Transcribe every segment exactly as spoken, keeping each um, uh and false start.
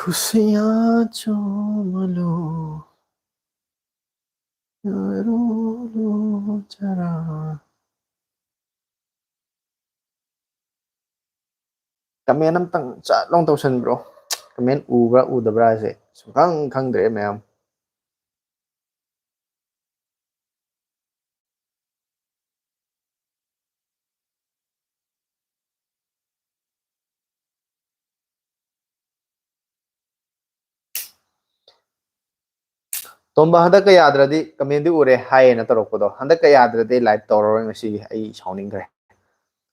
ꯈꯨꯁꯤꯌꯥ ꯆꯣꯃꯂꯣ, ꯌꯥꯔꯣꯂꯣ ꯆꯔꯥ꯫ ꯀꯃꯦꯟ ꯑꯝꯇꯪ ꯆꯠ ꯂꯥꯎ ꯇꯧꯁꯟꯕ꯭ꯔꯣ? ꯀꯃꯦꯟ ꯎꯕ꯭ꯔꯥ ꯎꯗꯕ꯭ꯔꯥ ꯍꯥꯏꯁꯦ ꯁꯨꯡꯈꯪ ꯈꯪꯗ꯭ꯔꯦ ꯃꯌꯥꯝ꯫ ꯇꯣꯝꯕ, ꯍꯟꯗꯛꯀ ꯌꯥꯗ꯭ꯔꯗꯤ ꯀꯃꯦꯟꯗꯤ ꯎꯔꯦ ꯍꯥꯏꯌꯦꯅ ꯇꯧꯔꯛꯄꯗꯣ, ꯍꯟꯗꯛꯀ ꯌꯥꯗ꯭ꯔꯗꯤ ꯂꯥꯏꯚ ꯇꯧꯔꯔꯣꯏ ꯉꯁꯤꯒꯤ꯫ ꯑꯩ ꯁꯥꯎꯅꯤꯡꯈ꯭ꯔꯦ꯫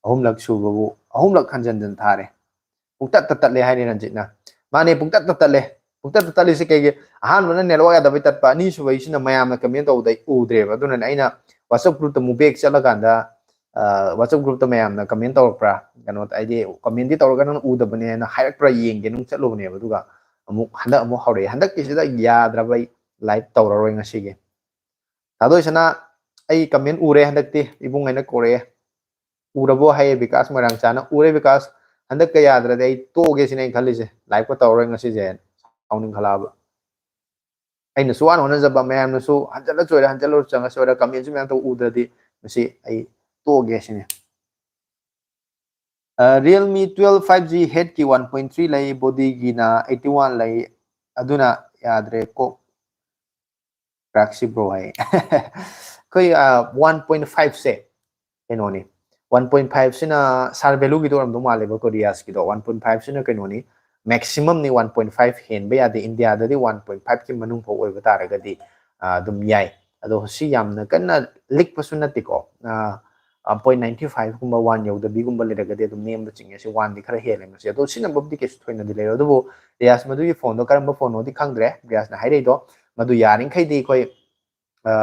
ꯑꯍꯨꯝꯂꯛ ꯁꯨꯕꯕꯨ, ꯑꯍꯨꯝꯂꯛ ꯍꯟꯖꯟ ꯍꯟꯖꯟ ꯊꯥꯔꯦ꯫ ꯄꯨꯡꯇꯠꯇ ꯇꯠꯂꯦ ꯍꯥꯏꯅꯤ ꯔꯟꯖꯤꯠꯅ꯫ ꯃꯥꯅꯦ, ꯄꯨꯡꯇꯠꯇ ꯇꯠꯂꯦ꯫ ꯄꯨꯡꯇꯠꯇ ꯇꯠꯂꯤꯁꯦ ꯀꯩꯒꯤ? ꯑꯍꯥꯟꯕꯅ ꯅꯦꯠꯋꯥꯛ ꯌꯥꯗꯕꯩ ꯇꯠꯄ, ꯑꯅꯤꯁꯨꯕꯩꯁꯤꯅ ꯃꯌꯥꯝꯅ ꯀꯃꯦꯟ ꯇꯧꯕꯗ ꯑꯩ ꯎꯗ꯭ꯔꯦꯕ꯫ ꯑꯗꯨꯅꯅꯦ ꯑꯩꯅ WhatsApp ꯒ꯭ꯔꯨꯞꯇ ꯑꯃꯨꯛ ꯕꯦꯛ ꯆꯠꯂꯀꯥꯟꯗ, ꯑ, WhatsApp ꯒ꯭ꯔꯨꯞꯇ ꯃꯌꯥꯝꯅ ꯀꯃꯦꯟ ꯇꯧꯔꯛꯄ꯭ꯔꯥ, ꯀꯩꯅꯣ, ꯍꯥꯏꯗꯤ ꯀꯃꯦꯟꯗꯤ ꯇꯧꯔꯒ ꯅꯪꯅ ꯎꯗꯕꯅꯦꯅ ꯍꯥꯏꯔꯛꯄ꯭ꯔꯥ ꯌꯦꯡꯒꯦꯅ ꯑꯃꯨꯛ ꯆꯠꯂꯨꯕꯅꯦꯕ꯫ ꯑꯗꯨꯒ ꯑꯃꯨꯛ ꯍꯟꯗꯛ ꯑꯃꯨꯛ ꯍꯧꯔꯛꯑꯦ꯫ ꯍꯟꯗꯛꯀꯤꯁꯤꯗ ꯌꯥꯗ꯭ꯔꯕ ꯑꯩ ꯂꯥꯏꯚ ꯇꯧꯔꯔꯣꯏ ꯉꯁꯤꯒꯤ꯫ ꯊꯥꯗꯣꯏꯁꯅꯥ, ꯑꯩ ꯀꯃꯦꯟ ꯎꯔꯦ ꯍꯟꯗꯛꯇꯤ, ꯏꯕꯨꯡ ꯍꯥꯏꯅ ꯀꯧꯔꯛꯑꯦ꯫ "ꯎꯔꯕꯣ?" ꯍꯥꯏꯌꯦ ꯕꯤꯀꯥꯁ ꯃꯣꯏꯔꯥꯡꯆꯥꯅ꯫ "ꯎꯔꯦ ꯕꯤꯀꯥꯁ, ꯍꯟꯗꯛꯀ ꯌꯥꯗ꯭ꯔꯗꯤ ꯑꯩ ꯇꯣꯛꯑꯒꯦ ꯁꯤꯅꯦ ꯑꯩꯅ ꯈꯜꯂꯤꯁꯦ, ꯂꯥꯏꯚꯀ ꯇꯧꯔꯔꯣꯏ ꯉꯁꯤꯁꯦ", ꯁꯥꯎꯅꯤꯡꯈꯠꯂꯛꯑꯕ꯫ ꯑꯩꯅꯁꯨ ꯋꯥꯅ ꯍꯣꯠꯅꯖꯕ, ꯃꯌꯥꯝꯅꯁꯨ ꯍꯟꯖꯜꯂ ꯆꯣꯏꯔꯦ, ꯍꯟꯖꯜꯂ ꯆꯪꯉ ꯆꯣꯏꯔꯦ, ꯀꯃꯦꯟꯁꯨ ꯃꯌꯥꯝ ꯇꯧ ꯎꯗ꯭ꯔꯗꯤ ꯃꯁꯤ ꯑꯩ ꯇꯣꯛꯑꯒꯦ ꯁꯤꯅꯦ꯫ ꯑ, Realme twelve five G head ꯀꯤ one point three ꯂꯩ, body ꯒꯤꯅ eighty one ꯂꯩ, ꯑꯗꯨꯅ ꯌꯥꯗ꯭ꯔꯦ ꯀꯣ꯫ ꯀ꯭ꯔꯥꯛꯁꯤ ꯕ꯭ꯔꯣ ꯍꯥꯏ꯫ ꯑꯩꯈꯣꯏ, ꯑ, one point five ꯁꯦ ꯀꯩꯅꯣꯅꯤ, one point five ꯁꯤꯅ ꯁꯥꯔ ꯚꯦꯂꯨꯒꯤꯗꯣ ꯑꯣꯏꯔꯝꯗꯧ ꯃꯥꯜꯂꯦꯕꯀꯣ, ꯔꯤꯌꯥꯁꯀꯤꯗꯣ꯫ One point five ꯁꯤꯅ ꯀꯩꯅꯣꯅꯤ, ꯃꯦꯛꯁꯤꯃꯝꯅꯤ, one point five ꯍꯦꯟꯕ ꯌꯥꯗꯦ꯫ ꯏꯟꯗꯤꯌꯥꯗꯗꯤ one point five ꯀꯤ ꯃꯅꯨꯡ ꯐꯥꯎ ꯑꯣꯏꯕ ꯇꯥꯔꯒꯗꯤ, ꯑ, ꯑꯗꯨꯝ ꯌꯥꯏ꯫ ꯑꯗꯣ ꯁꯤ ꯌꯥꯝꯅ ꯀꯟꯅ ꯂꯤꯛꯄꯁꯨ ꯅꯠꯇꯦꯀꯣ꯫ ꯑ, ꯑ, point ninety five ꯀꯨꯝꯕ, one ꯌꯧꯗꯕꯤꯒꯨꯝꯕ ꯂꯩꯔꯒꯗꯤ ꯑꯗꯨꯝ ꯅꯦꯝꯕ ꯆꯤꯡꯉꯦ꯫ ꯁꯤ one ꯗꯤ ꯈꯔ ꯍꯦꯜꯂꯦ ꯃꯁꯤ꯫ ꯑꯗꯣ ꯁꯤꯖꯤꯟꯅꯕꯕꯨꯗꯤ ꯀꯩꯁꯨ ꯊꯣꯏꯅꯗꯤ ꯂꯩꯔꯣꯏ꯫ ꯑꯗꯨꯕꯨ ꯔꯤꯌꯥꯁ ꯃꯗꯨꯒꯤ ꯐꯣꯟꯗꯣ ꯀꯔꯝꯕ ꯐꯣꯟꯅꯣꯗꯤ ꯈꯪꯗ꯭ꯔꯦ, ꯔꯤꯌꯥꯁꯅ ꯍꯥꯏꯔꯛꯏꯗꯣ꯫ ꯃꯗꯨ ꯌꯥꯔꯤꯈꯩꯗꯤ ꯑꯩꯈꯣꯏ, ꯑ,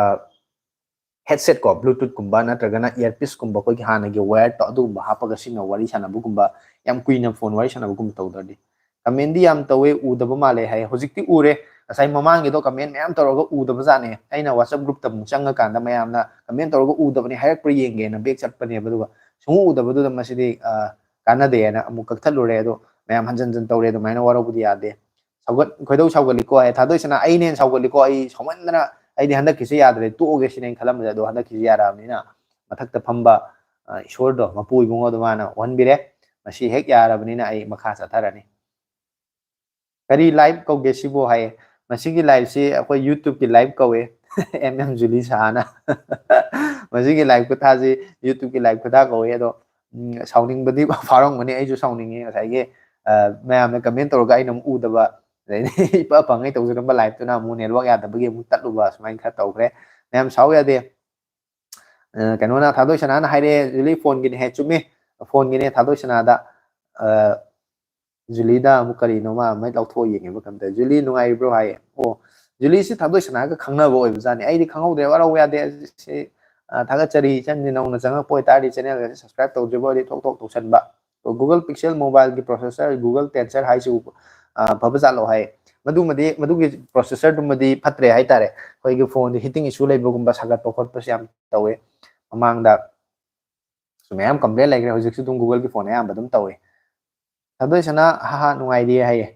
headset ꯀꯣ, Bluetooth ꯀꯨꯝꯕ ꯅꯠꯇ꯭ꯔꯒꯅ earpiece ꯀꯨꯝꯕ, ꯑꯩꯈꯣꯏꯒꯤ ꯍꯥꯟꯅꯒꯤ wired ꯇꯣ ꯑꯗꯨꯒꯨꯝꯕ ꯍꯥꯞꯄꯒ ꯁꯤꯖꯤꯟꯅꯧ, ꯋꯥꯔꯤ ꯁꯥꯟꯅꯕꯒꯨꯝꯕ, ꯌꯥꯝ ꯀꯨꯏꯅ ꯐꯣꯟ ꯋꯥꯔꯤ ꯁꯥꯟꯅꯕꯒꯨꯝꯕ ꯇꯧꯗ꯭ꯔꯗꯤ꯫ ꯀꯃꯦꯟꯗꯤ ꯌꯥꯝ ꯇꯧꯋꯦ, ꯎꯗꯕ ꯃꯥꯜꯂꯦ ꯍꯥꯏ꯫ ꯍꯧꯖꯤꯛꯇꯤ ꯎꯔꯦ, ꯉꯁꯥꯏ ꯃꯃꯥꯡꯒꯤꯗꯣ ꯀꯃꯦꯟ ꯃꯌꯥꯝ ꯇꯧꯔꯒ ꯎꯗꯕ ꯖꯥꯠꯅꯦ꯫ ꯑꯩꯅ WhatsApp group ꯇ ꯑꯃꯨꯛ ꯆꯪꯉꯀꯥꯟꯗ ꯃꯌꯥꯝꯅ ꯀꯃꯦꯟ ꯇꯧꯔꯒ ꯎꯗꯕꯅꯦ ꯍꯥꯏꯔꯛꯄ꯭ꯔꯥ ꯌꯦꯡꯒꯦꯅ back ꯆꯠꯄꯅꯦꯕ, ꯑꯗꯨꯒ ꯁꯨꯡꯎ ꯎꯗꯕꯗꯨꯗ ꯃꯁꯤꯗꯤ, ꯑ, ꯀꯥꯟꯅꯗꯦꯅ ꯑꯃꯨꯛ ꯀꯛꯊꯠꯂꯨꯔꯦ꯫ ꯑꯗꯣ ꯃꯌꯥꯝ ꯍꯟꯖꯟ ꯍꯟꯖꯟ ꯇꯧꯔꯦ, ꯑꯗꯨꯃꯥꯏꯅ ꯋꯥꯔꯧꯕꯗꯤ ꯌꯥꯗꯦ꯫ ꯁꯧꯒꯠ ꯈꯣꯏꯗꯧ ꯁꯧꯒꯠꯂꯤꯀꯣ ꯍꯥꯏ꯫ ꯊꯥꯗꯣꯏꯁꯅꯥ, ꯑꯩꯅ ꯍꯦꯟꯅ ꯁꯧꯒꯠꯂꯤꯀꯣ, ꯑꯩ ꯁꯥꯎꯃꯟꯗꯅ ꯑꯩꯗꯤ ꯍꯟꯗꯛꯀꯤꯁꯤ ꯌꯥꯗ꯭ꯔꯦ, ꯇꯣꯛꯑꯒꯦ ꯁꯤꯅꯦ ꯑꯩꯅ ꯈꯜꯂꯝꯕꯁꯦ꯫ ꯑꯗꯣ ꯍꯟꯗꯛꯀꯤꯁꯤ ꯌꯥꯔꯛꯑꯕꯅꯤꯅ ꯃꯊꯛꯇ ꯐꯝꯕ, ꯑ, ꯏꯁꯣꯔꯗꯣ, ꯃꯄꯨ ꯏꯕꯨꯡꯉꯣꯗꯣ ꯃꯥꯅ ꯑꯣꯟꯕꯤꯔꯦ꯫ ꯃꯁꯤ ꯍꯦꯛ ꯌꯥꯔꯕꯅꯤꯅ ꯑꯩ ꯃꯈꯥ ꯆꯠꯊꯔꯅꯤ꯫ "ꯀꯔꯤ live ꯀꯧꯒꯦ ꯁꯤꯕꯨ?" ꯍꯥꯏꯌꯦ꯫ ꯃꯁꯤꯒꯤ liveꯁꯤ ꯑꯩꯈꯣꯏ YouTubeꯀꯤ live ꯀꯧꯋꯦ꯫ "ꯑꯦꯝ ꯑꯦꯝ ꯖꯨꯂꯤ ꯁꯍꯥꯅ" ꯃꯁꯤꯒꯤ live ꯈꯨꯊꯥꯁꯤ YouTubeꯀꯤ live ꯈꯨꯊꯥ ꯀꯧꯋꯦ꯫ ꯑꯗꯣ, ꯎꯝ, ꯁꯥꯎꯅꯤꯡꯕꯗꯤ ꯐꯥꯎꯔꯝꯒꯅꯤ, ꯑꯩꯁꯨ ꯁꯥꯎꯅꯤꯡꯉꯤ꯫ ꯉꯁꯥꯏꯒꯤ, ꯑ, ꯃꯌꯥꯝꯅ comment ꯇꯧꯔꯒ ꯑꯩꯅ ꯑꯃꯨꯛ ꯎꯗꯕ, ꯑꯗꯩꯗꯤ ꯏꯄ ꯐꯪꯉꯩ ꯇꯧꯖꯔꯝꯕ liveꯇꯨꯅ ꯑꯃꯨꯛ network ꯌꯥꯗꯕꯒꯤ ꯑꯃꯨꯛ ꯇꯠꯂꯨꯕ, ꯁꯨꯃꯥꯏꯅ ꯈꯔ ꯇꯧꯈ꯭ꯔꯦ꯫ ꯃꯌꯥꯝ ꯁꯥꯎ ꯌꯥꯗꯦ꯫ ꯑ, ꯀꯩꯅꯣꯅ, ꯊꯥꯗꯣꯏ ꯁꯅꯥꯅ ꯍꯥꯏꯔꯛꯑꯦ, "ꯖꯨꯂꯤ, phoneꯒꯤꯅꯦ" ꯍꯥꯏ꯫ ꯆꯨꯝꯃꯦ, phoneꯒꯤꯅꯦ꯫ ꯊꯥꯗꯣꯏ ꯁꯅꯥꯗ, ꯑ, ꯖꯨꯂꯤꯗ ꯑꯃꯨꯛ ꯀꯔꯤꯅꯣ ꯃꯥ ꯑꯃ ꯂꯧꯊꯣꯛꯑ ꯌꯦꯡꯉꯦꯕ ꯀꯩꯝꯇ꯫ "ꯖꯨꯂꯤ, ꯅꯨꯡꯉꯥꯏꯔꯤꯕ꯭ꯔꯣ?" ꯍꯥꯏꯌꯦ꯫ ꯑꯣ, ꯖꯨꯂꯤꯁꯤ ꯊꯥꯗꯣꯏ ꯁꯅꯥꯒ ꯈꯪꯅꯕ ꯑꯣꯏꯕꯖꯥꯠꯅꯤ꯫ ꯑꯩꯗꯤ ꯈꯪꯍꯧꯗ꯭ꯔꯦ, ꯋꯥꯔꯧ ꯌꯥꯗꯦ꯫ ꯁꯤ, ꯑ, ꯊꯥꯒꯠꯆꯔꯤ꯫ ꯏꯆꯟꯁꯤ ꯅꯧꯅ ꯆꯪꯉꯛꯄ ꯑꯣꯏꯇꯥꯔꯗꯤ channelꯒꯁꯦ subscribe ꯇꯧꯗ꯭ꯔꯤꯕ ꯑꯣꯏꯔꯗꯤ ꯊꯣꯛ ꯊꯣꯛ ꯇꯧꯁꯟꯕ꯫ ꯑꯗꯣ Google Pixel mobileꯒꯤ processor, Google Tensor ꯍꯥꯏꯁꯤꯕꯨ, ꯑ, ꯐꯕ ꯖꯥꯠꯂꯣ ꯍꯥꯏ꯫ ꯃꯗꯨꯃꯗꯤ, ꯃꯗꯨꯒꯤ processorꯗꯨꯃꯗꯤ ꯐꯠꯇ꯭ꯔꯦ ꯍꯥꯏꯇꯥꯔꯦ꯫ ꯑꯩꯈꯣꯏꯒꯤ phoneꯁꯦ heating issue ꯂꯩꯕꯒꯨꯝꯕ, ꯁꯥꯒꯠꯄ ꯈꯣꯠꯄꯁꯦ ꯌꯥꯝ ꯇꯧꯋꯦ꯫ ꯃꯃꯥꯡꯗ ꯁꯨ ꯃꯌꯥꯝ complaint ꯂꯩꯈ꯭ꯔꯦ꯫ ꯍꯧꯖꯤꯛꯁꯨ ꯑꯗꯨꯝ Googleꯒꯤ phone ꯑꯌꯥꯝꯕ ꯑꯗꯨꯝ ꯇꯧꯋꯦ꯫ ꯊꯥꯗꯣꯏ ꯁꯅꯥ, "ꯍꯥ ꯍꯥ, ꯅꯨꯡꯉꯥꯏꯔꯤꯌꯦ" ꯍꯥꯏꯌꯦ꯫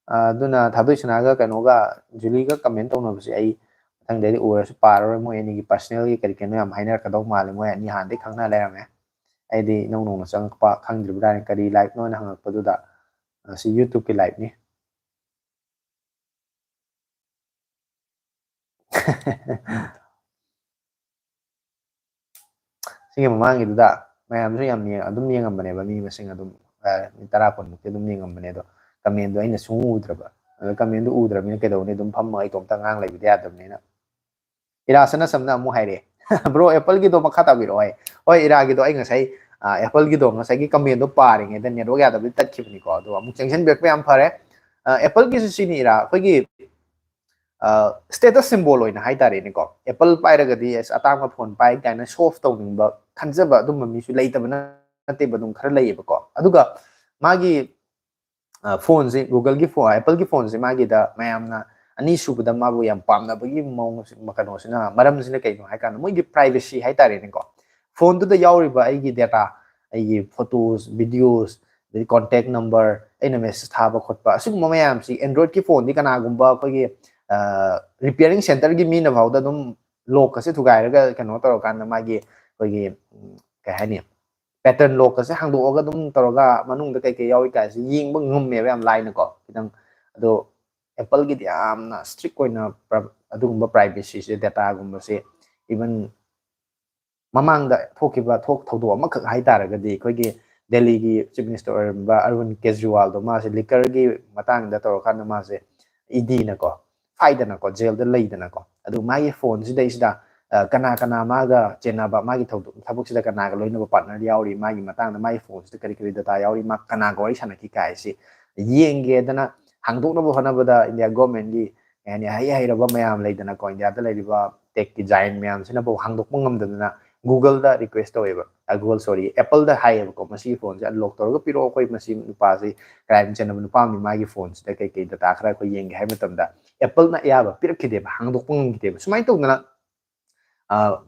ꯑ, ꯑꯗꯨꯅ ꯊꯥꯗꯣꯏ ꯁꯅꯥꯒ ꯀꯩꯅꯣꯒ, ꯖꯨꯂꯤꯒ comment ꯇꯧꯅꯕꯁꯦ ꯑꯩ ꯃꯊꯪꯗꯩꯗꯤ ꯎꯔꯁꯨ ꯄꯥꯔꯔꯣꯏ꯫ ꯃꯣꯏ ꯑꯅꯤꯒꯤ personalꯒꯤ ꯀꯔꯤ ꯀꯩꯅꯣ ꯌꯥꯝ ꯍꯥꯏꯅꯔꯛꯀꯗꯧ ꯃꯥꯜꯂꯦ꯫ ꯃꯣꯏ ꯑꯅꯤ ꯍꯥꯟꯅꯗꯩ ꯈꯪꯅ ꯂꯩꯔꯝꯃꯦ꯫ ꯑꯩꯗꯤ ꯏꯅꯧ ꯅꯧꯅ ꯆꯪꯉꯛꯄ, ꯈꯪꯗ꯭ꯔꯤꯕ ꯖꯥꯠꯅꯤ꯫ "ꯀꯔꯤ liveꯅꯣꯅ" ꯍꯪꯉꯛꯄꯗꯨꯗ, ꯑ, "ꯁꯤ YouTubeꯀꯤ liveꯅꯤ"꯫ ꯁꯤꯒꯤ ꯃꯃꯥꯡꯒꯤꯗꯨꯗ ꯃꯌꯥꯝꯁꯨ ꯌꯥꯝ ꯌꯦꯡ-, ꯑꯗꯨꯝ ꯌꯦꯡꯉꯝꯕꯅꯦꯕ, ꯃꯤ ꯃꯁꯤꯡ ꯑꯗꯨꯝ, ꯑ, ꯃꯤ ꯇꯔꯥ ꯀꯨꯟꯃꯨꯛꯇꯤ ꯑꯗꯨꯝ ꯌꯦꯡꯉꯝꯕꯅꯦ꯫ ꯑꯗꯣ commentꯗꯣ ꯑꯩꯅ ꯁꯨꯡꯎ ꯎꯗ꯭ꯔꯕ꯫ ꯑꯗꯣ commentꯗꯣ ꯎꯗ꯭ꯔꯕꯅꯤꯅ ꯀꯩꯗꯧꯅꯤ, ꯑꯗꯨꯝ ꯐꯝꯃꯒ ꯏꯇꯣꯝꯇ ꯉꯥꯡ ꯂꯩꯕꯗꯤ ꯌꯥꯗꯕꯅꯤꯅ꯫ ꯏꯔꯥ ꯁꯅꯥꯁꯝꯅ ꯑꯃꯨꯛ ꯍꯥꯏꯔꯛꯑꯦ, "Bro, Appleꯒꯤꯗꯣ ꯃꯈꯥ ꯇꯥꯕꯤꯔꯛꯑꯣ" ꯍꯥꯏ꯫ ꯍꯣꯏ, ꯏꯔꯥꯒꯤꯗꯣ ꯑꯩ ꯉꯁꯥꯏ, ꯑ, Appleꯒꯤꯗꯣ ꯉꯁꯥꯏꯒꯤ commentꯗꯣ ꯄꯥꯔꯤꯉꯩꯗ network ꯌꯥꯗꯕꯗꯤ ꯇꯠꯈꯤꯕꯅꯤꯀꯣ꯫ ꯑꯗꯣ ꯑꯃꯨꯛ ꯆꯪꯁꯤꯟꯕꯤꯔꯛꯄ ꯌꯥꯝ ꯐꯔꯦ꯫ ꯑ, Appleꯒꯤꯁꯨ ꯁꯤꯅꯤ ꯏꯔꯥ, ꯑꯩꯈꯣꯏꯒꯤ, ꯑ, status symbol ꯑꯣꯏꯅ ꯍꯥꯏꯇꯥꯔꯦꯅꯦꯀꯣ꯫ Apple ꯄꯥꯏꯔꯒꯗꯤ ꯑꯁ ꯑꯇꯥꯡꯕ phone ꯄꯥꯏ ꯀꯥꯏꯅ show off ꯇꯧꯅꯤꯡꯕ, ꯈꯟꯖꯕ ꯑꯗꯨꯝꯕ ꯃꯤꯁꯨ ꯂꯩꯇꯕ ꯅꯠꯇꯦꯕ, ꯑꯗꯨꯝ ꯈꯔ ꯂꯩꯌꯦꯕꯀꯣ꯫ ꯑꯗꯨꯒ ꯃꯥꯒꯤ, ꯑ, phoneꯁꯦ, Googleꯒꯤ phone, Appleꯒꯤ phoneꯁꯦ ꯃꯥꯒꯤꯗ ꯃꯌꯥꯝꯅ ꯑꯅꯤꯁꯨꯕꯗ ꯃꯥꯕꯨ ꯌꯥꯝ ꯄꯥꯝꯅꯕꯒꯤ ꯃꯑꯣꯡ, ꯀꯩꯅꯣꯁꯤꯅ, ꯃꯔꯝꯁꯤꯅ ꯀꯩꯅꯣ ꯍꯥꯏ ꯀꯥꯟꯗ ꯃꯣꯏꯒꯤ privacy ꯍꯥꯏꯇꯥꯔꯦꯅꯦꯀꯣ꯫ Phoneꯗꯨꯗ ꯌꯥꯎꯔꯤꯕ ꯑꯩꯒꯤ data, ꯑꯩꯒꯤ photos, videos, ꯑꯗꯩ contact number, ꯑꯩꯅ ꯃꯦꯁꯦꯖ ꯊꯥꯕ ꯈꯣꯠꯄ ꯑꯁꯤꯒꯨꯝꯕ ꯃꯌꯥꯝꯁꯤ Androidꯀꯤ ꯐꯣꯟꯗꯤ ꯀꯅꯥꯒꯨꯝꯕ ꯑꯩꯈꯣꯏꯒꯤ ꯔꯤꯄꯤꯌꯔꯤꯡ ꯁꯦꯟꯇꯔꯒꯤ ꯃꯤꯅ ꯐꯥꯎꯗ ꯑꯗꯨꯝ ꯂꯣꯛꯀꯁꯦ ꯊꯨꯒꯥꯏꯔꯒ ꯀꯩꯅꯣ ꯇꯧꯔꯀꯥꯟꯗ ꯃꯥꯒꯤ ꯑꯩꯈꯣꯏꯒꯤ ꯎꯝ, ꯀꯩ ꯍꯥꯏꯅꯤ, ꯄꯦꯇꯔꯟ ꯂꯣꯛꯀꯁꯦ ꯍꯥꯡꯗꯣꯛꯑꯒ ꯑꯗꯨꯝ ꯇꯧꯔꯒ ꯃꯅꯨꯡꯗ ꯀꯩꯀꯩ ꯌꯥꯎꯔꯤ ꯀꯥꯏꯁꯦ ꯌꯦꯡꯕ ꯉꯝꯃꯦꯕ ꯌꯥꯝ ꯂꯥꯏꯅꯀꯣ ꯈꯤꯇꯪ꯫ ꯑꯗꯣ Appleꯒꯤꯗꯤ ꯌꯥꯝꯅ ꯏꯁꯇ꯭ꯔꯤꯛ ꯑꯣꯏꯅ ꯑꯗꯨꯒꯨꯝꯕ ꯄ꯭ꯔꯥꯏꯚꯦꯁꯤꯁꯦ, ꯗꯦꯇꯥꯒꯨꯝꯕꯁꯦ, ꯏꯚꯟ ꯃꯃꯥꯡꯗ ꯊꯣꯛꯈꯤꯕ ꯊꯣꯛ ꯊꯧꯗꯣꯛ ꯑꯃꯈꯛ ꯍꯥꯏꯇꯥꯔꯒꯗꯤ ꯑꯩꯈꯣꯏꯒꯤ ꯗꯦꯜꯂꯤꯒꯤ ꯆꯤꯐ ꯃꯤꯅꯤꯁꯇꯔ ꯑꯣꯏꯔꯝꯕ ꯑꯔꯕꯤꯟ ꯀꯦꯖꯔꯤꯋꯥꯜꯗꯣ ꯃꯥꯁꯦ ꯂꯤꯀꯔꯒꯤ ꯃꯇꯥꯡꯗ ꯇꯧꯔꯀꯥꯟꯗ ꯃꯥꯁꯦ ꯏꯗꯤꯅꯀꯣ ꯐꯥꯏꯗꯅꯀꯣ ꯖꯦꯜꯗ ꯂꯩꯗꯅꯀꯣ꯫ ꯑꯗꯨ ꯃꯥꯒꯤ ꯐꯣꯟꯁꯤꯗꯩꯁꯤꯗ ꯀꯅꯥ ꯀꯅꯥ ꯃꯥꯒ ꯆꯦꯟꯅꯕ, ꯃꯥꯒꯤ ꯊꯕꯛꯁꯤꯗ ꯀꯅꯥꯒ ꯂꯣꯏꯅꯕ ꯄꯥꯔꯠꯅꯔ ꯌꯥꯎꯔꯤ, ꯃꯥꯒꯤ ꯃꯇꯥꯡꯗ ꯃꯥꯒꯤ ꯐꯣꯟꯁꯤꯗ ꯀꯔꯤ ꯀꯔꯤ ꯗꯇꯥ ꯌꯥꯎꯔꯤ, ꯃꯥ ꯀꯅꯥꯒ ꯋꯥꯔꯤ ꯁꯥꯟꯅꯈꯤ ꯀꯥꯏꯁꯤ ꯌꯦꯡꯒꯦꯗꯅ ꯍꯥꯡꯗꯣꯛꯅꯕ ꯍꯣꯠꯅꯕꯗ ꯏꯟꯗꯤꯌꯥ ꯒꯣꯔꯃꯦꯟꯒꯤ ꯀꯩ ꯍꯥꯏꯅꯤ, ꯑꯍꯩ ꯍꯩꯔꯕ ꯃꯌꯥꯝ ꯂꯩꯗꯅꯀꯣ, ꯏꯟꯗꯤꯌꯥꯗ ꯂꯩꯔꯤꯕ ꯇꯦꯛꯀꯤ ꯖꯥꯏꯟ ꯃꯌꯥꯝꯁꯤꯅꯐꯥꯎ ꯍꯥꯡꯗꯣꯛꯄ ꯉꯝꯗꯗꯅ Googleꯗ ꯔꯤꯀ꯭ꯋꯦꯁ ꯇꯧꯋꯦꯕ, Google, sorry, Appleꯗ ꯍꯥꯏꯌꯦꯕꯀꯣ, "ꯃꯁꯤꯒꯤ ꯐꯣꯟꯁꯦ ꯑꯟꯂꯣꯛ ꯇꯧꯔꯒ ꯄꯤꯔꯛꯑꯣ, ꯑꯩꯈꯣꯏ ꯃꯁꯤ ꯅꯨꯄꯥꯁꯤ ꯀ꯭ꯔꯥꯏꯝ ꯆꯦꯟꯅꯕ ꯅꯨꯄꯥ ꯑꯃꯅꯤ, ꯃꯥꯒꯤ ꯐꯣꯟꯁꯤꯗ ꯀꯩꯀꯩ ꯗꯇꯥ ꯈꯔ ꯑꯩꯈꯣꯏ ꯌꯦꯡꯒꯦ" ꯍꯥꯏꯕ ꯃꯇꯝꯗ Appleꯅ ꯑꯌꯥꯕ ꯄꯤꯔꯛꯈꯤꯗꯦꯕ, ꯍꯥꯡꯗꯣꯛꯄ ꯉꯝꯈꯤꯗꯦꯕ꯫ ꯁꯨꯃꯥꯏꯅ ꯇꯧꯗꯅ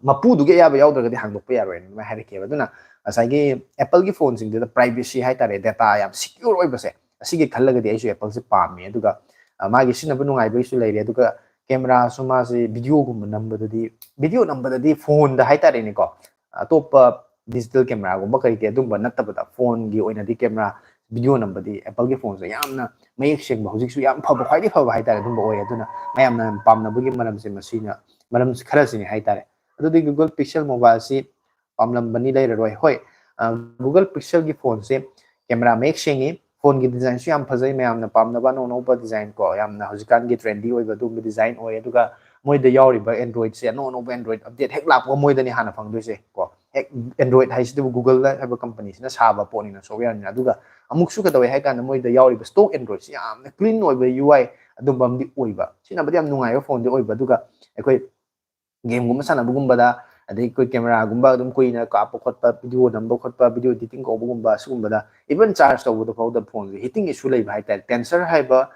ꯃꯄꯨꯗꯨꯒꯤ ꯑꯌꯥꯕ ꯌꯥꯎꯗ꯭ꯔꯒꯗꯤ ꯍꯥꯡꯗꯣꯛꯄ ꯌꯥꯔꯣꯏꯅ ꯑꯗꯨꯃꯥꯏꯅ ꯍꯥꯏꯔꯛꯈꯤꯕ꯫ ꯑꯗꯨꯅ ꯉꯁꯥꯏꯒꯤ Appleꯒꯤ ꯐꯣꯟꯁꯤꯡꯗꯨꯗ ꯄ꯭ꯔꯥꯏꯚꯦꯁꯤ ꯍꯥꯏꯇꯥꯔꯦ, ꯗꯦꯇꯥ ꯌꯥꯝ ꯁꯤꯀ꯭ꯌꯣꯔ ꯑꯣꯏꯕꯁꯦ, ꯑꯁꯤꯒꯤ ꯈꯜꯂꯒꯗꯤ ꯑꯩꯁꯨ Appleꯁꯦ ꯄꯥꯝꯃꯤ꯫ ꯑꯗꯨꯒ ꯃꯥꯒꯤ ꯁꯤꯖꯤꯟꯅꯕ ꯅꯨꯡꯉꯥꯏꯕꯒꯤꯁꯨ ꯂꯩꯔꯦ, ꯑꯗꯨꯒ ꯀꯦꯃꯦꯔꯥꯁꯨ ꯃꯥꯁꯦ ꯚꯤꯗꯤꯑꯣꯒꯨꯝꯕ ꯅꯝꯕꯗꯗꯤ, ꯚꯤꯗꯤꯑꯣ ꯅꯝꯕꯗꯗꯤ ꯐꯣꯟꯗ ꯍꯥꯏꯇꯥꯔꯦꯅꯦꯀꯣ, ꯑꯇꯣꯞꯄ ꯗꯤꯖꯤꯇꯦꯜ ꯀꯦꯃꯦꯔꯥꯒꯨꯝꯕ ꯀꯔꯤ ꯀꯔꯤ ꯑꯗꯨꯝꯕ ꯅꯠꯇꯕꯗ ꯐꯣꯟꯒꯤ ꯑꯣꯏꯅꯗꯤ ꯀꯦꯃꯦꯔꯥ ꯚꯤꯗꯤꯑꯣ ꯅꯝꯕꯗꯤ Appleꯒꯤ ꯐꯣꯟꯁꯦ ꯌꯥꯝꯅ ꯃꯌꯦꯛ ꯁꯦꯡꯕ, ꯍꯧꯖꯤꯛꯁꯨ ꯌꯥꯝ ꯐꯕ, ꯈ꯭ꯋꯥꯏꯗꯒꯤ ꯐꯕ ꯍꯥꯏꯇꯥꯔꯦ, ꯑꯗꯨꯝꯕ ꯑꯣꯏ꯫ ꯑꯗꯨꯅ ꯃꯌꯥꯝꯅ ꯄꯥꯝꯅꯕꯒꯤ ꯃꯔꯝꯁꯦ ꯃꯁꯤꯅ, ꯃꯔꯝ ꯈꯔꯁꯤꯅꯤ ꯍꯥꯏꯇꯥꯔꯦ꯫ ꯑꯗꯨꯗꯤ Google Pixel Mobileꯁꯤ ꯄꯥꯝꯂꯝꯕꯅꯤ ꯂꯩꯔꯔꯣꯏ꯫ ꯍꯣꯏ, Google Pixelꯒꯤ ꯐꯣꯟꯁꯦ ꯀꯦꯃꯦꯔꯥ ꯃꯌꯦꯛ ꯁꯦꯡꯉꯤ, ꯐꯣꯟꯒꯤ ꯗꯤꯖꯥꯏꯟꯁꯨ ꯌꯥꯝ ꯐꯖꯩ, ꯃꯌꯥꯝꯅ ꯄꯥꯝꯅꯕ ꯑꯅꯧ ꯑꯅꯧꯕ ꯗꯤꯖꯥꯏꯟ ꯀꯣ, ꯌꯥꯝꯅ ꯍꯧꯖꯤꯛꯀꯥꯟꯒꯤ ꯇ꯭ꯔꯦꯟꯗꯤ ꯑꯣꯏꯕ ꯑꯗꯨꯒꯨꯝꯕ ꯗꯤꯖꯥꯏꯟ ꯑꯣꯏ꯫ ꯑꯗꯨꯒ ꯃꯣꯏꯗ ꯌꯥꯎꯔꯤꯕ Androidꯁꯦ, ꯑꯅꯧ ꯑꯅꯧꯕ Android update ꯍꯦꯛ ꯂꯥꯛꯄꯒ ꯃꯣꯏꯗꯅꯤ ꯍꯥꯟꯅ ꯐꯪꯗꯣꯏꯁꯦ ꯀꯣ꯫ ꯍꯦꯛ Android ꯍꯥꯏꯁꯤꯗꯕꯨ Google ꯍꯥꯏꯕ ꯀꯝꯄꯅꯤꯁꯤꯅ ꯁꯥꯕ ꯄꯣꯠꯅꯤꯅ, ꯁꯣꯞꯋꯦꯌꯔꯅꯤꯅ꯫ ꯑꯗꯨꯒ ꯑꯃꯨꯛꯁꯨ ꯀꯩꯗꯧꯋꯦ ꯍꯥꯏ ꯀꯥꯟꯗ ꯃꯣꯏꯗ ꯌꯥꯎꯔꯤꯕ stock Androidꯁꯤ ꯌꯥꯝꯅ clean ꯑꯣꯏꯕ, U I ꯑꯗꯨꯝꯕ ꯑꯃꯗꯤ ꯑꯣꯏꯕ, ꯁꯤꯖꯤꯟꯅꯕꯗꯤ ꯌꯥꯝ ꯅꯨꯡꯉꯥꯏꯕ ꯐꯣꯟꯗꯤ ꯑꯣꯏꯕ꯫ ꯑꯗꯨꯒ ꯑꯩꯈꯣꯏ ꯒꯦꯝꯒꯨꯝꯕ ꯁꯥꯟꯅꯕꯒꯨꯝꯕꯗ, ꯑꯗꯩ ꯑꯩꯈꯣꯏ ꯀꯦꯃꯦꯔꯥꯒꯨꯝꯕ ꯑꯗꯨꯝ ꯀꯨꯏꯅ ꯀꯥꯞꯄ ꯈꯣꯠꯄ, ꯚꯤꯗꯤꯑꯣ ꯅꯝꯕ ꯈꯣꯠꯄ, ꯚꯤꯗꯤꯑꯣ editing ꯀꯧꯕꯒꯨꯝꯕ, ꯁꯤꯒꯨꯝꯕꯗ, even charge ꯇꯧꯕꯗ ꯐꯥꯎꯗ ꯐꯣꯟꯁꯦ heating issue ꯂꯩꯕ ꯍꯥꯏꯇꯥꯔꯦ꯫ Tensor ꯍꯥꯏꯕ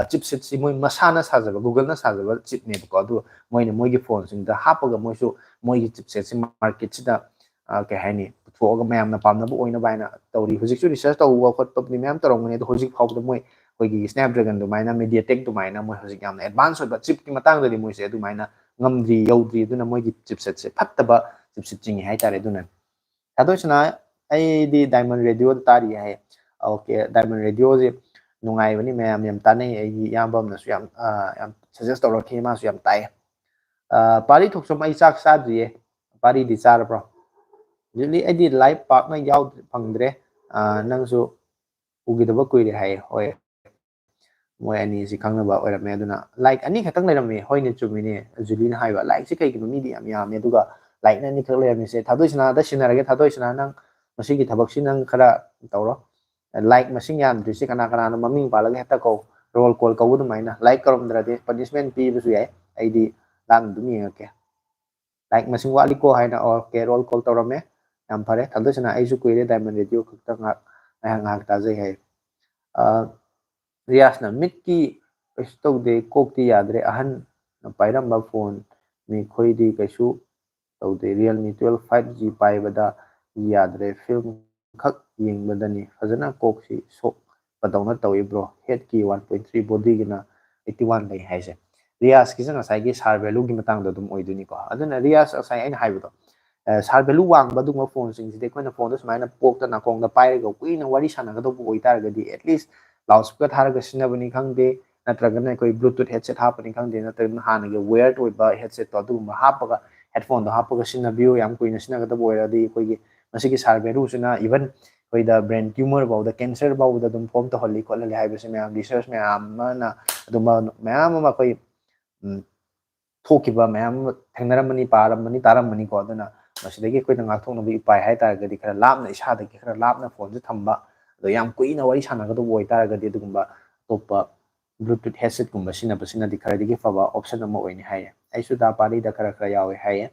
chipsetꯁꯤ ꯃꯣꯏ ꯃꯁꯥꯅ ꯁꯥꯖꯕ, Googleꯅ ꯁꯥꯖꯕ chipꯅꯦꯕꯀꯣ꯫ ꯑꯗꯨ ꯃꯣꯏꯅ ꯃꯣꯏꯒꯤ ꯐꯣꯟꯁꯤꯡꯗ ꯍꯥꯞꯄꯒ ꯃꯣꯏꯁꯨ ꯃꯣꯏꯒꯤ chipsetꯁꯤ marketꯁꯤꯗ, ꯑ, ꯀꯩ ꯍꯥꯏꯅꯤ, ꯊꯣꯛꯑꯒ ꯃꯌꯥꯝꯅ ꯄꯥꯝꯅꯕ ꯑꯣꯏꯅꯕ ꯍꯥꯏꯅ ꯇꯧꯔꯤ꯫ ꯍꯧꯖꯤꯛꯁꯨ research ꯇꯧꯕ ꯈꯣꯠꯄꯗꯤ ꯃꯌꯥꯝ ꯇꯧꯔꯝꯒꯅꯤ, ꯑꯗꯣ ꯍꯧꯖꯤꯛ ꯐꯥꯎꯕꯗ ꯃꯣꯏ ꯑꯩꯈꯣꯏꯒꯤ Snapdragon ꯑꯗꯨꯃꯥꯏꯅ, MediaTek ꯑꯗꯨꯃꯥꯏꯅ ꯃꯣꯏ ꯍꯧꯖꯤꯛ ꯌꯥꯝꯅ advance ꯑꯣꯏꯕ chipꯀꯤ ꯃꯇꯥꯡꯗꯗꯤ ꯃꯣꯏꯁꯦ ꯑꯗꯨꯃꯥꯏꯅ ꯉꯝꯗ꯭ꯔꯤ, ꯌꯧꯗ꯭ꯔꯤ꯫ ꯑꯗꯨꯅ ꯃꯣꯏꯒꯤ chipsetꯁꯦ ꯐꯠꯇꯕ chipset ꯆꯤꯡꯉꯦ ꯍꯥꯏꯇꯥꯔꯦ꯫ ꯑꯗꯨꯅ ꯊꯥꯗꯣꯏꯁꯅꯥ, ꯑꯩꯗꯤ Diamond Radioꯗ ꯇꯥꯔꯤ ꯍꯥꯏ꯫ Okay, Diamond Radioꯁꯦ ꯅꯨꯡꯉꯥꯏꯕꯅꯤ, ꯃꯌꯥꯝ ꯌꯥꯝ ꯇꯥꯅꯩ꯫ ꯑꯩꯒꯤ ꯏꯌꯥꯝꯕ ꯑꯃꯅꯁꯨ ꯌꯥꯝ, ꯑ, ꯌꯥꯝ suggest ꯇꯧꯔꯛꯈꯤ, ꯃꯥꯁꯨ ꯌꯥꯝ ꯇꯥꯏ꯫ ꯑ, ꯄꯥꯔꯤ ꯊꯣꯛꯆꯝ, ꯑꯩ ꯆꯥꯛ ꯆꯥꯗ꯭ꯔꯤꯌꯦ, ꯄꯥꯔꯤꯗꯤ ꯆꯥꯔꯕ꯭ꯔꯣ? ꯍꯧꯖꯤꯛꯇꯤ ꯑꯩꯗꯤ live ꯄꯥꯛꯅ ꯌꯥꯎꯗ꯭ꯔꯦ, ꯐꯪꯗ꯭ꯔꯦ꯫ ꯑ, ꯅꯪꯁꯨ ꯎꯈꯤꯗꯕ ꯀꯨꯏꯔꯦ ꯍꯥꯏꯌꯦ꯫ ꯍꯣꯏ, ꯃꯣꯏ ꯑꯅꯤꯁꯤ ꯈꯪꯅꯕ ꯑꯣꯏꯔꯝꯃꯦ꯫ ꯑꯗꯨꯅ like ꯑꯅꯤ ꯈꯛꯇꯪ ꯂꯩꯔꯝꯃꯤ꯫ ꯍꯣꯏꯅꯦ, ꯆꯨꯝꯃꯤꯅꯦ, ꯖꯨꯂꯤꯅ ꯍꯥꯏꯕ, likeꯁꯤ ꯀꯩꯒꯤꯅꯣ ꯃꯤꯗꯤ ꯌꯥꯝ ꯌꯥꯝꯃꯦ, ꯑꯗꯨꯒ likeꯅ ꯑꯅꯤꯈꯛ ꯂꯩꯔꯝꯃꯤꯁꯦ? ꯊꯥꯗꯣꯏꯁꯅꯥꯗ ꯁꯤꯟꯅꯔꯒꯦ꯫ ꯊꯥꯗꯣꯏꯁꯅꯥ, ꯅꯪ ꯃꯁꯤꯒꯤ ꯊꯕꯛꯁꯤ ꯅꯪ ꯈꯔ ꯇꯧꯔꯣ꯫ Like ꯃꯁꯤꯡ ꯌꯥꯝꯗ꯭ꯔꯤꯁꯦ ꯀꯅꯥ ꯀꯅꯥꯅꯣ? ꯃꯃꯤꯡ ꯄꯥꯜꯂꯒ ꯍꯦꯛꯇ ꯀꯧ, roll call ꯀꯧꯕ ꯑꯗꯨꯃꯥꯏꯅ꯫ Like ꯀꯧꯔꯝꯗ꯭ꯔꯗꯤ punishment ꯄꯤꯕꯁꯨ ꯌꯥꯏ, ꯑꯩꯗꯤ ꯂꯥꯞꯅ ꯑꯗꯨꯝ ꯌꯦꯡꯉꯛꯀꯦ꯫ Like ꯃꯁꯤꯡ ꯋꯥꯠꯂꯤꯀꯣ ꯍꯥꯏꯅ꯫ Okay, roll call ꯇꯧꯔꯝꯃꯦ, ꯌꯥꯝ ꯐꯔꯦ꯫ ꯊꯥꯗꯣꯏꯁꯅꯥ, ꯑꯩꯁꯨ ꯀꯨꯏꯔꯦ Diamond Radio ꯈꯛꯇ ꯉꯥꯏꯍꯥꯛ, ꯉꯥꯏꯍꯥꯛ, ꯉꯥꯏꯍꯥꯛ ꯇꯥꯖꯩ ꯍꯥꯏ꯫ ꯑ, ꯔꯤꯌꯥꯁꯅ, ꯃꯤꯠꯀꯤ ꯀꯩꯁꯨ ꯇꯧꯗꯦ, ꯀꯣꯛꯇꯤ ꯌꯥꯗ꯭ꯔꯦ, ꯑꯍꯟꯅ ꯄꯥꯏꯔꯝꯕ phone, ꯃꯤꯈꯣꯏꯗꯤ ꯀꯩꯁꯨ ꯇꯧꯗꯦ꯫ Realme twelve five G ꯄꯥꯏꯕꯗ ꯌꯥꯗ꯭ꯔꯦ, film ꯈꯛ ꯌꯦꯡꯕꯗꯅꯤ ꯐꯖꯅ ꯀꯣꯛꯁꯤ ꯁꯣꯛꯄꯗꯧꯅ ꯇꯧꯏ bro꯫ Headꯀꯤ one point three, bodyꯒꯤꯅ eighty one ꯂꯩ ꯍꯥꯏꯁꯦ꯫ ꯔꯤꯌꯥꯁꯀꯤꯁꯦ ꯉꯁꯥꯏꯒꯤ sir valueꯒꯤ ꯃꯇꯥꯡꯗ ꯑꯗꯨꯝ ꯑꯣꯏꯗꯣꯏꯅꯤꯀꯣ꯫ ꯑꯗꯨꯅ ꯔꯤꯌꯥꯁ, ꯉꯁꯥꯏ ꯑꯩꯅ ꯍꯥꯏꯕꯗꯣ, ꯑ, sir value ꯋꯥꯡꯕ ꯑꯗꯨꯒꯨꯝꯕ phoneꯁꯤꯡꯁꯤꯗꯤ ꯑꯩꯈꯣꯏꯅ phoneꯗꯣ ꯁꯨꯃꯥꯏꯅ ꯀꯣꯛꯇ ꯅꯥꯀꯣꯡꯗ ꯄꯥꯏꯔꯒ ꯀꯨꯏꯅ ꯋꯥꯔꯤ ꯁꯥꯟꯅꯒꯗꯧꯕ ꯑꯣꯏꯇꯥꯔꯒꯗꯤ, at least loudspeaker ꯊꯥꯔꯒ ꯁꯤꯖꯤꯟꯅꯕꯅꯤ ꯈꯪꯗꯦ, ꯅꯠꯇ꯭ꯔꯒꯅ ꯑꯩꯈꯣꯏ Bluetooth headset ꯍꯥꯞꯄꯅꯤ ꯈꯪꯗꯦ, ꯅꯠꯇ꯭ꯔꯒꯅ ꯍꯥꯟꯅꯒꯤ wired ꯑꯣꯏꯕ headsetꯇꯣ ꯑꯗꯨꯒꯨꯝꯕ ꯍꯥꯞꯄꯒ, headphoneꯗꯣ ꯍꯥꯞꯄꯒ ꯁꯤꯖꯤꯟꯅꯕꯤꯌꯨ꯫ ꯌꯥꯝ ꯀꯨꯏꯅ ꯁꯤꯖꯤꯟꯅꯒꯗꯕ ꯑꯣꯏꯔꯗꯤ ꯑꯩꯈꯣꯏꯒꯤ ꯃꯁꯤꯒꯤ sir valueꯁꯤꯅ even ꯑꯩꯈꯣꯏꯗ brain tumor ꯐꯥꯎꯗ, cancer ꯐꯥꯎꯕꯗ ꯑꯗꯨꯝ form ꯇꯧꯍꯜꯂꯤ ꯈꯣꯠꯍꯜꯂꯤ ꯍꯥꯏꯕꯁꯤ ꯃꯌꯥꯝ research ꯃꯌꯥꯝ ꯑꯃꯅ ꯑꯗꯨꯝꯕ ꯃꯌꯥꯝ ꯑꯃ ꯑꯩꯈꯣꯏ, ꯎꯝ, ꯊꯣꯛꯈꯤꯕ ꯃꯌꯥꯝ ꯑꯃ ꯊꯦꯡꯅꯔꯝꯃꯅꯤ, ꯄꯥꯔꯝꯃꯅꯤ, ꯇꯥꯔꯝꯃꯅꯤꯀꯣ꯫ ꯑꯗꯨꯅ ꯃꯁꯤꯗꯒꯤ ꯑꯩꯈꯣꯏꯅ ꯉꯥꯛꯊꯣꯛꯅꯕꯒꯤ ꯎꯄꯥꯏ ꯍꯥꯏ ꯇꯥꯔꯒꯗꯤ ꯈꯔ ꯂꯥꯞꯅ, ꯏꯁꯥꯗꯒꯤ ꯈꯔ ꯂꯥꯞꯅ phoneꯁꯦ ꯊꯝꯕ, ꯑꯗꯣ ꯌꯥꯝ ꯀꯨꯏꯅ ꯋꯥꯔꯤ ꯁꯥꯟꯅꯒꯗꯧꯕ ꯑꯣꯏꯇꯥꯔꯒꯗꯤ ꯑꯗꯨꯒꯨꯝꯕ ꯑꯇꯣꯞꯄ Bluetooth headsetꯀꯨꯝꯕ ꯁꯤꯖꯤꯟꯅꯕꯁꯤꯅꯗꯤ ꯈꯔꯗꯒꯤ ꯐꯕ option ꯑꯃ ꯑꯣꯏꯅꯤ ꯍꯥꯏꯌꯦ꯫ ꯑꯩꯁꯨ ꯗꯥ ꯄꯥꯔꯤꯗ ꯈꯔ ꯈꯔ ꯌꯥꯎꯋꯦ ꯍꯥꯏꯌꯦ꯫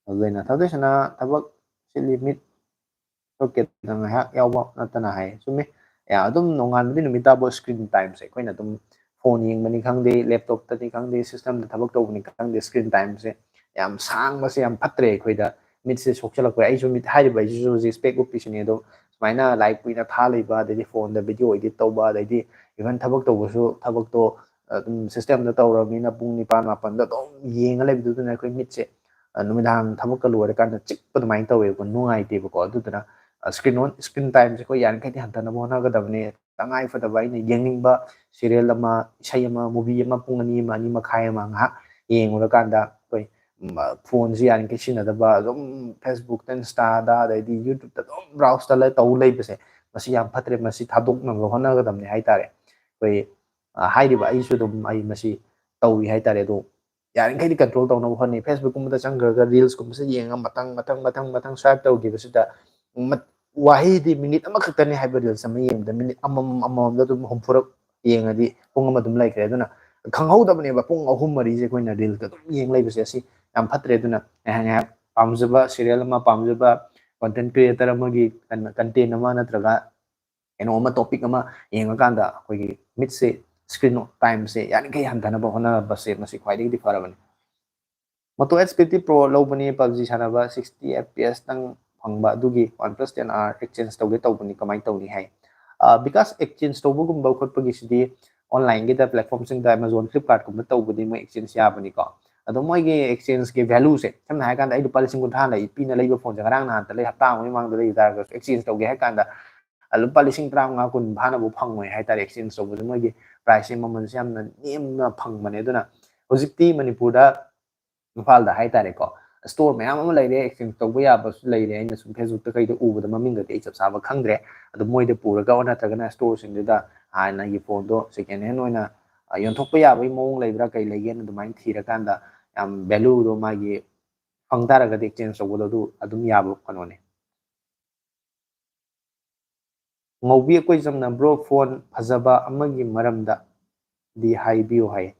ꯑꯗꯨꯅ ꯊꯥꯗꯣꯏꯁꯅꯥ ꯊꯕꯛ ꯁꯤꯜꯂꯤ, ꯃꯤꯠ ꯁꯣꯛꯀꯦꯗꯅ ꯉꯥꯏꯍꯥꯛ ꯌꯥꯎꯕ ꯅꯠꯇꯅ ꯍꯥꯏꯌꯦ꯫ ꯆꯨꯝꯃꯦ꯫ ꯌꯥ, ꯑꯗꯨꯝ ꯅꯣꯡꯉꯥꯟꯕꯗꯤ ꯅꯨꯃꯤꯠ ꯇꯥꯕ screen timeꯁꯦ ꯑꯩꯈꯣꯏꯅ ꯑꯗꯨꯝ phone ꯌꯦꯡꯕꯅꯤ ꯈꯪꯗꯦ, laptopꯇꯅꯤ ꯈꯪꯗꯦ, systemꯗ ꯊꯕꯛ ꯇꯧꯕꯅꯤ ꯈꯪꯗꯦ, screen timeꯁꯦ ꯌꯥꯝ ꯁꯥꯡꯕꯁꯦ ꯌꯥꯝ ꯐꯠꯇ꯭ꯔꯦ ꯑꯩꯈꯣꯏꯗ꯫ ꯃꯤꯠꯁꯦ ꯁꯣꯛꯆꯜꯂꯛꯄ꯫ ꯑꯩꯁꯨ ꯃꯤꯠ ꯍꯥꯏꯔꯤꯕ ꯑꯩꯁꯤꯁꯨ ꯍꯧꯖꯤꯛ spec ꯎꯞꯄꯤꯁꯤꯅꯦ꯫ ꯑꯗꯣ ꯁꯨꯃꯥꯏꯅ ꯂꯥꯏꯔꯤꯛ ꯀꯨꯏꯅ ꯊꯥ ꯂꯩꯕ, ꯑꯗꯩꯗꯤ phoneꯗ video edit ꯇꯧꯕ, ꯑꯗꯩꯗꯤ even ꯊꯕꯛ ꯇꯧꯕꯁꯨ ꯊꯕꯛꯇꯣ ꯑꯗꯨꯝ systemꯗ ꯇꯧꯔꯕꯅꯤꯅ ꯄꯨꯡ ꯅꯤꯄꯥꯟ ꯃꯥꯄꯟꯗ ꯑꯗꯨꯝ ꯌꯦꯡꯉ ꯂꯩꯕꯗꯨꯗꯅ ꯑꯩꯈꯣꯏ ꯃꯤꯠꯁꯦ, ꯑ, ꯅꯨꯃꯤꯗꯥꯡ ꯊꯕꯛꯀ ꯂꯣꯏꯔꯀꯥꯟꯗ ꯆꯤꯛꯄ ꯑꯗꯨꯃꯥꯏꯅ ꯇꯧꯋꯦꯕꯀꯣ, ꯅꯨꯡꯉꯥꯏꯇꯦꯕꯀꯣ꯫ ꯑꯗꯨꯗꯨꯅ, ꯑ, screen on, screen timeꯁꯦ ꯑꯩꯈꯣꯏ ꯌꯥꯔꯤꯈꯩꯗꯤ ꯍꯟꯊꯅꯕ ꯍꯣꯠꯅꯒꯗꯕꯅꯤ꯫ ꯇꯉꯥꯏ ꯐꯗꯕ ꯑꯩꯅ ꯌꯦꯡꯅꯤꯡꯕ serial ꯑꯃ, ꯏꯁꯩ ꯑꯃ, movie ꯑꯃ, ꯄꯨꯡ ꯑꯅꯤ ꯑꯃ, ꯑꯅꯤ ꯃꯈꯥꯏ ꯑꯃ ꯉꯥꯏꯍꯥꯛ ꯌꯦꯡꯉꯨꯔꯀꯥꯟꯗ ꯑꯩꯈꯣꯏ, ꯎꯝ, ꯑ, phoneꯁꯤ ꯌꯥꯔꯤꯈꯩ ꯁꯤꯖꯤꯟꯅꯗꯕ, ꯑꯗꯨꯝ Facebookꯇ, Instaꯗ, ꯑꯗꯩꯗꯤ YouTubeꯇ ꯑꯗꯨꯝ browseꯇ ꯂꯩ-, ꯇꯧ ꯂꯩꯕꯁꯦ, ꯃꯁꯤ ꯌꯥꯝ ꯐꯠꯇ꯭ꯔꯦ꯫ ꯃꯁꯤ ꯊꯥꯗꯣꯛꯅꯕ ꯍꯣꯠꯅꯒꯗꯕꯅꯤ ꯍꯥꯏꯇꯥꯔꯦ꯫ ꯑꯩꯈꯣꯏ, ꯑ, ꯍꯥꯏꯔꯤꯕ ꯑꯩꯁꯨ ꯑꯗꯨꯝ ꯑꯩ ꯃꯁꯤ ꯇꯧꯏ ꯍꯥꯏꯇꯥꯔꯦ꯫ ꯑꯗꯣ ꯌꯥꯔꯤꯈꯩꯗꯤ control ꯇꯧꯅꯕ ꯍꯣꯠꯅꯩ꯫ Facebookꯀꯨꯝꯕꯗ ꯆꯪꯈ꯭ꯔꯒ reelsꯀꯨꯝꯕꯁꯦ ꯌꯦꯡꯉ ꯃꯊꯪ, ꯃꯊꯪ, ꯃꯊꯪ, ꯃꯊꯪ swipe ꯇꯧꯈꯤꯕꯁꯤꯗ ꯃꯠ-, ꯋꯥꯍꯩꯗꯤ minute ꯑꯃꯈꯛꯇꯅꯤ ꯍꯥꯏꯕ reels ꯑꯃ ꯌꯦꯡꯕꯗ minute ꯑꯃꯃꯝ, ꯑꯃꯃꯝꯗ ꯑꯗꯨꯝ ꯍꯨꯝꯐꯨꯔꯛ ꯌꯦꯡꯉꯗꯤ ꯄꯨꯡ ꯑꯃ ꯑꯗꯨꯝ ꯂꯩꯈ꯭ꯔꯦ꯫ ꯑꯗꯨꯅ ꯈꯪꯍꯧꯗꯕꯅꯦꯕ ꯄꯨꯡ ꯑꯍꯨꯝ ꯃꯔꯤꯁꯦ ꯑꯩꯈꯣꯏꯅ reelsꯇ ꯑꯗꯨꯝ ꯌꯦꯡ ꯂꯩꯕꯁꯦ, ꯑꯁꯤ ꯌꯥꯝ ꯐꯠꯇ꯭ꯔꯦ꯫ ꯑꯗꯨꯅ ꯉꯥꯏꯍꯥꯛ ꯉꯥꯏꯍꯥꯛ ꯄꯥꯝꯖꯕ serial ꯑꯃ, ꯄꯥꯝꯖꯕ content creator ꯑꯃꯒꯤ ꯀꯟ-, content ꯑꯃ ꯅꯠꯇ꯭ꯔꯒ ꯀꯩꯅꯣ ꯑꯃ, topic ꯑꯃ ꯌꯦꯡꯉꯀꯥꯟꯗ ꯑꯩꯈꯣꯏꯒꯤ ꯃꯤꯠꯁꯦ, screen timeꯁꯦ ꯌꯥꯔꯤꯈꯩ ꯍꯟꯊꯅꯕ ꯍꯣꯠꯅꯕꯁꯦ ꯃꯁꯤ ꯈ꯭ꯋꯥꯏꯗꯒꯤꯗꯤ ꯐꯔꯕꯅꯤ꯫ Moto Edge fifty Pro ꯂꯧꯕꯅꯤ, PUBG ꯁꯥꯟꯅꯕ sixty F P S ꯇꯪ ꯐꯪꯕ ꯑꯗꯨꯒꯤ OnePlus ten R exchange ꯇꯧꯒꯦ ꯇꯧꯕꯅꯤ, ꯀꯃꯥꯏꯅ ꯇꯧꯅꯤ ꯍꯥꯏ꯫ ꯑ, ꯕꯤꯀꯥꯁ, exchange ꯇꯧꯕꯒꯨꯝꯕ ꯈꯣꯠꯄꯒꯤꯁꯤꯗꯤ onlineꯒꯤꯗ platformꯁꯤꯡꯗ Amazon, Flipkartꯀꯨꯝꯕ ꯇꯧꯕꯗꯤ ꯃꯣꯏ exchange ꯌꯥꯕꯅꯤꯀꯣ꯫ ꯑꯗꯣ ꯃꯣꯏꯒꯤ exchangeꯒꯤ valueꯁꯦ, ꯁꯝꯅ ꯍꯥꯏꯔꯀꯥꯟꯗ ꯑꯩ ꯂꯨꯄꯥ ꯂꯤꯁꯤꯡ ꯀꯨꯟꯊ꯭ꯔꯥ ꯂꯩ, ꯄꯤꯅ ꯂꯩꯕ phoneꯁꯦ ꯉꯔꯥꯡ ꯅꯍꯥꯟꯇ ꯂꯩ, ꯍꯞꯇꯥ ꯑꯃꯒꯤ ꯃꯃꯥꯡꯗ ꯂꯩ ꯇꯥꯔꯒꯁꯨ exchange ꯇꯧꯒꯦ ꯍꯥꯏ ꯀꯥꯟꯗ, ꯑ, ꯂꯨꯄꯥ ꯂꯤꯁꯤꯡ ꯇꯔꯥꯃꯉꯥ ꯀꯨꯟ ꯐꯥꯅꯕꯨ ꯐꯪꯉꯣꯏ ꯍꯥꯏꯇꯥꯔꯦ꯫ Exchange ꯇꯧꯕꯁꯦ ꯃꯣꯏꯒꯤ priceꯁꯦ, ꯃꯃꯜꯁꯦ ꯌꯥꯝꯅ ꯅꯦꯝꯅ ꯐꯪꯕꯅꯦ꯫ ꯑꯗꯨꯅ ꯍꯧꯖꯤꯛꯇꯤ ꯃꯅꯤꯄꯨꯔꯗ, ꯏꯝꯐꯥꯜꯗ ꯍꯥꯏꯇꯥꯔꯦꯀꯣ, store ꯃꯌꯥꯝ ꯑꯃ ꯂꯩꯔꯦ, exchange ꯇꯧꯕ ꯌꯥꯕꯁꯨ ꯂꯩꯔꯦ꯫ ꯑꯩꯅ ꯁꯨꯝ Facebookꯇ ꯀꯩꯗ ꯎꯕꯗ, ꯃꯃꯤꯡꯗꯗꯤ ꯑꯩ ꯆꯞ ꯆꯥꯕ ꯈꯪꯗ꯭ꯔꯦ꯫ ꯑꯗꯨ ꯃꯣꯏꯗ ꯄꯨꯔꯒ ꯅꯠꯇ꯭ꯔꯒꯅ storeꯁꯤꯡꯗꯨꯗ ꯍꯥꯟꯅꯒꯤ phoneꯗꯣ second hand ꯑꯣꯏꯅ, ꯑ, ꯌꯣꯟꯊꯣꯛꯄ ꯌꯥꯕꯒꯤ ꯃꯑꯣꯡ ꯂꯩꯕ꯭ꯔꯥ, ꯀꯩ ꯂꯩꯒꯦꯅ ꯑꯗꯨꯃꯥꯏꯅ ꯊꯤꯔꯀꯥꯟꯗ ꯌꯥꯝ valueꯗꯣ ꯃꯥꯒꯤ ꯐꯪ ꯇꯥꯔꯒꯗꯤ exchange ꯇꯧꯕꯗꯣ ꯑꯗꯨ ꯑꯗꯨꯝ ꯌꯥꯕ ꯀꯩꯅꯣꯅꯦ꯫ ꯉꯧꯕꯤ ꯑꯩꯈꯣꯏ ꯆꯝꯅ, "Bro, phone ꯐꯖꯕ ꯑꯃꯒꯤ ꯃꯔꯝꯗ ꯗꯤ ꯍꯥꯏꯕꯤꯌꯨ" ꯍꯥꯏ꯫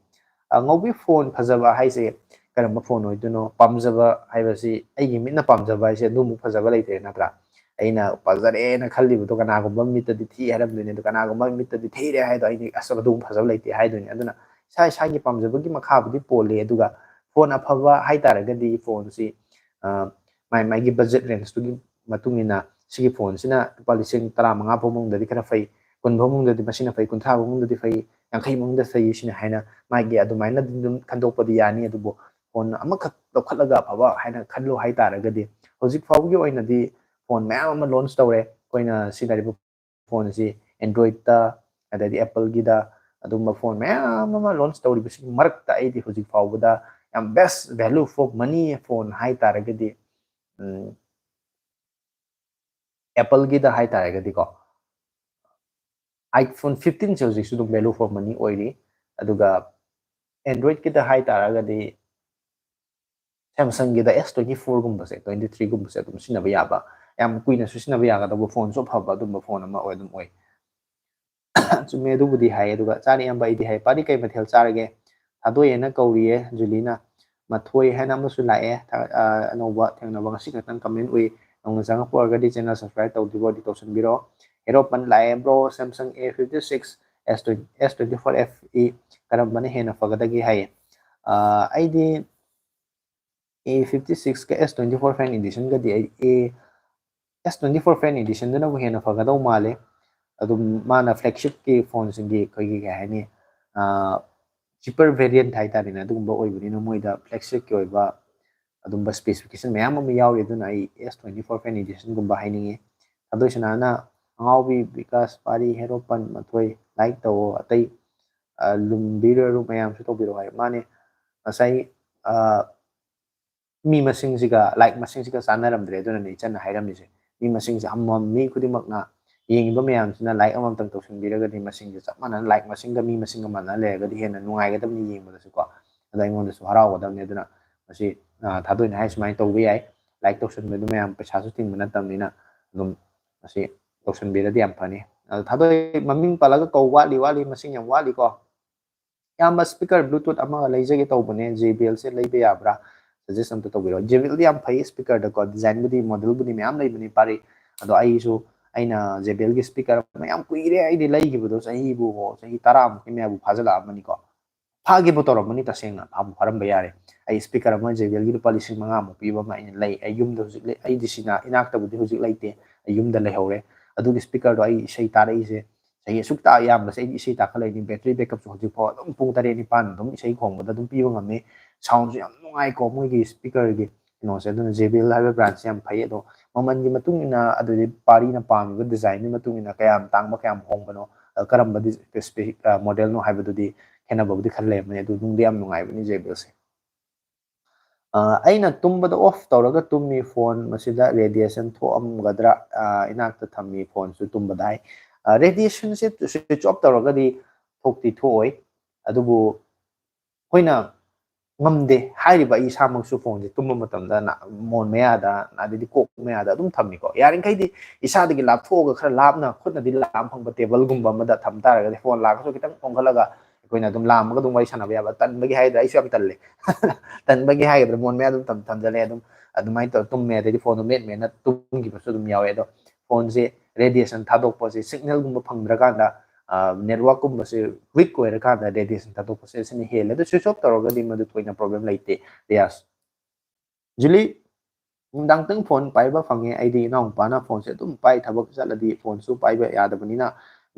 ꯑ, ꯉꯧꯕꯤ, phone ꯐꯖꯕ ꯍꯥꯏꯁꯦ ꯀꯔꯝꯕ phone ꯑꯣꯏꯗꯣꯏꯅꯣ? ꯄꯥꯝꯖꯕ ꯍꯥꯏꯕꯁꯤ, ꯑꯩꯒꯤ ꯃꯤꯠꯅ ꯄꯥꯝꯖꯕ ꯍꯥꯏꯁꯦ ꯑꯗꯨꯃꯨꯛ ꯐꯖꯕ ꯂꯩꯇ꯭ꯔꯦ, ꯅꯠꯇ꯭ꯔꯥ? ꯑꯩꯅ ꯐꯖꯔꯦꯅ ꯈꯜꯂꯤꯕꯗꯣ ꯀꯅꯥꯒꯨꯝꯕ ꯃꯤꯠꯇꯗꯤ ꯊꯤ ꯍꯥꯏꯔꯝꯗꯣꯏꯅꯦ, ꯑꯗꯣ ꯀꯅꯥꯒꯨꯝꯕ ꯃꯤꯠꯇꯗꯤ ꯊꯤꯔꯦ ꯍꯥꯏꯗꯣ ꯑꯩꯗꯤ, "ꯑꯁ, ꯑꯗꯨꯃꯨꯛ ꯐꯖꯕ ꯂꯩꯇꯦ" ꯍꯥꯏꯗꯣꯏꯅꯦ꯫ ꯑꯗꯨꯅ ꯏꯁꯥ ꯏꯁꯥꯒꯤ ꯄꯥꯝꯖꯕꯒꯤ ꯃꯈꯥꯕꯨꯗꯤ ꯄꯣꯜꯂꯦ꯫ ꯑꯗꯨꯒ phone ꯑꯐꯕ ꯍꯥꯏ ꯇꯥꯔꯒꯗꯤ phoneꯁꯤ, ꯑ, ꯃꯥꯏ ꯃꯥꯏꯒꯤ ꯕꯖꯦꯠ ꯔꯦꯟꯖꯇꯨꯒꯤ ꯃꯇꯨꯡ ꯏꯟꯅ ꯁꯤꯒꯤ ꯐꯣꯟꯁꯤꯅ ꯂꯨꯄꯥ ꯂꯤꯁꯤꯡ ꯇꯔꯥ ꯃꯉꯥ ꯐꯥꯎ ꯃꯅꯨꯡꯗꯗꯤ ꯈꯔ ꯐꯩ, ꯀꯨꯟ ꯐꯥꯎ ꯃꯅꯨꯡꯗꯗꯤ ꯃꯁꯤꯅ ꯐꯩ, ꯀꯨꯟꯊ꯭ꯔꯥ ꯐꯥꯎ ꯃꯅꯨꯡꯗꯗꯤ ꯐꯩ, ꯌꯥꯡꯈꯩ ꯃꯅꯨꯡꯗ ꯐꯩ ꯁꯤꯅ ꯍꯥꯏꯅ ꯃꯥꯒꯤ ꯑꯗꯨꯃꯥꯏꯅ ꯑꯗꯨꯝ ꯈꯟꯗꯣꯛꯄꯗꯤ ꯌꯥꯅꯤ꯫ ꯑꯗꯨꯕꯨ ꯐꯣꯟ ꯑꯃꯈꯛ ꯂꯧꯈꯠꯂꯒ ꯑꯐꯕ ꯍꯥꯏꯅ ꯈꯜꯂꯨ ꯍꯥꯏꯇꯥꯔꯒꯗꯤ ꯍꯧꯖꯤꯛ ꯐꯥꯎꯕꯒꯤ ꯑꯣꯏꯅꯗꯤ ꯐꯣꯟ ꯃꯌꯥꯝ ꯑꯃ ꯂꯣꯟꯆ ꯇꯧꯔꯦ꯫ ꯑꯩꯈꯣꯏꯅ ꯁꯤꯖꯤꯟꯅꯔꯤꯕ ꯐꯣꯟꯁꯤ Androidꯇ, ꯑꯗꯩꯗꯤ Appleꯒꯤꯗ ꯑꯗꯨꯝꯕ ꯐꯣꯟ ꯃꯌꯥꯝ ꯑꯃ ꯂꯣꯟꯆ ꯇꯧꯔꯤꯕꯁꯤꯒꯤ ꯃꯔꯛꯇ ꯑꯩꯗꯤ ꯍꯧꯖꯤꯛ ꯐꯥꯎꯕꯗ ꯌꯥꯝ best value for money phone ꯍꯥꯏꯇꯥꯔꯒꯗꯤ Appleꯒꯤꯗ ꯍꯥꯏꯇꯥꯔꯒꯗꯤꯀꯣ, iPhone fifteenꯁꯦ ꯍꯧꯖꯤꯛꯁꯨ ꯑꯗꯨꯝ value for money ꯑꯣꯏꯔꯤ꯫ ꯑꯗꯨꯒ Androidꯀꯤꯗ ꯍꯥꯏꯇꯥꯔꯒꯗꯤ Samsungꯒꯤꯗ S twenty fourꯒꯨꯝꯕꯁꯦ, twenty threeꯒꯨꯝꯕꯁꯦ ꯑꯗꯨꯝ ꯁꯤꯖꯤꯟꯅꯕ ꯌꯥꯕ, ꯌꯥꯝ ꯀꯨꯏꯅꯁꯨ ꯁꯤꯖꯤꯟꯅꯕ ꯌꯥꯒꯗꯧꯕ, ꯐꯣꯟꯁꯨ ꯑꯐꯕ ꯑꯗꯨꯝꯕ ꯐꯣꯟ ꯑꯃ ꯑꯣꯏ ꯑꯗꯨꯝ ꯑꯣꯏ꯫ ꯆꯨꯝꯃꯦ, ꯑꯗꯨꯕꯨꯗꯤ ꯍꯥꯏ꯫ ꯑꯗꯨꯒ ꯆꯥꯔꯦ ꯏꯌꯥꯝꯕ, ꯑꯩꯗꯤ ꯍꯥꯏ꯫ ꯄꯥꯔꯤ ꯀꯩ ꯃꯊꯦꯜ ꯆꯥꯔꯒꯦ? ꯊꯥꯗꯣꯛꯑꯦꯅ ꯀꯧꯔꯤꯌꯦ ꯖꯨꯂꯤꯅ꯫ ꯃꯊꯣꯏ ꯍꯥꯏꯅ ꯑꯃꯁꯨ ꯂꯥꯛꯑꯦ, ꯊꯥ-, ꯑ, ꯑꯅꯧꯕ ꯊꯦꯡꯅꯕ ꯉꯁꯤ ꯈꯛꯇꯪ comment ꯎꯏ꯫ ꯅꯧꯅ ꯆꯪꯉꯛꯄ ꯑꯣꯏꯔꯒꯗꯤ channel subscribe ꯇꯧꯗ꯭ꯔꯤꯕ ꯑꯣꯏꯔꯗꯤ ꯇꯧꯁꯟꯕꯤꯔꯣ꯫ Hero Pan ꯂꯥꯛꯑꯦ, bro, Samsung A fifty six, S twenty, S twenty four F E ꯀꯔꯝꯕꯅ ꯍꯦꯟꯅ ꯐꯒꯗꯒꯦ ꯍꯥꯏꯌꯦ꯫ ꯑ, ꯑꯩꯗꯤ A fifty sixꯀ S twenty four Fan Editionꯒꯗꯤ ꯑꯩ A, S twenty four Fan Editionꯗꯨꯅꯕꯨ ꯍꯦꯟꯅ ꯐꯒꯗꯧ ꯃꯥꯜꯂꯦ꯫ ꯑꯗꯨꯝ ꯃꯥꯅ flagshipꯀꯤ ꯐꯣꯟꯁꯤꯡꯒꯤ ꯑꯩꯈꯣꯏꯒꯤ ꯀꯩ ꯍꯥꯏꯅꯤ, ꯑ, cheaper variant ꯍꯥꯏꯇꯥꯔꯦꯅꯦ, ꯑꯗꯨꯒꯨꯝꯕ ꯑꯣꯏꯕꯅꯤꯅ ꯃꯣꯏꯗ flagshipꯀꯤ ꯑꯣꯏꯕ ꯑꯗꯨꯝꯕ specification ꯃꯌꯥꯝ ꯑꯃ ꯌꯥꯎꯔꯤ꯫ ꯑꯗꯨꯅ ꯑꯩ S twenty four Fan Editionꯒꯨꯝꯕ ꯍꯥꯏꯅꯤꯡꯉꯤ꯫ ꯊꯥꯗꯣꯏ ꯁꯅꯥꯅ ꯑꯉꯥꯎꯕꯤ ꯕꯤꯀꯥꯁ ꯄꯥꯔꯤ ꯍꯦꯔꯣ ꯄꯟ ꯃꯊꯣꯏ like ꯇꯧꯑꯣ, ꯑꯇꯩ, ꯑ, ꯂꯨꯝꯕꯤꯔꯔꯨ ꯃꯌꯥꯝꯁꯨ ꯇꯧꯕꯤꯔꯛꯑꯣ ꯍꯥꯏ꯫ ꯃꯥꯅꯦ, ꯉꯁꯥꯏ, ꯑ, ꯃꯤ ꯃꯁꯤꯡꯁꯤꯒ like ꯃꯁꯤꯡꯁꯤꯒ ꯆꯥꯟꯅꯔꯝꯗ꯭ꯔꯦ, ꯑꯗꯨꯅꯅꯦ ꯏꯆꯟꯅ ꯍꯥꯏꯔꯝꯃꯤꯁꯦ꯫ ꯃꯤ ꯃꯁꯤꯡꯁꯦ ꯑꯃꯃꯝ, ꯃꯤ ꯈꯨꯗꯤꯡꯃꯛꯅ ꯌꯦꯡꯉꯤꯕ ꯃꯌꯥꯝꯁꯤꯅ like ꯑꯃꯃꯝꯇꯪ ꯇꯧꯁꯤꯟꯕꯤꯔꯒꯗꯤ ꯃꯁꯤꯡꯁꯦ ꯆꯞ ꯃꯥꯟꯅꯅ, like ꯃꯁꯤꯡꯒ ꯃꯤ ꯃꯁꯤꯡꯒ ꯃꯥꯟꯅ ꯂꯩꯔꯒꯗꯤ ꯍꯦꯟꯅ ꯅꯨꯡꯉꯥꯏꯒꯗꯕꯅꯤ ꯌꯦꯡꯕꯗꯁꯨꯀꯣ, ꯑꯗ ꯑꯩꯉꯣꯟꯗꯁꯨ ꯍꯔꯥꯎꯒꯗꯕꯅꯤ꯫ ꯑꯗꯨꯅ ꯃꯁꯤ, ꯑ, ꯊꯥꯗꯣꯏꯅ ꯍꯥꯏ ꯁꯨꯃꯥꯏꯅ ꯇꯧꯕ ꯌꯥꯏ, like ꯇꯧꯁꯟꯕꯗꯨ ꯃꯌꯥꯝ ꯄꯩꯁꯥꯁꯨ ꯇꯤꯡꯕ ꯅꯠꯇꯕꯅꯤꯅ ꯑꯗꯨꯝ ꯃꯁꯤ ꯇꯧꯁꯟꯕꯤꯔꯗꯤ ꯌꯥꯝ ꯐꯅꯤ꯫ ꯑꯗꯣ ꯊꯥꯗꯣꯏ ꯃꯃꯤꯡ ꯄꯜꯂꯒ ꯀꯧ ꯋꯥꯠꯂꯤ, ꯋꯥꯠꯂꯤ, ꯃꯁꯤꯡ ꯌꯥꯝ ꯋꯥꯠꯂꯤꯀꯣ꯫ ꯏꯌꯥꯝꯕ, speaker Bluetooth ꯑꯃꯒ ꯂꯩꯖꯒꯦ ꯇꯧꯕꯅꯦ, JBLꯁꯦ ꯂꯩꯕ ꯌꯥꯕ꯭ꯔꯥ? Suggest ꯑꯝꯇ ꯇꯧꯕꯤꯔꯣ꯫ JBLꯗꯤ ꯌꯥꯝ ꯐꯩ speakerꯗꯀꯣ, designꯕꯨꯗꯤ, modelꯕꯨꯗꯤ ꯃꯌꯥꯝ ꯂꯩꯕꯅꯤ ꯄꯥꯔꯤ, ꯑꯗꯣ ꯑꯩꯁꯨ, ꯑꯩꯅ JBLꯒꯤ speaker ꯑꯃ ꯌꯥꯝ ꯀꯨꯏꯔꯦ ꯑꯩꯗꯤ ꯂꯩꯈꯤꯕꯗꯣ, ꯆꯍꯤꯕꯨ, ꯆꯍꯤ ꯇꯔꯥꯃꯨꯛꯀꯤ ꯃꯌꯥꯕꯨ ꯐꯥꯖꯤꯜꯂꯛꯑꯃꯅꯤꯀꯣ꯫ ꯐꯥꯒꯦꯕꯨ ꯇꯧꯔꯝꯃꯅꯤ, ꯇꯁꯦꯡꯅ ꯐꯥꯕꯨ ꯐꯥꯔꯝꯕ ꯌꯥꯔꯦ꯫ ꯑꯩ ꯁ꯭ꯄꯤꯀꯔ ꯑꯃ JBLꯒꯤ ꯂꯨꯄꯥ ꯂꯤꯁꯤꯡ ꯃꯉꯥꯃꯨꯛ ꯄꯤꯕ ꯑꯃ ꯑꯩꯅ ꯂꯩ꯫ ꯑꯩ ꯌꯨꯝꯗ ꯍꯧꯖꯤꯛ ꯂꯩ, ꯑꯩꯗꯤ ꯁꯤꯅ ꯏꯅꯥꯛꯇꯕꯨꯗꯤ ꯍꯧꯖꯤꯛ ꯂꯩꯇꯦ, ꯑꯩ ꯌꯨꯝꯗ ꯂꯩꯍꯧꯔꯦ꯫ ꯑꯗꯨꯒꯤ ꯁ꯭ꯄꯤꯀꯔꯗꯣ ꯑꯩ ꯏꯁꯩ ꯇꯥꯔꯛꯏꯁꯦ ꯆꯍꯤ ꯑꯁꯨꯛ ꯇꯥ ꯌꯥꯝꯕꯁꯦ ꯑꯩꯗꯤ ꯏꯁꯩ ꯇꯥꯈꯠꯂꯛꯏꯅꯤ꯫ ꯕꯦꯇ꯭ꯔꯤ ꯕꯦꯛꯀꯞꯁꯨ ꯍꯧꯖꯤꯛꯐꯥꯎ ꯑꯗꯨꯝ ꯄꯨꯡ ꯇꯔꯦꯠ ꯅꯤꯄꯥꯟ ꯑꯗꯨꯝ ꯏꯁꯩ ꯈꯣꯡꯕꯗ ꯑꯗꯨꯝ ꯄꯤꯕ ꯉꯝꯃꯤ꯫ ꯁꯥꯎꯟꯁꯨ ꯌꯥꯝ ꯅꯨꯡꯉꯥꯏꯀꯣ ꯃꯣꯏꯒꯤ ꯁ꯭ꯄꯤꯀꯔꯒꯤ ꯀꯩꯅꯣꯁꯦ꯫ ꯑꯗꯨꯅ JBL ꯍꯥꯏꯕ ꯕ꯭ꯔꯥꯟꯁꯦ ꯌꯥꯝ ꯐꯩ꯫ ꯑꯗꯣ ꯃꯃꯜꯒꯤ ꯃꯇꯨꯡ ꯏꯟꯅ, ꯑꯗꯨꯗꯤ ꯄꯥꯔꯤꯅ ꯄꯥꯝꯃꯤꯕ ꯗꯤꯖꯥꯏꯟꯒꯤ ꯃꯇꯨꯡ ꯏꯟꯅ ꯀꯌꯥꯝ ꯇꯥꯡꯕ ꯀꯌꯥꯝ ꯍꯣꯡꯕꯅꯣ, ꯑ, ꯀꯔꯝꯕ ꯗꯤ-, ꯁ꯭ꯄꯦꯁꯤꯐꯤꯛ, ꯑ, ꯃꯣꯗꯦꯜꯅꯣ ꯍꯥꯏꯕꯗꯨꯗꯤ ꯈꯦꯠꯅꯕꯕꯨꯗꯤ ꯈꯔ ꯂꯩꯔꯝꯃꯅꯤ꯫ ꯑꯗꯨ ꯅꯨꯡꯗꯤ ꯌꯥꯝ ꯅꯨꯡꯉꯥꯏꯕꯅꯤ JBLꯁꯦ꯫ ꯑ, ꯑꯩꯅ ꯇꯨꯝꯕꯗ ꯑꯣꯐ ꯇꯧꯔꯒ ꯇꯨꯝꯃꯤ꯫ ꯐꯣꯟ ꯃꯁꯤꯗ ꯔꯦꯗꯤꯌꯦꯁꯟ ꯊꯣꯛꯑꯝꯒꯗ꯭ꯔꯥ? ꯑ, ꯏꯅꯥꯛꯇ ꯊꯝꯃꯤ, ꯐꯣꯟꯁꯨ ꯇꯨꯝꯕꯗ ꯍꯥꯏ꯫ ꯑ, ꯔꯦꯗꯤꯌꯦꯁꯟꯁꯦ ꯁ꯭ꯋꯤꯆ ꯑꯣꯐ ꯇꯧꯔꯒꯗꯤ ꯊꯣꯛꯇꯤ ꯊꯣꯛꯑꯣꯏ, ꯑꯗꯨꯕꯨ ꯑꯩꯈꯣꯏꯅ ꯉꯝꯗꯦ ꯍꯥꯏꯔꯤꯕ ꯑꯩ ꯏꯁꯥꯃꯛꯁꯨ ꯐꯣꯟꯁꯦ ꯇꯨꯝꯕ ꯃꯇꯝꯗ ꯅꯥ-, ꯃꯣꯟ ꯃꯌꯥꯗ, ꯑꯗꯩꯗꯤ ꯀꯣꯛ ꯃꯌꯥꯗ ꯑꯗꯨꯝ ꯊꯝꯃꯤꯀꯣ꯫ ꯌꯥꯔꯤꯈꯩꯗꯤ ꯏꯁꯥꯗꯒꯤ ꯂꯥꯞꯊꯣꯛꯑꯒ ꯈꯔ ꯂꯥꯞꯅ ꯈꯨꯠꯅꯗꯤ ꯂꯥꯝ ꯐꯪꯕ ꯇꯦꯕꯜꯒꯨꯝꯕ ꯑꯃꯗ ꯊꯝ ꯇꯥꯔꯒꯗꯤ, ꯐꯣꯟ ꯂꯥꯛꯑꯒꯁꯨ ꯈꯤꯇꯪ ꯑꯣꯟꯈꯠꯂꯒ ꯑꯩꯈꯣꯏꯅ ꯑꯗꯨꯝ ꯂꯥꯝꯃꯒ ꯑꯗꯨꯝ ꯋꯥꯔꯤ ꯁꯥꯟꯅꯕ ꯌꯥꯕ꯫ ꯇꯟꯕꯒꯤ ꯍꯥꯏꯒꯗ꯭ꯔꯥ, ꯑꯩꯁꯨ ꯌꯥꯝ ꯇꯜꯂꯦ꯫ ꯇꯟꯕꯒꯤ ꯍꯥꯏꯒꯗ꯭ꯔꯥ, ꯃꯣꯟ ꯃꯌꯥ ꯑꯗꯨꯝ ꯊꯝ-, ꯊꯝꯖꯜꯂꯦ꯫ ꯑꯗꯨꯝ ꯑꯗꯨꯃꯥꯏꯅ ꯇꯧꯔ ꯇꯨꯝꯃꯦ꯫ ꯑꯗꯩꯗꯤ ꯐꯣꯟꯗꯣ ꯃꯦꯠ ꯃꯦꯠꯅ ꯇꯨꯝꯈꯤꯕꯁꯨ ꯑꯗꯨꯝ ꯌꯥꯎꯋꯦ꯫ ꯑꯗꯣ ꯐꯣꯟꯁꯦ ꯔꯦꯗꯤꯌꯦꯁꯟ ꯊꯥꯗꯣꯛꯄꯁꯦ, ꯁꯤꯒꯅꯦꯜꯒꯨꯝꯕ ꯐꯪꯗ꯭ꯔꯀꯥꯟꯗ, ꯑ, ꯅꯦꯠꯋꯥꯔꯛꯀꯨꯝꯕꯁꯦ ꯋꯤꯛ ꯑꯣꯏꯔꯀꯥꯟꯗ ꯔꯦꯗꯤꯌꯦꯁꯟ ꯊꯥꯗꯣꯛꯄꯁꯦ ꯁꯤꯅ ꯍꯦꯜꯂꯦ꯫ ꯑꯗꯣ ꯁ꯭ꯋꯤꯆ ꯑꯣꯐ ꯇꯧꯔꯒꯗꯤ ꯃꯗꯨ ꯊꯣꯏꯅ ꯄ꯭ꯔꯣꯕ꯭ꯂꯦꯝ ꯂꯩꯇꯦ꯫ ꯔꯤꯌꯥꯁ꯫ ꯖꯨꯂꯤ, ꯅꯨꯡꯗꯥꯡꯇꯪ ꯐꯣꯟ ꯄꯥꯏꯕ ꯐꯪꯉꯦ꯫ ꯑꯩꯗꯤ ꯏꯅꯥꯎꯅꯨꯄꯥꯅ ꯐꯣꯟꯁꯦ ꯑꯗꯨꯝ ꯄꯥꯏ, ꯊꯕꯛ ꯆꯠꯂꯗꯤ ꯐꯣꯟꯁꯨ ꯄꯥꯏꯕ ꯌꯥꯗꯕꯅꯤꯅ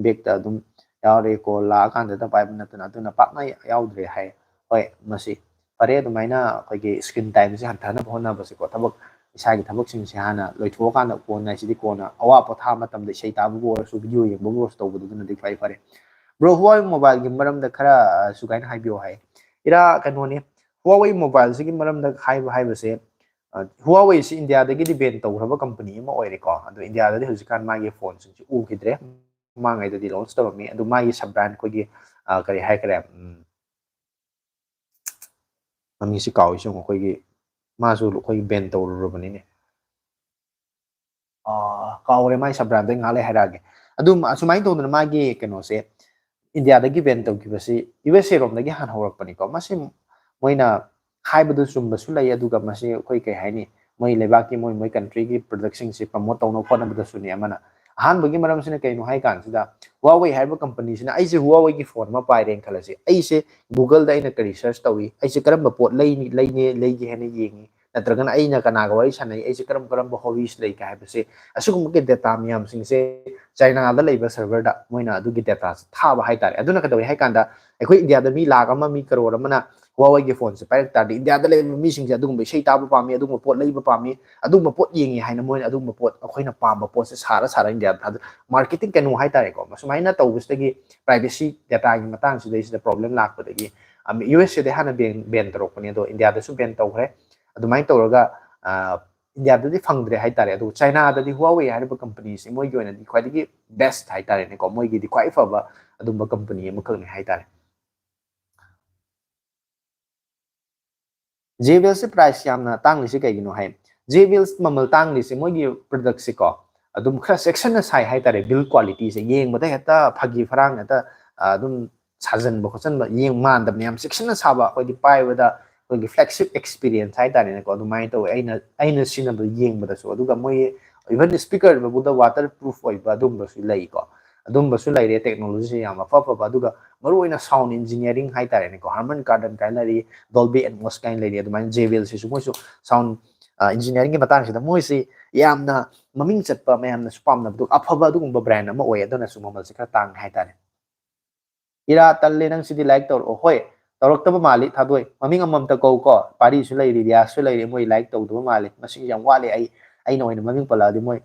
ꯕꯦꯛꯇ ꯑꯗꯨꯝ ꯌꯥꯎꯔꯦ, ꯀꯣꯜ ꯂꯥꯛꯑꯀꯥꯟꯗꯇ ꯄꯥꯏꯕ ꯅꯠꯇꯅ꯫ ꯑꯗꯨꯅ ꯄꯥꯛꯅ ꯌꯥꯎꯗ꯭ꯔꯦ ꯍꯥꯏ꯫ ꯍꯣꯏ, ꯃꯁꯤ ꯐꯔꯦ꯫ ꯑꯗꯨꯃꯥꯏꯅ ꯑꯩꯈꯣꯏꯒꯤ ꯁ꯭ꯀ꯭ꯔꯤꯟ ꯇꯥꯏꯝꯁꯦ ꯍꯟꯊꯅꯕ ꯍꯣꯠꯅꯕꯁꯦꯀꯣ, ꯊꯕꯛ, ꯏꯁꯥꯒꯤ ꯊꯕꯛꯁꯤꯡꯁꯦ ꯍꯥꯟꯅ ꯂꯣꯏꯊꯣꯛꯑꯀꯥꯟꯗ, ꯀꯣꯟꯅ ꯍꯥꯏꯁꯤꯗꯤ ꯀꯣꯟꯅ ꯑꯋꯥ ꯄꯣꯊꯥ ꯃꯇꯝꯗ ꯏꯁꯩ ꯇꯥꯕꯕꯨ ꯑꯣꯏꯔꯁꯨ, ꯚꯤꯗꯤꯑꯣ ꯌꯦꯡꯕꯕꯨ ꯑꯣꯏꯔꯁꯨ, ꯇꯧꯕꯗꯨꯗꯨꯅꯗꯤ ꯈ꯭ꯋꯥꯏ ꯐꯔꯦ꯫ ꯕ꯭ꯔꯣ, ꯍꯨꯋꯥꯋꯦ ꯃꯣꯕꯥꯏꯜꯒꯤ ꯃꯔꯝꯗ ꯈꯔ, ꯑ, ꯁꯨꯒꯥꯏꯅ ꯍꯥꯏꯕꯤꯌꯣ ꯍꯥꯏ꯫ ꯏꯔꯥ, ꯀꯩꯅꯣꯅꯤ, ꯍꯨꯋꯥꯋꯦ ꯃꯣꯕꯥꯏꯜꯁꯤꯒꯤ ꯃꯔꯝꯗ ꯍꯥꯏꯕ ꯍꯥꯏꯕꯁꯦ, ꯑ, ꯍꯨꯋꯥꯋꯦꯁꯤ ꯏꯟꯗꯤꯌꯥꯗꯒꯤꯗꯤ ꯕꯦꯟ ꯇꯧꯈ꯭ꯔꯕ ꯀꯝꯄꯅꯤ ꯑꯃ ꯑꯣꯏꯔꯦꯀꯣ꯫ ꯑꯗꯣ ꯏꯟꯗꯤꯌꯥꯗꯗꯤ ꯍꯧꯖꯤꯛꯀꯥꯟ ꯃꯥꯒꯤ ꯐꯣꯟꯁꯤꯡꯁꯤ ꯎꯈꯤꯗ꯭ꯔꯦ꯫ ꯃꯃꯥꯡꯉꯩꯗꯗꯤ ꯂꯣꯟꯁ ꯇꯧꯔꯝꯃꯤ꯫ ꯑꯗꯨ ꯃꯥꯒꯤ ꯁꯕ ꯕ꯭ꯔꯥꯟ ꯑꯩꯈꯣꯏꯒꯤ, ꯑ, ꯀꯔꯤ ꯍꯥꯏꯈꯔꯦ, ꯎꯝ, ꯃꯃꯤꯡꯁꯤ ꯀꯥꯎꯏꯁꯦ ꯑꯃꯨꯛ, ꯑꯩꯈꯣꯏꯒꯤ, ꯃꯥꯁꯨ ꯑꯩꯈꯣꯏꯒꯤ ꯕꯦꯟ ꯇꯧꯔꯨꯔꯕꯅꯤꯅꯦ꯫ ꯑ, ꯀꯥꯎꯔꯦ, ꯃꯥꯒꯤ ꯁꯕ ꯕ꯭ꯔꯥꯟꯗꯣ ꯑꯩ ꯉꯥꯏꯍꯥꯛ ꯂꯩ ꯍꯥꯏꯔꯛꯑꯒꯦ꯫ ꯑꯗꯨꯝ ꯑꯁꯨꯃꯥꯏꯅ ꯇꯧꯗꯅ ꯃꯥꯒꯤ ꯀꯩꯅꯣꯁꯦ ꯏꯟꯗꯤꯌꯥꯗꯒꯤ ꯕꯦꯟ ꯇꯧꯈꯤꯕꯁꯤ USA ꯔꯣꯝꯗꯒꯤ ꯍꯥꯟꯅ ꯍꯧꯔꯛꯄꯅꯤꯀꯣ꯫ ꯃꯁꯤ ꯃꯣꯏꯅ ꯍꯥꯏꯕꯗꯨ ꯆꯨꯝꯕꯁꯨ ꯂꯩ, ꯑꯗꯨꯒ ꯃꯁꯤ ꯑꯩꯈꯣꯏ ꯀꯩ ꯍꯥꯏꯅꯤ, ꯃꯣꯏ ꯂꯩꯕꯥꯛꯀꯤ, ꯃꯣꯏ, ꯃꯣꯏ ꯀꯟꯇ꯭ꯔꯤꯒꯤ ꯄ꯭ꯔꯗꯛꯁꯤꯡꯁꯤ ꯄ꯭ꯔꯃꯣꯠ ꯇꯧꯅꯕ ꯍꯣꯠꯅꯕꯗꯁꯨꯅꯤ ꯑꯃꯅ꯫ ꯑꯍꯥꯟꯕꯒꯤ ꯃꯔꯝꯁꯤꯅ ꯀꯩꯅꯣ ꯍꯥꯏ ꯀꯥꯟꯁꯤꯗ, Huawei ꯍꯥꯏꯔꯤꯕ ꯀꯝꯄꯅꯤꯁꯤꯅ, ꯑꯩꯁꯦ Huawei ꯒꯤ ꯐꯣꯟ ꯑꯃ ꯄꯥꯏꯔꯦꯅ ꯈꯜꯂꯁꯤ, ꯑꯩꯁꯦ Google ꯗ ꯑꯩꯅ ꯀꯔꯤ ꯁꯔꯆ ꯇꯧꯏ, ꯑꯩꯁꯦ ꯀꯔꯝꯕ ꯄꯣꯠ ꯂꯩꯅꯤ ꯂꯩꯅꯤ ꯂꯩꯒꯦ ꯍꯥꯏꯅ ꯌꯦꯡꯉꯤ, ꯅꯠꯇ꯭ꯔꯒꯅ ꯑꯩꯅ ꯀꯅꯥꯒ ꯋꯥꯔꯤ ꯁꯥꯟꯅꯩ, ꯑꯩꯁꯦ ꯀꯔꯝ ꯀꯔꯝꯕ ꯍꯣꯕꯤꯁ ꯂꯩꯒꯦ ꯍꯥꯏꯕꯁꯦ, ꯑꯁꯤꯒꯨꯝꯕꯒꯤ ꯗꯦꯇꯥ ꯃꯌꯥꯝꯁꯤꯡꯁꯦ ꯆꯥꯏꯅꯥꯗ ꯂꯩꯕ ꯁꯔꯚꯔꯗ ꯃꯣꯏꯅ ꯑꯗꯨꯒꯤ ꯗꯦꯇꯥꯁꯦ ꯊꯥꯕ ꯍꯥꯏꯇꯥꯔꯦ꯫ ꯑꯗꯨꯅ ꯀꯩꯗꯧꯏ ꯍꯥꯏ ꯀꯥꯟꯗ, ꯑꯩꯈꯣꯏ ꯏꯟꯗꯤꯌꯥꯗ ꯃꯤ ꯂꯥꯈ ꯑꯃ, ꯃꯤ ꯀꯔꯣꯔ ꯑꯃꯅ Huawei ꯒꯤ ꯐꯣꯟꯁꯦ ꯄꯥꯏꯔꯛ ꯇꯥꯔꯗꯤ, ꯏꯟꯗꯤꯌꯥꯗ ꯂꯩꯕ ꯃꯤꯁꯤꯡꯁꯦ ꯑꯗꯨꯒꯨꯝꯕ ꯏꯁꯩ ꯇꯥꯕ ꯄꯥꯝꯃꯤ, ꯑꯗꯨꯒꯨꯝꯕ ꯄꯣꯠ ꯂꯩꯕ ꯄꯥꯝꯃꯤ, ꯑꯗꯨꯒꯨꯝꯕ ꯄꯣꯠ ꯌꯦꯡꯉꯤ ꯍꯥꯏꯅ ꯃꯣꯏꯅ ꯑꯗꯨꯒꯨꯝꯕ ꯄꯣꯠ, ꯑꯩꯈꯣꯏꯅ ꯄꯥꯝꯕ ꯄꯣꯠꯁꯦ ꯁꯥꯔ ꯁꯥꯔ ꯏꯟꯗꯤꯌꯥꯗ ꯊꯥꯗ-, ꯃꯥꯔꯀꯦꯇꯤꯡ ꯀꯩꯅꯣ ꯍꯥꯏꯇꯥꯔꯦꯀꯣ꯫ ꯁꯨꯃꯥꯏꯅ ꯇꯧꯕꯁꯤꯗꯒꯤ ꯄ꯭ꯔꯥꯏꯚꯦꯁꯤ ꯗꯦꯇꯥꯒꯤ ꯃꯇꯥꯡꯁꯤꯗꯩꯁꯤꯗ ꯄ꯭ꯔꯣꯕ꯭ꯂꯦꯝ ꯂꯥꯛꯄꯗꯒꯤ, ꯑꯝ, ꯌꯨ ꯑꯦꯁ ꯑꯦꯗ ꯍꯥꯟꯅ ꯕꯦꯟ, ꯕꯦꯟ ꯇꯧꯔꯛꯄꯅꯦ, ꯑꯗꯣ ꯏꯟꯗꯤꯌꯥꯗꯁꯨ ꯕꯦꯟ ꯇꯧꯈ꯭ꯔꯦ꯫ ꯑꯗꯨꯃꯥꯏꯅ ꯇꯧꯔꯒ, ꯑ, ꯏꯟꯗꯤꯌꯥꯗꯗꯤ ꯐꯪꯗ꯭ꯔꯦ ꯍꯥꯏꯇꯥꯔꯦ꯫ ꯑꯗꯨꯒ ꯆꯥꯏꯅꯥꯗꯗꯤ Huawei ꯍꯥꯏꯔꯤꯕ ꯀꯝꯄꯅꯤꯁꯤ ꯃꯣꯏꯒꯤ ꯑꯣꯏꯅꯗꯤ ꯈ꯭ꯋꯥꯏꯗꯒꯤ ꯕꯦꯁ ꯍꯥꯏꯇꯥꯔꯦꯅꯦꯀꯣ, ꯃꯣꯏꯒꯤꯗꯤ ꯈ꯭ꯋꯥꯏ ꯐꯕ ꯑꯗꯨꯝꯕ ꯀꯝꯄꯅꯤ ꯑꯃꯈꯛꯅꯤ ꯍꯥꯏꯇꯥꯔꯦ꯫ JBL ꯁꯦ ꯄ꯭ꯔꯥꯏꯁ ꯌꯥꯝꯅ ꯇꯥꯡꯂꯤꯁꯦ ꯀꯩꯒꯤꯅꯣ ꯍꯥꯏ, JBL ꯃꯃꯜ ꯇꯥꯡꯂꯤꯁꯦ ꯃꯣꯏꯒꯤ ꯄ꯭ꯔꯗꯛꯁꯦꯀꯣ, ꯑꯗꯨꯝ ꯈꯔ ꯆꯦꯛꯁꯤꯟꯅ ꯁꯥꯏ ꯍꯥꯏꯇꯥꯔꯦ꯫ ꯕꯤꯜ ꯀ꯭ꯋꯥꯂꯤꯇꯤꯁꯦ ꯌꯦꯡꯕꯗ ꯍꯦꯛꯇ ꯐꯥꯒꯤ ꯐꯔꯥꯡ, ꯍꯦꯛꯇ, ꯑ, ꯑꯗꯨꯝ ꯁꯥꯖꯟꯕ ꯈꯣꯠꯆꯟꯕ ꯌꯦꯡ ꯃꯥꯟꯗꯕꯅꯦ, ꯌꯥꯝ ꯆꯦꯛꯁꯤꯟꯅ ꯁꯥꯕ, ꯑꯩꯈꯣꯏꯒꯤ ꯄꯥꯏꯕꯗ ꯑꯩꯈꯣꯏꯒꯤ ꯐ꯭ꯂꯦꯒꯁꯤꯞ ꯑꯦꯛꯁꯄꯤꯔꯤꯌꯦꯟꯁ ꯍꯥꯏꯇꯥꯔꯦꯅꯦꯀꯣ, ꯑꯗꯨꯃꯥꯏꯅ ꯇꯧꯋꯦ꯫ ꯑꯩꯅ, ꯑꯩꯅ ꯁꯤꯖꯤꯟꯅꯕꯗ ꯌꯦꯡꯕꯗꯁꯨ, ꯑꯗꯨꯒ ꯃꯣꯏꯒꯤ ꯏꯚꯟ ꯁ꯭ꯄꯤꯀꯔꯗꯨꯕꯨꯗ ꯋꯥꯇꯔ ꯄ꯭ꯔꯨꯐ ꯑꯣꯏꯕ ꯑꯗꯨꯝꯕꯁꯨ ꯂꯩꯀꯣ꯫ ꯑꯗꯨꯝꯕꯁꯨ ꯂꯩꯔꯦ, ꯇꯦꯛꯅꯣꯂꯣꯖꯤꯁꯦ ꯌꯥꯝ ꯑꯐ ꯑꯐꯕ, ꯑꯗꯨꯒ ꯃꯔꯨꯑꯣꯏꯅ ꯁꯥꯎꯟ ꯏꯟꯖꯤꯅꯤꯌꯥꯔꯤꯡ ꯍꯥꯏꯇꯥꯔꯦꯅꯦꯀꯣ, ꯍꯥꯔꯃꯟ ꯀꯥꯔꯗꯟ ꯀꯥꯏꯅ ꯂꯩꯔꯤ, ꯗꯣꯜꯕꯤ ꯑꯦꯠꯃꯣꯁ ꯀꯥꯏꯅ ꯂꯩꯔꯤ, ꯑꯗꯨꯃꯥꯏꯅ JBL ꯁꯤꯁꯨ ꯃꯣꯏꯁꯨ ꯁꯥꯎꯟ, ꯑ, ꯏꯟꯖꯤꯅꯤꯌꯥꯔꯤꯡꯒꯤ ꯃꯇꯥꯡꯁꯤꯗ ꯃꯣꯏꯁꯤ ꯌꯥꯝꯅ ꯃꯃꯤꯡ ꯆꯠꯄ, ꯃꯌꯥꯝꯅꯁꯨ ꯄꯥꯝꯅꯕꯗꯣ ꯑꯐꯕ ꯑꯗꯨꯒꯨꯝꯕ ꯕ꯭ꯔꯥꯟ ꯑꯃ ꯑꯣꯏ, ꯑꯗꯨꯅꯁꯨ ꯃꯃꯜꯁꯦ ꯈꯔ ꯇꯥꯡꯉꯦ ꯍꯥꯏꯇꯥꯔꯦ꯫ ꯏꯔꯥ, ꯇꯜꯂꯦ ꯅꯪ ꯁꯤꯗꯤ ꯂꯥꯏꯛ ꯇꯧꯔꯛꯑꯣ꯫ ꯍꯣꯏ, ꯇꯧꯔꯛꯇꯕ ꯃꯥꯜꯂꯤ ꯊꯥꯗꯣꯏ꯫ ꯃꯃꯤꯡ ꯑꯃꯃꯝꯇ ꯀꯧꯀꯣ꯫ ꯄꯥꯔꯤꯁꯨ ꯂꯩꯔꯤ, ꯔꯤꯌꯥꯁꯁꯨ ꯂꯩꯔꯤ, ꯃꯣꯏ ꯂꯥꯏꯛ ꯇꯧꯗꯕ ꯃꯥꯜꯂꯤ꯫ ꯃꯁꯤꯡꯁꯦ ꯌꯥꯝ ꯋꯥꯠꯂꯤ꯫ ꯑꯩ, ꯑꯩꯅ ꯑꯣꯏꯅ ꯃꯃꯤꯡ ꯄꯜꯂꯛꯑꯗꯤ ꯃꯣꯏ,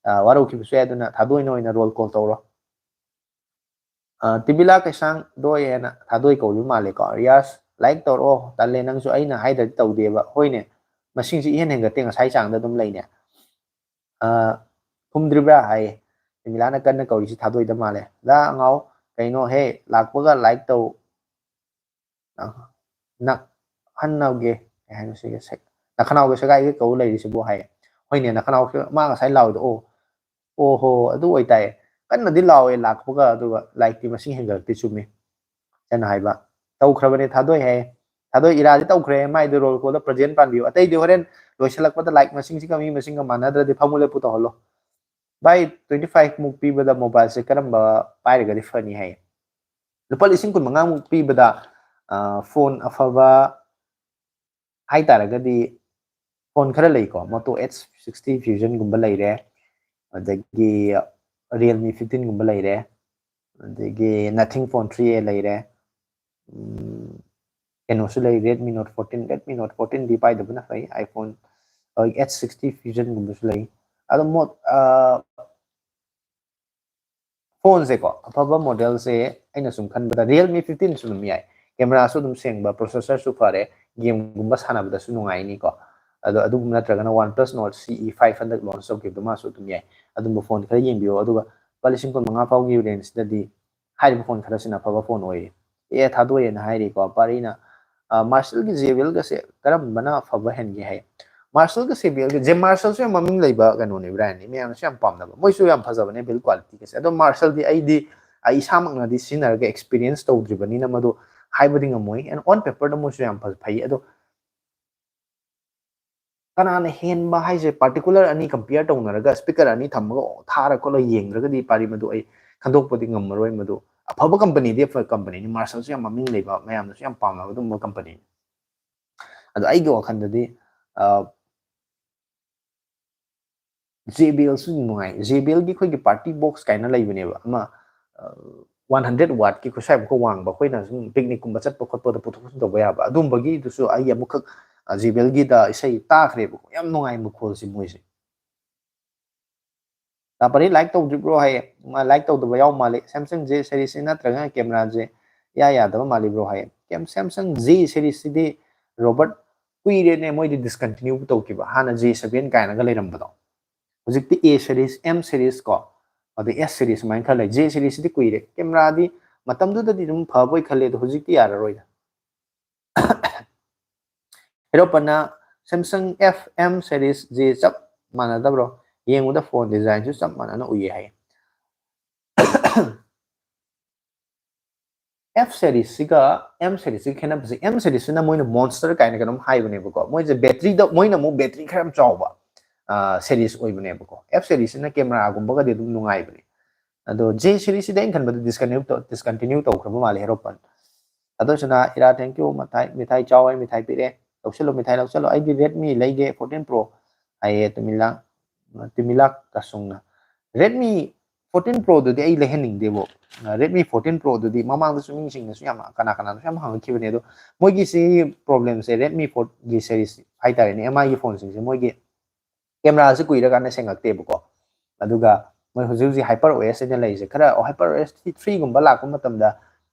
ꯑ, ꯋꯥꯔꯧꯈꯤꯕꯁꯨ ꯌꯥꯏ, ꯑꯗꯨꯅ ꯊꯥꯗꯣꯏꯅ ꯑꯣꯏꯅ ꯔꯣꯜ ꯀꯣꯜ ꯇꯧꯔꯣ꯫ ꯑ, ꯇꯤꯕꯤꯂꯥ ꯀꯩꯁꯥꯡ ꯗꯣꯏ ꯍꯥꯏꯅ ꯊꯥꯗꯣꯏ ꯀꯧꯕ ꯃꯥꯜꯂꯦꯀꯣ꯫ ꯔꯤꯌꯥꯁ, ꯂꯥꯏꯛ ꯇꯧꯔꯛꯑꯣ꯫ ꯇꯜꯂꯦ ꯅꯪꯁꯨ, ꯑꯩꯅ ꯍꯥꯏꯗ꯭ꯔꯗꯤ ꯇꯧꯗꯦꯕ꯫ ꯍꯣꯏꯅꯦ, ꯃꯁꯤꯡꯁꯦ ꯏꯍꯦꯟ ꯍꯦꯟꯒꯠꯇꯦ, ꯉꯁꯥꯏ ꯆꯥꯡꯗ ꯑꯗꯨꯝ ꯂꯩꯅꯦ꯫ ꯑ, ꯊꯨꯝꯗ꯭ꯔꯤꯕ꯭ꯔꯥ ꯍꯥꯏꯌꯦ꯫ ꯇꯤꯕꯤꯂꯥꯅ ꯀꯟꯅ ꯀꯧꯔꯤꯁꯤ ꯊꯥꯗꯣꯏꯗ ꯃꯥꯜꯂꯦ꯫ ꯂꯥ ꯑꯉꯥꯎ, ꯀꯩꯅꯣ ꯍꯦ, ꯂꯥꯛꯄꯒ ꯂꯥꯏꯛ ꯇꯧ꯫ ꯅ-, ꯅꯈꯟꯅꯧꯒꯦ, ꯀꯩ ꯍꯥꯏꯅꯣ ꯁꯤꯒꯤ ꯁꯦ-, ꯅꯈꯅꯥꯎꯒ ꯁꯦꯒꯥꯏꯒꯦ ꯀꯧ ꯂꯩꯔꯤꯁꯤꯕꯨ ꯍꯥꯏꯌꯦ꯫ ꯍꯣꯏꯅꯦ, ꯅꯈꯅꯥꯎ ꯁꯦ-, ꯃꯥ ꯉꯁꯥꯏ ꯂꯥꯎꯏꯗꯣ, ꯑꯣ, ꯑꯣ ꯍꯣ, ꯑꯗꯨ ꯑꯣꯏꯇꯥꯏꯌꯦ꯫ ꯀꯟꯅꯗꯤ ꯂꯥꯎꯋꯦ ꯂꯥꯛꯄꯒ, ꯑꯗꯨꯒ ꯂꯥꯏꯛꯇꯤ ꯃꯁꯤꯡ ꯍꯦꯟꯒꯠꯂꯛꯇꯦ, ꯆꯨꯝꯃꯤ꯫ ꯆꯟꯅ ꯍꯥꯏꯕ꯫ ꯇꯧꯈ꯭ꯔꯕꯅꯦ ꯊꯥꯗꯣꯏ ꯍꯥꯏꯌꯦ꯫ ꯊꯥꯗꯣꯏ ꯏꯔꯥꯗꯤ ꯇꯧꯈ꯭ꯔꯦ, ꯃꯥꯏꯗꯣ ꯔꯣꯜ ꯀꯣꯜꯗ ꯄ꯭ꯔꯖꯦꯟ ꯄꯥꯟꯕꯤꯌꯨ꯫ ꯑꯇꯩꯗꯤ ꯍꯣꯔꯦꯟ ꯂꯣꯏꯁꯤꯜꯂꯛꯄꯗ ꯂꯥꯏꯛ ꯃꯁꯤꯡꯁꯤꯒ ꯃꯤ ꯃꯁꯤꯡꯒ ꯃꯥꯟꯅꯗ꯭ꯔꯗꯤ ꯐꯃꯨ ꯂꯦꯞꯄꯨ ꯇꯧꯍꯜꯂꯣ꯫ ꯚꯥꯏ, ꯇ꯭ꯋꯦꯟꯇꯤ ꯐꯥꯏꯚ ꯃꯨꯛ ꯄꯤꯕꯗ ꯃꯣꯕꯥꯏꯜꯁꯦ ꯀꯔꯝꯕ ꯄꯥꯏꯔꯒꯗꯤ ꯐꯅꯤ ꯍꯥꯏ? ꯂꯨꯄꯥ ꯂꯤꯁꯤꯡ ꯀꯨꯟ ꯃꯉꯥꯃꯨꯛ ꯄꯤꯕꯗ ꯐꯣꯟ ꯑꯐꯕ ꯍꯥꯏꯇꯥꯔꯒꯗꯤ ꯐꯣꯟ ꯈꯔ ꯂꯩꯀꯣ, Moto H sixty Fusionꯒꯨꯝꯕ ꯂꯩꯔꯦ, ꯑꯗꯒꯤ Realme fifteen ꯒꯨꯝꯕ ꯂꯩꯔꯦ, ꯑꯗꯒꯤ Nothing Phone three A ꯂꯩꯔꯦ, ꯎꯝ, ꯀꯩꯅꯣꯁꯨ ꯂꯩ, Redmi Note fourteen꯫ Redmi Note fourteen ꯗꯤ ꯄꯥꯏꯗꯕꯅ ꯐꯩ꯫ iPhone H sixty Fusionꯒꯨꯝꯕꯁꯨ ꯂꯩ꯫ ꯑꯗꯣ ꯃꯣꯠ ꯐꯣꯟꯁꯦꯀꯣ, ꯑꯐꯕ ꯃꯣꯗꯦꯜꯁꯦ ꯑꯩꯅ ꯁꯨꯝ ꯈꯟꯕꯗ Realme fifteen ꯁꯨ ꯑꯗꯨꯝ ꯌꯥꯏ꯫ ꯀꯦꯃꯦꯔꯥꯁꯨ ꯑꯗꯨꯝ ꯁꯦꯡꯕ, ꯄ꯭ꯔꯣꯁꯦꯁꯔꯁꯨ ꯐꯔꯦ, ꯒꯦꯝꯒꯨꯝꯕ ꯁꯥꯟꯅꯕꯗꯁꯨ ꯅꯨꯡꯉꯥꯏꯅꯤꯀꯣ꯫ ꯑꯗꯣ ꯑꯗꯨꯒꯨꯝꯕ ꯅꯠꯇ꯭ꯔꯒꯅ OnePlus Nord C E five ꯍꯟꯗꯛ ꯂꯣꯟꯁ ꯇꯧꯈꯤꯕꯗꯣ, ꯃꯥꯁꯨ ꯑꯗꯨꯝ ꯌꯥꯏ꯫ ꯑꯗꯨꯝꯕ ꯐꯣꯟ ꯈꯔ ꯌꯦꯡꯕꯤꯌꯣ꯫ ꯑꯗꯨꯒ ꯂꯨꯄꯥ ꯂꯤꯁꯤꯡ ꯀꯨꯟ ꯃꯉꯥ ꯐꯥꯎꯒꯤ ꯔꯦꯟꯖꯇꯗꯤ ꯍꯥꯏꯔꯤꯕ ꯐꯣꯟ ꯈꯔꯁꯤꯅ ꯑꯐꯕ ꯐꯣꯟ ꯑꯣꯏꯔꯤ꯫ ꯑꯦ, ꯊꯥꯗꯣꯛꯑꯦꯅ ꯍꯥꯏꯔꯤꯀꯣ꯫ ꯄꯥꯔꯤꯅ ꯃꯥꯔꯁꯦꯜꯒꯤ JBLꯒꯁꯦ ꯀꯔꯝꯕꯅ ꯑꯐꯕ ꯍꯦꯟꯒꯦ ꯍꯥꯏ꯫ ꯃꯥꯔꯁꯦꯜꯒ JBLꯒ, ꯖꯦ ꯃꯥꯔꯁꯦꯜꯁꯨ ꯌꯥꯝ ꯃꯃꯤꯡ ꯂꯩꯕ ꯀꯩꯅꯣꯅꯦ, ꯕ꯭ꯔꯥꯟꯅꯤ, ꯃꯌꯥꯝꯅꯁꯨ ꯌꯥꯝ ꯄꯥꯝꯅꯕ, ꯃꯣꯏꯁꯨ ꯌꯥꯝ ꯐꯖꯕꯅꯦ build qualityꯒꯁꯦ꯫ ꯑꯗꯣ ꯃꯥꯔꯁꯦꯜꯗꯤ ꯑꯩꯗꯤ ꯑꯩ ꯏꯁꯥꯃꯛꯅꯗꯤ ꯁꯤꯖꯤꯟꯅꯔꯒ experience ꯇꯧꯗ꯭ꯔꯤꯕꯅꯤꯅ ꯃꯗꯨ ꯍꯥꯏꯕꯗꯤ ꯉꯝꯃꯣꯏ꯫ And on paperꯗ ꯃꯣꯏꯁꯨ ꯌꯥꯝ ꯐ-, ꯐꯩ꯫ ꯑꯗꯣ ꯀꯅꯥꯅ ꯍꯦꯟꯕ ꯍꯥꯏꯁꯦ, particular ꯑꯅꯤ compare ꯇꯧꯅꯔꯒ, speaker ꯑꯅꯤ ꯊꯝꯃꯒ ꯊꯥꯔ ꯈꯣꯠꯂ ꯌꯦꯡꯗ꯭ꯔꯒꯗꯤ ꯄꯥꯔꯤ ꯃꯗꯨ ꯑꯩ ꯈꯟꯗꯣꯛꯄꯗꯤ ꯉꯝꯃꯔꯣꯏ꯫ ꯃꯗꯨ ꯑꯐꯕ companyꯗꯤ ꯑꯐꯕ companyꯅꯤ, ꯃꯥꯔꯁꯦꯜꯁꯨ ꯌꯥꯝ ꯃꯃꯤꯡ ꯂꯩꯕ, ꯃꯌꯥꯝꯅꯁꯨ ꯌꯥꯝ ꯄꯥꯝꯅꯕ ꯑꯗꯨꯒꯨꯝꯕ companyꯅꯤ꯫ ꯑꯗꯣ ꯑꯩꯒꯤ ꯋꯥꯈꯜꯗꯗꯤ, ꯑ, JBLꯁꯨ ꯅꯨꯡꯉꯥꯏ꯫ JBLꯒꯤ ꯑꯩꯈꯣꯏꯒꯤ party box ꯀꯥꯏꯅ ꯂꯩꯕꯅꯦꯕ, ꯑꯃ, ꯑ, one hundred wattꯀꯤ ꯈꯨꯠꯁꯥꯏꯃꯨꯛꯀ ꯋꯥꯡꯕ, ꯑꯩꯈꯣꯏꯅ ꯁꯨꯝ picnicꯀꯨꯝꯕ ꯆꯠꯄ ꯈꯣꯠꯄꯗ ꯄꯨꯊꯣꯛ ꯄꯨꯁꯤꯟ ꯇꯧꯕ ꯌꯥꯕ꯫ ꯑꯗꯨꯝꯕꯒꯤꯗꯨꯁꯨ ꯑꯩ ꯑꯃꯨꯛꯈꯛ, ꯑ, JBLꯒꯤꯗ ꯏꯁꯩ ꯇꯥꯈ꯭ꯔꯦꯕꯀꯣ꯫ ꯌꯥꯝ ꯅꯨꯡꯉꯥꯏ ꯃꯈꯣꯜꯁꯦ ꯃꯣꯏꯁꯦ꯫ ꯇꯥꯄꯔꯤ like ꯇꯧꯗ꯭ꯔꯤꯕ꯭ꯔꯣ ꯍꯥꯏꯌꯦ꯫ ꯃꯥ like ꯇꯧꯗꯕ ꯌꯥꯎ ꯃꯥꯜꯂꯦ꯫ Samsung J series ꯁꯤ ꯅꯠꯇ꯭ꯔꯒꯅ camera ꯁꯦ ꯏꯌꯥ ꯌꯥꯗꯕ ꯃꯥꯜꯂꯤꯕ꯭ꯔꯣ ꯍꯥꯏꯌꯦ꯫ ꯀꯦꯝ-, Samsung J series ꯁꯤꯗꯤ, ꯔꯣꯕꯔꯠ, ꯀꯨꯏꯔꯦꯅꯦ ꯃꯣꯏꯗꯤ discontinue ꯇꯧꯈꯤꯕ꯫ ꯍꯥꯟꯅ J seven ꯀꯥꯏꯅꯒ ꯂꯩꯔꯝꯕꯗꯣ꯫ ꯍꯧꯖꯤꯛꯇꯤ A series, M series ꯀꯣ, ꯑꯗꯩ S series ꯁꯨꯃꯥꯏꯅ ꯈꯔ ꯂꯩ꯫ J series ꯁꯤꯗꯤ ꯀꯨꯏꯔꯦ꯫ Camera ꯗꯤ ꯃꯇꯝꯗꯨꯗꯗꯤ ꯑꯗꯨꯝ ꯐꯕꯣꯏ ꯈꯜꯂꯦ, ꯑꯗꯣ ꯍꯧꯖꯤꯛꯇꯤ ꯌꯥꯔꯔꯣꯏꯗ꯫ ꯍꯦꯔꯣꯄꯅ Samsung F M series ꯁꯤ ꯆꯞ ꯃꯥꯟꯅꯗꯕ꯭ꯔꯣ? ꯌꯦꯡꯕꯗ phone design ꯁꯨ ꯆꯞ ꯃꯥꯟꯅꯅ ꯎꯏꯌꯦ ꯍꯥꯏꯌꯦ꯫ F series ꯁꯤꯒ M series ꯁꯤꯒ ꯈꯦꯠꯅꯕꯁꯦ, M series ꯁꯤꯅ ꯃꯣꯏꯅ monster ꯀꯥꯏꯅ ꯀꯩꯅꯣꯝ ꯍꯥꯏꯕꯅꯦꯕꯀꯣ꯫ ꯃꯣꯏꯁꯦ battery ꯗ, ꯃꯣꯏꯅ ꯑꯃꯨꯛ battery ꯈꯔ ꯌꯥꯝ ꯆꯥꯎꯕ, ꯁꯦꯔꯤꯁ ꯑꯣꯏꯕꯅꯦꯕꯀꯣ꯫ ꯑꯦꯐ ꯁꯦꯔꯤꯁꯁꯤꯅ ꯀꯦꯃꯦꯔꯥꯒꯨꯝꯕꯒꯗꯤ ꯑꯗꯨꯝ ꯅꯨꯡꯉꯥꯏꯕꯅꯦ꯫ ꯑꯗꯣ ꯖꯦ ꯁꯦꯔꯤꯁꯁꯤꯗꯤ ꯑꯩꯅ ꯈꯟꯕꯗ ꯗꯤꯁꯀꯟꯇꯤꯅ꯭ꯌꯨ ꯇꯧꯈ꯭ꯔꯕ ꯃꯥꯜꯂꯦ ꯍꯦꯔꯣꯄꯟ꯫ ꯑꯗꯨꯁꯤꯅ ꯏꯔꯥ, thank you, ꯃꯤꯊꯥꯏ ꯃꯤꯊꯥꯏ ꯆꯥꯎ ꯍꯥꯏ, ꯃꯤꯊꯥꯏ ꯄꯤꯔꯛꯑꯦ꯫ ꯂꯧꯁꯤꯜꯂꯣ ꯃꯤꯊꯥꯏ ꯂꯧꯁꯤꯜꯂꯣ꯫ ꯑꯩꯗꯤ ꯔꯦꯗꯃꯤ ꯂꯩꯒꯦ, ꯐꯣꯔꯇꯤꯟ ꯄ꯭ꯔꯣ ꯍꯥꯏꯌꯦ ꯇꯨꯃꯤꯂꯥꯛ ꯇꯨꯃꯤꯂꯥꯛ ꯀꯁꯨꯡꯅ꯫ ꯔꯦꯗꯃꯤ ꯐꯣꯔꯇꯤꯟ ꯄ꯭ꯔꯣꯗꯨꯗꯤ ꯑꯩ ꯂꯩꯍꯟꯅꯤꯡꯗꯦꯕꯣ꯫ ꯔꯦꯗꯃꯤ ꯐꯣꯔꯇꯤꯟ ꯄ꯭ꯔꯣꯗꯨꯗꯤ ꯃꯃꯥꯡꯗꯁꯨ ꯃꯤꯁꯤꯡꯅꯁꯨ ꯌꯥꯝ, ꯀꯅꯥ ꯀꯅꯥꯅꯁꯨ ꯌꯥꯝ ꯍꯪꯉꯛꯈꯤꯕꯅꯦ꯫ ꯑꯗꯣ ꯃꯣꯏꯒꯤ ꯁꯤ ꯄ꯭ꯔꯣꯕ꯭ꯂꯦꯝꯁꯦ, ꯔꯦꯗꯃꯤ ꯐꯣꯔꯒꯤ ꯁꯦꯔꯤꯁ ꯍꯥꯏꯇꯥꯔꯦꯅꯦ, ꯑꯦꯝ ꯑꯥꯏꯒꯤ ꯐꯣꯟꯁꯤꯡꯁꯦ, ꯃꯣꯏꯒꯤ ꯀꯦꯃꯦꯔꯥꯁꯦ ꯀꯨꯏꯔꯀꯥꯟꯗ ꯁꯦꯡꯉꯛꯇꯦꯕꯀꯣ꯫ ꯑꯗꯨꯒ ꯃꯣꯏ ꯍꯧꯖꯤꯛ ꯍꯧꯖꯤꯛ ꯍꯥꯏꯄꯔ ꯑꯣ ꯑꯦꯁ ꯍꯥꯏꯅ ꯂꯩꯔꯤꯁꯦ, ꯈꯔ ꯍꯥꯏꯄꯔ ꯑꯣ ꯑꯦꯁ ꯊ꯭ꯔꯤꯒꯨꯝꯕ ꯂꯥꯛꯄ ꯃꯇꯝꯗ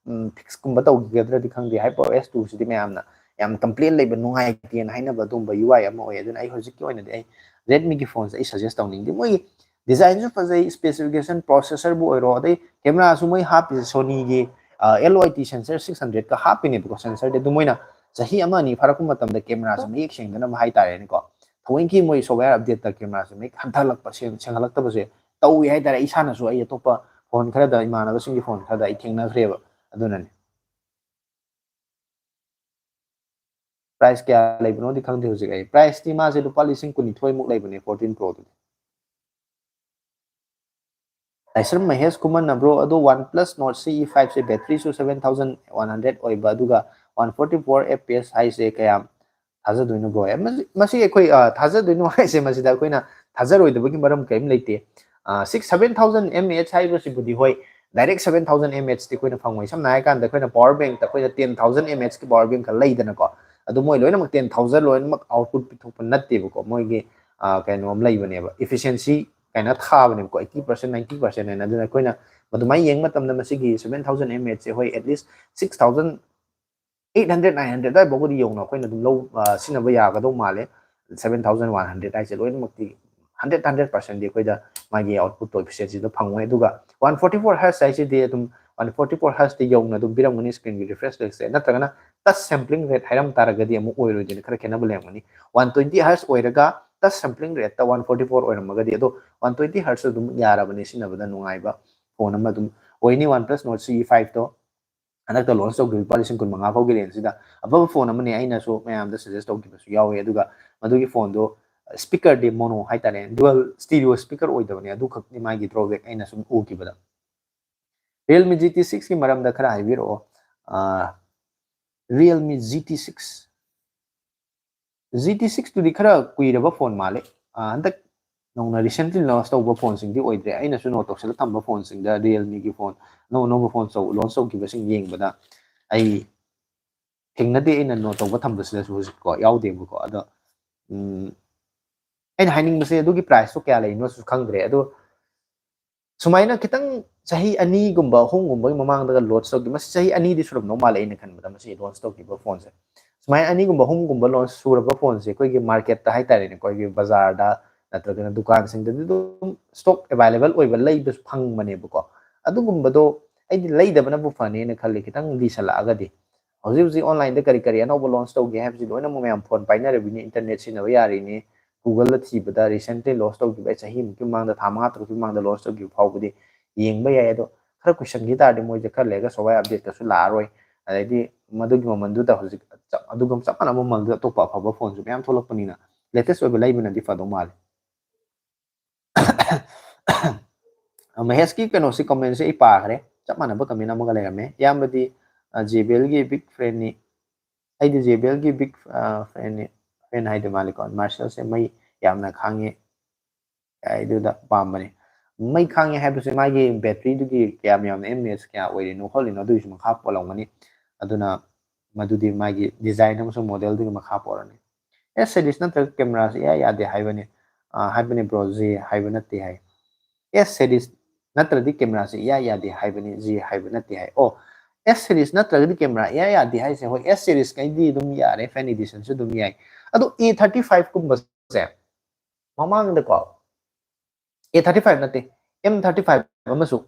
ꯐꯤꯛꯁꯀꯨꯝꯕ ꯇꯧꯈꯤꯒꯗ꯭ꯔꯗꯤ ꯈꯪꯗꯦ꯫ ꯍꯥꯏꯄꯔ ꯑꯣ ꯑꯦꯁ ꯇꯨꯁꯤꯗꯤ ꯃꯌꯥꯝꯅ ꯌꯥꯝ ꯀꯝꯄ꯭ꯂꯦꯟ ꯂꯩꯕ, ꯅꯨꯡꯉꯥꯏꯇꯦꯅ ꯍꯥꯏꯅꯕ ꯑꯗꯨꯒꯨꯝꯕ ꯌꯨ ꯑꯥꯏ ꯑꯃ ꯑꯣꯏ꯫ ꯑꯗꯨꯅ ꯑꯩ ꯍꯧꯖꯤꯛꯀꯤ ꯑꯣꯏꯅꯗꯤ ꯑꯩ ꯔꯦꯗꯃꯤꯒꯤ ꯐꯣꯟꯁꯦ ꯑꯩ ꯁꯖꯦꯁ ꯇꯧꯅꯤꯡꯗꯦ꯫ ꯃꯣꯏꯒꯤ ꯗꯤꯖꯥꯏꯟꯁꯨ ꯐꯖꯩ, ꯁ꯭ꯄꯦꯁꯤꯐꯤꯀꯦꯁꯟ, ꯄ꯭ꯔꯣꯁꯦꯁꯔꯕꯨ ꯑꯣꯏꯔꯣ, ꯑꯗꯩ ꯀꯦꯃꯦꯔꯥꯁꯨ ꯃꯣꯏ ꯍꯥꯞꯄꯤꯁꯦ ꯁꯣꯅꯤꯒꯤ L Y T sensor six ꯍꯟꯗ꯭ꯔꯦꯗꯀ ꯍꯥꯞꯄꯤꯅꯦꯕꯀꯣ꯫ ꯁꯦꯟꯁꯔꯗꯤ ꯑꯗꯨ ꯃꯣꯏꯅ ꯆꯍꯤ ꯑꯃ ꯑꯅꯤ ꯐꯥꯔꯛꯄ ꯃꯇꯝꯗ ꯀꯦꯃꯦꯔꯥꯁꯦ ꯃꯌꯦꯛ ꯁꯦꯡꯗꯅꯕ ꯍꯥꯏꯇꯥꯔꯦꯅꯦꯀꯣ, ꯊꯑꯣꯏꯀꯤ ꯃꯣꯏ ꯁꯣꯞꯋꯦꯌꯔ ꯑꯞꯗꯦꯠꯇ ꯀꯦꯃꯦꯔꯥꯁꯦ ꯃꯌꯦꯛ ꯍꯟꯊꯍꯜꯂꯛꯄ, ꯁꯦꯡ-, ꯁꯦꯡꯍꯜꯂꯛꯇꯕꯁꯦ ꯇꯧꯏ ꯍꯥꯏꯇꯥꯔꯦ꯫ ꯏꯁꯥꯅꯁꯨ ꯑꯩ ꯑꯇꯣꯞꯄ ꯐꯣꯟ ꯈꯔꯗ, ꯏꯃꯥꯟꯅꯕꯁꯤꯡꯒꯤ ꯐꯣꯟ ꯈꯔꯗ ꯑꯩ ꯊꯦꯡꯅꯈ꯭ꯔꯦꯕ꯫ ꯑꯗꯨꯅꯅꯦ꯫ ꯄ꯭ꯔꯥꯏꯁ ꯀꯌꯥ ꯂꯩꯕꯅꯣꯗꯤ ꯈꯪꯗꯦ ꯍꯧꯖꯤꯛ ꯑꯩ꯫ ꯄ꯭ꯔꯥꯏꯁꯇꯤ ꯃꯥꯁꯦ ꯂꯨꯄꯥ ꯂꯤꯁꯤꯡ ꯀꯨꯟꯅꯤꯊꯣꯏꯃꯨꯛ ꯂꯩꯕꯅꯦ, ꯐꯣꯔꯇꯤꯟ ꯄ꯭ꯔꯣꯗꯨꯗꯤ꯫ ꯂꯥꯏꯁ꯭ꯔꯝ ꯃꯍꯦꯁ ꯈꯨꯃꯟꯅ, "Bro, ꯑꯗꯣ OnePlus Nord C E five ꯁꯦ ꯕꯦꯇ꯭ꯔꯤꯁꯨ seven thousand one hundred ꯑꯣꯏꯕ, ꯑꯗꯨꯒ one forty four F P S ꯍꯥꯏꯁꯦ ꯀꯌꯥꯝ ꯊꯥꯖꯗꯣꯏꯅꯣ, bro?" ꯍꯥꯏ꯫ ꯃꯁꯤ, ꯃꯁꯤ ꯑꯩꯈꯣꯏ, ꯑ, ꯊꯥꯖꯗꯣꯏꯅꯣ ꯍꯥꯏꯁꯦ, ꯃꯁꯤꯗ ꯑꯩꯈꯣꯏꯅ ꯊꯥꯖꯔꯣꯏꯗꯕꯒꯤ ꯃꯔꯝ ꯀꯔꯤꯝ ꯂꯩꯇꯦ꯫ ꯑ, six, seven thousand mAh ꯍꯥꯏꯕꯁꯤꯕꯨꯗꯤ, ꯍꯣꯏ, direct seven thousand mAh ꯗꯤ ꯑꯩꯈꯣꯏꯅ ꯐꯪꯉꯣꯏ꯫ ꯁꯝꯅ ꯍꯥꯏꯔꯀꯥꯟꯗ, ꯑꯩꯈꯣꯏꯅ ꯄꯋꯥꯔ ꯕꯦꯡꯛꯇ ꯑꯩꯈꯣꯏꯅ ten thousand mAh ꯀꯤ ꯄꯋꯥꯔ ꯕꯦꯡꯛꯀ ꯂꯩꯗꯅꯀꯣ꯫ ꯑꯗꯨ ꯃꯣꯏ ꯂꯣꯏꯅꯃꯛ ten thousand ꯂꯣꯏꯅꯃꯛ ꯑꯥꯎꯠꯄꯨꯠ ꯄꯤꯊꯣꯛꯄ ꯅꯠꯇꯦꯕꯀꯣ꯫ ꯃꯣꯏꯒꯤ, ꯑ, ꯀꯩꯅꯣ ꯑꯃ ꯂꯩꯕꯅꯦꯕ, efficiency ꯀꯥꯏꯅ ꯊꯥꯕꯅꯦꯕꯀꯣ, eighty percent, ninety percent ꯍꯥꯏꯅ꯫ ꯑꯗꯨꯅ ꯑꯩꯈꯣꯏꯅ ꯃꯗꯨꯃꯥꯏꯅ ꯌꯦꯡꯕ ꯃꯇꯝꯗ, ꯃꯁꯤꯒꯤ seven thousand mAh ꯁꯦ, ꯍꯣꯏ, at least six thousand eight hundred, nine hundred ꯑꯗꯨꯋꯥꯏꯐꯥꯎꯕꯗꯤ ꯌꯧꯅ ꯑꯩꯈꯣꯏꯅ ꯑꯗꯨꯝ ꯂꯧ-, ꯑ, ꯁꯤꯖꯤꯟꯅꯕ ꯌꯥꯒꯗꯧ ꯃꯥꯜꯂꯦ꯫ Seven thousand one hundred ꯍꯥꯏꯁꯦ ꯂꯣꯏꯅꯃꯛꯇꯤ hundred, hundred percent ꯗꯤ ꯑꯩꯈꯣꯏꯗ ꯃꯥꯒꯤ ꯑꯥꯎꯠꯄꯨꯠꯇꯣ, efficiency ꯗꯣ ꯐꯪꯉꯣꯏ꯫ ꯑꯗꯨꯒ one forty four hertz ꯍꯥꯏꯁꯤꯗꯤ ꯑꯗꯨꯝ one forty four hertz T ꯌꯧꯅ ꯑꯗꯨꯝ ꯄꯤꯔꯝꯒꯅꯤ screen ꯒꯤ refresh rate ꯁꯦ, ꯅꯠꯇ꯭ꯔꯒꯅ touch sampling rate ꯍꯥꯏꯔꯝ ꯇꯥꯔꯒꯗꯤ ꯑꯃꯨꯛ ꯑꯣꯏꯔꯣꯏꯗꯣꯏꯅꯤ, ꯈꯔ ꯈꯦꯠꯅꯕ ꯂꯩꯔꯝꯒꯅꯤ꯫ One twenty hertz ꯑꯣꯏꯔꯒ touch sampling rate ꯇ one forty four ꯑꯣꯏꯔꯝꯃꯒꯗꯤ, ꯑꯗꯣ one twenty hertz ꯑꯗꯨꯝ ꯌꯥꯔꯕꯅꯤ, ꯁꯤꯖꯤꯟꯅꯕꯗ ꯅꯨꯡꯉꯥꯏꯕ ꯐꯣꯟ ꯑꯃ ꯑꯗꯨꯝ ꯑꯣꯏꯅꯤ꯫ OnePlus Nord C E five ꯇꯣ ꯍꯟꯗꯛꯇ launch ꯇꯧꯈꯤꯕ ꯂꯨꯄꯥ ꯂꯤꯁꯤꯡ ꯀꯨꯟꯃꯉꯥ ꯐꯥꯎꯒꯤ range ꯁꯤꯗ ꯑꯐꯕ ꯐꯣꯟ ꯑꯃꯅꯤ, ꯑꯩꯅꯁꯨ ꯃꯌꯥꯝꯗ suggest ꯇꯧꯈꯤꯕꯁꯨ ꯌꯥꯎꯋꯦ꯫ ꯑꯗꯨꯒ ꯃꯗꯨꯒꯤ ꯐꯣꯟꯗꯣ, speaker ꯗꯤ mono ꯍꯥꯏꯇꯥꯔꯦ, dual stereo speaker ꯑꯣꯏꯗꯕꯅꯦ꯫ ꯑꯗꯨꯈꯛꯅꯤ ꯃꯥꯒꯤ drawback ꯑꯩꯅ ꯁꯨꯝ ꯎꯈꯤꯕꯗ꯫ Realme G T six ꯀꯤ ꯃꯔꯝꯗ ꯈꯔ ꯍꯥꯏꯕꯤꯔꯛꯑꯣ꯫ Realme G T six, G T six ꯇꯨꯗꯤ ꯈꯔ ꯀꯨꯏꯔꯕ phone ꯃꯥꯜꯂꯦ꯫ ꯍꯟꯗꯛ ꯅꯧꯅ recently launch ꯇꯧꯕ phoneꯁꯤꯡꯗꯤ ꯑꯣꯏꯗ꯭ꯔꯦ꯫ ꯑꯩꯅꯁꯨ note ꯇꯧꯁꯤꯜꯂ ꯊꯝꯕ phoneꯁꯤꯡꯗ, Realme ꯒꯤ phone ꯑꯅꯧ ꯑꯅꯧꯕ phone launch ꯇꯧꯈꯤꯕꯁꯤꯡ ꯌꯦꯡꯕꯗ ꯑꯩ ꯊꯦꯡꯅꯗꯦ꯫ ꯑꯩꯅ note ꯇꯧꯕ ꯊꯝꯕꯁꯤꯗꯁꯨ ꯍꯧꯖꯤꯛꯀꯣ ꯌꯥꯎꯗꯦꯕꯀꯣ꯫ ꯑꯗꯣ ꯑꯩꯅ ꯍꯥꯏꯅꯤꯡꯕꯁꯦ, ꯑꯗꯨꯒꯤ price ꯇꯣ ꯀꯌꯥ ꯂꯩꯔꯤꯅꯣꯁꯨ ꯈꯪꯗ꯭ꯔꯦ꯫ ꯑꯗꯣ ꯁꯨꯃꯥꯏꯅ ꯈꯤꯇꯪ ꯆꯍꯤ ꯑꯅꯤꯒꯨꯝꯕ ꯑꯍꯨꯝꯒꯨꯝꯕꯒꯤ ꯃꯃꯥꯡꯗꯒ launch ꯇꯧꯈꯤ, ꯃꯁꯤ ꯆꯍꯤ ꯑꯅꯤꯗꯤ ꯁꯨꯔꯝꯗꯧ ꯃꯥꯜꯂꯦ ꯑꯩꯅ ꯈꯟꯕꯗ, ꯃꯁꯤ launch ꯇꯧꯈꯤꯕ phoneꯁꯦ꯫ ꯁꯨꯃꯥꯏꯅ ꯑꯅꯤꯒꯨꯝꯕ ꯑꯍꯨꯝꯒꯨꯝꯕ launch ꯁꯨꯔꯕ phoneꯁꯦ ꯑꯩꯈꯣꯏꯒꯤ market ꯇ ꯍꯥꯏꯇꯥꯔꯦꯅꯦ, ꯑꯩꯈꯣꯏꯒꯤ ꯕꯖꯥꯔꯗ ꯅꯠꯇ꯭ꯔꯒꯅ ꯗꯨꯀꯥꯟꯁꯤꯡꯗꯗꯤ ꯑꯗꯨꯝ stock available ꯑꯣꯏꯕ, ꯂꯩꯕꯁꯨ ꯐꯪꯕꯅꯦꯕꯀꯣ꯫ ꯑꯗꯨꯒꯨꯝꯕꯗꯣ ꯑꯩꯗꯤ ꯂꯩꯗꯕꯅꯕꯨ ꯐꯅꯦꯅ ꯈꯜꯂꯤ, ꯈꯤꯇꯪ ꯂꯤꯁꯜꯂꯛꯑꯒꯗꯤ꯫ ꯍꯧꯖꯤꯛ ꯍꯧꯖꯤꯛ online ꯗ ꯀꯔꯤ ꯀꯔꯤ ꯑꯅꯧꯕ launch ꯇꯧꯒꯦ ꯍꯥꯏꯕꯁꯤ ꯂꯣꯏꯅꯃꯛ ꯃꯌꯥꯝ phone ꯄꯥꯏꯅꯔꯕꯅꯤ, internet ꯁꯤꯖꯤꯟꯅꯕ ꯌꯥꯔꯤꯅꯤ, Google ꯗ ꯊꯤꯕꯗ recently launch ꯇꯧꯈꯤꯕ, ꯑꯩ ꯆꯍꯤꯃꯨꯛꯀꯤ ꯃꯃꯥꯡꯗ, ꯊꯥ ꯃꯉꯥ ꯇꯔꯨꯛꯀꯤ ꯃꯃꯥꯡꯗ launch ꯇꯧꯈꯤꯕ ꯐꯥꯎꯕꯗꯤ ꯌꯦꯡꯕ ꯌꯥꯏ꯫ ꯑꯗꯣ ꯈꯔ ꯀꯨꯏꯁꯟꯈꯤ ꯇꯥꯔꯗꯤ ꯃꯣꯏꯁꯦ ꯈꯔ ꯂꯩꯔꯒ software update ꯀꯁꯨ ꯂꯥꯛꯑꯔꯣꯏ, ꯑꯗꯩꯗꯤ ꯃꯗꯨꯒꯤ ꯃꯃꯜꯗꯨꯗ ꯍꯧꯖꯤꯛ ꯆꯞ-, ꯑꯗꯨꯒ ꯆꯞ ꯃꯥꯟꯅꯕ ꯃꯃꯜꯗꯨꯗ ꯑꯇꯣꯞꯄ ꯑꯐꯕ phoneꯁꯨ ꯃꯌꯥꯝ ꯊꯣꯛꯂꯛꯄꯅꯤꯅ latest ꯑꯣꯏꯕ ꯂꯩꯕꯅꯗꯤ ꯐꯗꯧ ꯃꯥꯜꯂꯦ꯫ ꯃꯍꯦꯁꯀꯤ ꯀꯩꯅꯣꯁꯤ, comment ꯁꯦ ꯑꯩ ꯄꯥꯈ꯭ꯔꯦ, ꯆꯞ ꯃꯥꯟꯅꯕ comment ꯑꯃꯒ ꯂꯩꯔꯝꯃꯦ꯫ ꯏꯌꯥꯝꯕꯗꯤ JBL ꯒꯤ big fan ꯅꯤ꯫ ꯑꯩꯗꯤ JBL ꯒꯤ big fan ꯅꯤ, fan ꯍꯥꯏꯗꯣꯏ ꯃꯥꯜꯂꯤꯀꯣ꯫ Marshall ꯁꯦ ꯃꯩ ꯌꯥꯝꯅ ꯈꯥꯡꯉꯤ, ꯑꯩꯗꯨꯗ ꯄꯥꯝꯕꯅꯤ꯫ ꯃꯩ ꯈꯥꯡꯉꯤ ꯍꯥꯏꯕꯁꯦ ꯃꯥꯒꯤ battery ꯗꯨꯒꯤ ꯀꯌꯥꯝ ꯌꯥꯝꯅ mAh ꯀꯌꯥ ꯑꯣꯏꯔꯤꯅꯣ ꯈꯣꯠꯂꯤꯅꯣ ꯑꯗꯨꯒꯤꯁꯨ ꯃꯈꯥ ꯄꯣꯜꯂꯝꯒꯅꯤ꯫ ꯑꯗꯨꯅ ꯃꯗꯨꯗꯤ ꯃꯥꯒꯤ design ꯑꯃꯁꯨꯡ model ꯗꯨꯒꯤ ꯃꯈꯥ ꯄꯣꯜꯂꯅꯤ꯫ S series ꯅꯠꯇ꯭ꯔꯒ camera ꯁꯦ ꯏꯌꯥ ꯌꯥꯗꯦ ꯍꯥꯏꯕꯅꯤ, ꯍꯥꯏꯕꯅꯤ bro꯫ G ꯍꯥꯏꯕ ꯅꯠꯇꯦ ꯍꯥꯏ꯫ S series ꯅꯠꯇ꯭ꯔꯗꯤ camera ꯁꯦ ꯏꯌꯥ ꯌꯥꯗꯦ ꯍꯥꯏꯕꯅꯤ, G ꯍꯥꯏꯕ ꯅꯠꯇꯦ ꯍꯥꯏ꯫ ꯑꯣ, S series ꯅꯠꯇ꯭ꯔꯒꯗꯤ camera ꯏꯌꯥ ꯌꯥꯗꯦ ꯍꯥꯏꯁꯦ, ꯍꯣꯏ, S series ꯈꯩꯗꯤ ꯑꯗꯨꯝ ꯌꯥꯔꯦ, fan edition ꯁꯨ ꯑꯗꯨꯝ ꯌꯥꯏ꯫ ꯑꯗꯣ A thirty five ꯀꯨꯝꯕꯁꯦ ꯃꯃꯥꯡꯗꯀꯣ, A thirty five ꯅꯠꯇꯦ, M thirty five ꯑꯃꯁꯨ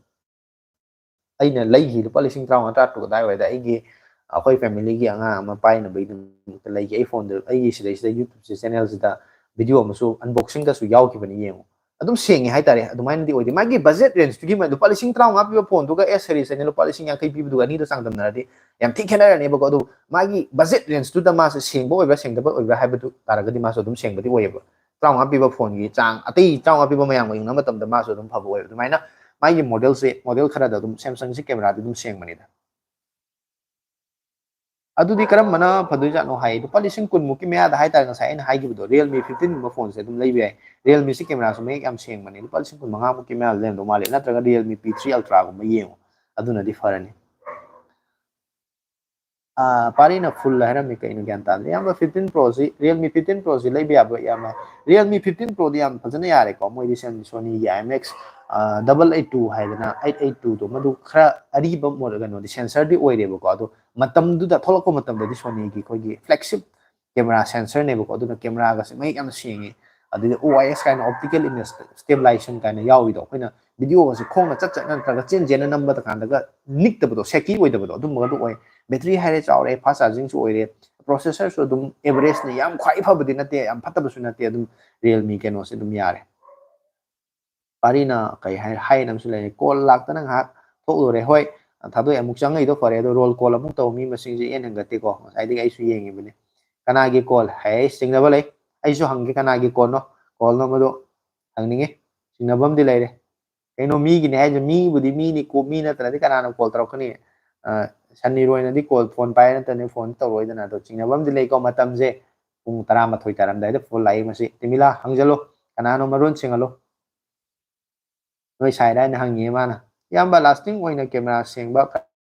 ꯑꯩꯅ ꯂꯩꯈꯤ ꯂꯨꯄꯥ ꯂꯤꯁꯤꯡ ꯇꯔꯥꯃꯉꯥ, ꯇꯔꯥꯇꯔꯨꯛ ꯑꯗꯥꯏꯋꯥꯏꯗ꯫ ꯑꯩꯒꯤ, ꯑꯩꯈꯣꯏ family ꯒꯤ ꯑꯉꯥꯡ ꯑꯃ ꯄꯥꯏꯅꯕꯒꯤꯗꯃꯛꯇ ꯂꯩꯈꯤ꯫ ꯑꯩ phone ꯗ, ꯑꯩꯒꯤ ꯁꯤꯗꯩꯁꯤꯗ YouTube ꯁꯦ, channel ꯁꯤꯗ video ꯑꯃꯁꯨ unboxing ꯒꯁꯨ ꯌꯥꯎꯈꯤꯕꯅꯤ, ꯌꯦꯡꯉꯨ꯫ ꯑꯗꯨꯝ ꯁꯦꯡꯉꯦ ꯍꯥꯏꯇꯥꯔꯦ꯫ ꯑꯗꯨꯃꯥꯏꯅꯗꯤ ꯑꯣꯏꯗꯦ꯫ ꯃꯥꯒꯤ budget range ꯇꯨꯒꯤ ꯃ-, ꯂꯨꯄꯥ ꯂꯤꯁꯤꯡ ꯇꯔꯥꯃꯉꯥ ꯄꯤꯕ phone ꯗꯨꯒ S series ꯑꯅꯤ ꯂꯨꯄꯥ ꯂꯤꯁꯤꯡ ꯌꯥꯡꯈꯩ ꯄꯤꯕꯗꯨꯒ ꯑꯅꯤꯗꯣ ꯆꯥꯡꯗꯝꯅꯔꯗꯤ ꯌꯥꯝ ꯊꯤ ꯈꯦꯠꯅꯔꯅꯦꯕꯀꯣ꯫ ꯑꯗꯨ ꯃꯥꯒꯤ budget range ꯇꯨꯗ ꯃꯥꯁꯦ ꯁꯦꯡꯕ ꯑꯣꯏꯕ꯭ꯔꯥ ꯁꯦꯡꯗꯕ ꯑꯣꯏꯕ꯭ꯔꯥ ꯍꯥꯏꯕꯗꯨ ꯇꯥꯔꯒꯗꯤ ꯃꯥꯁꯨ ꯑꯗꯨꯝ ꯁꯦꯡꯕꯗꯤ ꯑꯣꯏꯌꯦꯕ꯫ ꯇꯔꯥꯃꯉꯥ ꯄꯤꯕ ꯐꯣꯟꯒꯤ ꯆꯥꯡ, ꯑꯇꯩ ꯇꯔꯥꯃꯉꯥ ꯄꯤꯕ ꯃꯌꯥꯝꯒ ꯌꯦꯡꯅꯕ ꯃꯇꯝꯗ ꯃꯥꯁꯨ ꯑꯗꯨꯝ ꯐꯕ ꯑꯣꯏꯕ꯫ ꯑꯗꯨꯃꯥꯏꯅ ꯃꯥꯒꯤ ꯃꯣꯗꯦꯜꯁꯦ, ꯃꯣꯗꯦꯜ ꯈꯔꯗ ꯑꯗꯨꯝ ꯁꯦꯝꯁꯪꯁꯤ ꯀꯦꯃꯦꯔꯥꯗꯤ ꯑꯗꯨꯝ ꯁꯦꯡꯕꯅꯤꯗ꯫ ꯑꯗꯨꯗꯤ ꯀꯔꯝꯕꯅ ꯐꯗꯣꯏꯖꯥꯠꯅꯣ ꯍꯥꯏ, ꯂꯨꯄꯥ ꯂꯤꯁꯤꯡ ꯀꯨꯟꯃꯨꯛꯀꯤ ꯃꯌꯥꯗ ꯍꯥꯏꯇꯥꯔꯦ, ꯉꯁꯥꯏ ꯑꯩꯅ ꯍꯥꯏꯈꯤꯕꯗꯣ, Realme fifteen ꯒꯨꯝꯕ ꯐꯣꯟꯁꯦ ꯑꯗꯨꯝ ꯂꯩꯕ ꯌꯥꯏ꯫ Realme ꯁꯤ ꯀꯦꯃꯦꯔꯥꯁꯨ ꯃꯌꯦꯛ ꯌꯥꯝ ꯁꯦꯡꯕꯅꯦ, ꯂꯨꯄꯥ ꯂꯤꯁꯤꯡ ꯀꯨꯟ ꯃꯉꯥꯃꯨꯛꯀꯤ ꯃꯌꯥꯗ ꯂꯩꯔꯝꯗꯧ ꯃꯥꯜꯂꯦ, ꯅꯠꯇ꯭ꯔꯒ Realme P three Ultra ꯒꯨꯝꯕ ꯌꯦꯡꯉꯣ, ꯑꯗꯨꯅꯗꯤ ꯐꯔꯅꯤ꯫ ꯑꯥ, ꯄꯥꯔꯤꯅ full ꯍꯥꯏꯔꯝꯃꯤ, ꯀꯩꯅꯣ ꯒ꯭ꯌꯥꯟ ꯇꯥꯗꯦ꯫ ꯏꯌꯥꯝꯕ, fifteen Pro ꯁꯤ, Realme fifteen Pro ꯁꯤ ꯂꯩꯕ ꯌꯥꯕ꯭ꯔꯣ? ꯏꯌꯥꯝꯕ, Realme fifteen Pro ꯗꯤ ꯌꯥꯝ ꯐꯖꯅ ꯌꯥꯔꯦꯀꯣ, ꯃꯣꯏꯗꯤ Sony ꯒꯤ IMX, ꯑꯥ, double eight two ꯍꯥꯏꯗꯅ, eight eight two ꯗꯣ, ꯃꯗꯨ ꯈꯔ ꯑꯔꯤꯕ ꯃꯣꯗꯦꯜ, ꯀꯩꯅꯣꯗꯤ, sensor ꯗꯤ ꯑꯣꯏꯔꯦꯕꯀꯣ, ꯑꯗꯣ ꯃꯇꯝꯗꯨꯗ, ꯊꯣꯛꯂꯛꯄ ꯃꯇꯝꯗꯗꯤ Sony ꯒꯤ ꯑꯩꯈꯣꯏꯒꯤ flagship camera sensor ꯅꯦꯕꯀꯣ, ꯑꯗꯨꯅ ꯀꯦꯃꯦꯔꯥꯒꯁꯦ ꯃꯌꯦꯛ ꯌꯥꯝ ꯁꯦꯡꯉꯤ꯫ ꯑꯗꯨꯗꯤ OIS ꯀꯥꯏꯅ, optical image stabilization ꯀꯥꯏꯅ ꯌꯥꯎꯔꯤꯗꯣ, ꯑꯩꯈꯣꯏꯅ video ꯒꯁꯦ ꯈꯣꯡꯅ ꯆꯠ ꯆꯠꯅ ꯅꯠꯇ꯭ꯔꯒ ꯆꯦꯟ ꯆꯦꯟꯅ ꯅꯝꯕꯗ ꯀꯥꯟꯗꯒ ꯅꯤꯛꯇꯕꯗꯣ, shaky ꯑꯣꯏꯗꯕꯗꯣ, ꯑꯗꯨꯝꯕꯒꯗꯣ ꯑꯣꯏ꯫ Battery ꯍꯥꯏꯔꯦ, ꯆꯥꯎꯔꯦ, fast charging ꯁꯨ ꯑꯣꯏꯔꯦ, processor ꯁꯨ ꯑꯗꯨꯝ average ꯅꯤ, ꯌꯥꯝ ꯈ꯭ꯋꯥꯏ ꯐꯕꯗꯤ ꯅꯠꯇꯦ, ꯌꯥꯝ ꯐꯠꯇꯕꯁꯨ ꯅꯠꯇꯦ, ꯑꯗꯨꯝ Realme ꯀꯩꯅꯣꯁꯦ ꯑꯗꯨꯝ ꯌꯥꯔꯦ꯫ ꯄꯥꯔꯤꯅ ꯀꯩ ꯍꯥꯏ-, ꯍꯥꯏꯅ ꯑꯃꯁꯨ ꯂꯩꯔꯦ, "Call ꯂꯥꯛꯇꯅ ꯉꯥꯏꯍꯥꯛ ꯊꯣꯛꯂꯨꯔꯦ"꯫ ꯍꯣꯏ, ꯊꯥꯗꯣꯛꯑꯦ, ꯑꯃꯨꯛ ꯆꯪꯉꯛꯏꯗꯣ ꯐꯔꯦ, ꯑꯗꯣ roll call ꯑꯃꯨꯛ ꯇꯧ, ꯃꯤ ꯃꯁꯤꯡꯁꯦ ꯏꯍꯦꯟ ꯍꯦꯟꯒꯠꯇꯦꯀꯣ, ꯉꯁꯥꯏꯗꯒꯤ ꯑꯩꯁꯨ ꯌꯦꯡꯉꯤꯕꯅꯤ꯫ ꯀꯅꯥꯒꯤ call? ꯍꯥꯏ, ꯆꯤꯡꯅꯕ ꯂꯩ, ꯑꯩꯁꯨ ꯍꯪꯒꯦ ꯀꯅꯥꯒꯤ call ꯅꯣ, call ꯅꯣ ꯃꯗꯨ ꯍꯪꯅꯤꯡꯉꯤ, ꯆꯤꯡꯅꯕ ꯑꯃꯗꯤ ꯂꯩꯔꯦ꯫ ꯀꯩꯅꯣ, ꯃꯤꯒꯤꯅꯦ ꯍꯥꯏꯁꯦ, ꯃꯤꯕꯨꯗꯤ ꯃꯤꯅꯤ ꯀꯣ, ꯃꯤ ꯅꯠꯇ꯭ꯔꯗꯤ ꯀꯅꯥꯅ call ꯇꯧꯔꯛꯀꯅꯤ? ꯑ, ꯁꯟꯅꯤꯔꯣꯏꯅꯗꯤ call, phone ꯄꯥꯏ ꯅꯠꯇ꯭ꯔꯗꯤ phone ꯇꯧꯔꯣꯏꯗꯅ꯫ ꯑꯗꯣ ꯆꯤꯡꯅꯕ ꯑꯃꯗꯤ ꯂꯩꯀꯣ, ꯃꯇꯝꯁꯦ ꯄꯨꯡ ꯇꯔꯥꯃꯥꯊꯣꯏ ꯇꯥꯔꯝꯗꯥꯏꯗ phone ꯂꯥꯛꯏ꯫ ꯃꯁꯤ ꯇꯤꯃꯤꯂꯥ ꯍꯪꯖꯜꯂꯨ, ꯀꯅꯥꯅꯣ ꯃꯔꯣꯟ ꯁꯤꯡꯍꯜꯂꯨ꯫ ꯅꯣꯏ ꯁꯥꯏꯔ ꯍꯥꯏꯅ ꯍꯪꯉꯤꯌꯦ ꯃꯥꯅ꯫ "ꯏꯌꯥꯝꯕ, lasting ꯑꯣꯏꯅ camera ꯁꯦꯡꯕ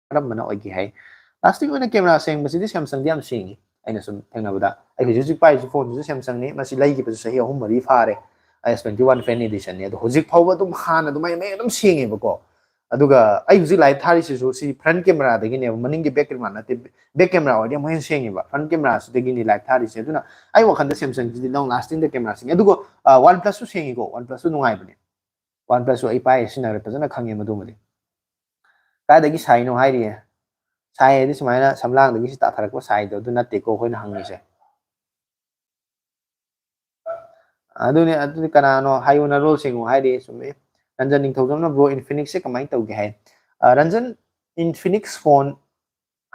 ꯀꯔꯝꯕꯅ ꯑꯣꯏꯒꯦ?" ꯍꯥꯏ꯫ Lasting ꯑꯣꯏꯅ camera ꯁꯦꯡꯕꯁꯤꯗꯤ Samsung ꯗꯤ ꯌꯥꯝ ꯁꯦꯡꯉꯤ꯫ ꯑꯩꯅ ꯁꯨꯝ ꯊꯦꯡꯅꯕꯗ, ꯑꯩ ꯍꯧꯖꯤꯛ ꯍꯧꯖꯤꯛ ꯄꯥꯏꯔꯤꯁꯤ phone ꯁꯤꯁꯨ Samsung ꯅꯤ꯫ ꯃꯁꯤ ꯂꯩꯈꯤꯕꯁꯨ ꯆꯍꯤ ꯑꯍꯨꯝ ꯃꯔꯤ ꯐꯥꯔꯦ꯫ S twenty one fan edition ꯅꯤ꯫ ꯑꯗꯣ ꯍꯧꯖꯤꯛ ꯐꯥꯎꯕ ꯑꯗꯨꯝ ꯍꯥꯟꯅ ꯑꯗꯨꯃꯥꯏꯅ ꯃꯌꯦꯛ ꯑꯗꯨꯝ ꯁꯦꯡꯉꯦꯕꯀꯣ꯫ ꯑꯗꯨꯒ ꯑꯩ ꯍꯧꯖꯤꯛ live ꯊꯥꯔꯤꯁꯤꯁꯨ ꯁꯤ front camera ꯗꯒꯤꯅꯦꯕ, ꯃꯅꯤꯡꯒꯤ back camera ꯅꯠꯇꯦ꯫ Back camera ꯑꯣꯏꯔꯗꯤ ꯑꯃꯨꯛ ꯍꯦꯟꯅ ꯁꯦꯡꯉꯦꯕ꯫ Front camera ꯁꯤꯗꯒꯤꯅꯤ live ꯊꯥꯔꯤꯁꯦ꯫ ꯑꯗꯨꯅ ꯑꯩ ꯋꯥꯈꯜꯗ Samsung ꯁꯤꯗꯤ long lasting ꯗ camera ꯁꯦꯡꯉꯦ꯫ ꯑꯗꯨꯒ, ꯑ, OnePlus ꯁꯨ ꯁꯦꯡꯉꯤꯀꯣ, OnePlus ꯁꯨ ꯅꯨꯡꯉꯥꯏꯕꯅꯦ꯫ OnePlus ꯁꯨ ꯑꯩ ꯄꯥꯏꯔꯦ, ꯁꯤꯖꯤꯟꯅꯔꯦ, ꯐꯖꯅ ꯈꯪꯉꯦ ꯃꯗꯨꯃꯗꯤ꯫ ꯀꯥꯏꯗꯒꯤ ꯁꯥꯏꯅꯣ ꯍꯥꯏꯔꯤꯌꯦ? ꯁꯥꯏ ꯍꯥꯏꯗꯤ ꯁꯨꯃꯥꯏꯅ ꯁꯝꯂꯥꯡꯗꯒꯤ ꯁꯤ ꯇꯥꯊꯔꯛꯄ ꯁꯥꯏꯗꯣ ꯑꯗꯨ ꯅꯠꯇꯦꯀꯣ ꯑꯩꯈꯣꯏꯅ ꯍꯪꯉꯤꯁꯦ꯫ ꯑꯗꯨꯅꯦ, ꯑꯗꯨꯗꯤ ꯀꯅꯥꯅꯣ ꯍꯥꯏꯌꯨ, ꯅꯔꯣꯜ ꯁꯦꯡꯉꯨ ꯍꯥꯏꯔꯤ꯫ ꯆꯨꯝꯃꯤ꯫ ꯔꯟꯖꯟ ꯅꯤꯡꯊꯧꯖꯝꯅ, "Bro, Infinix ꯁꯦ ꯀꯃꯥꯏꯅ ꯇꯧꯒꯦ?" ꯍꯥꯏ꯫ ꯑ, ꯔꯟꯖꯟ, Infinix phone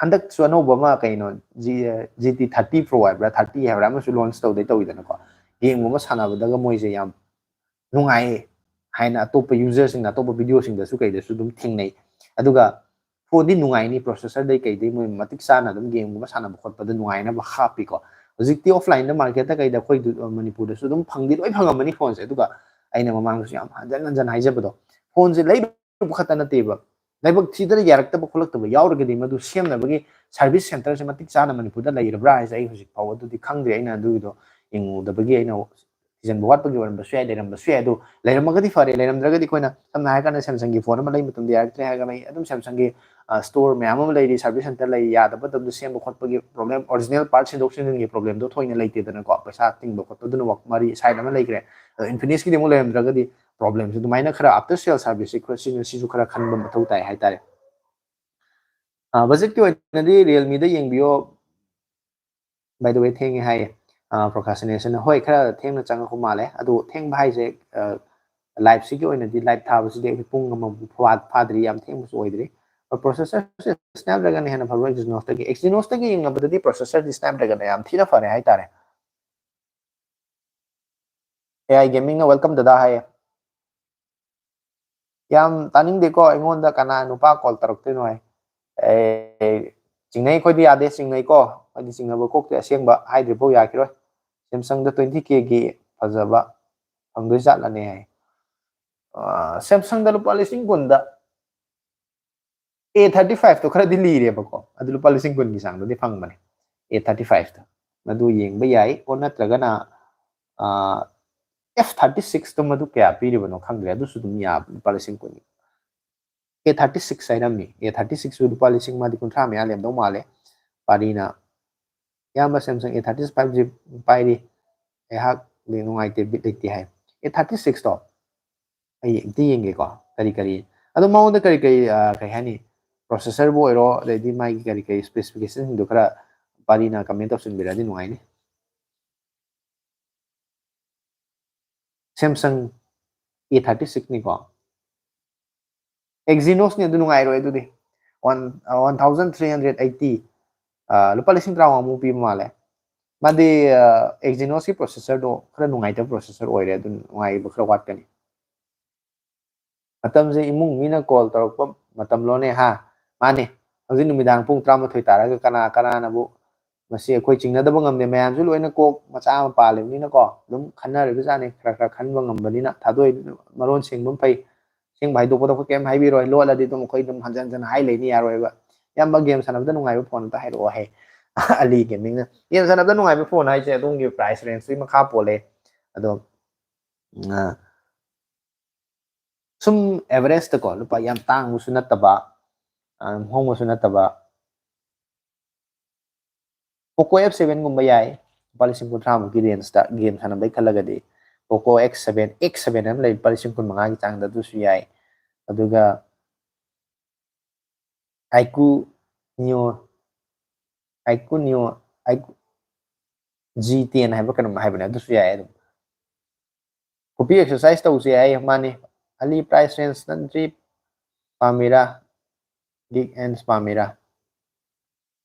ꯍꯟꯗꯛꯁꯨ ꯑꯅꯧꯕ ꯑꯃ, ꯀꯩꯅꯣ, G-, GT thirty Pro ꯍꯥꯏꯕ꯭ꯔꯥ, thirty ꯍꯥꯏꯕ꯭ꯔꯥ, ꯑꯃꯁꯨ launch ꯇꯧꯗꯣꯏ ꯇꯧꯋꯤꯗꯅꯀꯣ꯫ ꯒꯦꯝꯒꯨꯝꯕ ꯁꯥꯟꯅꯕꯗꯒ ꯃꯣꯏꯁꯦ ꯌꯥꯝ ꯅꯨꯡꯉꯥꯏ ꯍꯥꯏꯅ ꯑꯇꯣꯞꯄ ꯌꯨꯖꯔꯁꯤꯡꯅ ꯑꯇꯣꯞꯄ ꯚꯤꯗꯤꯑꯣꯁꯤꯡꯗꯁꯨ ꯀꯩꯗꯁꯨ ꯑꯗꯨꯝ ꯊꯦꯡꯅꯩ꯫ ꯑꯗꯨꯒ ꯐꯣꯟꯗꯤ ꯅꯨꯡꯉꯥꯏꯅꯤ, ꯄ꯭ꯔꯣꯁꯦꯁꯔꯗꯩ ꯀꯩꯗꯩ ꯃꯣꯏ ꯃꯇꯤꯛ ꯆꯥꯅ ꯑꯗꯨꯝ ꯒꯦꯝꯒꯨꯝꯕ ꯁꯥꯟꯅꯕ ꯈꯣꯠꯄꯗ ꯅꯨꯡꯉꯥꯏꯅꯕ ꯍꯥꯞꯄꯤꯀꯣ꯫ ꯍꯧꯖꯤꯛꯇꯤ ꯑꯣꯐꯂꯥꯏꯟꯗ ꯃꯥꯔꯀꯦꯠꯇ ꯀꯩꯗ ꯑꯩꯈꯣꯏ ꯃꯅꯤꯄꯨꯔꯗꯁꯨ ꯑꯗꯨꯝ ꯐꯪꯗꯤ ꯂꯣꯏ ꯐꯪꯉꯝꯃꯅꯤ ꯐꯣꯟꯁꯦ꯫ ꯑꯗꯨꯒ ꯑꯩꯅ ꯃꯃꯥꯡꯗꯁꯨ ꯌꯥꯝ ꯍꯟꯖꯟ ꯍꯟꯖꯟ ꯍꯥꯏꯖꯕꯗꯣ, ꯐꯣꯟꯁꯦ ꯂꯩꯔꯨꯕ ꯈꯛꯇ ꯅꯠꯇꯦꯕ, ꯂꯥꯏꯕꯛ ꯊꯤꯗꯅ ꯌꯥꯔꯛꯇꯕ ꯈꯣꯠꯂꯛꯇꯕ ꯌꯥꯎꯔꯒꯗꯤ ꯃꯗꯨ ꯁꯦꯝꯅꯕꯒꯤ ꯁꯥꯔꯚꯤꯁ ꯁꯦꯟꯇꯔꯁꯦ ꯃꯇꯤꯛ ꯆꯥꯅ ꯃꯅꯤꯄꯨꯔꯗ ꯂꯩꯔꯕ꯭ꯔꯥ ꯍꯥꯏꯁꯦ ꯑꯩ ꯍꯧꯖꯤꯛ ꯐꯥꯎꯕ ꯑꯗꯨꯗꯤ ꯈꯪꯗ꯭ꯔꯦ꯫ ꯑꯩꯅ ꯑꯗꯨꯒꯤꯗꯣ ꯌꯦꯡꯉꯨꯗꯕꯒꯤ ꯑꯩꯅ ꯊꯤꯖꯤꯟꯕ ꯋꯥꯠꯄꯒꯤ ꯑꯣꯏꯔꯝꯕꯁꯨ ꯌꯥꯏ, ꯂꯩꯔꯝꯕꯁꯨ ꯌꯥꯏ꯫ ꯑꯗꯨ ꯂꯩꯔꯝꯃꯒꯗꯤ ꯐꯔꯦ, ꯂꯩꯔꯝꯗ꯭ꯔꯒꯗꯤ ꯑꯩꯈꯣꯏꯅ ꯁꯝꯅ ꯍꯥꯏꯔ ꯀꯥꯟꯗ ꯁꯦꯝꯁꯪꯒꯤ ꯐꯣꯟ ꯑꯃ ꯂꯩ ꯃꯇꯝꯗ ꯌꯥꯔꯛꯇ꯭ꯔꯦ ꯍꯥꯏꯔꯒꯅ ꯑꯩ ꯑꯗꯨꯝ ꯁꯦꯝꯁꯪꯒꯤ ꯁ꯭ꯇꯣꯔ ꯃꯌꯥꯝ ꯑꯃ ꯂꯩꯔꯤ, ꯁꯥꯔꯚꯤꯁ ꯁꯦꯟꯇꯔ ꯂꯩꯔꯤ, ꯌꯥꯗꯕ ꯃꯇꯝꯗ ꯁꯦꯝꯕ ꯈꯣꯠꯄꯒꯤ ꯄ꯭ꯔꯣꯕ꯭ꯂꯦꯝ, ꯑꯣꯔꯤꯖꯤꯅꯦꯜ ꯄꯥꯔꯠ ꯁꯤꯟꯗꯣꯛ ꯁꯤꯟꯖꯤꯟꯒꯤ ꯄ꯭ꯔꯣꯕ꯭ꯂꯦꯝꯗꯣ ꯊꯣꯏꯅ ꯂꯩꯇꯦꯗꯅꯀꯣ, ꯄꯩꯁꯥ ꯇꯤꯡꯕ ꯈꯣꯠꯄꯗꯨꯅ ꯋꯥ- ꯃꯔꯤ ꯁꯥꯏꯠ ꯑꯃ ꯂꯩꯈ꯭ꯔꯦ꯫ ꯑꯗꯣ ꯏꯟꯐꯤꯅꯤꯛꯁꯀꯤꯗꯤ ꯑꯃꯨꯛ ꯂꯩꯔꯝꯗ꯭ꯔꯒꯗꯤ ꯄ꯭ꯔꯣꯕ꯭ꯂꯦꯝꯁꯦ ꯑꯗꯨꯃꯥꯏꯅ ꯈꯔ ꯑꯥꯐꯇꯔ ꯁꯦꯜ ꯁꯥꯔꯚꯤꯁꯁꯦ ꯈꯔ ꯁꯤꯅ ꯁꯤꯁꯨ ꯈꯔ ꯈꯟꯕ ꯃꯊꯧ ꯇꯥꯏ ꯍꯥꯏꯇꯥꯔꯦ꯫ ꯕꯖꯦꯠꯀꯤ ꯑꯣꯏꯅꯗꯤ ꯔꯤꯌꯦꯜꯃꯤꯗ ꯌꯦꯡꯕꯤꯌꯣ꯫ By the way, ꯊꯦꯡꯉꯦ ꯍꯥꯏꯌꯦ꯫ ꯄ꯭ꯔꯣꯀ꯭ꯔꯥꯁꯤꯅꯦꯁꯟ, ꯍꯣꯏ, ꯈꯔ ꯊꯦꯡꯅ ꯆꯪꯉꯛꯄ ꯃꯥꯜꯂꯦ꯫ ꯑꯗꯣ ꯊꯦꯡꯕ ꯍꯥꯏꯁꯦ, ꯂꯥꯏꯞꯁꯤꯒꯤ ꯑꯣꯏꯅꯗꯤ, ꯂꯥꯏꯞ ꯊꯥꯕꯁꯤꯗꯤ ꯑꯩꯈꯣꯏ ꯄꯨꯡ ꯑꯃꯃꯨꯛ ꯐꯥ- ꯐꯥꯗ꯭ꯔꯤ, ꯌꯥꯝ ꯊꯦꯡꯕꯁꯨ ꯑꯣꯏꯗ꯭ꯔꯤ꯫ ꯄ꯭ꯔꯣꯁꯦꯁꯔꯁꯦ ꯁ꯭ꯅꯦꯞꯗ꯭ꯔꯦꯒꯟꯅ ꯍꯦꯟꯅ ꯐꯕ꯭ꯔꯥ ꯑꯦꯛꯖꯤꯅꯣꯁꯇꯒꯤ? ꯑꯦꯛꯖꯤꯅꯣꯁꯇꯒꯤ ꯌꯦꯡꯅꯕꯗꯗꯤ ꯄ꯭ꯔꯣꯁꯦꯁꯔꯗꯤ ꯁ꯭ꯅꯦꯞꯗ꯭ꯔꯦꯒꯟꯅ ꯌꯥꯝ ꯊꯤꯅ ꯐꯔꯦ ꯍꯥꯏꯇꯥꯔꯦ꯫ ꯑꯦ ꯑꯥꯏ ꯒꯦꯃꯤꯡꯅ welcome ꯗꯗꯥ ꯍꯥꯏꯌꯦ꯫ ꯌꯥꯝ ꯇꯥꯅꯤꯡꯗꯦꯀꯣ, ꯑꯩꯉꯣꯟꯗ ꯀꯅꯥ ꯅꯨꯄꯥ ꯀꯣꯜ ꯇꯧꯔꯛꯇꯣꯏꯅꯣ ꯍꯥꯏ꯫ ꯑꯦ, ꯆꯤꯡꯅꯩ, ꯑꯩꯈꯣꯏꯗꯤ ꯌꯥꯗꯦ, ꯆꯤꯡꯅꯩꯀꯣ꯫ ꯑꯩꯈꯣꯏꯗꯤ ꯆꯤꯡꯅꯕ ꯀꯣꯛꯇꯤ ꯑꯁꯦꯡꯕ ꯍꯥꯏꯗ꯭ꯔꯤꯐꯥꯎ ꯌꯥꯈꯤꯔꯣꯏ꯫ ꯁꯦꯝꯁꯪꯗ ꯇ꯭ꯋꯦꯟꯇꯤ ꯀꯦꯒꯤ ꯐꯖꯕ ꯐꯪꯗꯣꯏ ꯖꯥꯠꯂꯅꯦ ꯍꯥꯏ꯫ ꯑ, ꯁꯦꯝꯁꯪꯗ ꯂꯨꯄꯥ ꯂꯤꯁꯤꯡ ꯀꯨꯟꯗ ꯑꯦ ꯊꯥꯔꯇꯤ ꯐꯥꯏꯚꯇꯣ ꯈꯔꯗꯤ ꯂꯤꯔꯦꯕꯀꯣ, ꯑꯗꯨ ꯂꯨꯄꯥ ꯂꯤꯁꯤꯡ ꯀꯨꯟꯒꯤ ꯆꯥꯡꯗꯗꯤ ꯐꯪꯕꯅꯦ, ꯑꯦ ꯊꯥꯔꯇꯤ ꯐꯥꯏꯚꯇ꯫ ꯃꯗꯨ ꯌꯦꯡꯕ ꯌꯥꯏ꯫ ꯑꯣ, ꯅꯠꯇ꯭ꯔꯒꯅ, ꯑ, ꯑꯦꯐ ꯊꯥꯔꯇꯤ ꯁꯤꯛꯁꯇꯣ ꯃꯗꯨ ꯀꯌꯥ ꯄꯤꯔꯤꯕꯅꯣ ꯈꯪꯗ꯭ꯔꯦ, ꯑꯗꯨꯁꯨ ꯑꯗꯨꯝ ꯌꯥꯕ, ꯂꯨꯄꯥ ꯂꯤꯁꯤꯡ ꯀꯨꯟ꯫ ꯑꯦ ꯊꯥꯔꯇꯤ ꯁꯤꯛꯁ ꯍꯥꯏꯔꯝꯃꯤ꯫ ꯑꯦ ꯊꯥꯔꯇꯤ ꯁꯤꯛꯁꯁꯨ ꯂꯨꯄꯥ ꯂꯤꯁꯤꯡ ꯑꯃꯗꯤ ꯀꯨꯟꯊ꯭ꯔꯥ ꯃꯌꯥ ꯂꯦꯝꯗꯧ ꯃꯥꯜꯂꯦ꯫ ꯄꯥꯔꯤꯅ ꯏꯌꯥꯝꯕ ꯁꯦꯝꯁꯪ ꯑꯦ ꯊꯥꯔꯇꯤ ꯐꯥꯏꯚꯁꯤ ꯄꯥꯏꯔꯤ꯫ ꯑꯩꯍꯥꯛ ꯅꯨꯡꯉꯥꯏꯇꯦ, ꯕꯤꯠ ꯂꯩꯇꯦ ꯍꯥꯏ꯫ ꯑꯦ ꯊꯥꯔꯇꯤ ꯁꯤꯛꯁꯇꯣ ꯑꯩ ꯑꯝꯇ ꯌꯦꯡꯒꯦꯀꯣ, ꯀꯔꯤ ꯀꯔꯤ, ꯑꯗꯣ ꯃꯉꯣꯟꯗ ꯀꯔꯤ ꯀꯔꯤ, ꯑ, ꯀꯩ ꯍꯥꯏꯅꯤ, ꯄ꯭ꯔꯣꯁꯦꯁꯔꯕꯨ ꯑꯣꯏꯔꯣ, ꯑꯗꯩꯗꯤ ꯃꯥꯒꯤ ꯀꯔꯤ ꯀꯔꯤ ꯁ꯭ꯄꯦꯁꯤꯐꯤꯀꯦꯁꯟꯁꯤꯡꯗꯣ ꯈꯔ ꯄꯥꯔꯤꯅ ꯀꯃꯦꯟ ꯇꯧꯁꯤꯟꯕꯤꯔꯛꯑꯗꯤ ꯅꯨꯡꯉꯥꯏꯅꯤ꯫ ꯁꯦꯝꯁꯪ ꯑꯦ ꯊꯥꯔꯇꯤ ꯁꯤꯛꯁꯅꯤꯀꯣ꯫ ꯑꯦꯛꯖꯤꯅꯣꯁꯅꯤ, ꯑꯗꯨ ꯅꯨꯡꯉꯥꯏꯔꯣꯏ꯫ ꯑꯗꯨꯗꯤ one, one thousand three hundred eighty, ꯂꯨꯄꯥ ꯂꯤꯁꯤꯡ ꯇꯔꯥꯃꯉꯥꯃꯨꯛ ꯄꯤꯕ ꯃꯥꯜꯂꯦ꯫ ꯃꯥꯗꯤ Exynosꯀꯤ processorꯗꯣ ꯈꯔ ꯅꯨꯡꯉꯥꯏꯇꯕ processor ꯑꯣꯏꯔꯦ, ꯑꯗꯨꯅ ꯅꯨꯡꯉꯥꯏꯕ ꯈꯔ ꯋꯥꯠꯀꯅꯤ꯫ ꯃꯇꯝꯁꯦ ꯏꯃꯨꯡ ꯃꯤꯅ call ꯇꯧꯔꯛꯄ ꯃꯇꯝꯂꯣꯅꯦ ꯍꯥ? ꯃꯥꯅꯦ, ꯍꯧꯖꯤꯛ ꯅꯨꯃꯤꯗꯥꯡ ꯄꯨꯡ ꯇꯔꯥꯃꯥꯊꯣꯏ ꯇꯥꯔꯒ ꯀꯅꯥ ꯀꯅꯥꯅꯕꯨ, ꯃꯁꯤ ꯑꯩꯈꯣꯏ ꯆꯤꯡꯅꯗꯕ ꯉꯝꯗꯦ, ꯃꯌꯥꯝꯁꯨ ꯂꯣꯏꯅ ꯀꯣꯛ ꯃꯆꯥ ꯑꯃ ꯄꯥꯜꯂꯤꯕꯅꯤꯅꯀꯣ, ꯑꯗꯨꯝ ꯈꯟꯅꯔꯤꯕꯖꯥꯠꯅꯤ, ꯈꯔ ꯈꯔ ꯈꯟꯕ ꯉꯝꯕꯅꯤꯅ꯫ ꯊꯥꯗꯣꯛꯏ ꯃꯔꯣꯟ ꯁꯦꯡꯕ ꯑꯃ ꯐꯩ, ꯑꯁꯦꯡꯕ ꯍꯥꯏꯗꯣꯛꯄꯗ ꯑꯩꯈꯣꯏ ꯀꯩꯝ ꯍꯥꯏꯕꯤꯔꯣꯏ, ꯂꯣꯠꯂꯗꯤ ꯑꯗꯨꯝ ꯑꯩꯈꯣꯏ ꯑꯗꯨꯝ ꯍꯟꯖꯟ ꯍꯟꯖꯟ ꯍꯥꯏ ꯂꯩꯅꯤ, ꯌꯥꯔꯣꯏꯕ꯫ ꯏꯌꯥꯝꯕ, game ꯁꯥꯟꯅꯕꯗ ꯅꯨꯡꯉꯥꯏꯕ phone ꯑꯝꯇ ꯍꯥꯏꯔꯛꯑꯣ ꯍꯥꯏ꯫ Ali Gamingꯅ game ꯁꯥꯟꯅꯕꯗ ꯅꯨꯡꯉꯥꯏꯕ phone ꯍꯥꯏꯁꯦ ꯑꯗꯣꯝꯒꯤ price rangeꯇꯨꯒꯤ ꯃꯈꯥ ꯄꯣꯜꯂꯦ꯫ ꯑꯗꯣ ꯎꯝ, ꯑ, ꯁꯨꯝ averageꯇꯀꯣ, ꯂꯨꯄꯥ ꯌꯥꯝ ꯇꯥꯡꯕꯁꯨ ꯅꯠꯇꯕ, ꯑ, ꯍꯣꯡꯕꯁꯨ ꯅꯠꯇꯕ, Poco F sevenꯒꯨꯝꯕ ꯌꯥꯏ, ꯂꯨꯄꯥ ꯂꯤꯁꯤꯡ ꯀꯨꯟꯊ꯭ꯔꯥꯃꯨꯛꯀꯤ rangeꯇ game ꯁꯥꯟꯅꯕꯩ ꯈꯜꯂꯒꯗꯤ꯫ Poco X seven, X seven ꯑꯃ ꯂꯩ, ꯂꯨꯄꯥ ꯂꯤꯁꯤꯡ ꯀꯨꯟꯃꯉꯥꯒꯤ ꯆꯥꯡꯗ, ꯑꯗꯨꯁꯨ ꯌꯥꯏ꯫ ꯑꯗꯨꯒ iQOO Neo, iQOO Neo, iQOO G ten ꯍꯥꯏꯕ ꯀꯩꯅꯣꯝ ꯍꯥꯏꯕꯅꯦ, ꯑꯗꯨꯁꯨ ꯌꯥꯏ ꯑꯗꯨꯝ꯫ ꯈꯨꯄꯤ exercise ꯇꯧꯁꯦ ꯍꯥꯏ, ꯃꯥꯅꯤ꯫ Ali price range ꯅꯠꯇ꯭ꯔꯤ ꯄꯥꯝꯃꯤꯔꯥ? Geek Ends ꯄꯥꯝꯃꯤꯔꯥ?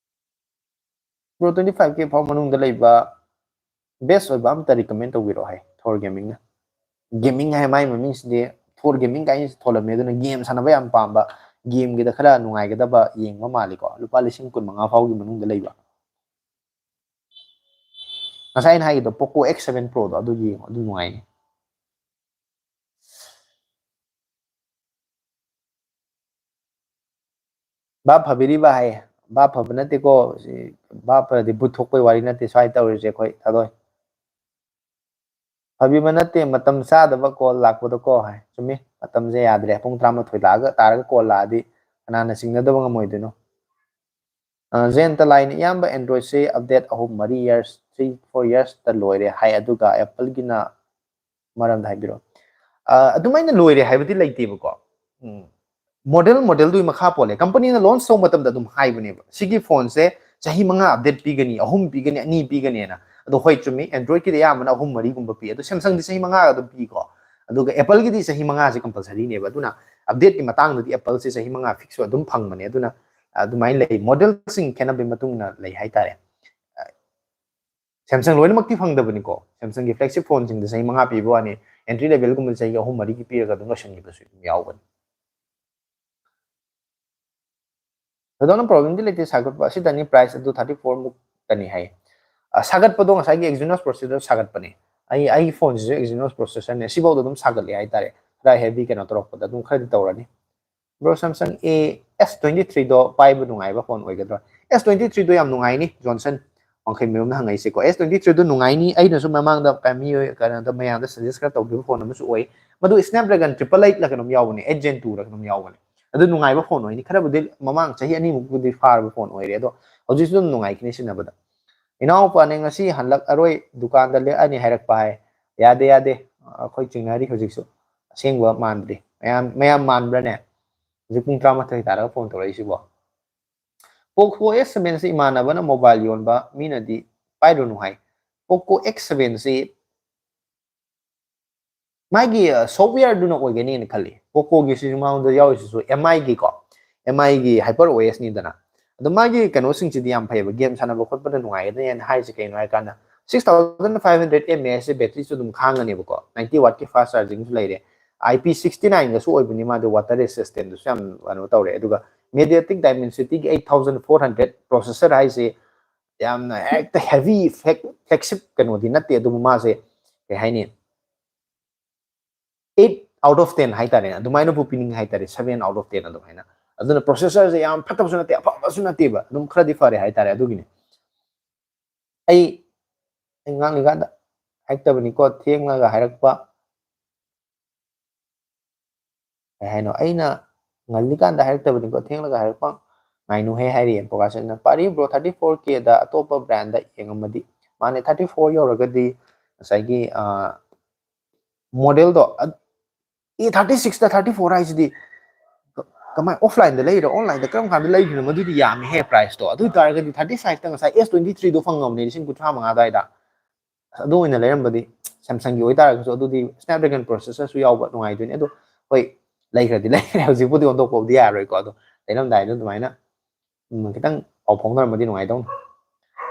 Bro, twenty five K ꯐꯥꯎ ꯃꯅꯨꯡꯗ ꯂꯩꯕ best ꯑꯣꯏꯕ ꯑꯝꯇ recommend ꯇꯧꯕꯤꯔꯛꯑꯣ ꯍꯥꯏ Thor Gamingꯅ꯫ Gaming ꯍꯥꯏ ꯃꯥꯏ ꯃꯃꯤꯡꯁꯤꯗꯤ, Thor Gaming ꯀꯥꯏꯅ ꯊꯣꯜꯂꯝꯃꯦ, ꯑꯗꯨꯅ game ꯁꯥꯟꯅꯕ ꯌꯥꯝ ꯄꯥꯝꯕ, gameꯒꯤꯗ ꯈꯔ ꯅꯨꯡꯉꯥꯏꯒꯗꯕ ꯌꯦꯡꯕ ꯃꯥꯜꯂꯤꯀꯣ꯫ ꯂꯨꯄꯥ ꯂꯤꯁꯤꯡ ꯀꯨꯟꯃꯉꯥ ꯐꯥꯎꯒꯤ ꯃꯅꯨꯡꯗ ꯂꯩꯕ꯫ ꯉꯁꯥꯏ ꯑꯩꯅ ꯍꯥꯏꯒꯤꯗꯣ Poco X seven Proꯗꯣ ꯑꯗꯨ ꯌꯦꯡꯉꯣ, ꯑꯗꯨ ꯅꯨꯡꯉꯥꯏꯅꯤ꯫ ꯚꯥꯞ ꯐꯕꯤꯔꯤꯕ ꯍꯥꯏ, ꯚꯥꯞ ꯐꯕ ꯅꯠꯇꯦꯀꯣ꯫ ꯁꯤ ꯚꯥꯞ ꯐꯔꯗꯤ ꯚꯨꯠ ꯊꯣꯛꯄꯩ ꯋꯥꯔꯤ ꯅꯠꯇꯦ ꯁ꯭ꯋꯥꯏ ꯇꯧꯔꯤꯁꯦ ꯑꯩꯈꯣꯏ ꯊꯥꯗꯣꯏ꯫ ꯐꯕꯤꯕ ꯅꯠꯇꯦ, ꯃꯇꯝ ꯆꯥꯗꯕ call ꯂꯥꯛꯄꯗꯀꯣ ꯍꯥꯏ꯫ ꯆꯨꯝꯃꯤ, ꯃꯇꯝꯁꯦ ꯌꯥꯗ꯭ꯔꯦ꯫ ꯄꯨꯡ ꯇꯔꯥꯃꯥꯊꯣꯏ ꯂꯥꯛꯑꯒ, ꯇꯥꯔꯒ call ꯂꯥꯛꯑꯗꯤ ꯀꯅꯥꯅ ꯆꯤꯡꯅꯗꯕ ꯉꯝꯃꯣꯏꯗꯣꯏꯅꯣ? ꯑ, ꯖꯌꯟꯇ ꯂꯥꯏꯅ, ꯏꯌꯥꯝꯕ, Androidꯁꯦ update ꯑꯍꯨꯝ, ꯃꯔꯤ, years, three, four yearsꯇ ꯂꯣꯏꯔꯦ ꯍꯥꯏ, ꯑꯗꯨꯒ Appleꯒꯤꯅ ꯃꯔꯝꯗ ꯍꯥꯏꯕꯤꯔꯛꯑꯣ꯫ ꯑ, ꯑꯗꯨꯃꯥꯏꯅ ꯂꯣꯏꯔꯦ ꯍꯥꯏꯕꯗꯤ ꯂꯩꯇꯦꯕꯀꯣ꯫ ꯎꯝ, model modelꯗꯨꯒꯤ ꯃꯈꯥ ꯄꯣꯜꯂꯦ꯫ Companyꯅ launch ꯇꯧꯕ ꯃꯇꯝꯗ ꯑꯗꯨꯝ ꯍꯥꯏꯕꯅꯦꯕ, "ꯁꯤꯒꯤ phoneꯁꯦ ꯆꯍꯤ ꯃꯉꯥ update ꯄꯤꯒꯅꯤ, ꯑꯍꯨꯝ ꯄꯤꯒꯅꯤ, ꯑꯅꯤ ꯄꯤꯒꯅꯤꯅ"꯫ ꯑꯗꯣ ꯍꯣꯏ, ꯆꯨꯝꯃꯤ, Androidꯀꯤꯗꯤ ꯑꯌꯥꯝꯕꯅ ꯑꯍꯨꯝ ꯃꯔꯤꯒꯨꯝꯕ ꯄꯤ, ꯑꯗꯣ Samsungꯗꯤ ꯆꯍꯤ ꯃꯉꯥ ꯑꯗꯨꯝ ꯄꯤꯀꯣ꯫ ꯑꯗꯨꯒ Appleꯒꯤꯗꯤ ꯆꯍꯤ ꯃꯉꯥꯁꯦ compulsoryꯅꯦꯕ꯫ ꯑꯗꯨꯅ updateꯀꯤ ꯃꯇꯥꯡꯗꯗꯤ Appleꯁꯦ ꯆꯍꯤ ꯃꯉꯥ fix ꯑꯗꯨꯝ ꯐꯪꯕꯅꯦ꯫ ꯑꯗꯨꯅ ꯑꯗꯨꯃꯥꯏꯅ ꯂꯩ, modelꯁꯤꯡ ꯈꯦꯠꯅꯕꯒꯤ ꯃꯇꯨꯡ ꯏꯟꯅ ꯂꯩ ꯍꯥꯏꯇꯥꯔꯦ꯫ Samsung ꯂꯣꯏꯅꯃꯛꯇꯤ ꯐꯪꯗꯕꯅꯤꯀꯣ꯫ Samsungꯒꯤ flagship phoneꯁꯤꯡꯗ ꯆꯍꯤ ꯃꯉꯥ ꯄꯤꯕ ꯋꯥꯅꯤ, entry levelꯒꯨꯝꯕ ꯆꯍꯤ ꯑꯍꯨꯝ ꯃꯔꯤꯒꯤ ꯄꯤꯔꯒ ꯑꯗꯨꯝ ꯂꯣꯏꯁꯤꯟꯈꯤꯕꯁꯨ ꯑꯗꯨꯝ ꯌꯥꯎꯕꯅꯤ꯫ ꯊꯣꯏꯗꯣꯛꯅ problemꯗꯤ ꯂꯩꯇꯦ, ꯁꯥꯒꯠꯄ ꯑꯁꯤꯗꯅꯤ꯫ Price ꯑꯗꯨ thirty four ꯃꯨꯛꯇꯅꯤ ꯍꯥꯏ꯫ ꯑ, ꯁꯥꯒꯠꯄꯗꯣ ꯉꯁꯥꯏꯒꯤ Exynos processor ꯁꯥꯒꯠꯄꯅꯦ꯫ ꯑꯩ, ꯑꯩꯒꯤ phoneꯁꯤꯁꯨ Exynos processorꯅꯦ, ꯁꯤꯐꯥꯎꯗ ꯑꯗꯨꯝ ꯁꯥꯒꯠꯂꯤ ꯍꯥꯏꯇꯥꯔꯦ꯫ ꯈꯔ heavy ꯀꯩꯅꯣ ꯇꯧꯔꯛꯄꯗ ꯑꯗꯨꯝ ꯈꯔꯗꯤ ꯇꯧꯔꯅꯤ꯫ Bro, Samsung A S twenty threeꯗꯣ ꯄꯥꯏꯕ ꯅꯨꯡꯉꯥꯏꯕ phone ꯑꯣꯏꯒꯗ꯭ꯔꯥ? S twenty threeꯗꯣ ꯌꯥꯝ ꯅꯨꯡꯉꯥꯏꯅꯤ, Johnson ꯋꯥꯡꯈꯩ ꯃꯌꯨꯝꯅ ꯍꯪꯉꯛꯏꯁꯦꯀꯣ꯫ S twenty threeꯗꯣ ꯅꯨꯡꯉꯥꯏꯅꯤ, ꯑꯩꯅꯁꯨ ꯃꯃꯥꯡꯗ ꯀ-, ꯃꯤꯑꯣꯏ, ꯀꯩꯅꯣꯗ, ꯃꯌꯥꯝꯗ suggest ꯈꯔ ꯇꯧꯈꯤꯕ phone ꯑꯃꯁꯨ ꯑꯣꯏ꯫ ꯃꯗꯨ Snapdragon triple eight ꯂ ꯀꯩꯅꯣꯝ ꯌꯥꯎꯕꯅꯦ, eight Gen two ꯔ ꯀꯩꯅꯣꯝ ꯌꯥꯎꯕꯅꯦ꯫ ꯑꯗꯨ ꯅꯨꯡꯉꯥꯏꯕ phone ꯑꯣꯏꯅꯤ, ꯈꯔꯕꯨꯗꯤ ꯃꯃꯥꯡ ꯆꯍꯤ ꯑꯅꯤꯃꯨꯛꯄꯨꯗꯤ ꯐꯥꯔꯕ phone ꯑꯣꯏꯔꯦ, ꯑꯗꯣ ꯍꯧꯖꯤꯛꯁꯨ ꯑꯗꯨꯝ ꯅꯨꯡꯉꯥꯏꯈꯤꯅꯤ ꯁꯤꯖꯤꯟꯅꯕꯗ꯫ ꯏꯅꯥꯎꯄꯥꯅ ꯉꯁꯤ ꯍꯜꯂꯛꯑꯔꯣꯏ, ꯗꯨꯀꯥꯟꯗ ꯂꯦꯛꯑꯅꯤ ꯍꯥꯏꯔꯛꯄ ꯍꯥꯏ꯫ ꯌꯥꯗꯦ, ꯌꯥꯗꯦ, ꯑꯩꯈꯣꯏ ꯆꯤꯡꯅꯔꯤ ꯍꯧꯖꯤꯛꯁꯨ꯫ ꯑꯁꯦꯡꯕ ꯃꯥꯟꯗ꯭ꯔꯤ꯫ ꯃꯌꯥꯝ, ꯃꯌꯥꯝ ꯃꯥꯟꯕ꯭ꯔꯥꯅꯦ? ꯍꯧꯖꯤꯛ ꯄꯨꯡ ꯇꯔꯥꯃꯥꯊꯣꯏ ꯇꯥꯔꯒ phone ꯇꯧꯔꯛꯏꯁꯤꯕꯣ꯫ Poco S seven ꯁꯤ ꯏꯃꯥꯟꯅꯕꯅ mobile ꯌꯣꯟꯕ ꯃꯤꯅꯗꯤ ꯄꯥꯏꯔꯨꯅꯨ ꯍꯥꯏ꯫ Poco X seven ꯁꯤ ꯃꯥꯒꯤ, ꯑ, softwareꯗꯨꯅ ꯑꯣꯏꯒꯅꯤꯅ ꯈꯜꯂꯤ꯫ Pocoꯒꯤ ꯁꯤꯁꯨ ꯃꯉꯣꯟꯗ ꯌꯥꯎꯔꯤꯁꯤꯁꯨ MIꯒꯤꯀꯣ, MIꯒꯤ HyperOS ꯅꯤꯗꯅ꯫ ꯑꯗꯣ ꯃꯥꯒꯤ ꯀꯩꯅꯣꯁꯤꯡꯁꯤꯗꯤ ꯌꯥꯝ ꯐꯩꯌꯦꯕ, game ꯁꯥꯟꯅꯕ ꯈꯣꯠꯄꯗ ꯅꯨꯡꯉꯥꯏꯒꯅꯤ ꯍꯥꯏꯅ ꯍꯥꯏꯔꯤꯁꯦ ꯀꯩꯅꯣ ꯍꯥꯏ ꯀꯥꯟꯗ, six thousand five hundred mAh ꯁꯦ batteryꯁꯨ ꯑꯗꯨꯝ ꯈꯥꯡꯒꯅꯦꯕꯀꯣ, ninety wattꯀꯤ fast chargingꯁꯨ ꯂꯩꯔꯦ꯫ IP sixty nineꯒꯁꯨ ꯑꯣꯏꯕꯅꯤ ꯃꯥꯗꯤ, water resistantꯗꯨꯁꯨ ꯌꯥꯝ ꯀꯩꯅꯣ ꯇꯧꯔꯦ꯫ ꯑꯗꯨꯒ MediaTek Dimensityꯒꯤ eight thousand four hundred processor ꯍꯥꯏꯁꯦ ꯌꯥꯝꯅ ꯍꯦꯛꯇ heavy flag-, flagship ꯀꯩꯅꯣꯗꯤ ꯅꯠꯇꯦ, ꯑꯗꯨꯕꯨ ꯃꯥꯁꯦ ꯀꯩ ꯍꯥꯏꯅꯤ, eight out of ten ꯍꯥꯏꯇꯥꯔꯦ, ꯑꯗꯨꯃꯥꯏꯅꯕꯨ ꯄꯤꯅꯤꯡꯉꯦ ꯍꯥꯏꯇꯥꯔꯦ, seven out of ten ꯑꯗꯨꯃꯥꯏꯅ꯫ ꯑꯗꯨꯅ processorꯁꯦ ꯌꯥꯝ ꯐꯠꯇꯕꯁꯨ ꯅꯠꯇꯦ, ꯑꯐꯕꯁꯨ ꯅꯠꯇꯦꯕ, ꯑꯗꯨꯝ ꯈꯔꯗꯤ ꯐꯔꯦ ꯍꯥꯏꯇꯥꯔꯦ꯫ ꯑꯗꯨꯒꯤꯅꯤ ꯑꯩ, ꯑꯩ ꯉꯥꯡꯂꯤꯀꯥꯟꯗ ꯍꯥꯏꯔꯛꯇꯕꯅꯤꯀꯣ, ꯊꯦꯡꯂꯒ ꯍꯥꯏꯔꯛꯄ꯫ ꯀꯩ ꯍꯥꯏꯅꯣ? ꯑꯩꯅ ꯉꯜꯂꯤꯀꯥꯟꯗ ꯍꯥꯏꯔꯛꯇꯕꯅꯤꯀꯣ, ꯊꯦꯡꯂꯒ ꯍꯥꯏꯔꯛꯄ ꯉꯥꯏꯅꯨꯍꯦ ꯍꯥꯏꯔꯤꯌꯦ ꯄ꯭ꯔꯣꯀꯥꯁꯟꯅ꯫ ꯄꯥꯔꯤ bro, thirty four K ꯗ ꯑꯇꯣꯞꯄ brandꯗ ꯌꯦꯡꯉꯝꯃꯗꯤ꯫ ꯃꯥꯅꯦ, thirty four ꯌꯧꯔꯒꯗꯤ ꯉꯁꯥꯏꯒꯤ, ꯑ, modelꯗꯣ, ꯑ, A thirty six ꯇ thirty four ꯍꯥꯏꯁꯤꯗꯤ ꯀ-, ꯀꯃꯥꯏ, offlineꯗ ꯂꯩꯔꯤꯔꯣ, onlineꯗ ꯀꯔꯝ ꯀꯥꯟꯗ ꯂꯩꯈ꯭ꯔꯤꯅꯣ? ꯃꯗꯨꯗꯤ ꯌꯥꯝꯃꯤꯍꯦ priceꯇꯣ꯫ ꯑꯗꯨ ꯑꯣꯏ ꯇꯥꯔꯒꯗꯤ thirty five ꯇ ꯉꯁꯥꯏ S twenty threeꯗꯣ ꯐꯪꯉꯝꯅꯦ ꯂꯤꯁꯤꯡ ꯀꯨꯟꯊ꯭ꯔꯥ ꯃꯉꯥ ꯑꯗꯨꯋꯥꯏꯗ꯫ ꯑꯗꯨ ꯑꯣꯏꯅ ꯂꯩꯔꯝꯕꯗꯤ Samsungꯒꯤ ꯑꯣꯏꯇꯥꯔꯒꯁꯨ ꯑꯗꯨꯗꯤ Snapdragon processorꯁꯨ ꯌꯥꯎꯕ ꯅꯨꯡꯉꯥꯏꯗꯣꯏꯅꯤ꯫ ꯑꯗꯣ ꯍꯣꯏ, ꯂꯩꯈ꯭ꯔꯗꯤ ꯂꯩꯈ꯭ꯔꯦ, ꯍꯧꯖꯤꯛꯄꯨꯗꯤ ꯑꯣꯟꯊꯣꯛꯄꯕꯨꯗꯤ ꯌꯥꯔꯣꯏꯀꯣ꯫ ꯑꯗꯣ ꯂꯩꯔꯝꯗꯥꯏꯗ ꯑꯗꯨꯃꯥꯏꯅ, ꯎꯝ, ꯈꯤꯇꯪ ꯄꯥꯎ ꯐꯥꯎꯅꯔꯝꯃꯗꯤ ꯅꯨꯡꯉꯥꯏꯗꯧꯅꯤ꯫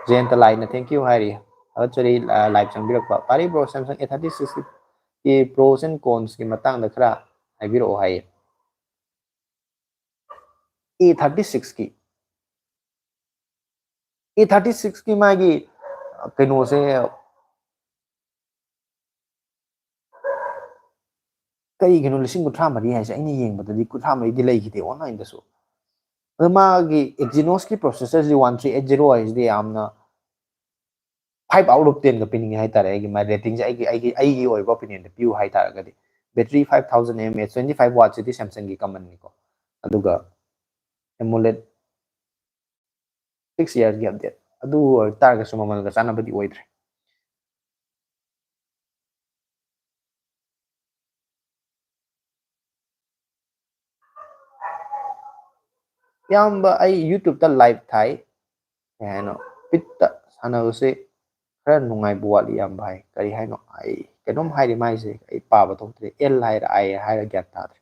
ꯖꯌꯟꯇ ꯂꯥꯏꯅ thank you ꯍꯥꯏꯔꯤ꯫ ꯊꯥꯒꯠꯆꯔꯤ꯫ ꯂꯥꯏꯚ ꯆꯪꯕꯤꯔꯛꯄ ꯄꯥꯔꯤ ꯕ꯭ꯔꯣ, ꯁꯦꯝꯁꯪ ꯑꯦ ꯊꯥꯔꯇꯤ ꯁꯤꯛꯁꯀꯤ ꯄ꯭ꯔꯣꯁ ꯑꯦꯟ ꯀꯣꯟꯁꯀꯤ ꯃꯇꯥꯡꯗ ꯈꯔ ꯍꯥꯏꯕꯤꯔꯛꯑꯣ ꯍꯥꯏꯌꯦ꯫ ꯑꯦ ꯊꯥꯔꯇꯤ ꯁꯤꯛꯁꯀꯤ ꯑꯦ ꯊꯥꯔꯇꯤ ꯁꯤꯛꯁꯀꯤ ꯃꯥꯒꯤ ꯀꯩꯅꯣꯁꯦ ꯀꯔꯤꯒꯤꯅꯣ ꯂꯤꯁꯤꯡ ꯀꯨꯟꯊ꯭ꯔꯥ ꯃꯔꯤ ꯍꯥꯏꯁꯦ? ꯑꯩꯅ ꯌꯦꯡꯕꯗꯗꯤ ꯀꯨꯟꯊ꯭ꯔꯥ ꯃꯔꯤꯗꯤ ꯂꯩꯈꯤꯗꯦ ꯑꯣꯟꯂꯥꯏꯟꯗꯁꯨ꯫ ꯑꯗꯣ ꯃꯥꯒꯤ ꯑꯦꯛꯖꯤꯅꯣꯁꯀꯤ ꯄ꯭ꯔꯣꯁꯦꯁꯔꯁꯤ ꯋꯥꯟ ꯊ꯭ꯔꯤ ꯑꯩꯠ ꯖꯤꯔꯣ ꯍꯥꯏꯁꯤꯗꯤ ꯌꯥꯝꯅ five out of tenꯒ ꯄꯤꯅꯤꯡꯉꯦ ꯍꯥꯏꯇꯥꯔꯦ꯫ ꯑꯩꯒꯤ ꯃꯥꯏ ꯔꯦꯇꯤꯡꯁꯦ ꯑꯩꯒꯤ ꯑꯩꯒꯤ ꯑꯩꯒꯤ ꯑꯣꯏꯕ ꯑꯣꯄꯤꯅꯤꯌꯟꯗ ꯄꯤꯌꯨ ꯍꯥꯏꯇꯥꯔꯒꯗꯤ, battery five thousand mAh, twenty five wattsꯁꯤꯗꯤ ꯁꯦꯝꯁꯪꯒꯤ ꯀꯃꯟꯅꯤꯀꯣ, ꯑꯗꯨꯒ AMOLED six yearsꯀꯤ ꯑꯞꯗꯦꯠ ꯑꯗꯨ ꯑꯣꯏꯇꯥꯔꯒꯁꯨ ꯃꯃꯜꯒ ꯆꯥꯟꯅꯕꯗꯤ ꯑꯣꯏꯗ꯭ꯔꯦ꯫ ꯏꯌꯥꯝꯕ, ꯑꯩ YouTubeꯇ ꯂꯥꯏꯚ ꯊꯥꯏ꯫ ꯀꯩ ꯍꯥꯏꯅꯣ, ꯄꯤꯠꯇ ꯁꯥꯟꯅꯕꯁꯦ ꯈꯔ ꯅꯨꯡꯉꯥꯏꯕ ꯋꯥꯠꯂꯤ ꯏꯌꯥꯝꯕ ꯍꯥꯏ꯫ ꯀꯔꯤ ꯍꯥꯏꯅꯣ? ꯑꯩ ꯀꯩꯅꯣꯝ ꯍꯥꯏꯔꯤ ꯃꯥꯏꯁꯦ, ꯑꯩ ꯄꯥꯕ ꯊꯣꯛꯇ꯭ꯔꯦ꯫ ꯑꯦꯜ ꯍꯥꯏꯔ ꯑꯥꯏ ꯍꯥꯏꯔ ꯒ꯭ꯌꯥꯟ ꯇꯥꯗ꯭ꯔꯦ꯫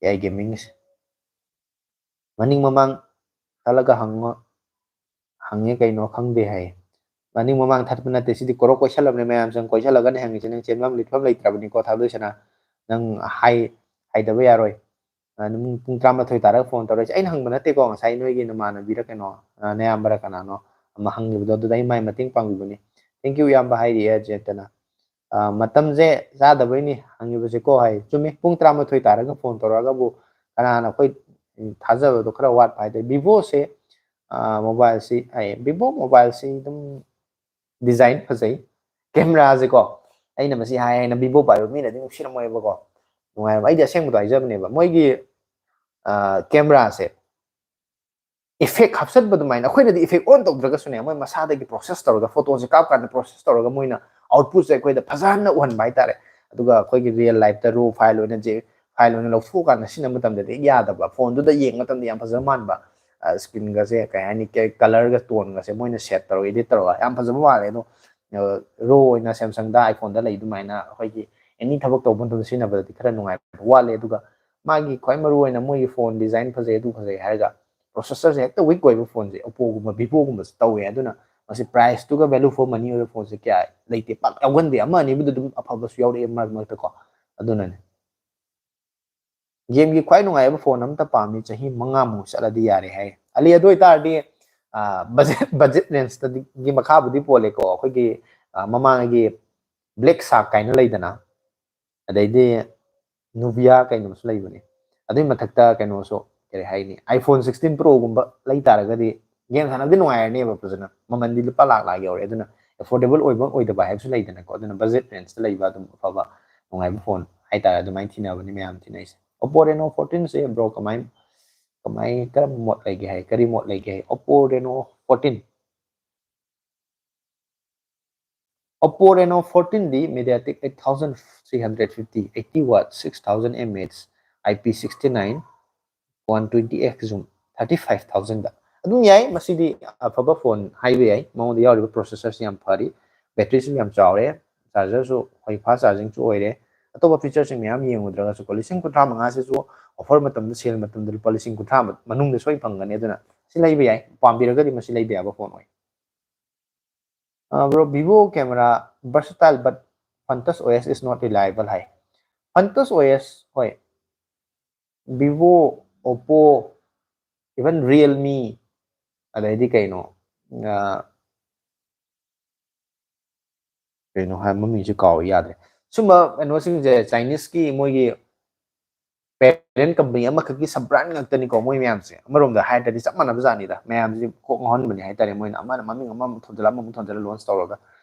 ꯑꯦ ꯑꯥꯏ ꯒꯦꯃꯤꯡꯁꯦ ꯃꯅꯤꯡ ꯃꯃꯥꯡ ꯆꯠꯂꯒ ꯍꯪꯉꯣ꯫ ꯍꯪꯉꯦ ꯀꯩꯅꯣ ꯈꯪꯗꯦ ꯍꯥꯏ꯫ ꯃꯅꯤꯡ ꯃꯃꯥꯡ ꯊꯠꯄ ꯅꯠꯇꯦ, ꯁꯤꯗꯤ ꯀꯣꯔꯣꯛ ꯀꯣꯏꯁꯜꯂꯕꯅꯦ꯫ ꯃꯌꯥꯝ ꯆꯪ ꯀꯣꯏꯁꯜꯂꯒꯅꯦ ꯍꯪꯉꯤꯁꯦ꯫ ꯅꯪ ꯆꯦꯟꯐꯝ ꯂꯤꯠꯐꯝ ꯂꯩꯇ꯭ꯔꯕꯅꯤꯀꯣ ꯊꯥꯗꯣꯏꯁꯅꯥ꯫ ꯅꯪ ꯍꯥꯏ ꯍꯥꯏꯗꯕ ꯌꯥꯔꯣꯏ꯫ ꯑꯗꯨꯝ ꯄꯨꯡ ꯇꯔꯥꯃꯥꯊꯣꯏ ꯇꯥꯔꯒ ꯐꯣꯟ ꯇꯧꯔꯛꯏꯁꯦ꯫ ꯑꯩꯅ ꯍꯪꯕ ꯅꯠꯇꯦꯀꯣ, ꯉꯁꯥꯏ ꯅꯣꯏꯒꯤ ꯅꯃꯥꯟꯅꯕꯤꯔ ꯀꯩꯅꯣ, ꯑ, ꯅꯌꯥꯝꯕꯔ ꯀꯅꯥꯅꯣ ꯑꯃ ꯍꯪꯈꯤꯕꯗꯣ, ꯑꯗꯨꯗ ꯑꯩ ꯃꯥꯏ ꯃꯇꯦꯡ ꯄꯥꯡꯕꯤꯕꯅꯤ꯫ Thank you ꯏꯌꯥꯝꯕ ꯍꯥꯏꯔꯤꯑꯦ ꯖꯦꯠꯇꯅ꯫ ꯑ, ꯃꯇꯝꯁꯦ ꯆꯥꯗꯕꯩꯅꯤ ꯍꯪꯉꯤꯕꯁꯦꯀꯣ ꯍꯥꯏ꯫ ꯆꯨꯝꯃꯤ, ꯄꯨꯡ ꯇꯔꯥꯃꯥꯊꯣꯏ ꯇꯥꯔꯒ ꯐꯣꯟ ꯇꯧꯔꯛꯑꯒꯕꯨ ꯀꯅꯥꯅ ꯑꯩꯈꯣꯏ, ꯎꯝ, ꯊꯥꯖꯕꯗꯣ ꯈꯔ ꯋꯥꯠꯄ ꯍꯥꯏꯇꯥꯔꯦ꯫ ꯚꯤꯚꯣꯁꯦ, ꯑ, ꯃꯣꯕꯥꯏꯜꯁꯤ, ꯑꯩ, ꯚꯤꯚꯣ ꯃꯣꯕꯥꯏꯜꯁꯤ ꯑꯗꯨꯝ ꯗꯤꯖꯥꯏꯟ ꯐꯖꯩ, ꯀꯦꯃꯦꯔꯥꯁꯦꯀꯣ꯫ ꯑꯩꯅ ꯃꯁꯤ ꯍꯥꯏ ꯍꯥꯏꯅ ꯚꯤꯚꯣ ꯄꯥꯏꯕ ꯃꯤꯅꯗꯤ ꯅꯨꯡꯁꯤꯔꯝꯃꯣꯏꯕꯀꯣ, ꯅꯨꯡꯉꯥꯏꯔꯝꯃꯣꯏ꯫ ꯑꯩꯗꯤ ꯑꯁꯦꯡꯕꯗꯣ ꯍꯥꯏꯖꯕꯅꯦꯕ꯫ ꯃꯣꯏꯒꯤ, ꯑ, ꯀꯦꯃꯦꯔꯥꯁꯦ ꯏꯐꯦꯛ ꯍꯥꯞꯆꯟꯕ ꯑꯗꯨꯃꯥꯏꯅ ꯑꯩꯈꯣꯏꯅꯗꯤ ꯏꯐꯦꯛ ꯑꯣꯟ ꯇꯧꯗ꯭ꯔꯒꯁꯨꯅꯦ, ꯃꯣꯏ ꯃꯁꯥꯗꯒꯤ ꯄ꯭ꯔꯣꯁꯦꯁ ꯇꯧꯔꯒ ꯐꯣꯇꯣꯁꯦ ꯀꯥꯞꯀꯥꯟꯗ ꯄ꯭ꯔꯣꯁꯦꯁ ꯇꯧꯔꯒ ꯃꯣꯏꯅ ꯑꯥꯎꯠꯄꯨꯠꯁꯦ ꯑꯩꯈꯣꯏꯗ ꯐꯖꯅ ꯎꯍꯟꯕ ꯍꯥꯏꯇꯥꯔꯦ꯫ ꯑꯗꯨꯒ ꯑꯩꯈꯣꯏꯒꯤ ꯔꯤꯌꯦꯜ ꯂꯥꯏꯐꯇ ꯔꯣ ꯐꯥꯏꯜ ꯑꯣꯏꯅ, ꯖꯦ ꯐꯥꯏꯜ ꯑꯣꯏꯅ ꯂꯧꯊꯣꯛꯑꯀꯥꯟꯗ ꯁꯤꯖꯤꯟꯅꯕ ꯃꯇꯝꯗꯗꯤ ꯌꯥꯗꯕ꯫ ꯐꯣꯟꯗꯨꯗ ꯌꯦꯡꯕ ꯃꯇꯝꯗ ꯌꯥꯝ ꯐꯖꯕ ꯃꯥꯟꯕ, ꯁ꯭ꯀ꯭ꯔꯤꯟꯒꯁꯦ ꯀꯩ ꯍꯥꯏꯅꯤ, ꯀꯂꯔꯒ ꯇꯣꯟꯒꯁꯦ ꯃꯣꯏꯅ ꯁꯦꯠ ꯇꯧꯔꯒ, ꯏꯗꯤꯠ ꯇꯧꯔꯒ ꯌꯥꯝ ꯐꯖꯕ ꯃꯥꯜꯂꯦ꯫ ꯑꯗꯣ ꯔꯣ ꯑꯣꯏꯅ ꯁꯦꯝꯁꯪꯗ, ꯑꯥꯏꯐꯣꯟꯗ ꯂꯩ ꯑꯗꯨꯃꯥꯏꯅ ꯑꯩꯈꯣꯏꯒꯤ ꯑꯦꯅꯤ ꯊꯕꯛ ꯇꯧꯕ ꯃꯇꯝꯗ ꯁꯤꯖꯤꯟꯅꯕꯗꯗꯤ ꯈꯔ ꯅꯨꯡꯉꯥꯏꯕ ꯋꯥꯠꯂꯦ꯫ ꯑꯗꯨꯒ ꯃꯥꯒꯤ ꯈ꯭ꯋꯥꯏ ꯃꯔꯨ ꯑꯣꯏꯅ ꯃꯣꯏꯒꯤ ꯐꯣꯟ ꯗꯤꯖꯥꯏꯟ ꯐꯖꯩ, ꯑꯗꯨ ꯐꯖꯩ ꯍꯥꯏꯔꯒ ꯄ꯭ꯔꯣꯁꯦꯁꯔꯁꯦ ꯍꯦꯛꯇ ꯋꯤꯛ ꯑꯣꯏꯕ ꯐꯣꯟꯁꯦ ꯑꯣꯞꯄꯣꯒꯨꯝꯕ, ꯚꯤꯚꯣꯒꯨꯝꯕꯁꯦ ꯇꯧꯋꯦ꯫ ꯑꯗꯨꯅ ꯃꯁꯤ price ꯇꯨꯒ value for money ꯑꯣꯏꯕ ꯐꯣꯟꯁꯦ ꯀꯌꯥ ꯂꯩꯇꯦ, ꯄꯥꯛ ꯌꯥꯎꯒꯟꯗꯦ꯫ ꯑꯃ ꯑꯅꯤꯕꯨꯗꯤ ꯑꯗꯨꯝ ꯑꯐꯕꯁꯨ ꯌꯥꯎꯔꯛꯑꯦ ꯃꯔꯛ ꯃꯔꯛꯇ ꯀꯣ꯫ ꯑꯗꯨꯅꯅꯦ꯫ Game ꯒꯤ ꯈ꯭ꯋꯥꯏ ꯅꯨꯡꯉꯥꯏꯕ ꯐꯣꯟ ꯑꯝꯇ ꯄꯥꯝꯃꯤ, ꯆꯍꯤ ꯃꯉꯥꯃꯨꯛ ꯆꯠꯂꯗꯤ ꯌꯥꯔꯦ ꯍꯥꯏ꯫ ꯑꯂꯤ, ꯑꯗꯨ ꯑꯣꯏꯇꯥꯔꯗꯤ, ꯑ, budget, budget range ꯇꯒꯤ ꯃꯈꯥꯕꯨꯗꯤ ꯄꯣꯜꯂꯦꯀꯣ꯫ ꯑꯩꯈꯣꯏꯒꯤ, ꯑ, ꯃꯃꯥꯡꯒꯤ Black Shark ꯀꯥꯏꯅ ꯂꯩꯗꯅ, ꯑꯗꯩꯗꯤ Nubia ꯀꯩꯅꯣꯁꯨ ꯂꯩꯕꯅꯤ꯫ ꯑꯗꯨꯏ ꯃꯊꯛꯇ ꯀꯩꯅꯣꯁꯨ, ꯀꯔꯤ ꯍꯥꯏꯅꯤ, iPhone sixteen Pro ꯒꯨꯝꯕ ꯂꯩ ꯇꯥꯔꯒꯗꯤ game ꯁꯥꯟꯅꯕꯗꯤ ꯅꯨꯡꯉꯥꯏꯔꯅꯦꯕ ꯐꯖꯅ꯫ ꯃꯃꯟꯗꯤ ꯂꯨꯄꯥ ꯂꯥꯛ ꯂꯥꯛ ꯌꯧꯔꯦ꯫ ꯑꯗꯨꯅ affordable ꯑꯣꯏꯕ ꯑꯣꯏꯗꯕ ꯍꯥꯏꯕꯁꯨ ꯂꯩꯗꯅꯀꯣ꯫ ꯑꯗꯨꯅ budget range ꯇ ꯂꯩꯕ ꯑꯗꯨꯝ ꯑꯐꯕ ꯅꯨꯡꯉꯥꯏꯕ ꯐꯣꯟ ꯍꯥꯏꯇꯥꯔꯦ, ꯑꯗꯨꯃꯥꯏꯅ ꯊꯤꯅꯕꯅꯤ ꯃꯌꯥꯝ ꯊꯤꯅꯩꯁꯦ꯫ Oppo Reno fourteen ꯁꯦ bro ꯀꯃꯥꯏ, ꯀꯃꯥꯏ, ꯀꯔꯝꯕ ꯃꯣꯠ ꯂꯩꯒꯦ ꯍꯥꯏ, ꯀꯔꯤ ꯃꯣꯠ ꯂꯩꯒꯦ ꯍꯥꯏ? Oppo Reno fourteen꯫ Oppo Reno fourteen D MediaTek eight thousand three hundred fifty, eighty watt, six thousand mAh, I P sixty nine, one twenty X zoom, thirty five thousand ꯗ ꯑꯗꯨꯝ ꯌꯥꯏ꯫ ꯃꯁꯤꯗꯤ ꯑꯐꯕ ꯐꯣꯟ ꯍꯥꯏꯕ ꯌꯥꯏ꯫ ꯃꯉꯣꯟꯗ ꯌꯥꯎꯔꯤꯕ processor ꯁꯤ ꯌꯥꯝ ꯐꯔꯤ, battery ꯁꯨ ꯌꯥꯝ ꯆꯥꯎꯔꯦ, charger ꯁꯨ ꯑꯩꯈꯣꯏ fast charging ꯁꯨ ꯑꯣꯏꯔꯦ꯫ ꯑꯇꯣꯞꯄ feature ꯁꯤꯡ ꯃꯌꯥꯝ ꯌꯦꯡꯉꯨꯗ꯭ꯔꯒꯁꯨꯀꯣ, ꯂꯤꯁꯤꯡ ꯀꯨꯟꯊ꯭ꯔꯥ ꯃꯉꯥ ꯁꯤꯁꯨ offer ꯃꯇꯝꯗ, sale ꯃꯇꯝꯗ ꯂꯨꯄꯥ ꯂꯤꯁꯤꯡ ꯀꯨꯟꯊ꯭ꯔꯥ ꯃꯅꯨꯡꯗ ꯁꯣꯏ ꯐꯪꯒꯅꯤ꯫ ꯑꯗꯨꯅ ꯁꯤ ꯂꯩꯕ ꯌꯥꯏ, ꯄꯥꯝꯕꯤꯔꯒꯗꯤ ꯃꯁꯤ ꯂꯩꯕ ꯌꯥꯕ ꯐꯣꯟ ꯑꯣꯏ꯫ ꯑ, bro, Vivo camera versatile but Funtas O S is not reliable high. Funtas O S, ꯍꯣꯏ, Vivo, Oppo, even Realme, ꯑꯗꯩꯗꯤ ꯀꯩꯅꯣ, ꯑ, ꯀꯩꯅꯣ ꯍꯥꯏ, ꯃꯃꯤꯡꯁꯦ ꯀꯥꯎ ꯌꯥꯗ꯭ꯔꯦ꯫ ꯁꯨꯝꯕ ꯀꯩꯅꯣꯁꯤꯡꯁꯦ Chinese ꯀꯤ ꯃꯣꯏꯒꯤ parent company ꯑꯃꯈꯛꯀꯤ sub brand ꯉꯥꯛꯇꯅꯤꯀꯣ ꯃꯣꯏ ꯃꯌꯥꯝꯁꯦ꯫ ꯑꯃꯔꯣꯝꯗ ꯍꯥꯏꯔꯗꯤ ꯆꯞ ꯃꯥꯟꯅꯕ ꯖꯥꯠꯅꯤꯗ, ꯃꯌꯥꯝꯁꯤ ꯀꯣꯛ ꯉꯥꯎꯍꯟꯕꯅꯦ ꯍꯥꯏꯇꯥꯔꯦ꯫ ꯃꯣꯏꯅ ꯑꯃꯅ ꯃꯃꯤꯡ ꯑꯃꯃꯨꯛ ꯊꯣꯟꯖꯜꯂ, ꯑꯃꯃꯨꯛ ꯊꯣꯟꯖꯜꯂ launch ꯇꯧꯔꯒ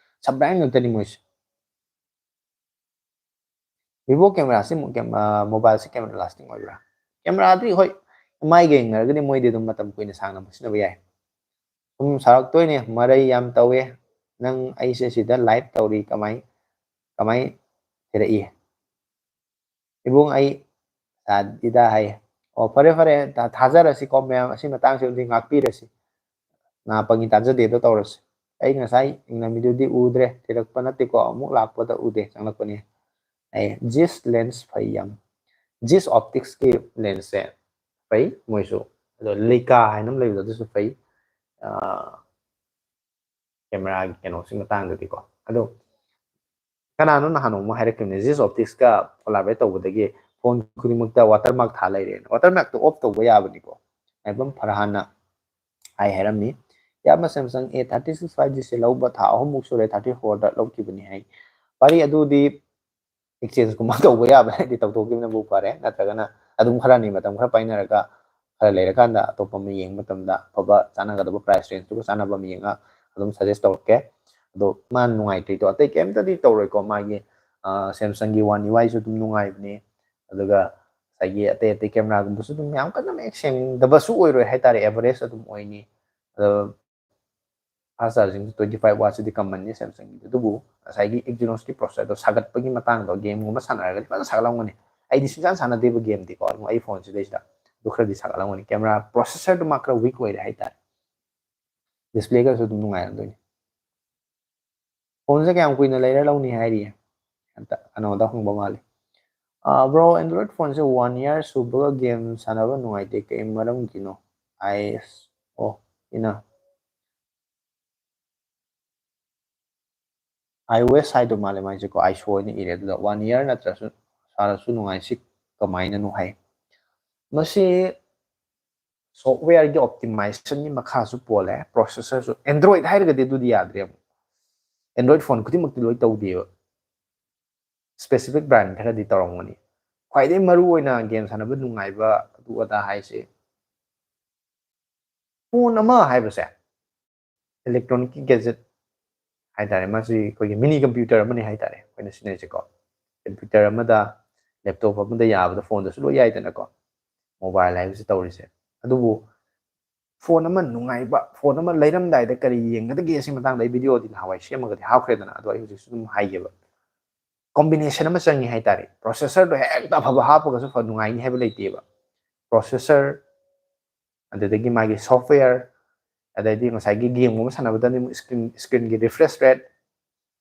sub brand ꯉꯥꯛꯇꯅꯤ ꯃꯣꯏꯁꯦ꯫ Vivo camera ꯁꯤ ꯑꯃꯨꯛ ꯀꯦꯝ-, ꯑ, mobile ꯁꯤ camera lasting ꯑꯣꯏꯕ꯭ꯔꯥ? Camera ꯗꯤ ꯍꯣꯏ, ꯃꯥꯏꯒ ꯌꯦꯡꯅꯔꯒꯗꯤ ꯃꯣꯏꯗꯤ ꯑꯗꯨꯝ ꯃꯇꯝ ꯀꯨꯏꯅ ꯁꯥꯡꯅ ꯁꯤꯖꯤꯟꯅꯕ ꯌꯥꯏ꯫ ꯁꯨꯝ ꯁꯥꯔꯛꯇꯣꯏꯅꯦ, ꯃꯔꯩ ꯌꯥꯝ ꯇꯧꯋꯦ꯫ ꯅꯪ ꯑꯩꯁꯦ ꯁꯤꯗ live ꯇꯧꯔꯤ, ꯀꯃꯥꯏ, ꯀꯃꯥꯏ ꯊꯤꯔꯛꯏ? ꯏꯕꯨꯡ, ꯑꯩ ꯁꯥꯗꯤꯗ ꯍꯥꯏꯌꯦ꯫ ꯑꯣ, ꯐꯔꯦ, ꯐꯔꯦ, ꯊꯥ-, ꯊꯥꯖꯔꯁꯤꯀꯣ ꯃꯌꯥꯝ, ꯑꯁꯤ ꯃꯇꯥꯡꯁꯤꯃꯗꯤ ꯉꯥꯛꯄꯤꯔꯁꯤ꯫ ꯅꯥ ꯄꯪꯉꯤ ꯇꯥꯖꯗꯦꯗꯣ ꯇꯧꯔꯁꯤ꯫ ꯑꯩ ꯉꯁꯥꯏ ꯏꯪꯂꯝꯃꯤꯗꯨꯗꯤ ꯎꯗ꯭ꯔꯦ, ꯊꯤꯔꯛꯄ ꯅꯠꯇꯦꯀꯣ, ꯑꯃꯨꯛ ꯂꯥꯛꯄꯗ ꯎꯗꯦ, ꯆꯪꯂꯛꯄꯅꯤ꯫ ꯑꯩ Zeiss lens ꯐꯩ ꯌꯥꯝ꯫ Zeiss Optics ꯀꯤ lens ꯁꯦ ꯐꯩ ꯃꯣꯏꯁꯨ꯫ ꯑꯗꯣ Leica ꯍꯥꯏꯅ ꯑꯃ ꯂꯩꯕꯗꯣ, ꯑꯗꯨꯁꯨ ꯐꯩ꯫ ꯑꯥ, ꯀꯦꯃꯦꯔꯥꯒꯤ ꯀꯩꯅꯣꯁꯤ ꯃꯇꯥꯡꯗꯗꯤꯀꯣ꯫ ꯑꯗꯣ ꯀꯅꯥꯅꯣ ꯅꯍꯥꯟ ꯅꯣꯡꯃ ꯍꯥꯏꯔꯛꯈꯤꯕꯅꯦ, Zest Optics ꯀ collaborate ꯇꯧꯕꯗꯒꯤ phone ꯈꯨꯗꯤꯡꯃꯛꯇ watermark ꯊꯥ ꯂꯩꯔꯦꯅ꯫ Watermark ꯇꯣ off ꯇꯧꯕ ꯌꯥꯕꯅꯤꯀꯣ꯫ ꯍꯥꯏꯕꯝ ꯐꯔꯍꯥꯟꯅ ꯍꯥꯏ ꯍꯥꯏꯔꯝꯃꯤ꯫ ꯏꯌꯥꯝꯕ, Samsung A thirty six five G ꯁꯦ ꯂꯧꯕ ꯊꯥ ꯑꯍꯨꯝꯃꯨꯛ ꯁꯨꯔꯦ, thirty four ꯗ ꯂꯧꯈꯤꯕꯅꯤ ꯍꯥꯏ꯫ ꯄꯥꯔꯤ, ꯑꯗꯨꯗꯤ exchange ꯀꯨꯝꯕ ꯇꯧꯕ ꯌꯥꯕ ꯍꯥꯏꯗꯤ ꯇꯧꯊꯣꯛꯈꯤꯕꯅꯕꯨ ꯐꯔꯦ, ꯅꯠꯇ꯭ꯔꯒꯅ ꯑꯗꯨꯝ ꯈꯔꯅꯤ ꯃꯇꯝ ꯈꯔ ꯄꯥꯏꯅꯔꯒ ꯈꯔ ꯂꯩꯔꯀꯥꯟꯗ ꯑꯇꯣꯞꯄ ꯑꯃ ꯌꯦꯡꯕ ꯃꯇꯝꯗ ꯑꯐꯕ ꯆꯥꯟꯅꯒꯗꯕ price range ꯇꯨꯒ ꯆꯥꯟꯅꯕ ꯑꯃ ꯌꯦꯡꯉ ꯑꯗꯨꯝ suggest ꯇꯧꯔꯛꯀꯦ꯫ ꯑꯗꯣ ꯃꯥ ꯅꯨꯡꯉꯥꯏꯇ꯭ꯔꯤꯗꯣ ꯑꯇꯩ ꯀꯩꯝꯇꯗꯤ ꯇꯧꯔꯣꯏꯀꯣ, ꯃꯥꯒꯤ, ꯑ, Samsung ꯒꯤ One U I ꯁꯨ ꯑꯗꯨꯝ ꯅꯨꯡꯉꯥꯏꯕꯅꯤ, ꯑꯗꯨꯒ ꯉꯁꯥꯏꯒꯤ ꯑꯇꯩ ꯑꯇꯩ camera ꯒꯨꯝꯕꯁꯨ ꯑꯗꯨꯝ ꯌꯥꯝ ꯀꯟꯅ ꯃꯌꯦꯛ ꯁꯦꯡꯗꯕꯁꯨ ꯑꯣꯏꯔꯣꯏ ꯍꯥꯏꯇꯥꯔꯦ, average ꯑꯗꯨꯝ ꯑꯣꯏꯅꯤ꯫ ꯑꯗꯣ fast charging twenty five watt ꯁꯤꯗꯤ common ꯅꯤ Samsung ꯒꯤꯗꯤ, ꯑꯗꯨꯕꯨ ꯉꯁꯥꯏꯒꯤ Exynos ꯀꯤ processor ꯗꯣ ꯁꯥꯒꯠꯄꯒꯤ ꯃꯇꯥꯡꯗꯣ, game ꯒꯨꯝꯕ ꯁꯥꯟꯅꯔꯒꯗꯤ ꯐꯖꯅ ꯁꯥꯒꯠꯂꯝꯒꯅꯤ꯫ ꯑꯩꯗꯤ ꯁꯨꯡꯁꯥꯟ ꯁꯥꯟꯅꯗꯦꯕ game ꯗꯤꯀꯣ, ꯑꯗꯨꯝ ꯑꯩ phone ꯁꯤꯗꯩꯁꯤꯗ ꯑꯗꯨ ꯈꯔꯗꯤ ꯁꯥꯒꯠꯂꯝꯒꯅꯤ꯫ Camera processor ꯗꯨ ꯃꯥ ꯈꯔ weak ꯑꯣꯏꯔꯦ ꯍꯥꯏꯇꯥꯔꯦ꯫ Display ꯒꯁꯨ ꯑꯗꯨꯝ ꯅꯨꯡꯉꯥꯏꯔꯝꯗꯣꯏꯅꯤ꯫ Phone ꯁꯦ ꯀꯌꯥꯝ ꯀꯨꯏꯅ ꯂꯩꯔ ꯂꯧꯅꯤ ꯍꯥꯏꯔꯤ? ꯍꯟꯇꯛ ꯀꯩꯅꯣꯗ ꯍꯪꯕ ꯃꯥꯜꯂꯤ꯫ ꯑꯥ, bro, Android phone ꯁꯦ one year ꯁꯨꯕꯒ game ꯁꯥꯟꯅꯕ ꯅꯨꯡꯉꯥꯏꯇꯦ, ꯀꯩ ꯃꯔꯝꯒꯤꯅꯣ? ꯑꯥꯏ ꯑꯦꯁ ꯑꯣ, ꯏꯅ꯫ iOS ꯍꯥꯏꯗꯣ ꯃꯥꯜꯂꯦ ꯃꯥꯏꯁꯦꯀꯣ, ISO ꯑꯣꯏꯅ ꯏꯔꯦ꯫ ꯑꯗꯨꯗ one year ꯅꯠꯇ꯭ꯔꯁꯨ ꯁꯥꯔꯁꯨ ꯅꯨꯡꯉꯥꯏ꯫ ꯁꯤ ꯀꯃꯥꯏꯅꯅꯣ ꯍꯥꯏ꯫ ꯃꯁꯤ software ꯒꯤ optimization ꯒꯤ ꯃꯈꯥꯁꯨ ꯄꯣꯜꯂꯦ, processor ꯁꯨ꯫ Android ꯍꯥꯏꯔꯒꯗꯤ ꯑꯗꯨꯗꯤ ꯌꯥꯗ꯭ꯔꯦ ꯑꯃꯨꯛ꯫ Android phone ꯈꯨꯗꯤꯡꯃꯛꯇꯤ ꯂꯣꯏ ꯇꯧꯗꯦꯕ꯫ Specific brand ꯈꯔꯗꯤ ꯇꯧꯔꯝꯒꯅꯤ꯫ ꯈ꯭ꯋꯥꯏꯗꯒꯤ ꯃꯔꯨ ꯑꯣꯏꯅ game ꯁꯥꯟꯅꯕ ꯅꯨꯡꯉꯥꯏꯕ ꯑꯗꯨ ꯑꯗꯥ ꯍꯥꯏꯁꯦ, phone ꯑꯃ ꯍꯥꯏꯕꯁꯦ electronic ꯀꯤ gadget ꯍꯥꯏꯇꯥꯔꯦ, ꯃꯥꯁꯤ ꯑꯩꯈꯣꯏꯒꯤ mini computer ꯑꯃꯅꯤ ꯍꯥꯏꯇꯥꯔꯦ ꯑꯩꯈꯣꯏꯅ ꯁꯤꯖꯤꯟꯅꯔꯤꯁꯦꯀꯣ꯫ Computer ꯑꯃꯗ, laptop ꯑꯃꯗ ꯌꯥꯕꯗ phone ꯗꯁꯨ ꯂꯣꯏ ꯌꯥꯏꯗꯅꯀꯣ, mobile ꯍꯥꯏꯕꯁꯤ ꯇꯧꯔꯤꯁꯦ꯫ ꯑꯗꯨꯕꯨ phone ꯑꯃ ꯅꯨꯡꯉꯥꯏꯕ, phone ꯑꯃ ꯂꯩꯔꯝꯗꯥꯏꯗ ꯀꯔꯤ ꯌꯦꯡꯒꯗꯒꯦ ꯁꯤ ꯃꯇꯥꯡꯗ ꯑꯩ video ꯗꯤ ꯅꯍꯥꯟꯋꯥꯏ ꯁꯦꯝꯃꯒꯗꯤ ꯍꯥꯞꯈ꯭ꯔꯦꯗꯅ, ꯑꯗꯣ ꯑꯩ ꯍꯧꯖꯤꯛꯁꯨ ꯑꯗꯨꯝ ꯍꯥꯏꯒꯦꯕ꯫ Combination ꯑꯃ ꯆꯪꯉꯤ ꯍꯥꯏꯇꯥꯔꯦ꯫ Processor ꯗꯣ ꯍꯦꯛꯇ ꯑꯐꯕ ꯍꯥꯞꯄꯒꯁꯨ ꯐ-, ꯅꯨꯡꯉꯥꯏꯅꯤ ꯍꯥꯏꯕ ꯂꯩꯇꯦꯕ꯫ Processor, ꯑꯗꯨꯗꯒꯤ ꯃꯥꯒꯤ software, ꯑꯗꯩꯗꯤ ꯉꯁꯥꯏꯒꯤ game ꯒꯨꯝꯕ ꯁꯥꯟꯅꯕꯗꯅꯤ screen, screen ꯒꯤ refresh rate,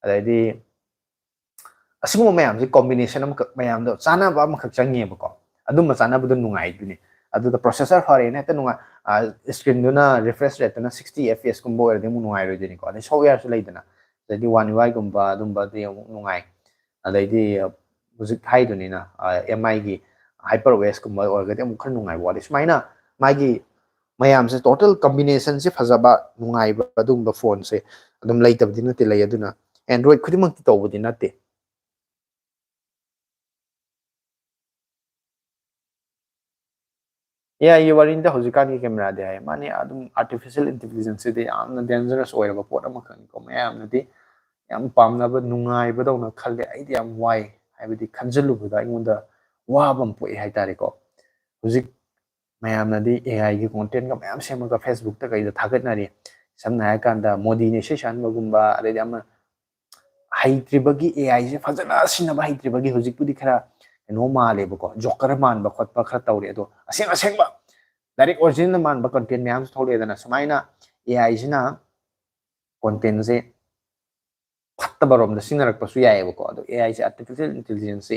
ꯑꯗꯩꯗꯤ ꯑꯁꯤꯒꯨꯝꯕ ꯃꯌꯥꯝꯁꯦ combination ꯑꯃꯈꯛ, ꯃꯌꯥꯝꯗꯣ ꯆꯥꯟꯅꯕ ꯑꯃꯈꯛ ꯆꯪꯉꯦꯕꯀꯣ꯫ ꯑꯗꯨꯝꯕ ꯆꯥꯟꯅꯕꯗꯣ ꯅꯨꯡꯉꯥꯏꯗꯣꯏꯅꯦ꯫ ꯑꯗꯨꯗ processor ꯐꯔꯦꯅ ꯍꯦꯛꯇ ꯅꯨꯡꯉꯥꯏ, screenꯗꯨꯅ refresh rateꯇꯨꯅ sixty F P S ꯀꯨꯝꯕ ꯑꯣꯏꯔꯗꯤ ꯑꯃꯨꯛ ꯅꯨꯡꯉꯥꯏꯔꯣꯏꯗꯣꯏꯅꯤꯀꯣ꯫ ꯑꯗꯩ softwareꯁꯨ ꯂꯩꯗꯅ, ꯑꯗꯩꯗꯤ One UIꯒꯨꯝꯕ ꯑꯗꯨꯝꯕꯗꯤ ꯑꯃꯨꯛ ꯅꯨꯡꯉꯥꯏ꯫ ꯑꯗꯩꯗꯤ ꯍꯧꯖꯤꯛ ꯍꯥꯏꯗꯨꯅꯤꯅ, MIꯒꯤ HyperOSꯀꯨꯝꯕ ꯑꯣꯏꯔꯒꯗꯤ ꯑꯃꯨꯛ ꯈꯔ ꯅꯨꯡꯉꯥꯏꯕ ꯋꯥꯠꯂꯤ꯫ ꯁꯨꯃꯥꯏꯅ ꯃꯥꯒꯤ ꯃꯌꯥꯝꯁꯦ total combinationꯁꯦ ꯐꯖꯕ, ꯅꯨꯡꯉꯥꯏꯕ ꯑꯗꯨꯒꯨꯝꯕ phoneꯁꯦ ꯑꯗꯨꯝ ꯂꯩꯇꯕꯗꯤ ꯅꯠꯇꯦ, ꯂꯩ꯫ ꯑꯗꯨꯅ Android ꯈꯨꯗꯤꯡꯃꯛꯇꯤ ꯇꯧꯕꯗꯤ ꯅꯠꯇꯦ꯫ AIꯒꯤ ꯋꯥꯔꯤꯅꯤꯗ ꯍꯧꯖꯤꯛꯀꯥꯟꯒꯤ cameraꯗꯤ ꯍꯥꯏ꯫ ꯃꯥꯅꯤ, ꯑꯗꯨꯝ artificial intelligenceꯁꯤꯗꯤ ꯌꯥꯝꯅ dangerous ꯑꯣꯏꯔꯕ ꯄꯣꯠ ꯑꯃꯈꯛꯅꯤꯀꯣ꯫ ꯃꯌꯥꯝꯅꯗꯤ ꯌꯥꯝ ꯄꯥꯝꯅꯕ, ꯅꯨꯡꯉꯥꯏꯕꯗꯧꯅ ꯈꯜꯂꯦ꯫ ꯑꯩꯗꯤ ꯌꯥꯝ ꯋꯥꯏ, ꯍꯥꯏꯕꯗꯤ ꯈꯟꯖꯤꯜꯂꯨꯕꯗ ꯑꯩꯉꯣꯟꯗ ꯋꯥꯕ ꯑꯃ ꯄꯣꯛꯑꯦ ꯍꯥꯏꯇꯥꯔꯦꯀꯣ꯫ ꯍꯧꯖꯤꯛ ꯃꯌꯥꯝꯅꯗꯤ AIꯒꯤ contentꯒ ꯃꯌꯥꯝ ꯁꯦꯝꯃꯒ Facebookꯇ ꯀꯩꯗ ꯊꯥꯒꯠꯅꯔꯤ꯫ ꯁꯝꯅ ꯍꯥꯏꯔꯀꯥꯟꯗ ꯃꯣꯗꯤꯅ ꯏꯁꯩ ꯁꯛꯍꯟꯕꯒꯨꯝꯕ, ꯑꯗꯩꯗꯤ ꯑꯃ ꯍꯩꯇ꯭ꯔꯤꯕꯒꯤ, AIꯁꯦ ꯐꯖꯅ ꯁꯤꯖꯤꯟꯅꯕ ꯍꯩꯇ꯭ꯔꯤꯕꯒꯤ ꯍꯧꯖꯤꯛꯄꯨꯗꯤ ꯈꯔ ꯀꯩꯅꯣ ꯃꯥꯜꯂꯦꯕꯀꯣ, Joker ꯃꯥꯟꯕ ꯈꯣꯠꯄ ꯈꯔ ꯇꯧꯔꯦ꯫ ꯑꯗꯣ ꯑꯁꯦꯡ ꯑꯁꯦꯡꯕ direct original ꯃꯥꯟꯕ content ꯃꯌꯥꯝꯁꯨ ꯊꯣꯛꯂꯛꯑꯦꯗꯅ꯫ ꯁꯨꯃꯥꯏꯅ AIꯁꯤꯅ contentꯁꯦ ꯐꯠꯇꯕ ꯔꯣꯝꯗ ꯁꯤꯖꯤꯟꯅꯔꯛꯄꯁꯨ ꯌꯥꯏꯑꯕꯀꯣ꯫ ꯑꯗꯣ AIꯁꯦ, artificial intelligenceꯁꯦ,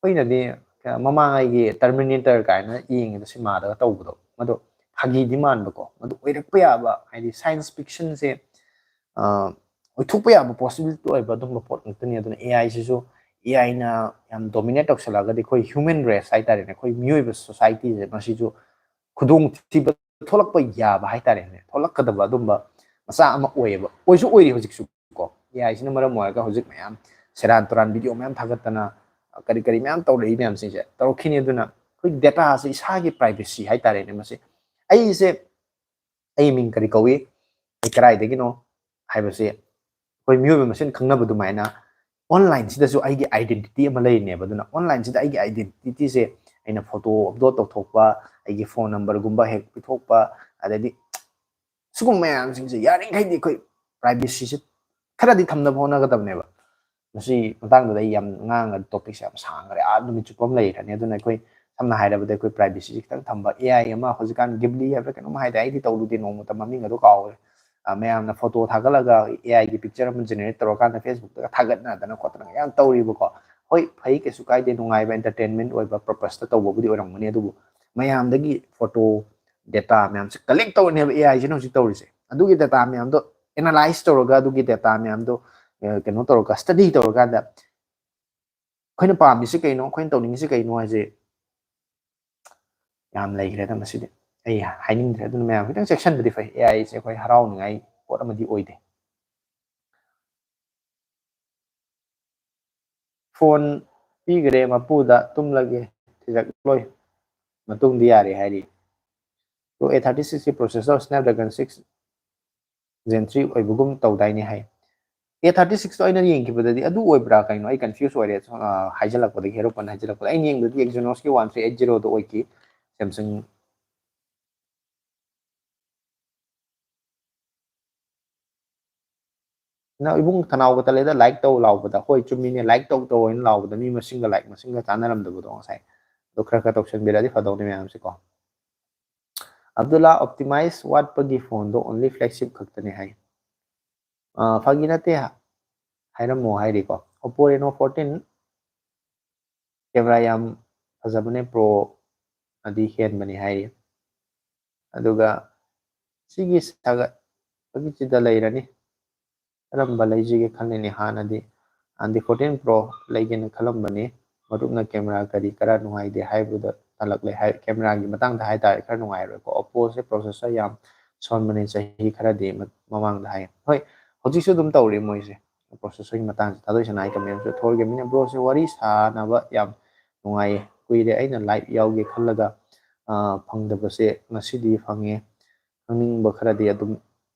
ꯑꯩꯈꯣꯏꯅꯗꯤ ꯃꯃꯥꯡꯉꯩꯒꯤ Terminator ꯀꯥꯏꯅ ꯌꯦꯡꯉꯤꯗ, cinemaꯗꯒ ꯇꯧꯕꯗꯣ, ꯃꯗꯣ ꯐꯥꯒꯤꯗꯤ ꯃꯥꯟꯕꯀꯣ, ꯃꯗꯨ ꯑꯣꯏꯔꯛꯄ ꯌꯥꯕ, ꯍꯥꯏꯗꯤ science fictionꯁꯦ, ꯑ, ꯑꯣꯏꯊꯣꯛꯄ ꯌꯥꯕ, possibility ꯑꯣꯏꯕ ꯑꯗꯨꯝꯕ ꯄꯣꯠ ꯉꯥꯛꯇꯅꯤ꯫ ꯑꯗꯨꯅ AIꯁꯤꯁꯨ, AIꯅ ꯌꯥꯝ dominate ꯇꯧꯁꯜꯂꯛꯑꯒꯗꯤ ꯑꯩꯈꯣꯏ human race ꯍꯥꯏꯇꯥꯔꯦꯅꯦ, ꯑꯩꯈꯣꯏ ꯃꯤꯑꯣꯏꯕ societyꯁꯦ, ꯃꯁꯤꯁꯨ ꯈꯨꯗꯣꯡꯊꯤꯕ ꯊꯣꯛꯂꯛꯄ ꯌꯥꯕ ꯍꯥꯏꯇꯥꯔꯦꯅꯦ, ꯊꯣꯛꯂꯛꯀꯗꯕ ꯑꯗꯨꯝꯕ ꯃꯆꯥꯛ ꯑꯃ ꯑꯣꯏꯌꯦꯕ, ꯑꯣꯏꯁꯨ ꯑꯣꯏꯔꯤ ꯍꯧꯖꯤꯛꯁꯨ ꯀꯣ꯫ AIꯁꯤꯅ ꯃꯔꯝ ꯑꯣꯏꯔꯒ ꯍꯧꯖꯤꯛ ꯃꯌꯥꯝ ꯁꯦꯔꯥꯟ ꯇꯨꯔꯥꯟ video ꯃꯌꯥꯝ ꯊꯥꯒꯠꯇꯅ, ꯀꯔꯤ ꯀꯔꯤ ꯃꯌꯥꯝ ꯇꯧꯔꯛꯏ ꯃꯌꯥꯝꯁꯤꯡꯁꯦ ꯇꯧꯔꯛꯈꯤꯅꯤ꯫ ꯑꯗꯨꯅ ꯑꯩꯈꯣꯏ dataꯁꯦ, ꯏꯁꯥꯒꯤ privacy ꯍꯥꯏꯇꯥꯔꯦꯅꯦ, ꯃꯁꯤ, ꯑꯩꯁꯦ, ꯑꯩ ꯃꯤꯡ ꯀꯔꯤ ꯀꯧꯏ, ꯑꯩ ꯀꯗꯥꯏꯗꯒꯤꯅꯣ ꯍꯥꯏꯕꯁꯦ ꯑꯩꯈꯣꯏ ꯃꯤꯑꯣꯏꯕ ꯃꯁꯦꯟ ꯈꯪꯅꯕ ꯑꯗꯨꯃꯥꯏꯅ onlineꯁꯤꯗꯁꯨ ꯑꯩꯒꯤ identity ꯑꯃ ꯂꯩꯔꯤꯅꯦꯕ꯫ ꯑꯗꯨꯅ onlineꯁꯤꯗ ꯑꯩꯒꯤ identityꯁꯦ, ꯑꯩꯅ photo upload ꯇꯧꯊꯣꯛꯄ, ꯑꯩꯒꯤ phone numberꯒꯨꯝꯕ ꯍꯦꯛ ꯄꯤꯊꯣꯛꯄ, ꯑꯗꯩꯗꯤ ꯁꯤꯒꯨꯝꯕ ꯃꯌꯥꯝꯁꯤꯡꯁꯦ ꯌꯥꯔꯤꯈꯩꯗꯤ ꯑꯩꯈꯣꯏ privacyꯁꯦ ꯈꯔꯗꯤ ꯊꯝꯅꯕ ꯍꯣꯠꯅꯒꯗꯕꯅꯦꯕ꯫ ꯃꯁꯤ ꯃꯇꯥꯡꯗꯨꯗ ꯑꯩ ꯌꯥꯝ ꯉꯥꯡꯉꯒ topicꯁꯦ ꯌꯥꯝ ꯁꯥꯡꯈ꯭ꯔꯦ, ꯑꯥ, ꯅꯨꯃꯤꯠ ꯆꯨꯞꯄ ꯑꯃ ꯂꯩꯈ꯭ꯔꯅꯤ꯫ ꯑꯗꯨꯅ ꯑꯩꯈꯣꯏ, ꯁꯝꯅ ꯍꯥꯏꯔꯕꯗ, ꯑꯩꯈꯣꯏ privacyꯁꯦ ꯈꯤꯇꯪ ꯊꯝꯕ꯫ AI ꯑꯃ ꯍꯧꯖꯤꯛꯀꯥꯟ Ghibli ꯍꯥꯏꯕ꯭ꯔꯥ ꯀꯩꯅꯣꯝ ꯍꯥꯏꯗꯥꯏ, ꯑꯩꯗꯤ ꯇꯧꯔꯨꯗꯦ, ꯅꯣꯡꯃꯇ ꯃꯃꯤꯡ ꯑꯗꯨ ꯀꯥꯎꯈ꯭ꯔꯦ꯫ ꯑ, ꯃꯌꯥꯝꯅ photo ꯊꯥꯒꯠꯂꯒ AIꯒꯤ picture ꯑꯃ generate ꯇꯧꯔꯀꯥꯟꯗ Facebookꯇꯒ ꯊꯥꯒꯠꯅꯗꯅ ꯈꯣꯠꯇꯅ ꯌꯥꯝ ꯇꯧꯔꯤꯕꯀꯣ꯫ ꯍꯣꯏ, ꯐꯩ, ꯀꯩꯁꯨ ꯀꯥꯏꯗꯦ, ꯅꯨꯡꯉꯥꯏꯕ entertainment ꯑꯣꯏꯕ purposeꯇ ꯇꯧꯕꯕꯨꯗꯤ ꯑꯣꯏꯔꯝꯒꯅꯤ꯫ ꯑꯗꯨꯕꯨ ꯃꯌꯥꯝꯗꯒꯤ ꯐꯣꯇꯣ, ꯗꯦꯇꯥ ꯃꯌꯥꯝꯁꯦ ꯀꯂꯦꯛ ꯇꯧꯔꯅꯦꯕ ꯑꯦ ꯑꯥꯏꯁꯤꯅ ꯍꯧꯖꯤꯛ ꯇꯧꯔꯤꯁꯦ꯫ ꯑꯗꯨꯒꯤ ꯗꯦꯇꯥ ꯃꯌꯥꯝꯗꯣ ꯑꯦꯅꯥꯂꯥꯏꯁ ꯇꯧꯔꯒ, ꯑꯗꯨꯒꯤ ꯗꯦꯇꯥ ꯃꯌꯥꯝꯗꯣ ꯀꯩꯅꯣ ꯇꯧꯔꯒ, ꯁ꯭ꯇꯗꯤ ꯇꯧꯔꯀꯥꯟꯗ ꯑꯩꯈꯣꯏꯅ ꯄꯥꯝꯃꯤꯁꯤ ꯀꯩꯅꯣ, ꯑꯩꯈꯣꯏꯅ ꯇꯧꯅꯤꯡꯉꯤꯁꯤ ꯀꯩꯅꯣ ꯍꯥꯏꯁꯦ ꯌꯥꯝ ꯂꯩꯈ꯭ꯔꯦꯗ꯫ ꯃꯁꯤꯗꯤ ꯑꯩ ꯍꯥꯏꯅꯤꯡꯗ꯭ꯔꯦ꯫ ꯑꯗꯨꯅ ꯃꯌꯥꯝ ꯈꯤꯇꯪ ꯆꯦꯛꯁꯤꯟꯕꯗꯤ ꯐꯩ꯫ ꯑꯦ ꯑꯥꯏꯁꯦ ꯑꯩꯈꯣꯏ ꯍꯔꯥꯎꯅꯤꯡꯉꯥꯏ ꯄꯣꯠ ꯑꯃꯗꯤ ꯑꯣꯏꯗꯦ꯫ ꯐꯣꯟ ꯄꯤꯈ꯭ꯔꯦ ꯃꯄꯨꯗ, ꯇꯨꯝꯂꯒꯦ, ꯊꯤꯔꯛꯂꯣꯏ, ꯃꯇꯨꯡꯗꯤ ꯌꯥꯔꯦ ꯍꯥꯏꯔꯤ꯫ ꯑꯗꯣ ꯑꯦ ꯊꯥꯔꯇꯤ ꯁꯤꯛꯁꯀꯤ ꯄ꯭ꯔꯣꯁꯦꯁꯔ ꯁ꯭ꯅꯦꯞꯗ꯭ꯔꯦꯒꯟ ꯁꯤꯛꯁ ꯖꯦꯟ ꯊ꯭ꯔꯤ ꯑꯣꯏꯕꯒꯨꯝ ꯇꯧꯗꯥꯏꯅꯦ ꯍꯥꯏ꯫ ꯑꯦ ꯊꯥꯔꯇꯤ ꯁꯤꯛꯁꯇꯣ ꯑꯩꯅ ꯌꯦꯡꯈꯤꯕꯗꯗꯤ ꯑꯗꯨ ꯑꯣꯏꯕ꯭ꯔꯥ ꯀꯩꯅꯣ, ꯑꯩ ꯀꯟꯐ꯭ꯌꯨꯁ ꯑꯣꯏꯔꯦ꯫ ꯍꯥꯏꯖꯤꯜꯂꯛꯄꯗꯒꯤ, ꯍꯦꯔꯣꯄꯟ ꯍꯥꯏꯖꯤꯜꯂꯛꯄꯗ ꯑꯩꯅ ꯌꯦꯡꯕꯗꯗꯤ ꯑꯦꯛꯖꯤꯅꯣꯁꯀꯤ ꯋꯥꯟ ꯊ꯭ꯔꯤ ꯑꯩꯠ ꯖꯤꯔꯣꯗꯣ ꯑꯣꯏꯈꯤ꯫ ꯁꯦꯝꯁꯪ ꯅꯪ ꯏꯕꯨꯡ ꯊꯅꯥꯎꯒ ꯇꯜꯂꯦꯗ ꯂꯥꯏꯛ ꯇꯧ ꯂꯥꯎꯕꯗ꯫ ꯍꯣꯏ, ꯆꯨꯝꯃꯤꯅꯦ, ꯂꯥꯏꯛ ꯇꯧ ꯇꯧ ꯍꯥꯏꯅ ꯂꯥꯎꯕꯗ ꯃꯤ ꯃꯁꯤꯡꯒ ꯂꯥꯏꯛ ꯃꯁꯤꯡꯒ ꯆꯥꯟꯅꯔꯝꯗꯕꯗꯣ ꯉꯁꯥꯏ꯫ ꯑꯗꯣ ꯈꯔ ꯈꯔ ꯇꯧꯁꯟꯕꯤꯔꯗꯤ ꯐꯗꯧꯅꯤ ꯃꯌꯥꯝꯁꯦꯀꯣ꯫ ꯑꯕꯗꯨꯜꯂꯥ, ꯑꯣꯞꯇꯤꯃꯥꯏꯖ ꯋꯥꯠꯄꯒꯤ ꯐꯣꯟꯗꯣ ꯑꯣꯟꯂꯤ ꯐ꯭ꯂꯦꯒꯁꯤꯞ ꯈꯛꯇꯅꯦ ꯍꯥꯏ꯫ ꯑ, ꯐꯥꯒꯤ ꯅꯠꯇꯦ, ꯍꯥꯏꯔꯝꯃꯣ ꯍꯥꯏꯔꯤꯀꯣ꯫ ꯑꯣꯞꯄꯣ ꯔꯦꯅꯣ ꯐꯣꯔꯇꯤꯟ ꯀꯦꯃꯦꯔꯥ ꯌꯥꯝ ꯐꯖꯕꯅꯦ, ꯄ꯭ꯔꯣ ꯑꯗꯤ ꯍꯦꯟꯕꯅꯤ ꯍꯥꯏꯔꯤ꯫ ꯑꯗꯨꯒ ꯁꯤꯒꯤ ꯁꯥꯒꯠꯄꯒꯤꯁꯤꯗ ꯂꯩꯔꯅꯤ꯫ ꯀꯔꯝꯕ ꯂꯩꯁꯤꯒꯦ ꯈꯜꯂꯤꯅꯤ ꯍꯥꯟꯅꯗꯤ꯫ ꯍꯥꯟꯅꯗꯤ ꯐꯣꯔꯇꯤꯟ ꯄ꯭ꯔꯣ ꯂꯩꯒꯦꯅ ꯈꯜꯂꯝꯕꯅꯤ꯫ ꯃꯔꯨꯞꯅ ꯀꯦꯃꯦꯔꯥ ꯀꯔꯤ ꯀꯔꯥ ꯅꯨꯡꯉꯥꯏꯗꯦ ꯍꯥꯏꯕꯗꯨꯗ ꯇꯜꯂꯛꯂꯦ ꯍꯥꯏ꯫ ꯀꯦꯃꯦꯔꯥꯒꯤ ꯃꯇꯥꯡꯗ ꯍꯥꯏꯇꯥꯔꯦ ꯈꯔ ꯅꯨꯡꯉꯥꯏꯔꯣꯏꯀꯣ꯫ ꯑꯣꯞꯄꯣꯁꯦ ꯄ꯭ꯔꯣꯁꯦꯁꯔ ꯌꯥꯝ ꯁꯣꯟꯕꯅꯦ ꯆꯍꯤ ꯈꯔꯗꯤ ꯃ-, ꯃꯃꯥꯡꯗ ꯍꯥꯏ꯫ ꯍꯣꯏ, ꯍꯧꯖꯤꯛꯁꯨ ꯑꯗꯨꯝ ꯇꯧꯔꯤ ꯃꯣꯏꯁꯦ꯫ ꯄ꯭ꯔꯣꯁꯦꯁꯔꯒꯤ ꯃꯇꯥꯡꯁꯦ ꯊꯥꯗꯣꯏ ꯁꯅꯥ ꯍꯥꯏ ꯀꯃꯦꯟꯁꯨ ꯊꯣꯔꯒꯦꯃꯤꯅ ꯕ꯭ꯔꯣꯁꯦ ꯋꯥꯔꯤ ꯁꯥꯟꯅꯕ ꯌꯥꯝ ꯅꯨꯡꯉꯥꯏꯌꯦ꯫ ꯀꯨꯏꯔꯦ ꯑꯩꯅ ꯂꯥꯏꯚ ꯌꯥꯎꯒꯦ ꯈꯜꯂꯒ, ꯑ, ꯐꯪꯗꯕꯁꯦ ꯉꯁꯤꯗꯤ ꯐꯪꯉꯦ꯫ ꯈꯪꯅꯤꯡꯕ ꯈꯔꯗꯤ ꯑꯗꯨꯝ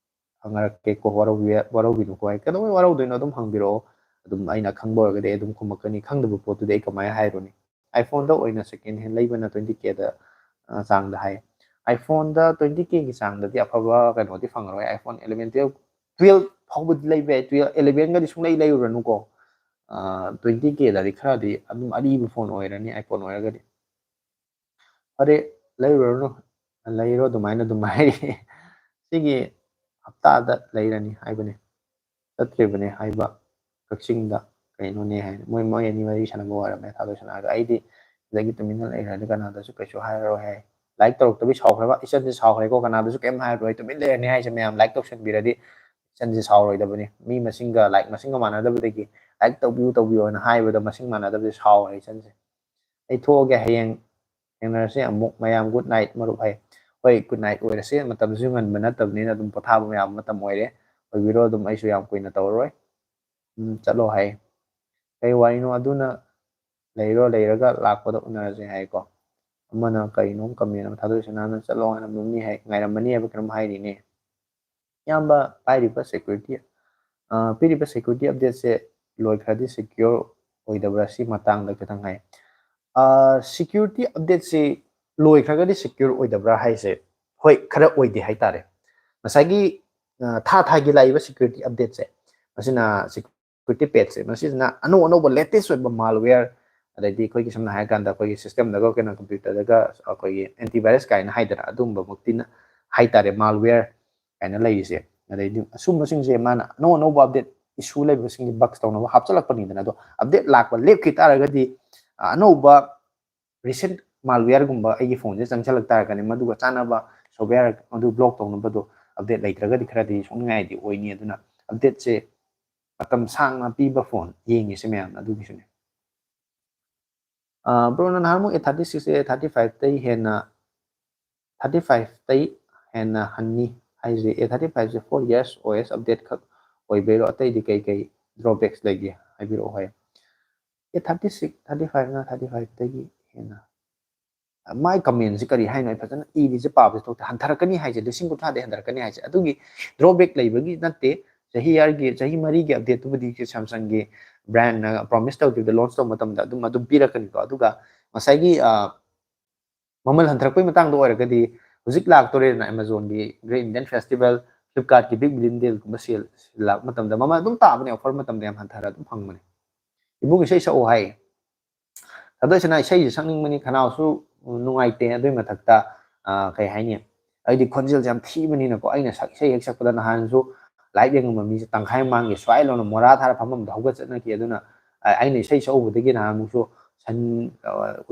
ꯍꯪꯅꯔꯛꯀꯦꯀꯣ, ꯋꯥꯔꯧꯕꯤ-, ꯋꯥꯔꯧꯕꯤꯅꯨꯀꯣ꯫ ꯑꯩ ꯀꯩꯗꯧꯕꯩ ꯋꯥꯔꯧꯗꯣꯏꯅꯣ? ꯑꯗꯨꯝ ꯍꯪꯕꯤꯔꯛꯑꯣ꯫ ꯑꯗꯨꯝ ꯑꯩꯅ ꯈꯪꯕ ꯑꯣꯏꯔꯒꯗꯤ ꯑꯩ ꯑꯗꯨꯝ ꯈꯨꯝꯃꯛꯀꯅꯤ꯫ ꯈꯪꯗꯕ ꯄꯣꯠꯇꯨꯗꯤ ꯑꯩ ꯀꯃꯥꯏꯅ ꯍꯥꯏꯔꯨꯅꯤ? iPhoneꯗ ꯑꯣꯏꯅ second hand ꯂꯩꯕꯅ twenty Kꯗ, ꯑ, ꯆꯥꯡꯗ ꯍꯥꯏ꯫ iPhoneꯗ twenty Kꯒꯤ ꯆꯥꯡꯗꯗꯤ ꯑꯐꯕ ꯀꯩꯅꯣꯗꯤ ꯐꯪꯉꯔꯣꯏ꯫ iPhone eleven, twelve, twelve ꯐꯥꯎꯕꯗꯤ ꯂꯩꯕ ꯌꯥꯏ꯫ Twelve, elevenꯒꯗꯤ ꯁꯨꯡꯂꯩ ꯂꯩꯔꯨꯔꯅꯨꯀꯣ꯫ ꯑ, twenty Kꯗꯗꯤ ꯈꯔꯗꯤ ꯑꯗꯨꯝ ꯑꯔꯤꯕ ꯐꯣꯟ ꯑꯣꯏꯔꯅꯤ, iPhone ꯑꯣꯏꯔꯒꯗꯤ꯫ ꯐꯔꯦ, ꯂꯩꯔꯨꯔꯅꯨ, ꯂꯩꯔꯣ ꯑꯗꯨꯃꯥꯏꯅ ꯑꯗꯨꯝ ꯍꯥꯏꯔꯤ꯫ ꯁꯤꯒꯤ ꯍꯞꯇꯥꯗ ꯂꯩꯔꯅꯤ ꯍꯥꯏꯕꯅꯤ, ꯆꯠꯇ꯭ꯔꯤꯕꯅꯦ ꯍꯥꯏꯕ ꯀꯛꯆꯤꯡꯗ꯫ ꯀꯩꯅꯣꯅꯦ ꯍꯥꯏꯅ ꯃꯣꯏ, ꯃꯣꯏ ꯑꯅꯤ ꯋꯥꯔꯤ ꯁꯥꯟꯅꯕ ꯑꯣꯏꯔꯝꯃꯦ ꯊꯥꯗꯣꯏ ꯁꯅꯥꯒ꯫ ꯑꯩꯗꯤ ꯑꯗꯒꯤ ꯇꯨꯃꯤꯟꯅ ꯂꯩꯈ꯭ꯔꯗꯤ ꯀꯅꯥꯗꯁꯨ ꯀꯩꯁꯨ ꯍꯥꯏꯔꯔꯣꯏ ꯍꯥꯏ꯫ Like ꯇꯧꯔꯛꯇꯕꯤ ꯁꯥꯎꯈ꯭ꯔꯕ, ꯏꯆꯟꯁꯦ ꯁꯥꯎꯈ꯭ꯔꯦꯀꯣ, ꯀꯅꯥꯗꯁꯨ ꯀꯩꯝ ꯍꯥꯏꯔꯔꯣꯏ, ꯇꯨꯃꯤꯟ ꯂꯩꯔꯅꯤ ꯍꯥꯏꯁꯦ ꯃꯌꯥꯝ꯫ Like ꯇꯧꯁꯟꯕꯤꯔꯗꯤ ꯏꯆꯟꯁꯦ ꯁꯥꯎꯔꯣꯏꯗꯕꯅꯤ꯫ ꯃꯤ ꯃꯁꯤꯡꯒ like ꯃꯁꯤꯡꯒ ꯃꯥꯟꯅꯗꯕꯗꯒꯤ like ꯇꯧꯕꯤꯌꯨ ꯇꯧꯕꯤꯌꯨ ꯍꯥꯏꯅ ꯍꯥꯏꯕꯗ ꯃꯁꯤꯡ ꯃꯥꯟꯅꯗꯕꯁꯦ ꯁꯥꯎꯔꯦ ꯏꯆꯟꯁꯦ꯫ ꯑꯩ ꯊꯣꯛꯑꯒꯦ, ꯍꯌꯦꯡ ꯊꯦꯡꯅꯔꯁꯦ ꯑꯃꯨꯛ ꯃꯌꯥꯝ꯫ Good night ꯃꯔꯨꯞ ꯍꯥꯏ꯫ ꯍꯣꯏ, good night ꯑꯣꯏꯔꯁꯦ, ꯃꯇꯝꯁꯨ ꯉꯟꯕ ꯅꯠꯇꯕꯅꯤꯅ ꯑꯗꯨꯝ ꯄꯣꯊꯥꯕ ꯌꯥꯕ ꯃꯇꯝ ꯑꯣꯏꯔꯦ꯫ ꯑꯣꯏꯕꯤꯔꯣ ꯑꯗꯨꯝ, ꯑꯩꯁꯨ ꯌꯥꯝ ꯀꯨꯏꯅ ꯇꯧꯔꯔꯣꯏ꯫ ꯎꯝ, ꯆꯠꯂꯣ ꯍꯥꯏ꯫ ꯀꯩ ꯋꯥꯔꯤꯅꯣ? ꯑꯗꯨꯅ ꯂꯩꯔꯣ, ꯂꯩꯔꯒ ꯂꯥꯛꯄꯗ ꯎꯅꯔꯁꯦ ꯍꯥꯏꯀꯣ꯫ ꯑꯃꯅ ꯀꯩꯅꯣꯝ comment ꯑꯃ ꯊꯥꯗꯣꯛꯏꯁꯦ, ꯅꯍꯥꯟꯅ ꯆꯠꯂꯣ ꯍꯥꯏꯅ ꯃꯤ ꯍꯥꯏ-, ꯉꯥꯏꯔꯝꯃꯅꯤ ꯍꯥꯏꯕ ꯀꯩꯅꯣꯝ ꯍꯥꯏꯔꯤꯅꯦ꯫ ꯏꯌꯥꯝꯕ, ꯄꯥꯏꯔꯤꯕ security, ꯑ, ꯄꯤꯔꯤꯕ security updateꯁꯦ ꯂꯣꯏꯈ꯭ꯔꯗꯤ secure ꯑꯣꯏꯗꯕ꯭ꯔꯥ? ꯁꯤ ꯃꯇꯥꯡꯗ ꯈꯤꯇꯪ ꯍꯥꯏ꯫ ꯑ, security updateꯁꯤ ꯂꯣꯏꯈ꯭ꯔꯒꯗꯤ secure ꯑꯣꯏꯗꯕ꯭ꯔꯥ ꯍꯥꯏꯁꯦ? ꯍꯣꯏ, ꯈꯔ ꯑꯣꯏꯗꯦ ꯍꯥꯏꯇꯥꯔꯦ꯫ ꯉꯁꯥꯏꯒꯤ, ꯑ, ꯊꯥ ꯊꯥꯒꯤ ꯂꯥꯛꯏꯕ security updateꯁꯦ, ꯃꯁꯤꯅ security patchꯁꯦ, ꯃꯁꯤꯁꯤꯅ ꯑꯅꯧ ꯑꯅꯧꯕ latest ꯑꯣꯏꯕ malware, ꯑꯗꯩꯗꯤ ꯑꯩꯈꯣꯏꯒꯤ ꯁꯝꯅ ꯍꯥꯏꯔꯀꯥꯟꯗ ꯑꯩꯈꯣꯏꯒꯤ systemꯗꯒ, ꯀꯩꯅꯣ, computerꯗꯒ ꯑꯩꯈꯣꯏꯒꯤ antivirus ꯀꯥꯏꯅ ꯍꯥꯏꯗꯅ, ꯑꯗꯨꯝꯕꯃꯛꯇꯤ ꯅ-, ꯍꯥꯏꯇꯥꯔꯦ, malware ꯀꯥꯏꯅ ꯂꯩꯔꯤꯁꯦ꯫ ꯑꯗꯩꯗꯤ ꯑꯁꯨꯝꯕꯁꯤꯡꯁꯦ ꯃꯥꯅ ꯑꯅꯧ ꯑꯅꯧꯕ update issue ꯂꯩꯕꯁꯤꯡꯁꯦ bugs ꯇꯧꯅꯕ ꯍꯥꯞꯆꯤꯜꯂꯛꯄꯅꯤꯗꯅ꯫ ꯑꯗꯣ update ꯂꯥꯛꯄ ꯂꯦꯞꯈꯤ ꯇꯥꯔꯒꯗꯤ, ꯑ, ꯑꯅꯧꯕ recent malwareꯒꯨꯝꯕ ꯑꯩꯒꯤ phoneꯁꯦ ꯆꯪꯁꯤꯜꯂꯛ ꯇꯥꯔꯒꯗꯤ ꯃꯗꯨꯒ ꯆꯥꯟꯅꯕ software ꯃꯗꯨ block ꯇꯧꯅꯕꯗꯣ update ꯂꯩꯇ꯭ꯔꯒꯗꯤ ꯈꯔꯗꯤ ꯁꯣꯛꯅꯤꯡꯉꯥꯏꯗꯤ ꯑꯣꯏꯅꯤ꯫ ꯑꯗꯨꯅ updateꯁꯦ ꯃꯇꯝ ꯁꯥꯡꯅ ꯄꯤꯕ phone ꯌꯦꯡꯉꯤꯁꯦ ꯃꯌꯥꯝꯅ ꯑꯗꯨꯒꯤꯁꯨꯅꯦ꯫ ꯑ, bro, ꯅ ꯅꯍꯥꯟꯃꯨꯛ A thirty six, A thirty fiveꯇꯩ ꯍꯦꯟꯅ, thirty fiveꯇꯩ ꯍꯦꯟꯅ ꯍꯟꯅꯤ ꯍꯥꯏꯁꯦ, A thirty fiveꯁꯦ four years OS update ꯈꯛ ꯑꯣꯏꯕꯩꯔꯣ? ꯑꯇꯩꯗꯤ ꯀꯩ ꯀꯩ drawbacks ꯂꯩꯒꯦ? ꯍꯥꯏꯕꯤꯔꯛꯑꯣ ꯍꯥꯏ꯫ A thirty six, thirty fiveꯅ thirty fiveꯇꯒꯤ ꯍꯦꯟꯅ꯫ ꯃꯥꯏ commentꯁꯦ ꯀꯔꯤ ꯍꯥꯏꯅꯣ? ꯑꯩ ꯐꯖꯅ ꯏꯔꯤꯁꯦ ꯄꯥꯕꯁꯦ ꯊꯣꯛꯇꯦ꯫ ꯍꯟꯊꯔꯛꯀꯅꯤ ꯍꯥꯏꯁꯦ, ꯂꯤꯁꯤꯡ ꯀꯨꯟꯊ꯭ꯔꯥꯗꯩ ꯍꯟꯊꯔꯛꯀꯅꯤ ꯍꯥꯏꯁꯦ꯫ ꯑꯗꯨꯒꯤ drawback ꯂꯩꯕꯒꯤ ꯅꯠꯇꯦ꯫ ꯆꯍꯤ ꯌꯥꯔꯒꯤ, ꯆꯍꯤ ꯃꯔꯤꯒꯤ updateꯇꯨꯕꯨꯗꯤ Samsungꯒꯤ brandꯅ promise ꯇꯧꯈꯤꯕꯗ, launch ꯇꯧꯕ ꯃꯇꯝꯗ ꯑꯗꯨꯝ, ꯑꯗꯨꯝ ꯄꯤꯔꯛꯀꯅꯤꯀꯣ꯫ ꯑꯗꯨꯒ ꯉꯁꯥꯏꯒꯤ, ꯑ, ꯃꯃꯜ ꯍꯟꯊꯔꯛꯄꯒꯤ ꯃꯇꯥꯡꯗ ꯑꯣꯏꯔꯒꯗꯤ, ꯍꯧꯖꯤꯛ ꯂꯥꯛꯇꯣꯔꯦꯗꯅ Amazonꯒꯤ Great Indian Festival, Flipkartꯀꯤ Big Billion Dealꯒꯨꯝꯕ sale ꯂꯥꯛꯄ ꯃꯇꯝꯗ ꯃꯃꯜ ꯑꯗꯨꯝ ꯇꯥꯕꯅꯦ, offer ꯃꯇꯝꯗ ꯌꯥꯝ ꯍꯟꯊꯔ ꯑꯗꯨꯝ ꯐꯪꯕꯅꯦ꯫ "ꯏꯕꯨꯡ, ꯏꯁꯩ ꯁꯛꯑꯣ" ꯍꯥꯏ꯫ ꯊꯥꯗꯣꯏꯁꯅꯥ ꯏꯁꯩꯁꯦ ꯁꯛꯅꯤꯡꯕꯅꯤ, ꯈꯅꯥꯎꯁꯨ ꯅꯨꯡꯉꯥꯏꯇꯦ꯫ ꯑꯗꯨꯏ ꯃꯊꯛꯇ, ꯑ, ꯀꯩ ꯍꯥꯏꯅꯤ, ꯑꯩꯗꯤ ꯈꯣꯟꯖꯦꯜꯁꯦ ꯌꯥꯝ ꯊꯤꯕꯅꯤꯅꯀꯣ, ꯑꯩꯅ ꯁꯛ-, ꯏꯁꯩ ꯍꯦꯛ ꯁꯛꯄꯗ ꯅꯍꯥꯟꯁꯨ live ꯌꯦꯡꯉꯝꯕ ꯃꯤꯁꯦ ꯇꯪꯈꯥꯏ ꯃꯥꯡꯒꯤ ꯁ꯭ꯋꯥꯏ ꯂꯥꯎꯅ ꯃꯣꯔꯥ ꯊꯥꯔ ꯐꯝꯐꯝꯗ ꯍꯧꯒꯠ ꯆꯠꯅꯈꯤ꯫ ꯑꯗꯨꯅ, ꯑ-, ꯑꯩꯅ ꯏꯁꯩ ꯁꯛꯎꯕꯗꯒꯤ ꯅꯍꯥꯟꯃꯨꯛꯁꯨ ꯁꯟ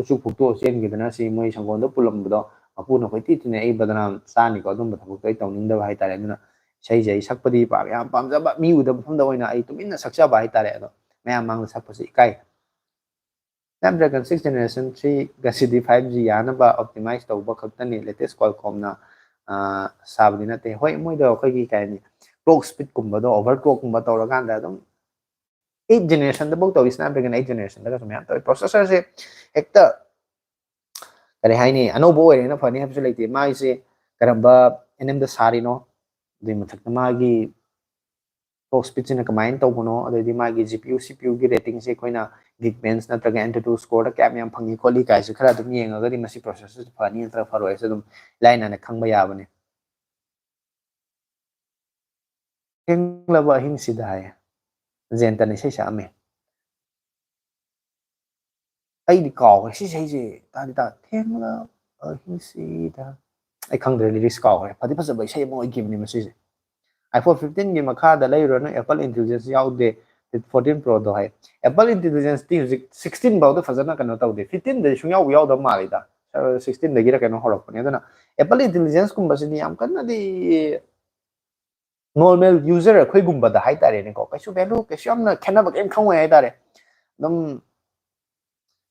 ꯎꯆꯨ ꯐꯨꯛꯇꯣꯛꯑ ꯆꯦꯟꯈꯤꯗꯅ ꯁꯤ ꯃꯣꯏ ꯁꯪꯒꯣꯝꯗ ꯄꯨꯜꯂꯝꯕꯗꯣ ꯃꯄꯨꯅ ꯀꯣꯏꯇꯤ ꯇꯤꯟꯅꯩ꯫ ꯑꯩ ꯕꯗꯅꯥꯝ ꯆꯥꯅꯤꯀꯣ, ꯑꯗꯨꯝꯕ ꯊꯕꯛꯇꯣ ꯑꯩ ꯇꯧꯅꯤꯡꯗꯕ ꯍꯥꯏꯇꯥꯔꯦ꯫ ꯑꯗꯨꯅ ꯏꯁꯩꯁꯦ ꯑꯩ ꯁꯛꯄꯗꯤ ꯄꯥꯝ ꯌꯥꯝ ꯄꯥꯝꯖꯕ, ꯃꯤ ꯎꯗꯕ ꯃꯐꯝꯗ ꯑꯣꯏꯅ ꯑꯩ ꯇꯨꯃꯤꯟꯅ ꯁꯛꯆꯕ ꯍꯥꯏꯇꯥꯔꯦ꯫ ꯑꯗꯣ ꯃꯌꯥꯝ ꯃꯥꯡꯗ ꯁꯛꯄꯁꯦ ꯏꯀꯥꯏ꯫ Snapdragon six generation three ꯒꯁꯤꯗꯤ five G ꯌꯥꯅꯕ optimize ꯇꯧꯕ ꯈꯛꯇꯅꯤ latest Qualcommꯅ ꯁꯥꯕꯗꯤ ꯅꯠꯇꯦ꯫ ꯍꯣꯏ, ꯃꯣꯏꯗꯣ ꯑꯩꯈꯣꯏꯒꯤ ꯀꯩ ꯍꯥꯏꯅꯤ, clock speedꯀꯨꯝꯕꯗꯣ overclockꯀꯨꯝꯕ ꯇꯧꯔꯀꯥꯟꯗ ꯑꯗꯨꯝ eight generationꯗꯐꯥꯎ ꯇꯧꯏ꯫ Snapdragon eight generationꯗꯒꯁꯨ ꯃꯌꯥꯝ ꯇꯧꯏ꯫ Processorꯁꯦ ꯍꯦꯛꯇ ꯀꯔꯤ ꯍꯥꯏꯅꯤ, ꯑꯅꯧꯕ ꯑꯣꯏꯔꯦꯅ ꯐꯅꯤ ꯍꯥꯏꯕꯁꯨ ꯂꯩꯇꯦ꯫ ꯃꯥꯒꯤꯁꯦ ꯀꯔꯝꯕ ꯑꯦꯟ ꯑꯦꯝꯗ ꯁꯥꯔꯤꯅꯣ, ꯑꯗꯨꯒꯤ ꯃꯊꯛꯇ ꯃꯥꯒꯤ clock speedꯁꯤꯅ ꯀꯃꯥꯏꯅ ꯇꯧꯕꯅꯣ, ꯑꯗꯩꯗꯤ ꯃꯥꯒꯤ G P U C P Uꯒꯤ ratingꯁꯦ ꯑꯩꯈꯣꯏꯅ Geekbench ꯅꯠꯇ꯭ꯔꯒ AnTuTu scoreꯗ ꯀꯌꯥꯝ ꯌꯥꯝ ꯐꯪꯉꯤ ꯈꯣꯠꯂꯤ ꯀꯥꯏꯁꯦ ꯈꯔ ꯑꯗꯨꯝ ꯌꯦꯡꯉꯒꯗꯤ ꯃꯁꯤ processorꯁꯦ ꯐꯅꯤ ꯅꯠꯇ꯭ꯔꯒ ꯐꯔꯣꯏ ꯍꯥꯏꯁꯦ ꯑꯗꯨꯝ ꯏꯂꯥꯏ ꯂꯥꯏꯅ ꯈꯪꯕ ꯌꯥꯕꯅꯤ꯫ ꯊꯦꯡꯂꯕ ꯑꯍꯤꯡꯁꯤꯗ ꯍꯥꯏꯌꯦ, ꯖꯦꯟꯇꯅ ꯏꯁꯩ ꯁꯛꯑꯝꯃꯦ꯫ ꯑꯩꯗꯤ ꯀꯥꯎꯈ꯭ꯔꯦ ꯁꯤ ꯏꯁꯩꯁꯦ, ꯇꯥꯗꯤ ꯇꯥ ꯊꯦꯡꯂꯕ ꯑꯍꯤꯡꯁꯤꯗ, ꯑꯩ ꯈꯪꯗ꯭ꯔꯦ, lyrics ꯀꯥꯎꯈ꯭ꯔꯦ꯫ ꯐꯗꯤ ꯐꯖꯕ ꯏꯁꯩ ꯑꯃ ꯑꯣꯏꯈꯤꯕꯅꯤ ꯃꯁꯤꯁꯦ꯫ iPhone fifteen ꯒꯤ ꯃꯈꯥꯗ ꯂꯩꯔꯨꯔꯅꯨ, Apple Intelligence ꯌꯥꯎꯗꯦ꯫ Fourteen Proꯗꯣ ꯍꯥꯏ꯫ Apple Intelligenceꯇꯤ ꯍꯧꯖꯤꯛ sixteen ꯐꯥꯎꯗ ꯐꯖꯅ ꯀꯩꯅꯣ ꯇꯧꯗꯦ, fifteenꯗ ꯁꯨꯡꯌꯥꯎ ꯌꯥꯎꯗꯕ ꯃꯥꯜꯂꯤꯗ꯫ Sixteenꯗꯒꯤꯔ ꯀꯩꯅꯣ ꯍꯧꯔꯛꯄꯅꯦ꯫ ꯑꯗꯨꯅ Apple Intelligenceꯀꯨꯝꯕꯁꯤꯗꯤ ꯌꯥꯝ ꯀꯟꯅꯗꯤ normal user ꯑꯩꯈꯣꯏꯒꯨꯝꯕꯗ ꯍꯥꯏꯇꯥꯔꯦꯅꯦꯀꯣ, ꯀꯩꯁꯨ value ꯀꯩꯁꯨ ꯌꯥꯝꯅ ꯈꯦꯠꯅꯕ ꯀꯩꯝ ꯈꯪꯉꯣꯏ ꯍꯥꯏꯇꯥꯔꯦ꯫ ꯑꯗꯨꯝ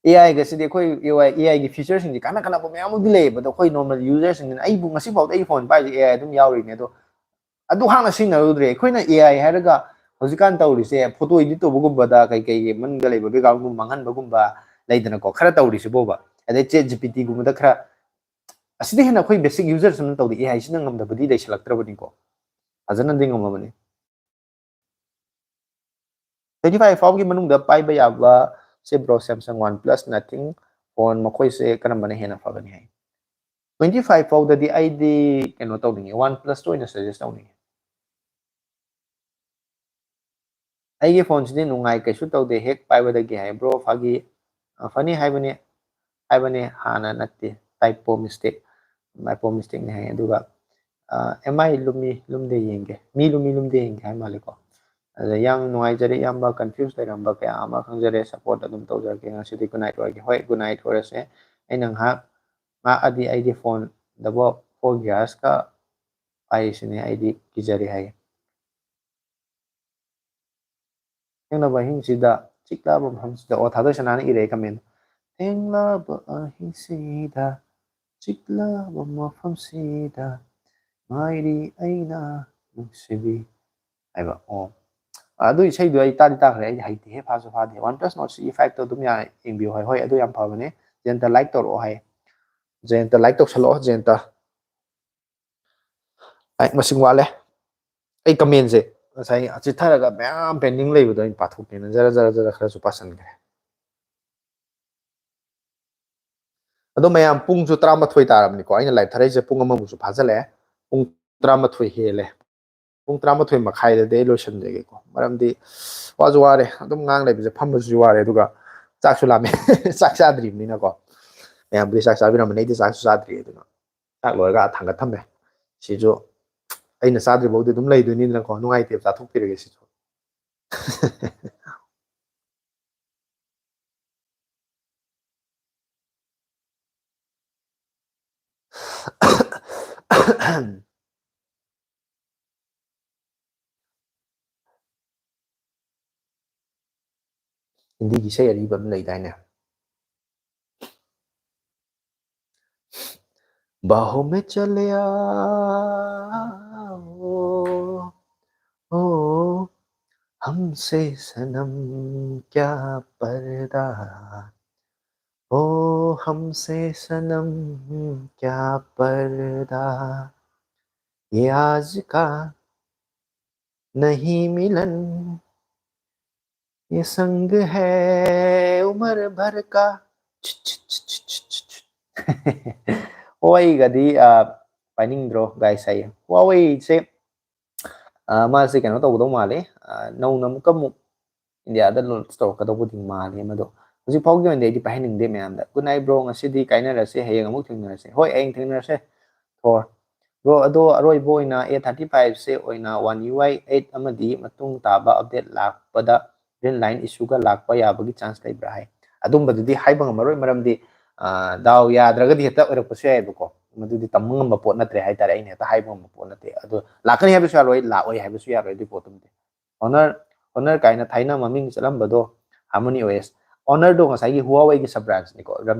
AIꯒꯁꯤꯗꯤ ꯑꯩꯈꯣꯏ AI, AIꯒꯤ featureꯁꯤꯡꯁꯦ ꯀꯥꯟꯅ ꯀꯥꯟꯅꯕ ꯃꯌꯥꯝ ꯑꯃꯗꯤ ꯂꯩꯌꯦꯕ, ꯑꯗꯣ ꯑꯩꯈꯣꯏ normal userꯁꯤꯡꯁꯤꯅ, ꯑꯩꯕꯨ ꯉꯁꯤꯐꯥꯎꯗ ꯑꯩ phone ꯄꯥꯏꯔꯤꯁꯦ AI ꯑꯗꯨꯝ ꯌꯥꯎꯔꯤꯅꯦ꯫ ꯑꯗꯣ ꯑꯗꯨ ꯍꯥꯟꯅ ꯁꯤꯖꯤꯟꯅꯔꯨꯗ꯭ꯔꯦ꯫ ꯑꯩꯈꯣꯏꯅ AI ꯍꯥꯏꯔꯒ ꯍꯧꯖꯤꯛꯀꯥꯟ ꯇꯧꯔꯤꯁꯦ photo edit ꯇꯧꯕꯒꯨꯝꯕꯗ ꯀꯩ ꯀꯩꯒꯤ ꯃꯅꯨꯡꯗ ꯂꯩꯕ backgroundꯒꯨꯝꯕ ꯃꯥꯡꯍꯟꯕꯒꯨꯝꯕ ꯂꯩꯗꯅꯀꯣ, ꯈꯔ ꯇꯧꯔꯤꯁꯤꯕꯣꯕ꯫ ꯑꯗꯩ ChatGPTꯒꯨꯝꯕꯗ ꯈꯔ, ꯑꯁꯤꯗꯤ ꯍꯦꯟꯅ ꯑꯩꯈꯣꯏ basic userꯁꯤꯡꯅ ꯇꯧꯗꯦ, AIꯁꯤꯅ ꯉꯝꯗꯕꯗꯤ ꯂꯩꯁꯜꯂꯛꯇ꯭ꯔꯕꯅꯤꯀꯣ, ꯐꯖꯅꯗꯤ ꯉꯝꯃꯕꯅꯤ꯫ Twenty five ꯐꯥꯎꯒꯤ ꯃꯅꯨꯡꯗ ꯄꯥꯏꯕ ꯌꯥꯕ ꯁꯦ bro, Samsung, OnePlus, Nothing phone ꯃꯈꯣꯏꯁꯦ ꯀꯔꯝꯕꯅ ꯍꯦꯟꯅ ꯐꯒꯅꯤ ꯍꯥꯏ? Twenty five ꯐꯥꯎꯗꯗꯤ ꯑꯩꯗꯤ ꯀꯩꯅꯣ ꯇꯧꯅꯤꯡꯉꯦ, OnePlusꯇ ꯑꯣꯏꯅ suggest ꯇꯧꯅꯤꯡꯉꯦ꯫ ꯑꯩꯒꯤ phoneꯁꯤꯗꯤ ꯅꯨꯡꯉꯥꯏ, ꯀꯩꯁꯨ ꯇꯧꯗꯦ ꯍꯦꯛ ꯄꯥꯏꯕꯗꯒꯤ ꯍꯥꯏ꯫ Bro, ꯐꯥꯒꯤ, ꯐꯅꯤ ꯍꯥꯏꯕꯅꯤ, ꯍꯥꯏꯕꯅꯤ, ꯍꯥꯟꯅ ꯅꯠꯇꯦ, typo mistake, typo mistakeꯅꯤ ꯍꯥꯏ꯫ ꯑꯗꯨꯒ MI ꯂꯨꯝꯃꯤ ꯂꯨꯝꯗꯦ ꯌꯦꯡꯒꯦ, ꯃꯤ ꯂꯨꯝꯃꯤ ꯂꯨꯝꯗꯦ ꯌꯦꯡꯒꯦ ꯍꯥꯏ ꯃꯥꯜꯂꯦꯀꯣ꯫ ꯑꯗ ꯌꯥꯝ ꯅꯨꯡꯉꯥꯏꯖꯔꯦ ꯏꯌꯥꯝꯕ, confuse ꯂꯩꯔꯝꯕ ꯀꯌꯥ ꯑꯃ ꯈꯪꯖꯔꯦ, support ꯑꯗꯨꯝ ꯇꯧꯖꯔꯛꯀꯦ꯫ ꯉꯁꯤꯗꯤ good night ꯑꯣꯏꯔꯒꯦ꯫ ꯍꯣꯏ, good night ꯑꯣꯏꯔꯁꯦ꯫ ꯑꯩꯅ ꯉꯥꯏꯍꯥꯛ ꯉꯥꯛꯑꯗꯤ ꯑꯩꯗꯤ phone double four gearsꯀ ꯄꯥꯏꯔꯤꯁꯤꯅꯦ, ꯑꯩꯗꯤ ꯀꯤꯖꯔꯦ ꯍꯥꯏꯌꯦ꯫ ꯊꯦꯡꯂꯕ ꯑꯍꯤꯡꯁꯤꯗ, ꯆꯤꯛꯂꯕ ꯃꯐꯝꯁꯤꯗ꯫ ꯑꯣ, ꯊꯥꯗꯣꯏ ꯁꯅꯥꯅ ꯏꯔꯛꯑꯦ comment꯫ "ꯊꯦꯡꯂꯕ ꯑꯍꯤꯡꯁꯤꯗ, ꯆꯤꯛꯂꯕ ꯃꯐꯝꯁꯤꯗ, ꯉꯥꯏꯔꯤ ꯑꯩꯅ ꯅꯨꯡꯁꯤꯕꯤ" ꯍꯥꯏꯕ꯫ ꯑꯣ, ꯑꯗꯨ ꯏꯁꯩꯗꯣ ꯑꯩ ꯇꯥꯗꯤ ꯇꯥꯈ꯭ꯔꯦ, ꯑꯩꯗꯤ ꯍꯩꯇꯦꯍꯦ, ꯐꯥꯁꯨ ꯐꯥꯗꯦ꯫ One plus not C fiveꯇꯣ ꯑꯗꯨꯝ ꯌꯥ-, ꯌꯦꯡꯕꯤꯌꯨ ꯍꯥꯏ꯫ ꯍꯣꯏ, ꯑꯗꯨ ꯌꯥꯝ ꯐꯕꯅꯦ꯫ ꯖꯌꯟꯇ like ꯇꯧꯔꯛꯑꯣ ꯍꯥꯏ꯫ ꯖꯌꯟꯇ like ꯇꯧꯁꯜꯂꯛꯑꯣ, ꯖꯌꯟꯇ꯫ Like ꯃꯁꯤꯡ ꯋꯥꯠꯂꯦ꯫ ꯑꯩ commentꯁꯦ ꯉꯁꯥꯏ ꯆꯤꯠꯊꯔꯒ ꯃꯌꯥꯝ pending ꯂꯩꯕꯗꯣ ꯑꯩꯅ ꯄꯥꯊꯣꯛꯀꯦꯅ ꯖꯔ ꯖꯔ ꯖꯔ ꯈꯔꯁꯨ ꯄꯥꯁꯟꯈ꯭ꯔꯦ꯫ ꯑꯗꯣ ꯃꯌꯥꯝ, ꯄꯨꯡꯁꯨ ꯇꯔꯥꯃꯥꯊꯣꯏ ꯇꯥꯔꯕꯅꯤꯀꯣ꯫ ꯑꯩꯅ live ꯊꯥꯔꯛꯏꯁꯦ ꯄꯨꯡ ꯑꯃꯃꯨꯛꯁꯨ ꯐꯥꯖꯤꯜꯂꯛꯑꯦ꯫ ꯄꯨꯡ ꯇꯔꯥꯃꯥꯊꯣꯏ ꯍꯦꯜꯂꯦ꯫ ꯄꯨꯡ ꯇꯔꯥꯃꯥꯊꯣꯏ ꯃꯈꯥꯏꯗꯗꯤ ꯑꯩ ꯂꯣꯏꯁꯤꯟꯖꯒꯦꯀꯣ꯫ ꯃꯔꯝꯗꯤ ꯋꯥꯁꯨ ꯋꯥꯔꯦ꯫ ꯑꯗꯨꯝ ꯉꯥꯡ ꯂꯩꯕꯁꯦ ꯐꯝꯕꯁꯨ ꯋꯥꯔꯦ꯫ ꯑꯗꯨꯒ ꯆꯥꯛꯁꯨ ꯂꯥꯝꯃꯦ꯫ ꯆꯥꯛ ꯆꯥꯗ꯭ꯔꯤꯕꯅꯤꯅꯀꯣ꯫ ꯃꯌꯥꯝꯕꯨꯗꯤ ꯆꯥꯛ ꯆꯥꯕꯤꯔꯝꯃꯅꯤ꯫ ꯑꯩꯗꯤ ꯆꯥꯛꯁꯨ ꯆꯥꯗ꯭ꯔꯤ꯫ ꯑꯗꯨꯅ ꯆꯥꯛ ꯂꯣꯏꯔꯒ ꯑꯥ ꯊꯥꯡꯒꯠ ꯊꯝꯃꯦ꯫ ꯁꯤꯁꯨ ꯑꯩꯅ ꯆꯥꯗ꯭ꯔꯤꯐꯥꯎꯗꯤ ꯑꯗꯨꯝ ꯂꯩꯗꯣꯏꯅꯤꯗꯅꯀꯣ꯫ ꯅꯨꯡꯉꯥꯏꯇꯦꯕ, ꯆꯥꯊꯣꯛꯄꯤꯔꯒꯦ ꯁꯤꯁꯨ꯫ ꯍꯤꯟꯗꯤꯒꯤ ꯏꯁꯩ ꯑꯔꯤꯕ ꯑꯃ ꯂꯩꯗꯥꯏꯅꯦ? बाहों में चले आओ, ओ, हमसे सनम क्या पर्दा, ओ, हमसे सनम क्या पर्दा, ये आज का नहीं मिलन, ये संग है उम्र भर का। ꯍꯣꯏꯒꯗꯤ, ꯑ, ꯄꯥꯏꯅꯤꯡꯗ꯭ꯔꯣ guys ꯍꯥꯏꯌꯦ꯫ Huaweiꯁꯦ, ꯑ, ꯃꯥꯁꯦ ꯀꯩꯅꯣ ꯇꯧꯒꯗꯧ ꯃꯥꯜꯂꯦ꯫ ꯑ, ꯅꯧꯅ ꯑꯃꯨꯛꯀ ꯑꯃꯨꯛ Indiaꯗ launch ꯇꯧꯔꯛꯀꯗꯧꯕꯗꯤ ꯃꯥꯜꯂꯦ꯫ ꯃꯗꯣ ꯍꯧꯖꯤꯛ ꯐꯥꯎꯒꯤ ꯑꯣꯏꯅꯗꯤ ꯑꯩꯗꯤ ꯄꯥꯏꯍꯟꯅꯤꯡꯗꯦ ꯃꯌꯥꯝꯗ꯫ Good night bro, ꯉꯁꯤꯗꯤ ꯀꯥꯏꯅꯔꯁꯦ, ꯍꯌꯦꯡ ꯑꯃꯨꯛ ꯊꯦꯡꯅꯔꯁꯦ꯫ ꯍꯣꯏ, ꯍꯌꯦꯡ ꯊꯦꯡꯅꯔꯁꯦ꯫ Thor, ꯕ꯭ꯔꯣ, ꯑꯗꯣ ꯑꯔꯣꯏꯕ ꯑꯣꯏꯅ ꯑꯦ ꯊꯥꯔꯇꯤ ꯐꯥꯏꯚꯁꯦ ꯑꯣꯏꯅ ꯋꯥꯟ ꯌꯨ ꯑꯥꯏ ꯑꯩꯠ ꯑꯃꯗꯤ ꯃꯇꯨꯡ ꯇꯥꯕ ꯑꯞꯗꯦꯠ ꯂꯥꯛꯄꯗ ꯒ꯭ꯔꯤꯟ ꯂꯥꯏꯟ ꯏꯁꯨꯒ ꯂꯥꯛꯄ ꯌꯥꯕꯒꯤ ꯆꯥꯟꯁ ꯂꯩꯕ꯭ꯔꯥ ꯍꯥꯏ꯫ ꯑꯗꯨꯝꯕꯗꯨꯗꯤ ꯍꯥꯏꯕ ꯉꯝꯃꯔꯣꯏ, ꯃꯔꯝꯗꯤ ꯗꯥꯎ ꯌꯥꯗ꯭ꯔꯒꯗꯤ ꯍꯦꯛꯇ ꯑꯣꯏꯔꯛꯄꯁꯨ ꯌꯥꯏꯕꯀꯣ꯫ ꯃꯗꯨꯗꯤ ꯇꯝꯕ ꯉꯝꯕ ꯄꯣꯠ ꯅꯠꯇ꯭ꯔꯦ ꯍꯥꯏꯇꯥꯔꯦ꯫ ꯑꯩꯅ ꯍꯦꯛꯇ ꯍꯥꯏꯕ ꯉꯝꯕ ꯄꯣꯠ ꯅꯠꯇꯦ꯫ ꯑꯗꯣ ꯂꯥꯛꯀꯅꯤ ꯍꯥꯏꯕꯁꯨ ꯌꯥꯔꯣꯏ, ꯂꯥꯛꯑꯣꯏ ꯍꯥꯏꯕꯁꯨ ꯌꯥꯔꯣꯏ ꯑꯗꯨꯒꯤ ꯄꯣꯠꯇꯨꯃꯗꯤ꯫ ꯑꯣꯅꯔ ꯑꯣꯅꯔ ꯀꯥꯏꯅ ꯊꯥꯏꯅ ꯃꯃꯤꯡ ꯆꯠꯂꯝꯕꯗꯣ ꯍꯥꯔꯃꯣꯅꯤ ꯑꯣ ꯑꯦꯁ꯫ ꯑꯣꯅꯔꯗꯣ ꯉꯁꯥꯏꯒꯤ ꯍꯨꯋꯥꯋꯦꯒꯤ ꯁꯕ ꯕ꯭ꯔꯥꯟꯁꯅꯤꯀꯣ,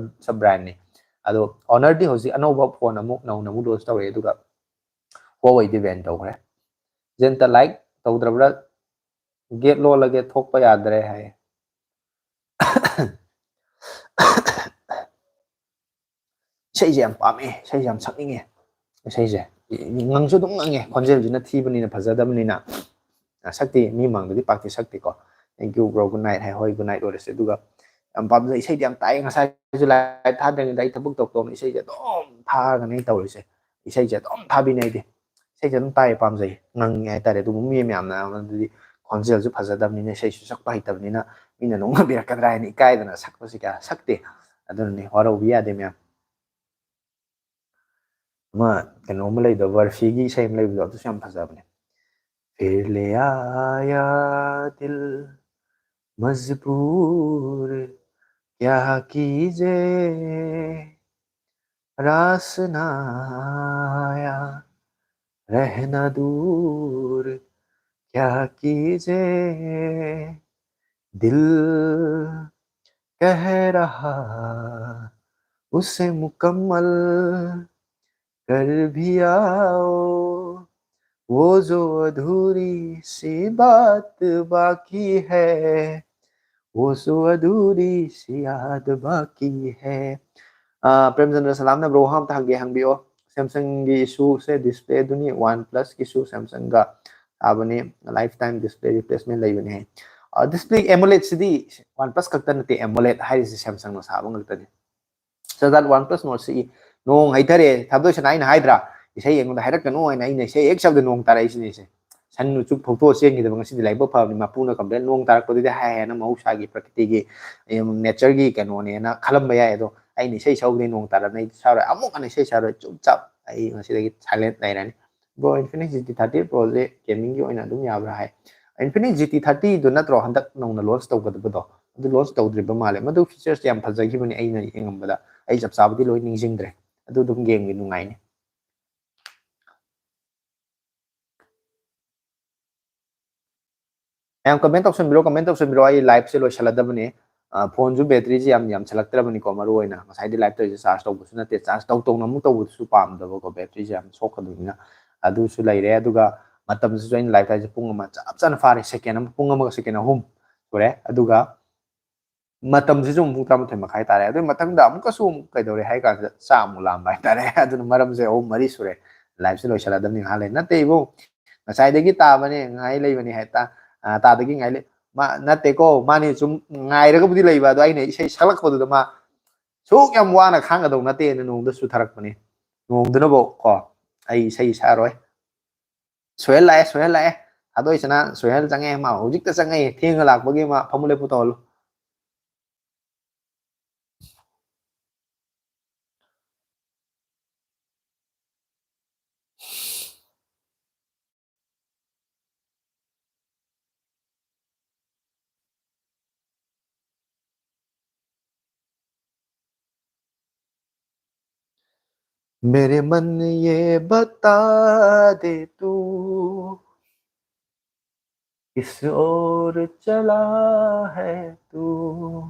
ꯁꯕ ꯕ꯭ꯔꯥꯟꯅꯤ꯫ ꯑꯗꯣ ꯑꯣꯅꯔꯗꯤ ꯍꯧꯖꯤꯛ ꯑꯅꯧꯕ ꯐꯣꯟ ꯑꯃꯨꯛ ꯅꯧꯅ ꯑꯃꯨꯛ ꯂꯣꯟꯁ ꯇꯧꯔꯛꯑꯦ, ꯑꯗꯨꯒ ꯍꯨꯋꯥꯋꯦꯗꯤ ꯕꯦꯟ ꯇꯧꯈ꯭ꯔꯦ꯫ ꯖꯦꯟꯇ ꯂꯥꯏꯛ ꯇꯧꯗ꯭ꯔꯕ꯭ꯔꯥ? ꯒꯦꯠ ꯂꯣꯜꯂꯒꯦ, ꯊꯣꯛꯄ ꯌꯥꯗ꯭ꯔꯦ ꯍꯥꯏ꯫ ꯏꯁꯩꯁꯦ ꯌꯥꯝ ꯄꯥꯝꯃꯦ, ꯏꯁꯩꯁꯦ ꯌꯥꯝ ꯁꯛꯅꯤꯡꯉꯦ꯫ ꯏꯁꯩꯁꯦ ꯉꯪꯁꯨ ꯑꯗꯨꯝ ꯉꯪꯉꯦ, ꯈꯣꯟꯖꯦꯜꯁꯤꯅ ꯊꯤꯕꯅꯤꯅ, ꯐꯖꯗꯕꯅꯤꯅ꯫ ꯁꯛꯇꯤ ꯃꯤ ꯃꯥꯡꯗꯗꯤ ꯄꯥꯛꯇꯤ ꯁꯛꯇꯦꯀꯣ꯫ Thank you bro, good night ꯍꯥꯏ꯫ ꯍꯣꯏ, good night ꯑꯣꯏꯔꯁꯦ꯫ ꯑꯗꯨꯒ ꯌꯥꯝ ꯄꯥꯝꯖꯩ, ꯏꯁꯩꯗꯤ ꯌꯥꯝ ꯇꯥꯏ꯫ ꯉꯁꯥꯏꯁꯨ ꯂꯥꯏꯠ ꯊꯥꯗ꯭ꯔꯤꯉꯩꯗ ꯑꯩ ꯊꯕꯛ ꯇꯧ ꯇꯧꯅ ꯏꯁꯩꯁꯦ ꯑꯗꯨꯝ ꯊꯥꯔꯒꯅꯦ ꯑꯩ ꯇꯧꯔꯤꯁꯦ꯫ ꯏꯁꯩꯁꯦ ꯑꯗꯨꯝ ꯊꯥꯕꯤꯅꯦ ꯑꯩꯗꯤ꯫ ꯏꯁꯩꯁꯦ ꯑꯗꯨꯝ ꯇꯥꯏꯌꯦ, ꯄꯥꯝꯖꯩ, ꯉꯪꯉꯦ ꯍꯥꯏꯇꯥꯔꯦ꯫ ꯑꯗꯨꯕꯨ ꯃꯤ ꯃꯌꯥꯝꯅ ꯑꯗꯨꯗꯤ ꯈꯣꯟꯖꯦꯜꯁꯨ ꯐꯖꯗꯕꯅꯤꯅ, ꯏꯁꯩꯁꯨ ꯁꯛꯄ ꯍꯩꯇꯕꯅꯤꯅ ꯃꯤꯅ ꯅꯣꯡꯅꯕꯤꯔꯛꯀꯗ꯭ꯔꯥ ꯍꯥꯏꯅ ꯏꯀꯥꯏꯗꯅ ꯁꯛꯄꯁꯦ ꯀꯌꯥ ꯁꯛꯇꯦ꯫ ꯑꯗꯨꯅꯅꯦ, ꯋꯥꯔꯧꯕꯤ ꯌꯥꯗꯦ ꯃꯌꯥꯝ꯫ ꯑꯃ ꯀꯩꯅꯣ ꯑꯃ ꯂꯩꯕꯗꯣ, ꯕꯔꯐꯤꯒꯤ ꯏꯁꯩ ꯑꯃ ꯂꯩꯕꯗꯣ, ꯑꯗꯨꯁꯨ ꯌꯥꯝ ꯐꯖꯕꯅꯦ꯫ फिर ले आया दिल मजबूर क्या कीजे, रास ना आया रहना दूर क्या कीजे, दिल कह रहा उसे मुकम्मल कर भी आओ, वो जो अधूरी सी बात बाकी है, वो जो अधूरी सी याद बाकी है. ꯑꯥ, ꯄ꯭ꯔꯦꯝꯆꯟꯗ꯭ꯔ ꯁꯂꯥꯝꯅ, ꯕ꯭ꯔꯣ, ꯋꯥꯍꯪ ꯑꯝꯇ ꯍꯪꯒꯦ, ꯍꯪꯕꯤꯌꯣ꯫ ꯁꯦꯝꯁꯪꯒꯤ ꯏꯁꯨꯁꯦ ꯗꯤꯁꯄ꯭ꯂꯦꯗꯨꯅꯤ, ꯋꯥꯟ ꯄ꯭ꯂꯁꯀꯤꯁꯨ ꯁꯦꯝꯁꯪꯒ ꯁꯥꯕꯅꯤ, ꯂꯥꯏꯐ ꯇꯥꯏꯝ ꯗꯤꯁꯄ꯭ꯂꯦ ꯔꯤꯄ꯭ꯂꯦꯁꯃꯦꯟ ꯂꯩꯕꯅꯤ ꯍꯥꯏ꯫ ꯑꯥ, ꯗꯤꯁꯄ꯭ꯂꯦ ꯑꯦꯃꯣꯂꯦꯗꯁꯤꯗꯤ ꯋꯥꯟ ꯄ꯭ꯂꯁ ꯈꯛꯇ ꯅꯠꯇꯦ, ꯑꯦꯃꯣꯂꯦꯗ ꯍꯥꯏꯔꯤꯁꯤ ꯁꯦꯝꯁꯪꯅ ꯁꯥꯕ ꯉꯥꯛꯇꯅꯤ꯫ ꯁꯗꯥꯠ ꯋꯥꯟ ꯄ꯭ꯂꯁ ꯅꯣꯠ ꯁꯤ ꯅꯣꯡ ꯍꯩꯊꯔꯦ, ꯊꯥꯗꯣꯏ ꯁꯅꯥ ꯑꯩꯅ ꯍꯥꯏꯗ꯭ꯔꯥ, ꯏꯁꯩ ꯑꯩꯉꯣꯟꯗ ꯍꯥꯏꯔꯛꯀꯅꯨ ꯍꯥꯏꯅ, ꯑꯩꯅ ꯏꯁꯩ ꯍꯦꯛ ꯁꯛꯄꯗ ꯅꯣꯡ ꯇꯥꯔꯛꯏꯁꯤꯅꯦ꯫ ꯏꯁꯩ ꯁꯟ ꯎꯆꯨꯛ ꯐꯧꯗꯣꯛꯑ ꯆꯦꯟꯈꯤꯗꯕ ꯉꯁꯤꯗꯤ ꯂꯥꯏꯕꯛ ꯐꯕꯅꯤ꯫ ꯃꯄꯨꯅ ꯀꯝꯄ꯭ꯂꯦꯟ, ꯅꯣꯡ ꯇꯥꯔꯛꯄꯗꯨꯗꯤ ꯍꯥꯏ ꯍꯥꯏꯅ ꯃꯍꯧꯁꯥꯒꯤ ꯄ꯭ꯔꯀꯤꯇꯤꯒꯤ, ꯅꯦꯆꯔꯒꯤ ꯀꯩꯅꯣꯅꯦꯅ ꯈꯜꯂꯝꯕ ꯌꯥꯏ꯫ ꯑꯗꯣ ꯑꯩꯅ ꯏꯁꯩ ꯁꯛꯍꯧꯗꯦ, ꯅꯣꯡ ꯇꯥꯔꯛꯅꯤ, ꯑꯩ ꯁꯛꯑꯔꯣꯏ, ꯑꯃꯨꯛ ꯍꯟꯅ ꯏꯁꯩ ꯁꯛꯑꯔꯣꯏ, ꯆꯨꯞꯆꯥꯞ ꯑꯩ ꯉꯁꯤꯗꯒꯤ silent ꯂꯩꯔꯅꯤ꯫ Bro, Infinix G T thirty Pro ꯁꯦ gaming ꯒꯤ ꯑꯣꯏꯅ ꯑꯗꯨꯝ ꯌꯥꯕ꯭ꯔꯥ ꯍꯥꯏ꯫ Infinix G T thirty ꯗꯨ ꯅꯠꯇ꯭ꯔꯣ ꯍꯟꯗꯛ ꯅꯧꯅ launch ꯇꯧꯒꯗꯕꯗꯣ? ꯑꯗꯨ launch ꯇꯧꯗ꯭ꯔꯤꯕ ꯃꯥꯜꯂꯦ꯫ ꯃꯗꯨ features ꯌꯥꯝ ꯐꯖꯈꯤꯕꯅꯦ ꯑꯩꯅ ꯌꯦꯡꯉꯝꯕꯗ꯫ ꯑꯩ ꯆꯞ ꯆꯥꯕꯗꯤ ꯂꯣꯏ ꯅꯤꯡꯁꯤꯡꯗ꯭ꯔꯦ꯫ ꯑꯗꯨ ꯑꯗꯨꯝ game ꯒꯤ ꯅꯨꯡꯉꯥꯏꯅꯤ꯫ ꯃꯌꯥꯝ comment ꯇꯧꯁꯟꯕꯤꯔꯣ, comment ꯇꯧꯁꯟꯕꯤꯔꯣ꯫ ꯑꯩ live ꯁꯦ ꯂꯣꯏꯁꯜꯂꯗꯕꯅꯤ꯫ ꯑ, phone ꯁꯨ battery ꯁꯦ ꯌꯥꯝ ꯌꯥꯝꯁꯜꯂꯛꯇ꯭ꯔꯕꯅꯤꯀꯣ, ꯃꯔꯨ ꯑꯣꯏꯅ꯫ ꯉꯁꯥꯏꯗꯤ live ꯇꯧꯔꯤꯁꯦ charge ꯇꯧꯕꯁꯨ ꯅꯠꯇꯦ, charge ꯇꯧ ꯇꯧꯅ ꯑꯃꯨꯛ ꯇꯧꯕꯗꯨꯁꯨ ꯄꯥꯝꯗꯕꯀꯣ, battery ꯁꯦ ꯌꯥꯝ ꯁꯣꯛꯀꯗꯣꯏꯅꯤꯅ꯫ ꯑꯗꯨꯁꯨ ꯂꯩꯔꯦ, ꯑꯗꯨꯒ ꯃꯇꯝꯁꯤꯁꯨ ꯑꯩꯅ live ꯊꯥꯏꯁꯦ ꯄꯨꯡ ꯑꯃ ꯆꯞ ꯆꯥꯅ ꯐꯥꯔꯦ, second ꯑꯃ, ꯄꯨꯡ ꯑꯃꯒ second ꯑꯍꯨꯝ ꯁꯨꯔꯦ꯫ ꯑꯗꯨꯒ ꯃꯇꯝꯁꯤꯁꯨ ꯑꯃꯨꯛ ꯄꯨꯡ ꯇꯔꯥꯃꯥꯊꯣꯏ ꯃꯈꯥꯏ ꯇꯥꯔꯦ꯫ ꯑꯗꯨꯒꯤ ꯃꯊꯪꯗ ꯑꯃꯨꯛꯀꯁꯨ ꯑꯃꯨꯛ ꯀꯩꯗꯧꯔꯦ ꯍꯥꯏ ꯀꯥꯟꯁꯤꯗ ꯆꯥꯛ ꯑꯃꯨꯛ ꯂꯥꯝꯕ ꯍꯥꯏꯇꯥꯔꯦ꯫ ꯑꯗꯨꯅ ꯃꯔꯝꯁꯦ ꯑꯍꯨꯝ ꯃꯔꯤ ꯁꯨꯔꯦ꯫ Live ꯁꯦ ꯂꯣꯏꯁꯜꯂꯗꯕꯅꯤ ꯉꯥꯏꯍꯥꯛ ꯂꯩ꯫ ꯅꯠꯇꯦ ꯏꯕꯨꯡ, ꯉꯁꯥꯏꯗꯒꯤ ꯇꯥꯕꯅꯦ, ꯉꯥꯏ ꯂꯩꯕꯅꯤ ꯍꯥꯏ ꯇꯥ-, ꯑ, ꯇꯥꯗꯒꯤ ꯉꯥꯏ ꯂꯩ-, ꯃꯥ, ꯅꯠꯇꯦꯀꯣ, ꯃꯥꯅꯦ ꯁꯨꯝ ꯉꯥꯏꯔꯒꯕꯨꯗꯤ ꯂꯩꯕ, ꯑꯗꯣ ꯑꯩꯅ ꯏꯁꯩ ꯁꯛꯂꯛꯄꯗꯨꯗ ꯃꯥ ꯁꯨꯛ ꯌꯥꯝ ꯋꯥꯅ ꯈꯥꯡꯒꯗꯧ ꯅꯠꯇꯦꯅ ꯅꯣꯡꯗ ꯆꯨꯊꯔꯛꯄꯅꯦ꯫ ꯅꯣꯡꯗꯨꯅꯕꯨ ꯀꯣ, ꯑꯩ ꯏꯁꯩ ꯁꯛꯑꯔꯣꯏ꯫ ꯁꯣꯍꯦꯜ ꯂꯥꯛꯑꯦ, ꯁꯣꯍꯦꯜ ꯂꯥꯛꯑꯦ꯫ ꯊꯥꯗꯣꯛꯏꯁꯤꯅ ꯁꯣꯍꯦꯜ ꯆꯪꯉꯛꯑꯦ, ꯃꯥ ꯍꯧꯖꯤꯛꯇ ꯆꯪꯉꯛꯑꯦ, ꯊꯦꯡꯅ ꯂꯥꯛꯄꯒꯤ ꯃꯥ ꯐꯃꯨꯡ ꯂꯦꯞꯄꯨ ꯇꯧꯍꯜꯂꯨ꯫ मेरे मन ये बता दे तू, किस ओर चला है तू,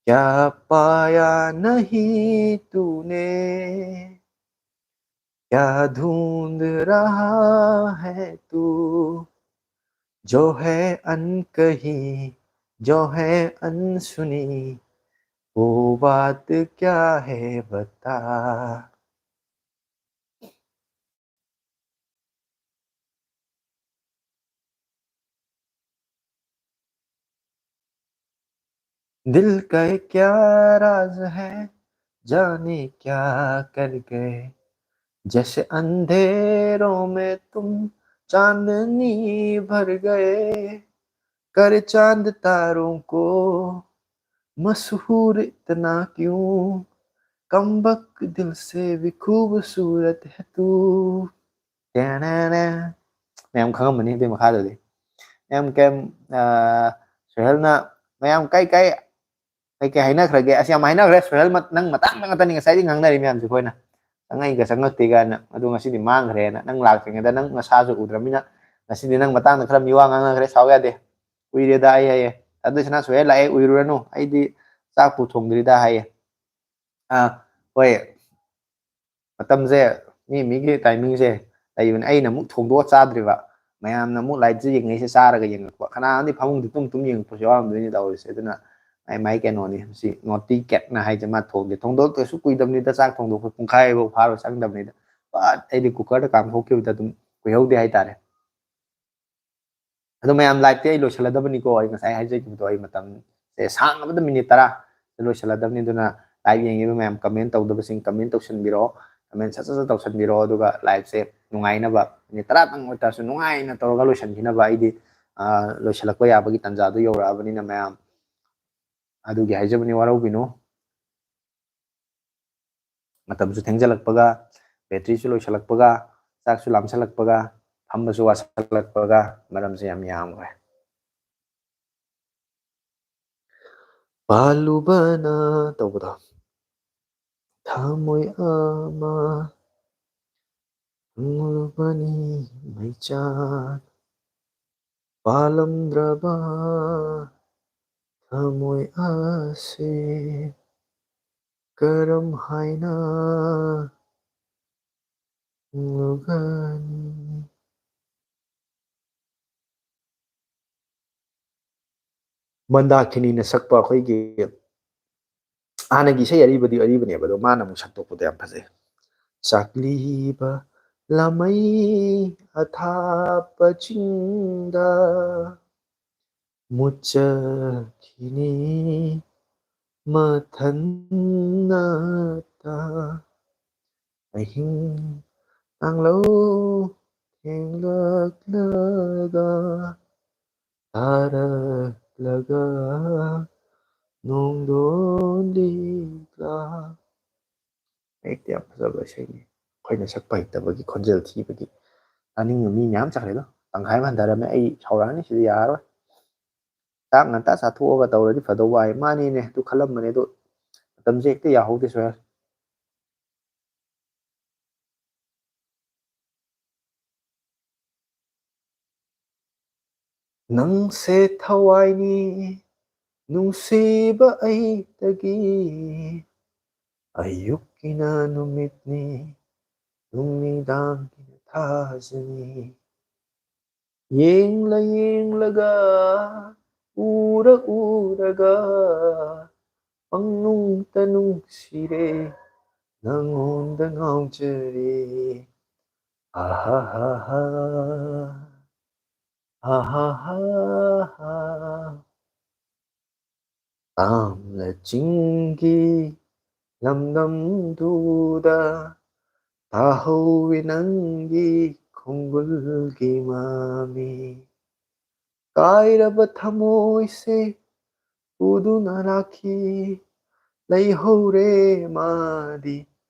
क्या पाया नहीं तूने, क्या ढूंढ रहा है तू, जो है अनकही, जो है अनसुनी, वो बात क्या है बता। दिल का ये क्या राज है, जाने क्या कर गए, जैसे अंधेरों में तुम चांदनी भर गए, कर चांद तारों को मशहूर इतना क्यों, ꯀꯝꯕꯛ ꯗꯤꯜꯁꯦ ꯕꯤꯈꯨꯕ ꯁꯨꯔꯠ ꯍꯦ ꯇꯨ꯫ ꯇꯦꯅꯦꯅꯦ꯫ ꯃꯌꯥꯝ ꯈꯪꯉꯝꯃꯅꯤ ꯑꯗꯨꯏ ꯃꯈꯥꯗꯨꯗꯤ꯫ ꯃꯌꯥꯝ ꯀꯩꯝ, ꯑ, ꯁꯣꯍꯦꯜꯅ ꯃꯌꯥꯝ ꯀꯥꯏ ꯀꯥꯏ ꯀꯩ ꯀꯩ ꯍꯥꯏꯅꯈ꯭ꯔꯒꯦ? ꯑꯁ, ꯌꯥꯝ ꯍꯥꯏꯅꯈ꯭ꯔꯦ꯫ ꯁꯣꯍꯦꯜ ꯃꯠ-, ꯅꯪ ꯃꯇꯥꯡꯗ ꯉꯥꯛꯇꯅꯤ ꯉꯁꯥꯏꯗꯤ ꯉꯥꯡꯅꯔꯤ ꯃꯌꯥꯝꯁꯦ ꯑꯩꯈꯣꯏꯅ꯫ ꯆꯪꯉꯛꯏꯒ ꯆꯪꯉꯛꯇꯦ ꯀꯥꯏꯅ꯫ ꯑꯗꯨ ꯉꯁꯤꯗꯤ ꯃꯥꯡꯈ꯭ꯔꯦꯅ꯫ ꯅꯪ ꯂꯥꯛꯇ꯭ꯔꯤꯉꯩꯗ ꯅꯪ ꯅꯁꯥꯁꯨ ꯎꯗ꯭ꯔꯃꯤꯅ ꯉꯁꯤꯗꯤ ꯅꯪ ꯃꯇꯥꯡꯗ ꯈꯔ ꯃꯤꯋꯥ ꯉꯥꯡꯅꯈ꯭ꯔꯦ꯫ ꯁꯥꯎ ꯌꯥꯗꯦ꯫ ꯎꯏꯔꯦꯗ ꯑꯩ ꯍꯥꯏꯌꯦ꯫ ꯑꯗꯨ ꯁꯅꯥ ꯁꯣꯍꯦꯜ ꯂꯥꯛꯑꯦ, ꯎꯏꯔꯨꯔꯅꯨ꯫ ꯑꯩꯗꯤ ꯆꯥꯛꯄꯨ ꯊꯣꯡꯗ꯭ꯔꯤꯗ ꯍꯥꯏꯌꯦ꯫ ꯑꯥ, ꯍꯣꯏ꯫ ꯃꯇꯝꯁꯦ, ꯃꯤ ꯃꯤꯒꯤ ꯇꯥꯏꯃꯤꯡꯁꯦ ꯂꯩꯕꯅꯦ꯫ ꯑꯩꯅ ꯑꯃꯨꯛ ꯊꯣꯡꯗꯣꯛꯑ ꯆꯥꯗ꯭ꯔꯤꯕ, ꯃꯌꯥꯝꯅ ꯑꯃꯨꯛ ꯂꯥꯏꯠꯁꯦ ꯌꯦꯡꯉꯩꯁꯦ ꯆꯥꯔꯒ ꯌꯦꯡꯉꯛꯄ꯫ ꯀꯅꯥ ꯑꯃꯗꯤ ꯐꯃꯨꯡꯗ ꯇꯨꯝ ꯇꯨꯝ ꯌꯦꯡꯉꯛꯄꯁꯨ ꯌꯥꯎꯔꯝꯗꯣꯏꯅꯤ ꯇꯧꯔꯤꯁꯦ꯫ ꯑꯗꯨꯅ ꯃꯥꯏ ꯃꯥꯏ ꯀꯩꯅꯣꯅꯤ꯫ ꯃꯁꯤ ꯅꯣꯇꯤ ꯀꯦꯠꯅ ꯍꯥꯏꯁꯦ ꯃꯥ ꯊꯣꯡꯗꯦ꯫ ꯊꯣꯡꯗꯣꯛꯇ꯭ꯔꯁꯨ ꯀꯨꯏꯗꯕꯅꯤꯗ, ꯆꯥꯛ ꯊꯣꯡꯗꯣꯛꯄ ꯄꯨꯡꯈꯥꯏꯐꯧ ꯐꯥꯔꯣꯏ ꯆꯪꯗꯕꯅꯤꯗ꯫ ꯄꯠ ꯑꯩꯗꯤ ꯀꯨꯀꯔꯗ ꯀꯥꯝꯊꯣꯛꯈꯤꯕꯗ ꯑꯗꯨꯝ ꯀꯨꯏꯍꯧꯗꯦ ꯍꯥꯏꯇꯥꯔꯦ꯫ ꯑꯗꯣ ꯃꯌꯥꯝ, ꯂꯥꯏꯐꯇꯤ ꯑꯩ ꯂꯣꯏꯁꯤꯜꯂꯗꯕꯅꯤꯀꯣ꯫ ꯑꯩ ꯉꯁꯥꯏ ꯍꯥꯏꯖꯈꯤꯕꯗꯣ, ꯑꯩ ꯃꯇꯝꯁꯦ ꯁꯥꯡꯉꯕꯗ ꯃꯤꯅꯤꯠ ꯇꯔꯥ ꯂꯣꯏꯁꯤꯜꯂꯗꯕꯅꯤ꯫ ꯑꯗꯨꯅ ꯂꯥꯏꯚ ꯌꯦꯡꯉꯤꯕ ꯃꯌꯥꯝ, ꯀꯃꯦꯟ ꯇꯧꯗꯕꯁꯤꯡ ꯀꯃꯦꯟ ꯇꯧꯁꯟꯕꯤꯔꯛꯑꯣ꯫ ꯀꯃꯦꯟ ꯁꯠ ꯁꯠ ꯁꯠ ꯇꯧꯁꯟꯕꯤꯔꯛꯑꯣ꯫ ꯑꯗꯨꯒ ꯂꯥꯏꯚꯁꯦ ꯅꯨꯡꯉꯥꯏꯅꯕ, ꯃꯤꯅꯤꯠ ꯇꯔꯥꯇꯪ ꯑꯣꯏꯇꯥꯔꯁꯨ ꯅꯨꯡꯉꯥꯏꯅ ꯇꯧꯔꯒ ꯂꯣꯏꯁꯤꯟꯈꯤꯅꯕ꯫ ꯑꯩꯗꯤ, ꯑ, ꯂꯣꯏꯁꯤꯜꯂꯛꯄ ꯌꯥꯕꯒꯤ ꯇꯥꯟꯖꯥꯗꯣ ꯌꯧꯔꯛꯑꯕꯅꯤꯅ ꯃꯌꯥꯝ, ꯑꯗꯨꯒꯤ ꯍꯥꯏꯖꯕꯅꯤ, ꯋꯥꯔꯧꯕꯤꯅꯨ꯫ ꯃꯇꯝꯁꯨ ꯊꯦꯡꯖꯜꯂꯛꯄꯒ, ꯕꯦꯇ꯭ꯔꯤꯁꯨ ꯂꯣꯏꯁꯤꯜꯂꯛꯄꯒ, ꯆꯥꯛꯁꯨ ꯂꯥꯝꯁꯤꯜꯂꯛꯄꯒ, ꯐꯝꯕꯁꯨ ꯋꯥꯁꯤꯜꯂꯛꯄꯒ, ꯃꯔꯝꯁꯦ ꯌꯥꯝ ꯌꯥꯝꯈ꯭ꯔꯦ꯫ ꯄꯥꯜꯂꯨꯕꯅ ꯇꯧꯕꯗꯣ꯫ ꯊꯃꯣꯏ ꯑꯃ ꯐꯪꯂꯨꯕꯅꯤ ꯃꯩꯆꯥꯛ꯫ ꯄꯥꯜꯂꯝꯗ꯭ꯔꯕ ꯊꯃꯣꯏ ꯑꯁꯦ ꯀꯔꯝ ꯍꯥꯏꯅ ꯐꯪꯂꯨꯒꯅꯤ? ꯃꯟꯗꯥꯀꯤꯅꯤꯅ ꯁꯛꯄ ꯑꯩꯈꯣꯏꯒꯤ ꯍꯥꯟꯅꯒꯤ ꯏꯁꯩ ꯑꯔꯤꯕꯗꯤ ꯑꯔꯤꯕꯅꯦꯕ, ꯑꯗꯣ ꯃꯥꯅ ꯑꯃꯨꯛ ꯁꯛꯇꯣꯛꯄꯗꯣ ꯌꯥꯝ ꯐꯖꯩ꯫ ꯆꯥꯛꯂꯤꯕ ꯂꯥꯃꯩ ꯑꯊꯥꯞꯄ ꯆꯤꯡꯗ ꯃꯨꯠꯆꯈꯤꯅꯤ ꯃꯊꯟꯅꯇ꯫ ꯑꯍꯤꯡ ꯇꯥꯡꯂꯧ ꯊꯦꯡꯂꯛꯂꯒ ꯇꯥꯔꯛꯂꯒ ꯅꯣꯡꯗꯣꯟ ꯂꯤꯛꯂꯥ ꯌꯥꯝ ꯐꯖꯕ ꯏꯁꯩꯅꯤ꯫ ꯑꯩꯈꯣꯏꯅ ꯁꯛꯄ ꯍꯩꯇꯕꯒꯤ, ꯈꯣꯟꯖꯦꯜ ꯊꯤꯕꯒꯤ꯫ ꯇꯥꯅꯤꯡꯕ ꯃꯤ ꯃꯌꯥꯝ ꯆꯠꯈ꯭ꯔꯦꯗꯣ꯫ ꯇꯪꯈꯥꯏ ꯑꯃ ꯍꯟꯊꯔꯝꯃꯦ꯫ ꯑꯩ ꯁꯥꯎꯔꯛꯑꯅꯤ, ꯁꯤꯗꯤ ꯌꯥꯔꯔꯣꯏ꯫ ꯆꯥꯛ ꯉꯟꯇꯥ ꯆꯥꯊꯣꯛꯑꯒ ꯇꯧꯔꯗꯤ ꯐꯗꯧꯕ ꯍꯥꯏ꯫ ꯃꯥꯅꯤꯅꯦ, ꯑꯗꯨ ꯈꯜꯂꯝꯕꯅꯦ, ꯑꯗꯣ ꯃꯇꯝꯁꯦ ꯍꯦꯛꯇ ꯌꯥꯍꯧꯗꯦ, ꯁꯣꯌꯜ꯫ ꯅꯪꯁꯦ ꯊꯋꯥꯏꯅꯤ, ꯅꯨꯡꯁꯤꯕ ꯑꯩꯗꯒꯤ꯫ ꯑꯌꯨꯛꯀꯤꯅ ꯅꯨꯃꯤꯠꯅꯤ, ꯅꯨꯃꯤꯗꯥꯡꯒꯤꯅ ꯊꯥꯖꯅꯤ꯫ ꯌꯦꯡꯂ ꯌꯦꯡꯂꯒ, ꯎꯔ ꯎꯔꯒ, ꯄꯪꯅꯨꯡꯇ ꯅꯨꯡꯁꯤꯔꯦ, ꯅꯪꯉꯣꯟꯗ ꯉꯥꯎꯖꯔꯦ꯫ ꯑꯍꯥꯍꯥꯍꯥ, ꯑꯍꯥꯍꯥꯍꯥ꯫ ꯇꯥꯝꯂ ꯆꯤꯡꯒꯤ ꯂꯝꯗꯝꯗꯨꯗ ꯇꯥꯍꯧꯋꯤ ꯅꯪꯒꯤ ꯈꯣꯡꯒꯨꯜꯒꯤ ꯃꯃꯤ꯫ ꯀꯥꯏꯔꯕ ꯊꯃꯣꯏꯁꯦ ꯄꯨꯗꯨꯅ ꯂꯥꯛꯈꯤ, ꯂꯩꯍꯧꯔꯦ ꯃꯥꯗꯤ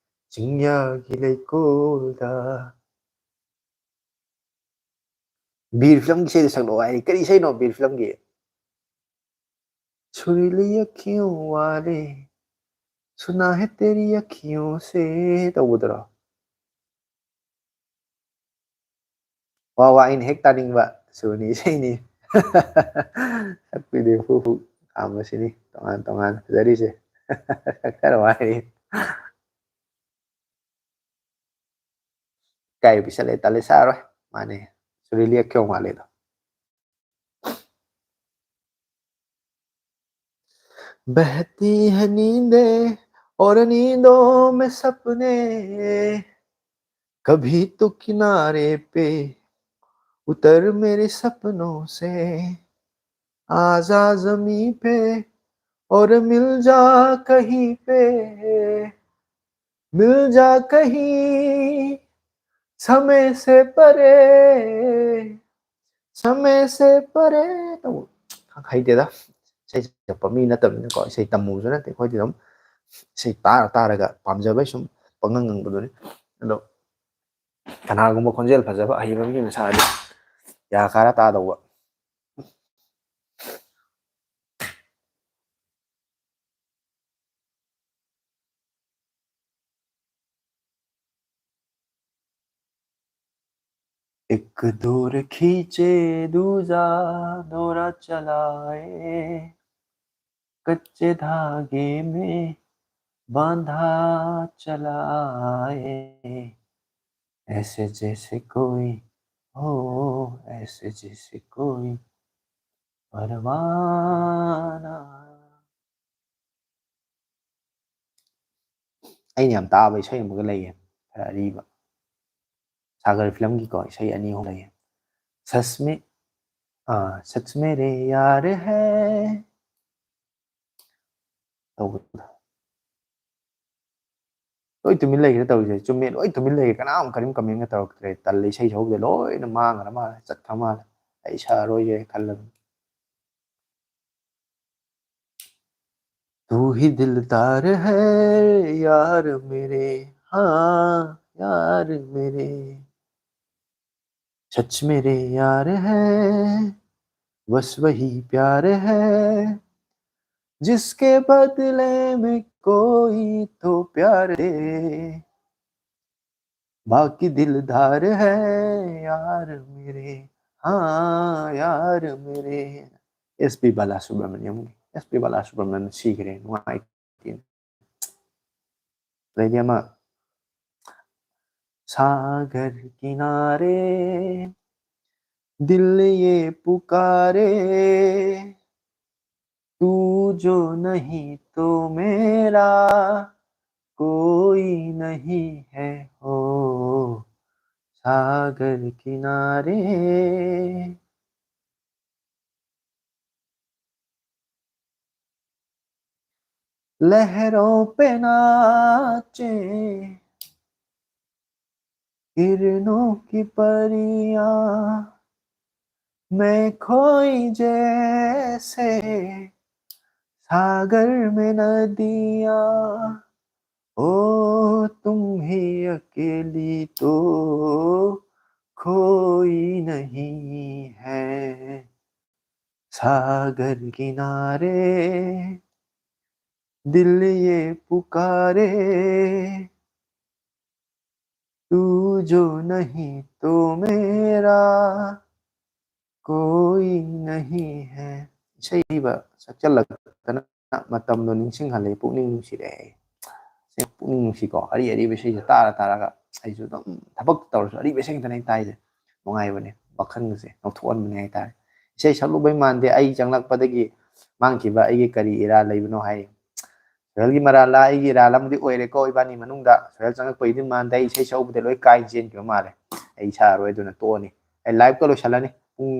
ꯆꯤꯡꯌꯥꯒꯤ ꯂꯩꯀꯣꯜꯗ꯫ ꯕꯤꯔ ꯐꯤꯂꯝꯒꯤ ꯏꯁꯩꯗ ꯁꯛꯂꯛꯑꯣ ꯍꯥꯏꯔꯤ꯫ ꯀꯔꯤ ꯏꯁꯩꯅꯣ ꯕꯤꯔ ꯐꯤꯂꯝꯒꯤ? ꯁꯨꯔꯤꯂꯤ ꯑꯈꯤꯌꯣ ꯋꯥꯂꯦ, ꯁꯨꯅꯥ ꯍꯦ ꯇꯦꯔꯤ ꯑꯈꯤꯌꯣ ꯁꯦ ꯇꯧꯕꯗꯨꯔꯣ? ꯋꯥ ꯋꯥ, ꯑꯩꯅ ꯍꯦꯛ ꯇꯥꯅꯤꯡꯕ ꯁꯨꯔꯅꯤ ꯏꯁꯩꯅꯤ꯫ ꯁꯛꯄꯤꯗꯦ ꯍꯨ ꯍꯨ ꯀꯥꯝꯕꯁꯤꯅꯤ ꯇꯣꯉꯥꯟ ꯇꯣꯉꯥꯟ ꯐꯖꯔꯤꯁꯦ꯫ ꯁꯛꯊꯔꯣ ꯍꯥꯏꯔꯤ꯫ ꯏꯀꯥꯏꯕ ꯄꯤꯁꯜꯂꯦ, ꯇꯜꯂꯦ, ꯁꯛꯑꯔꯣꯏ꯫ ꯃꯥꯅꯦ, ꯁꯨꯔꯤꯂꯤ ꯑꯈꯤꯌꯣ ꯋꯥꯂꯦꯗꯣ꯫ बहती है नींदें और नींदों में सपने, कभी तो किनारे पे उतर मेरे सपनों से, आजा जमीं पे और मिल जा कहीं पे, मिल जा कहीं समय से परे, समय से परे ꯇꯧꯕ ꯍꯩꯇꯦꯗ꯫ ꯏꯁꯩ ꯁꯛꯄ ꯃꯤ ꯅꯠꯇꯕꯅꯤꯅꯀꯣ, ꯏꯁꯩ ꯇꯝꯃꯨꯕꯁꯨ ꯅꯠꯇꯦ꯫ ꯑꯩꯈꯣꯏꯗꯤ ꯑꯗꯨꯝ ꯏꯁꯩ ꯇꯥꯔ ꯇꯥꯔꯒ ꯄꯥꯝꯖꯕꯩ ꯁꯨꯝ ꯄꯪꯉꯪ ꯉꯪꯕꯗꯨꯅꯤ꯫ ꯑꯗꯣ ꯀꯅꯥꯒꯨꯝꯕ ꯈꯣꯟꯖꯦꯜ ꯐꯖꯕ ꯑꯍꯩꯕ ꯃꯤ ꯑꯃ ꯁꯥꯔꯗꯤ ꯌꯥ ꯀꯥꯔ ꯇꯥꯗꯧꯕ꯫ एक डोर खींचे दूजा डोरा चलाए, कच्चे धागे में बांधा चला आए, ऐसे जैसे कोई हो, ऐसे जैसे कोई परवाना। ꯑꯩꯅ ꯌꯥꯝ ꯇꯥꯕ ꯏꯁꯩ ꯑꯃꯒ ꯂꯩꯌꯦ, ꯈꯔ ꯑꯔꯤꯕ, ꯁꯥꯒꯔ ꯐꯤꯂꯝꯒꯤꯀꯣ ꯏꯁꯩ ꯑꯅꯤ ꯑꯍꯨꯝ ꯂꯩꯌꯦ꯫ ꯁꯆ ꯃꯦ, ꯑꯥ, ꯁꯆ ꯃꯦꯔꯦ ꯌꯥꯔ ꯍꯦ ꯇꯧꯕꯗꯣ꯫ ꯂꯣꯏ ꯇꯨꯃꯤꯟ ꯂꯩꯈ꯭ꯔꯦ ꯇꯧꯔꯤꯁꯦ꯫ ꯆꯨꯝꯃꯦ, ꯂꯣꯏ ꯇꯨꯃꯤꯟ ꯂꯩꯈ꯭ꯔꯦ꯫ ꯀꯅꯥꯝ ꯀꯔꯤꯝ ꯀꯃꯦꯟꯒ ꯇꯧꯔꯛꯇ꯭ꯔꯦ꯫ ꯇꯜꯂꯦ, ꯏꯁꯩ ꯁꯛꯍꯧꯗꯦ꯫ ꯂꯣꯏꯅ ꯃꯥꯡꯈ꯭ꯔ ꯃꯥꯜꯂꯦ, ꯆꯠꯈ꯭ꯔ ꯃꯥꯜꯂꯦ꯫ ꯑꯩ ꯁꯛꯑꯔꯣꯏꯒꯦ ꯈꯜꯂꯕꯅꯤ꯫ तू ही दिलदार है यार मेरे, हाँ यार मेरे, सच मेरे यार है, बस वही प्यार है, जिसके बदले में कोई तो प्यार दे। बाकी दिलदार है यार मेरे, हाँ यार मेरे। S P Balasubramanian, S P Balasubramanian ꯁꯤꯈ꯭ꯔꯦ, ꯅꯨꯡꯉꯥꯏꯇꯦ꯫ ꯑꯗꯩꯗꯤ ꯑꯃ, सागर किनारे दिल ये पुकारे, तू जो नहीं तो मेरा कोई नहीं है हो सागर किनारे। लहरों पे नाचे किरणों की परियां, मैं खोई जैसे सागर में नदियां। ओ तुम ही अकेली तो कोई नहीं है। सागर किनारे दिल ये पुकारे, तू जो नहीं तो मेरा कोई नहीं है꯫ ꯏꯁꯩꯕ ꯁꯛꯆꯜꯂꯛꯇꯅ ꯃꯇꯝꯗꯣ ꯅꯤꯡꯁꯤꯡꯍꯜꯂꯦ, ꯄꯨꯛꯅꯤꯡ ꯅꯨꯡꯁꯤꯔꯛꯑꯦ꯫ ꯁꯦ, ꯄꯨꯛꯅꯤꯡ ꯅꯨꯡꯁꯤꯀꯣ, ꯑꯔꯤ ꯑꯔꯤꯕ ꯏꯁꯩꯁꯦ ꯇꯥꯔ ꯇꯥꯔꯒ ꯑꯩꯁꯨ ꯑꯗꯨꯝ ꯊꯕꯛ ꯇꯧꯔꯁꯨ ꯑꯔꯤꯕ ꯏꯁꯩ ꯉꯥꯛꯇꯅꯦ ꯑꯩ ꯇꯥꯏꯁꯦ꯫ ꯅꯨꯡꯉꯥꯏꯕꯅꯦ, ꯋꯥꯈꯜꯒꯁꯦ ꯅꯧꯊꯣꯛꯍꯟꯕꯅꯦ ꯍꯥꯏꯇꯥꯔꯦ꯫ ꯏꯁꯩ ꯁꯛꯂꯨꯕꯩ ꯃꯥꯟꯗꯦ, ꯑꯩ ꯆꯪꯂꯛꯄꯗꯒꯤ ꯃꯥꯡꯈꯤꯕ ꯑꯩꯒꯤ ꯀꯔꯤ ꯏꯔꯥ ꯂꯩꯕꯅꯣ ꯍꯥꯏ꯫ ꯁꯣꯍꯦꯜꯒꯤ ꯃꯔꯥꯜꯂ ꯑꯩꯒꯤ ꯏꯔꯥꯜ ꯑꯃꯗꯤ ꯑꯣꯏꯔꯦꯀꯣ ꯏꯕꯥꯅꯤ ꯃꯅꯨꯡꯗ꯫ ꯁꯣꯍꯦꯜ ꯆꯪꯉꯛꯄꯩꯗꯤ ꯃꯥꯟꯗꯦ, ꯑꯩ ꯏꯁꯩ ꯁꯛꯎꯕꯗ ꯂꯣꯏ ꯀꯥꯏ ꯆꯦꯟꯈꯤꯕ ꯃꯥꯜꯂꯦ꯫ ꯑꯩ ꯁꯛꯑꯔꯣꯏ, ꯑꯗꯨꯅ ꯇꯣꯛꯑꯅꯤ꯫ ꯑꯩ ꯂꯥꯏꯞꯀ ꯂꯣꯏꯁꯤꯜꯂꯅꯤ꯫ ꯄꯨꯡ,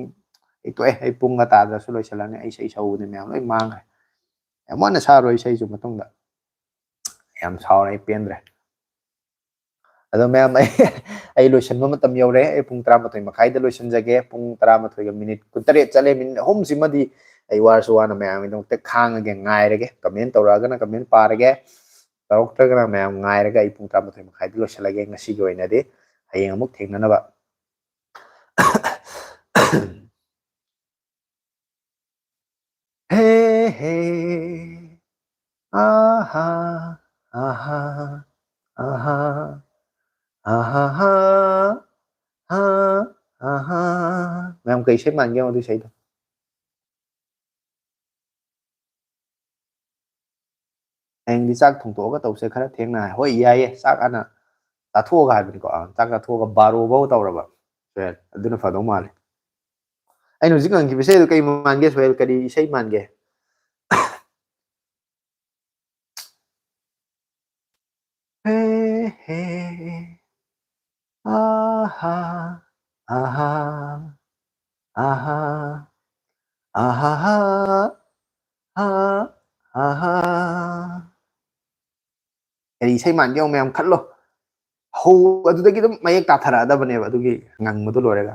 ꯑꯩ ꯇꯣꯛꯑꯦ, ꯑꯩ ꯄꯨꯡꯒ ꯇꯥꯗ꯭ꯔꯁꯨ ꯂꯣꯏꯁꯤꯜꯂꯅꯤ꯫ ꯑꯩ ꯏꯁꯩ ꯁꯛꯎꯕꯗꯤ ꯃꯌꯥꯝ ꯂꯣꯏ ꯃꯥꯡꯈ꯭ꯔꯦ꯫ ꯌꯥꯝ ꯋꯥꯅ ꯁꯛꯑꯔꯣꯏ ꯏꯁꯩꯁꯨ ꯃꯇꯨꯡꯗ꯫ ꯌꯥꯝ ꯁꯥꯎꯔꯦ, ꯑꯩ ꯄꯦꯟꯗ꯭ꯔꯦ꯫ ꯑꯗꯣ ꯃꯌꯥꯝ, ꯑꯩ, ꯑꯩ ꯂꯣꯏꯁꯤꯟꯕ ꯃꯇꯝ ꯌꯧꯔꯦ꯫ ꯑꯩ ꯄꯨꯡ ꯇꯔꯥꯃꯥꯊꯣꯏ ꯃꯈꯥꯏꯗ ꯂꯣꯏꯁꯤꯟꯖꯒꯦ꯫ ꯄꯨꯡ ꯇꯔꯥꯃꯥꯊꯣꯏꯒ ꯃꯤꯅꯤꯠ ꯀꯨꯟꯇꯔꯦꯠ ꯆꯠꯂꯦ꯫ ꯃꯤꯅꯤꯠ ꯑꯍꯨꯝꯁꯤꯃꯗꯤ ꯑꯩ ꯋꯥꯔꯁꯨ ꯋꯥꯅ ꯃꯌꯥꯝꯒꯤꯗꯃꯛꯇ ꯈꯥꯡꯉꯒꯦ, ꯉꯥꯏꯔꯒꯦ꯫ ꯀꯃꯦꯟ ꯇꯧꯔꯛꯑꯒꯅ ꯀꯃꯦꯟ ꯄꯥꯔꯒꯦ, ꯇꯧꯔꯛꯇ꯭ꯔꯒꯅ ꯃꯌꯥꯝ ꯉꯥꯏꯔꯒ ꯑꯩ ꯄꯨꯡ ꯇꯔꯥꯃꯥꯊꯣꯏ ꯃꯈꯥꯏꯗ ꯂꯣꯏꯁꯤꯜꯂꯒꯦ꯫ ꯉꯁꯤꯒꯤ ꯑꯣꯏꯅꯗꯤ ꯍꯌꯦꯡ ꯑꯃꯨꯛ ꯊꯦꯡꯅꯅꯕ꯫ ꯍꯦ ꯍꯦ, ꯑꯥꯍꯥ, ꯑꯥꯍꯥ, ꯑꯥꯍꯥ, ꯑꯥꯍꯥ, ꯑꯥꯍꯥ, ꯑꯥꯍꯥ꯫ ꯃꯌꯥꯝ ꯀꯩ ꯏꯁꯩ ꯃꯥꯟꯒꯦ ꯌꯦꯡꯉꯣ ꯑꯗꯨ ꯏꯁꯩꯗꯣ꯫ ꯍꯌꯦꯡꯗꯤ ꯆꯥꯛ ꯊꯣꯡꯗꯣꯛꯑꯒ ꯇꯧꯁꯦ, ꯈꯔ ꯊꯦꯡꯅ꯫ ꯍꯣꯏ, ꯌꯥꯏꯌꯦ, ꯆꯥꯛ ꯍꯥꯟꯅ ꯆꯥꯊꯣꯛꯑꯒ ꯍꯥꯏꯕꯅꯤꯀꯣ꯫ ꯑꯥ, ꯆꯥꯛ ꯆꯥꯊꯣꯛꯑꯒ ꯕꯥꯔꯣ ꯐꯥꯎ ꯇꯧꯔꯕ꯫ ꯁꯦ, ꯑꯗꯨꯅ ꯐꯗꯧ ꯃꯥꯜꯂꯦ꯫ ꯑꯩꯅ ꯍꯧꯖꯤꯛ ꯉꯪꯈꯤꯕ ꯏꯁꯩꯗꯣ ꯀꯩ ꯃꯥꯟꯒꯦ, ꯁꯣꯍꯦꯜ? ꯀꯔꯤ ꯏꯁꯩ ꯃꯥꯟꯒꯦ? ꯍꯦ, ꯍꯦ, ꯑꯥꯍꯥ, ꯑꯥꯍꯥ, ꯑꯥꯍꯥ, ꯑꯥꯍꯥ, ꯑꯥ, ꯑꯥꯍꯥ꯫ ꯀꯔꯤ ꯏꯁꯩ ꯃꯥꯟꯒꯦ ꯌꯦꯡꯉꯣ, ꯃꯌꯥꯝ ꯈꯜꯂꯣ꯫ ꯍꯧ-, ꯑꯗꯨꯗꯒꯤ ꯑꯗꯨꯝ ꯃꯌꯦꯛ ꯇꯥꯊꯔꯛꯑꯗꯕꯅꯦꯕ, ꯑꯗꯨꯒꯤ ꯉꯪꯕꯗꯣ ꯂꯣꯏꯔꯒ꯫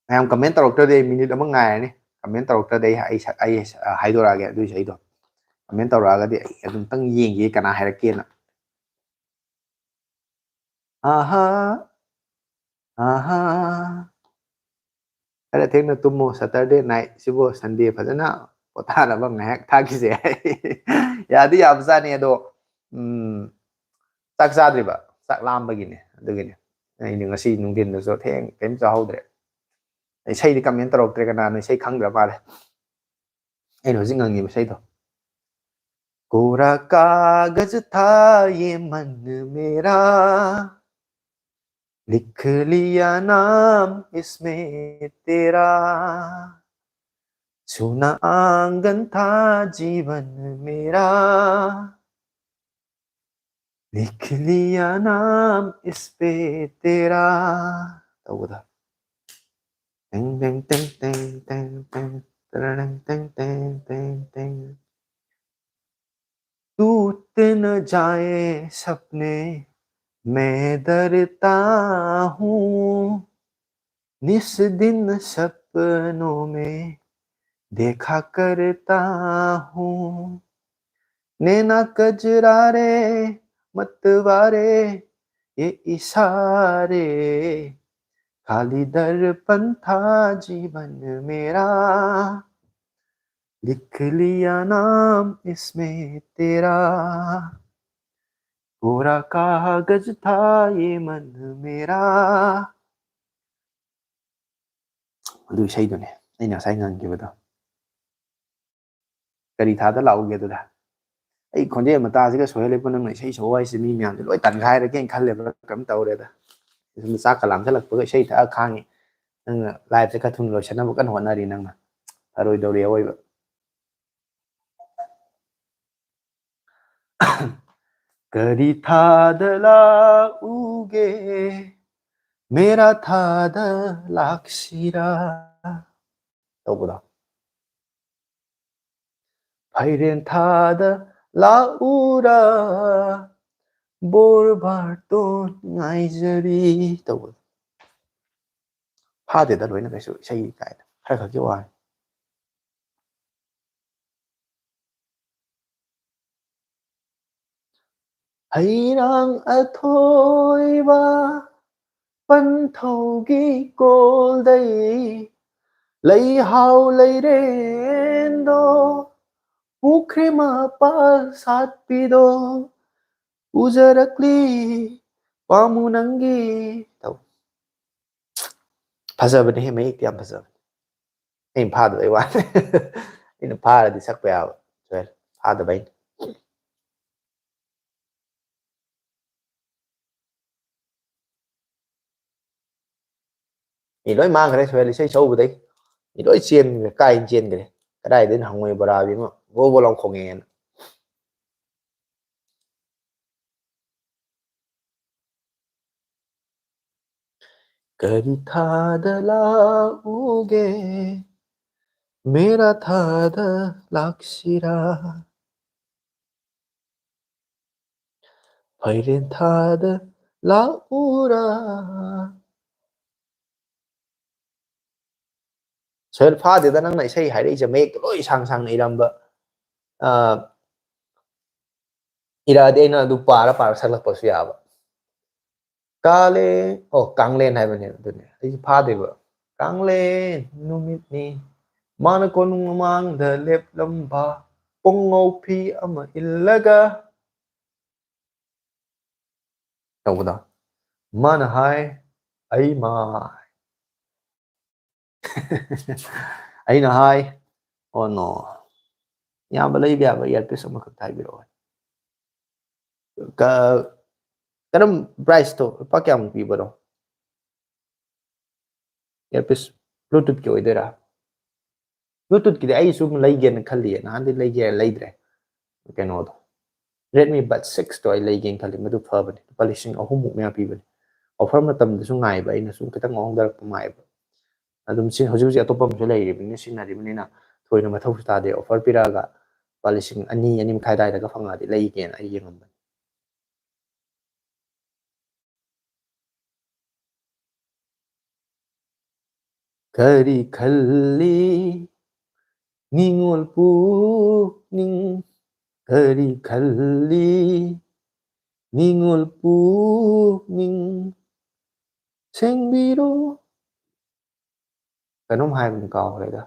ꯃꯌꯥꯝ ꯀꯃꯦꯟ ꯇꯧꯔꯛꯇ꯭ꯔꯗꯤ ꯑꯩ ꯃꯤꯅꯤꯠ ꯑꯃ ꯉꯥꯏꯔꯅꯤ꯫ ꯀꯃꯦꯟ ꯇꯧꯔꯛꯇ꯭ꯔꯗꯤ ꯑꯩ ꯑꯩ ꯁꯛ- ꯑꯩ ꯑ, ꯍꯥꯏꯗꯣꯔꯛꯑꯒꯦ ꯑꯗꯨꯏ ꯏꯁꯩꯗꯣ꯫ ꯀꯃꯦꯟ ꯇꯧꯔꯛꯑꯒꯗꯤ ꯑꯩ ꯑꯗꯨꯝꯇꯪ ꯌꯦꯡꯒꯦ ꯀꯅꯥ ꯍꯥꯏꯔꯛꯀꯦꯅ꯫ ꯑꯍꯥ, ꯑꯍꯥ꯫ ꯈꯔ ꯊꯦꯡꯅ ꯇꯨꯝꯃꯣ, ꯁꯇꯔꯗꯦ ꯅꯥꯏꯠ ꯁꯤꯕꯨ ꯁꯟꯗꯦ ꯐꯖꯅ ꯄꯣꯊꯥꯅꯕ ꯉꯥꯏꯍꯥꯛ ꯊꯥꯈꯤꯁꯦ꯫ ꯌꯥꯗꯤ ꯌꯥꯕꯖꯥꯠꯅꯤ ꯑꯗꯣ, ꯎꯝ, ꯆꯥꯛ ꯆꯥꯗ꯭ꯔꯤꯕ, ꯆꯥꯛ ꯂꯥꯝꯕꯒꯤꯅꯦ, ꯑꯗꯨꯒꯤꯅꯦ꯫ ꯑꯩꯅ ꯉꯁꯤ ꯅꯨꯡꯊꯤꯟꯗꯁꯨ ꯊꯦꯡ ꯀꯩꯝ ꯆꯥꯍꯧꯗ꯭ꯔꯦ꯫ ꯏꯁꯩꯗꯤ ꯀꯃꯦꯟ ꯇꯧꯔꯛꯇ꯭ꯔꯦ, ꯀꯅꯥꯅꯣ ꯏꯁꯩ ꯈꯪꯗ꯭ꯔ ꯃꯥꯜꯂꯦ꯫ ꯑꯩꯅ ꯍꯧꯖꯤꯛ ꯉꯪꯉꯤꯕ ꯏꯁꯩꯗꯣ꯫ कोरा कागज था ये मन मेरा, लिख लिया नाम इसमें तेरा, सूना आंगन था जीवन मेरा, लिख लिया नाम इस पे तेरा. ꯇꯧꯕꯗ. ꯇꯦꯡ, ꯇꯦꯡ, ꯇꯦꯡ, ꯇꯦꯡ, ꯇꯦꯡ, ꯇꯦꯡ, ꯇꯦꯔꯦꯡ, ꯇꯦꯡ, ꯇꯦꯡ, ꯇꯦꯡ, ꯇꯦꯡ. टूट न जाए सपने, मैं डरता हूँ. निस दिन सपनों में देखा करता हूँ. नैना कजरारे, मतवारे, ये इशारे, खाली दर्पण था जीवन मेरा. लिख लिया नाम इसमें तेरा, कोरा कागज था ये मन मेरा. ꯑꯗꯨ ꯏꯁꯩꯗꯨꯅꯦ ꯑꯩꯅ ꯉꯁꯥꯏ ꯉꯪꯈꯤꯕꯗꯣ꯫ ꯀꯔꯤ ꯊꯥꯗ ꯂꯥꯛꯎꯒꯦ ꯑꯗꯨꯗ? ꯑꯩ ꯈꯣꯟꯖꯦꯜ ꯃꯇꯥꯁꯤꯒ ꯁꯣꯏꯍꯜꯂꯦ, ꯅꯪꯅ ꯏꯁꯩ ꯁꯛꯑꯣ ꯍꯥꯏꯁꯦ ꯃꯤ ꯃꯌꯥꯝꯁꯦ ꯂꯣꯏ ꯇꯟꯈꯥꯏꯔꯒꯦꯅ ꯈꯜꯂꯦꯕ, ꯀꯩꯝ ꯇꯧꯔꯦꯗ꯫ ꯁꯣꯝꯗ ꯆꯥꯛꯀ ꯂꯥꯝꯁꯤꯜꯂꯛꯄꯒ ꯏꯁꯩ ꯊꯛꯑ ꯈꯥꯡꯉꯤ, ꯅꯪꯅ ꯂꯥꯏꯐꯁꯦ ꯈꯔ ꯊꯨꯅ ꯂꯣꯏꯁꯤꯟꯅꯕ ꯀꯟꯅ ꯍꯣꯠꯅꯔꯤ ꯅꯪꯅ꯫ ꯐꯔꯣꯏꯗꯧꯔꯤ ꯑꯑꯣꯏꯕ. ꯀꯔꯤ ꯊꯥꯗ ꯂꯥꯛꯎꯒꯦ, ꯃꯦꯔꯥ ꯊꯥꯗ ꯂꯥꯛꯁꯤꯔꯥ ꯇꯧꯕꯗꯣ꯫ ꯐꯩꯔꯦꯟ ꯊꯥꯗ ꯂꯥꯛꯎꯔꯥ, ꯕꯣꯔ ꯕꯥꯔꯇꯣꯟ ꯉꯥꯏꯖꯔꯤ ꯇꯧꯕꯗꯣ꯫ ꯐꯥꯗꯦꯗ ꯂꯣꯏꯅ ꯀꯩꯁꯨ, ꯏꯁꯩ ꯀꯥꯏꯅ ꯈꯔ ꯈꯛꯀꯤ ꯋꯥꯅꯤ꯫ ꯍꯩꯔꯥꯡ ꯑꯊꯣꯏꯕ ꯄꯟꯊꯧꯒꯤ ꯀꯣꯜꯗꯩ ꯂꯩꯍꯥꯎ ꯂꯩꯔꯦꯟꯗꯣ ꯄꯨꯈ꯭ꯔꯤ ꯃꯄꯥꯜ ꯁꯥꯠꯄꯤꯗꯣ ꯎꯖꯔꯛꯂꯤ ꯄꯥꯝꯃꯨ ꯅꯪꯒꯤ ꯇꯧ꯫ ꯐꯖꯕꯅꯦꯍꯦ, ꯃꯌꯦꯛꯇꯤ ꯌꯥꯝ ꯐꯖꯕꯅꯦ꯫ ꯑꯩꯅ ꯐꯥꯗꯕꯩ ꯋꯥꯅꯤ꯫ ꯑꯩꯅ ꯐꯥꯔꯗꯤ ꯁꯛꯄ ꯌꯥꯕ꯫ ꯁꯣꯏꯔꯦ, ꯐꯥꯗꯕꯩꯅꯤ꯫ ꯃꯤ ꯂꯣꯏ ꯃꯥꯡꯈ꯭ꯔꯦ ꯁꯣꯏꯔꯦ, ꯏꯁꯩ ꯁꯛꯎꯕꯗꯩ꯫ ꯃꯤ ꯂꯣꯏ ꯆꯦꯟꯈ꯭ꯔꯦ, ꯀꯥꯏ ꯆꯦꯟꯈ꯭ꯔꯦ? ꯀꯗꯥꯏꯗꯩꯅꯣ ꯍꯪꯉꯣꯏ ꯕꯣꯔꯥꯕꯤ ꯑꯃ ꯕꯣ ꯕꯣ ꯂꯥꯎ ꯈꯣꯡꯉꯛꯑꯦꯅ꯫ ꯀꯔꯤ ꯊꯥꯗ ꯂꯥꯛꯎꯒꯦ? ꯃꯦꯔꯥ ꯊꯥꯗ ꯂꯥꯛꯁꯤꯔꯥ? ꯐꯩꯔꯦꯟ ꯊꯥꯗ ꯂꯥꯛꯎꯔꯥ? ꯁꯣꯏꯜ ꯐꯥꯗꯦꯗ, ꯅꯪꯅ ꯏꯁꯩ ꯍꯥꯏꯔꯛꯏꯁꯦ ꯃꯌꯦꯛꯇꯣ ꯂꯣꯏ ꯁꯥꯡ ꯁꯥꯡꯅ ꯏꯔꯝꯕ꯫ ꯑ, ꯏꯔꯛꯑꯗꯤ ꯑꯩꯅ ꯑꯗꯨ ꯄꯥꯔ ꯄꯥꯔ ꯁꯛꯂꯛꯄꯁꯨ ꯌꯥꯕ꯫ ꯀꯥꯂꯦꯟ, ꯑꯣ, ꯀꯥꯡꯂꯦꯟ ꯍꯥꯏꯕꯅꯦ, ꯑꯗꯨꯅꯦ ꯑꯩꯁꯨ ꯐꯥꯗꯦꯕ꯫ ꯀꯥꯡꯂꯦꯟ ꯅꯨꯃꯤꯠꯅꯤ, ꯃꯥꯅ ꯀꯣꯅꯨꯡ ꯃꯃꯥꯡꯗ ꯂꯦꯞꯂꯝꯕ, ꯄꯨꯡꯉꯧ ꯐꯤ ꯑꯃ ꯏꯜꯂꯒ ꯇꯧꯕꯗꯣ꯫ ꯃꯥꯅ ꯍꯥꯏ, ꯑꯩ ꯃꯥꯏ꯫ ꯑꯩꯅ ꯍꯥꯏ, ꯑꯣ ꯅꯣ꯫ ꯏꯌꯥꯝꯕ ꯂꯩꯕ ꯌꯥꯕ earpiece ꯑꯃꯈꯛꯇ ꯍꯥꯏꯕꯤꯔꯛꯑꯣ꯫ ꯀ-, ꯀꯔꯝ price ꯇꯣ ꯂꯨꯄꯥ ꯀꯌꯥꯃꯨꯛ ꯄꯤꯕꯅꯣ? Earpiece Bluetooth ꯀꯤ ꯑꯣꯏꯗꯣꯏꯔꯥ? Bluetooth ꯀꯤꯗꯤ ꯑꯩꯁꯨ ꯑꯃ ꯂꯩꯒꯦꯅ ꯈꯜꯂꯤꯌꯦ, ꯅꯍꯥꯟꯗꯤ ꯂꯩꯒꯦ ꯂꯩꯗ꯭ꯔꯦ꯫ ꯀꯩꯅꯣꯗꯣ, Redmi Buds six ꯇꯣ ꯑꯩ ꯂꯩꯒꯦꯅ ꯈꯜꯂꯤ, ꯃꯗꯨ ꯐꯕꯅꯤ, ꯂꯨꯄꯥ ꯂꯤꯁꯤꯡ ꯑꯍꯨꯝꯃꯨꯛ ꯃꯌꯥ ꯄꯤꯕꯅꯤ꯫ Offer ꯃꯇꯝꯗꯁꯨ ꯉꯥꯏꯕ ꯑꯩꯅ, ꯁꯨꯝ ꯈꯤꯇꯪ ꯍꯣꯡꯊꯔꯛꯄ ꯉꯥꯏꯕ꯫ ꯑꯗꯨꯝ ꯁꯤ-, ꯍꯧꯖꯤꯛ ꯍꯧꯖꯤꯛ ꯑꯇꯣꯞꯄ ꯑꯃꯁꯨ ꯂꯩꯔꯤꯕꯅꯤꯅ, ꯁꯤꯖꯤꯟꯅꯔꯤꯕꯅꯤꯅ ꯊꯣꯏꯅ ꯃꯊꯧꯁꯨ ꯇꯥꯗꯦ꯫ Offer ꯄꯤꯔꯛꯑꯒ ꯂꯨꯄꯥ ꯂꯤꯁꯤꯡ ꯑꯅꯤ, ꯑꯅꯤ ꯃꯈꯥꯏ ꯑꯗꯨꯋꯥꯏꯗꯒ ꯐꯪꯉꯛꯑꯗꯤ ꯂꯩꯒꯦꯅ ꯑꯩ ꯌꯦꯡꯉꯝꯕꯅꯤ꯫ ꯀꯔꯤ ꯈꯜꯂꯤ ꯅꯤꯡꯉꯣꯜ ꯄꯨꯛꯅꯤꯡ, ꯀꯔꯤ ꯈꯜꯂꯤ ꯅꯤꯡꯉꯣꯜ ꯄꯨꯛꯅꯤꯡ ꯁꯦꯡꯕꯤꯔꯣ꯫ ꯀꯩꯅꯣꯝ ꯍꯥꯏꯕꯅꯤ, ꯀꯥꯎꯈ꯭ꯔꯦꯗ꯫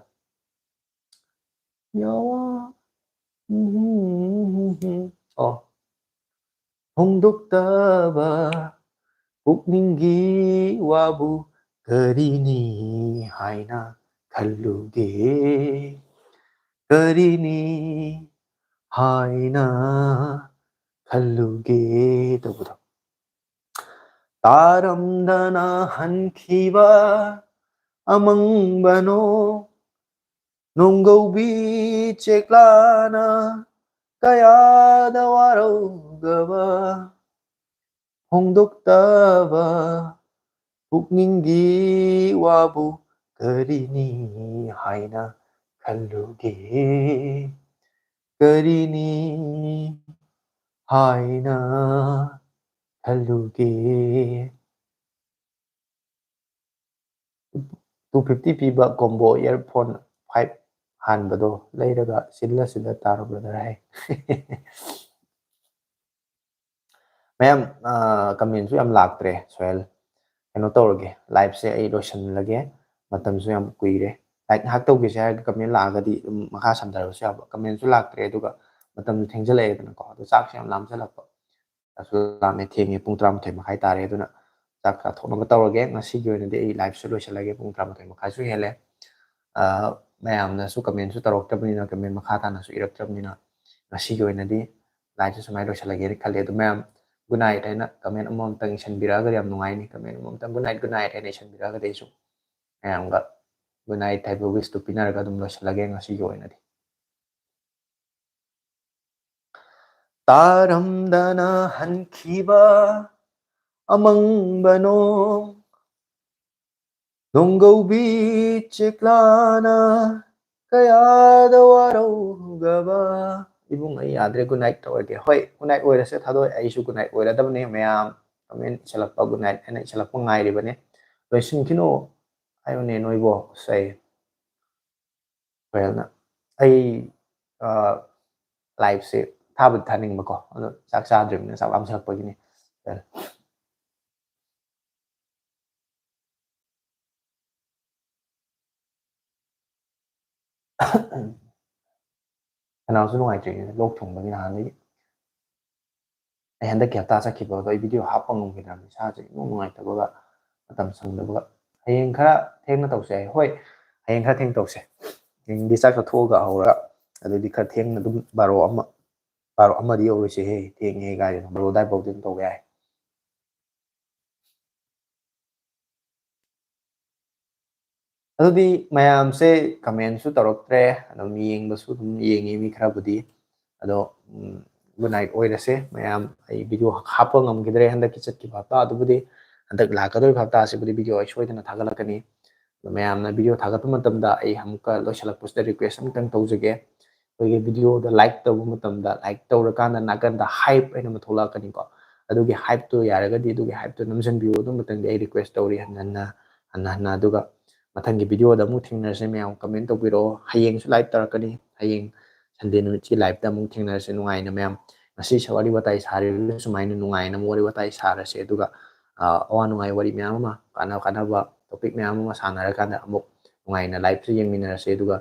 ꯌꯥꯋꯥ꯫ ꯎꯝ, ꯎꯝ, ꯎꯝ, ꯎꯝ, ꯎꯝ꯫ ꯑꯣ꯫ ꯐꯣꯡꯗꯣꯛꯇꯕ ꯄꯨꯛꯅꯤꯡꯒꯤ ꯋꯥꯕꯨ ꯀꯔꯤꯅꯤ ꯍꯥꯏꯅ ꯈꯜꯂꯨꯒꯦ? ꯀꯔꯤꯅꯤ ꯍꯥꯏꯅ ꯈꯜꯂꯨꯒꯦ ꯇꯧꯕꯗꯣ꯫ ꯇꯥꯔꯝꯗꯅ ꯍꯟꯈꯤꯕ ꯑꯃꯪꯕꯅꯣ, ꯅꯣꯡꯒꯧꯕꯤ ꯆꯦꯛꯂꯥꯅ ꯀꯌꯥꯗ ꯋꯥꯔꯧꯒꯕ, ꯐꯣꯡꯗꯣꯛꯇꯕ ꯄꯨꯛꯅꯤꯡꯒꯤ ꯋꯥꯕꯨ ꯀꯔꯤꯅꯤ ꯍꯥꯏꯅ ꯈꯜꯂꯨꯒꯦ? ꯀꯔꯤꯅꯤ ꯍꯥꯏꯅ ꯈꯜꯂꯨꯒꯦ? Two fifty ꯄꯤꯕ combo earphone five ꯍꯥꯟꯕꯗꯣ ꯂꯩꯔꯒ ꯁꯤꯜꯂ ꯁꯤꯜꯂ ꯇꯥꯔꯣ, brother ꯍꯥꯏ꯫ ꯃꯌꯥꯝ, ꯑ, comment ꯁꯨ ꯌꯥꯝ ꯂꯥꯛꯇ꯭ꯔꯦ, ꯁꯣꯍꯦꯜ꯫ ꯀꯩꯅꯣ ꯇꯧꯔꯒꯦ, live ꯁꯦ ꯑꯩ ꯂꯣꯏꯁꯤꯜꯂꯒꯦ, ꯃꯇꯝꯁꯨ ꯌꯥꯝ ꯀꯨꯏꯔꯦ꯫ Like ꯉꯥꯏꯍꯥꯛ ꯇꯧꯒꯦꯁꯦ ꯍꯥꯏꯔꯒ comment ꯂꯥꯛꯑꯒꯗꯤ ꯑꯗꯨꯝ ꯃꯈꯥ ꯁꯝꯊꯔꯁꯨ ꯌꯥꯕ, comment ꯁꯨ ꯂꯥꯛꯇ꯭ꯔꯦ, ꯑꯗꯨꯒ ꯃꯇꯝꯁꯨ ꯊꯦꯡꯖꯜꯂꯛꯑꯦꯗꯅꯀꯣ, ꯑꯗꯣ ꯆꯥꯛꯁꯨ ꯌꯥꯝ ꯂꯥꯝꯁꯜꯂꯛꯄ꯫ ꯆꯥꯛꯁꯨ ꯂꯥꯝꯃꯦ, ꯊꯦꯡꯉꯦ, ꯄꯨꯡ ꯇꯔꯥꯃꯥꯊꯣꯏ ꯃꯈꯥꯏ ꯇꯥꯔꯦ꯫ ꯑꯗꯨꯅ ꯆꯥꯛ ꯆꯥꯊꯣꯛꯅꯕ ꯇꯧꯔꯒꯦ꯫ ꯉꯁꯤꯒꯤ ꯑꯣꯏꯅꯗꯤ ꯑꯩ live ꯁꯦ ꯂꯣꯏꯁꯤꯜꯂꯒꯦ, ꯄꯨꯡ ꯇꯔꯥꯃꯥꯊꯣꯏ ꯃꯈꯥꯏꯁꯨ ꯍꯦꯜꯂꯦ꯫ ꯑ, ꯃꯌꯥꯝꯅꯁꯨ comment ꯁꯨ ꯇꯧꯔꯛꯇꯕꯅꯤꯅ, comment ꯃꯈꯥ ꯇꯥꯅꯁꯨ ꯏꯔꯛꯇ꯭ꯔꯕꯅꯤꯅ, ꯉꯁꯤꯒꯤ ꯑꯣꯏꯅꯗꯤ live ꯁꯦ ꯁꯨꯃꯥꯏꯅ ꯂꯣꯏꯁꯤꯜꯂꯒꯦꯅ ꯈꯜꯂꯦ꯫ ꯑꯗꯨ ꯃꯌꯥꯝ good night ꯍꯥꯏꯅ comment ꯑꯃꯃꯝꯇꯪ ꯏꯁꯟꯕꯤꯔꯛꯑꯒꯗꯤ ꯌꯥꯝ ꯅꯨꯡꯉꯥꯏꯅꯤ꯫ Comment ꯑꯃꯃꯝꯇꯪ good night, good night ꯍꯥꯏꯅ ꯏꯁꯟꯕꯤꯔꯛꯑꯒꯗꯤ ꯑꯩꯁꯨ ꯃꯌꯥꯝꯒ good night ꯍꯥꯏꯕ wish ꯇꯨ ꯄꯤꯅꯔꯒ ꯑꯗꯨꯝ ꯂꯣꯏꯁꯤꯜꯂꯒꯦ ꯉꯁꯤꯒꯤ ꯑꯣꯏꯅꯗꯤ꯫ ꯇꯥꯔꯝꯗꯅ ꯍꯟꯈꯤꯕ ꯑꯃꯪꯕ ꯅꯣꯡ, ꯅꯣꯡꯒꯧꯕꯤ ꯆꯦꯛꯂꯥꯅ ꯀꯌꯥꯗ ꯋꯥꯔꯧꯒꯕ꯫ ꯏꯕꯨꯡ, ꯑꯩ ꯌꯥꯗ꯭ꯔꯦ, good night ꯇꯧꯔꯒꯦ꯫ ꯍꯣꯏ, good night ꯑꯣꯏꯔꯁꯦ, ꯊꯥꯗꯣꯛꯑꯦ꯫ ꯑꯩꯁꯨ good night ꯑꯣꯏꯔꯗꯕꯅꯦ꯫ ꯃꯌꯥꯝ comment ꯏꯁꯜꯂꯛꯄ, good night ꯍꯥꯏꯅ ꯏꯁꯜꯂꯛꯄ ꯉꯥꯏꯔꯤꯕꯅꯦ꯫ ꯂꯣꯏꯁꯤꯟꯈꯤꯅꯨ ꯍꯥꯏꯕꯅꯦ ꯅꯣꯏꯕꯣ, ꯁꯩ꯫ ꯁꯣꯍꯦꯜꯅ꯫ ꯑꯩ, ꯑ, live ꯁꯦ ꯊꯥꯕꯨꯗꯤ ꯊꯥꯅꯤꯡꯕꯀꯣ, ꯑꯗꯣ ꯆꯥꯛ ꯆꯥꯗ꯭ꯔꯤꯕꯅꯤꯅ ꯆꯥꯛ ꯂꯥꯝꯁꯤꯜꯂꯛꯄꯒꯤꯅꯤ꯫ ꯈꯅꯥꯎꯁꯨ ꯅꯨꯡꯉꯥꯏꯇ꯭ꯔꯤꯅꯦ, ꯂꯣꯛ ꯊꯨꯡꯕꯒꯤ ꯅꯍꯥꯟꯗꯒꯤ꯫ ꯑꯩ ꯍꯟꯗꯛꯀꯤ ꯍꯞꯇꯥ ꯆꯠꯈꯤꯕꯗꯣ ꯑꯩ ꯚꯤꯗꯤꯑꯣ ꯍꯥꯞꯄ ꯉꯝꯈꯤꯗ꯭ꯔꯕꯅꯤ, ꯏꯁꯥꯁꯦ ꯏꯅꯨꯡ ꯅꯨꯡꯉꯥꯏꯇꯕꯒ ꯃꯇꯝ ꯁꯪꯗꯕꯒ꯫ ꯍꯌꯦꯡ ꯈꯔ ꯊꯦꯡꯅ ꯇꯧꯁꯦ ꯍꯥꯏ꯫ ꯍꯣꯏ, ꯍꯌꯦꯡ ꯈꯔ ꯊꯦꯡꯅ ꯇꯧꯁꯦ꯫ ꯍꯌꯦꯡꯗꯤ ꯆꯥꯛ ꯆꯥꯊꯣꯛꯑꯒ ꯍꯧꯔꯒ, ꯑꯗꯨꯗꯤ ꯈꯔ ꯊꯦꯡꯅ ꯑꯗꯨꯝ ꯕꯥꯔꯣ ꯑꯃ, ꯕꯥꯔꯣ ꯑꯃꯗꯤ ꯌꯧꯔꯣꯏꯁꯦꯍꯦ, ꯊꯦꯡꯉꯦ ꯀꯥꯏꯗꯅꯣ, ꯕꯥꯔꯣ ꯑꯗꯨꯋꯥꯏꯐꯥꯎꯗꯤ ꯑꯗꯨꯝ ꯇꯧꯕ ꯌꯥꯏ꯫ ꯑꯗꯨꯗꯤ ꯃꯌꯥꯝꯁꯦ ꯀꯃꯦꯟꯁꯨ ꯇꯧꯔꯛꯇ꯭ꯔꯦ, ꯑꯗꯨꯝ ꯌꯦꯡꯕꯁꯨ ꯑꯗꯨꯝ ꯌꯦꯡꯉꯤ ꯃꯤ ꯈꯔꯕꯨꯗꯤ꯫ ꯑꯗꯣ, ꯎꯝ, good night ꯑꯣꯏꯔꯁꯦ ꯃꯌꯥꯝ꯫ ꯑꯩ ꯚꯤꯗꯤꯑꯣ ꯍꯥꯞꯄ ꯉꯝꯈꯤꯗ꯭ꯔꯦ ꯍꯟꯗꯛꯀꯤ ꯆꯠꯈꯤꯕ ꯍꯞꯇꯥ ꯑꯗꯨꯕꯨꯗꯤ꯫ ꯍꯟꯗꯛ ꯂꯥꯛꯀꯗꯧꯔꯤꯕ ꯍꯞꯇꯥ ꯑꯁꯤꯕꯨꯗꯤ ꯚꯤꯗꯤꯑꯣ ꯑꯩ ꯁꯣꯏꯗꯅ ꯊꯥꯒꯠꯂꯛꯀꯅꯤ꯫ ꯑꯗꯣ ꯃꯌꯥꯝꯅ ꯚꯤꯗꯤꯑꯣ ꯊꯥꯒꯠꯄ ꯃꯇꯝꯗ ꯑꯩ ꯑꯃꯨꯛꯀ ꯂꯣꯏꯁꯤꯜꯂꯛꯄꯁꯤꯗ ꯔꯤꯀ꯭ꯋꯦꯁ ꯑꯃꯇꯪ ꯇꯧꯖꯒꯦ꯫ ꯑꯩꯈꯣꯏꯒꯤ ꯚꯤꯗꯤꯑꯣꯗ ꯂꯥꯏꯛ ꯇꯧꯕ ꯃꯇꯝꯗ, ꯂꯥꯏꯛ ꯇꯧꯔꯀꯥꯟꯗ ꯅꯥꯀꯟꯗ ꯍꯥꯏꯞ ꯍꯥꯏꯅ ꯑꯃ ꯊꯣꯛꯂꯛꯀꯅꯤꯀꯣ꯫ ꯑꯗꯨꯒꯤ ꯍꯥꯏꯞꯇꯨ ꯌꯥꯔꯒꯗꯤ ꯑꯗꯨꯒꯤ ꯍꯥꯏꯞꯇꯨ ꯅꯝꯁꯤꯟꯕꯤꯌꯨ꯫ ꯑꯗꯨ ꯃꯇꯪꯗꯤ ꯑꯩ ꯔꯤꯀ꯭ꯋꯦꯁ ꯇꯧꯔꯤ ꯍꯟꯅ ꯍꯟꯅ, ꯍꯟꯅ ꯍꯟꯅ꯫ ꯑꯗꯨꯒ ꯃꯊꯪꯒꯤ ꯚꯤꯗꯤꯑꯣꯗ ꯑꯃꯨꯛ ꯊꯦꯡꯅꯔꯁꯦ ꯃꯌꯥꯝ, ꯀꯃꯦꯟ ꯇꯧꯕꯤꯔꯛꯑꯣ꯫ ꯍꯌꯦꯡꯁꯨ ꯂꯥꯏꯞ ꯇꯧꯔꯛꯀꯅꯤ, ꯍꯌꯦꯡ ꯁꯟꯗꯦ ꯅꯨꯃꯤꯠꯀꯤ ꯂꯥꯏꯞꯇ ꯑꯃꯨꯛ ꯊꯦꯡꯅꯔꯁꯦ ꯅꯨꯡꯉꯥꯏꯅ ꯃꯌꯥꯝ꯫ ꯉꯁꯤ ꯋꯥꯔꯤ ꯋꯥꯇꯥꯏ ꯁꯥꯔꯤꯕ ꯁꯨꯃꯥꯏꯅ ꯅꯨꯡꯉꯥꯏꯅ ꯑꯃꯨꯛ ꯋꯥꯔꯤ ꯋꯥꯇꯥꯏ ꯁꯥꯔꯁꯦ꯫ ꯑꯗꯨꯒ, ꯑ, ꯑꯋꯥ ꯅꯨꯡꯉꯥꯏ ꯋꯥꯔꯤ ꯃꯌꯥꯝ ꯑꯃ, ꯀꯥꯟꯅ ꯀꯥꯟꯅꯕ ꯇꯣꯄꯤꯛ ꯃꯌꯥꯝ ꯑꯃ ꯁꯥꯟꯅꯔꯀꯥꯟꯗ ꯑꯃꯨꯛ ꯅꯨꯡꯉꯥꯏꯅ ꯂꯥꯏꯞꯁꯦ ꯌꯦꯡꯃꯤꯟꯅꯔꯁꯦ꯫ ꯑꯗꯨꯒ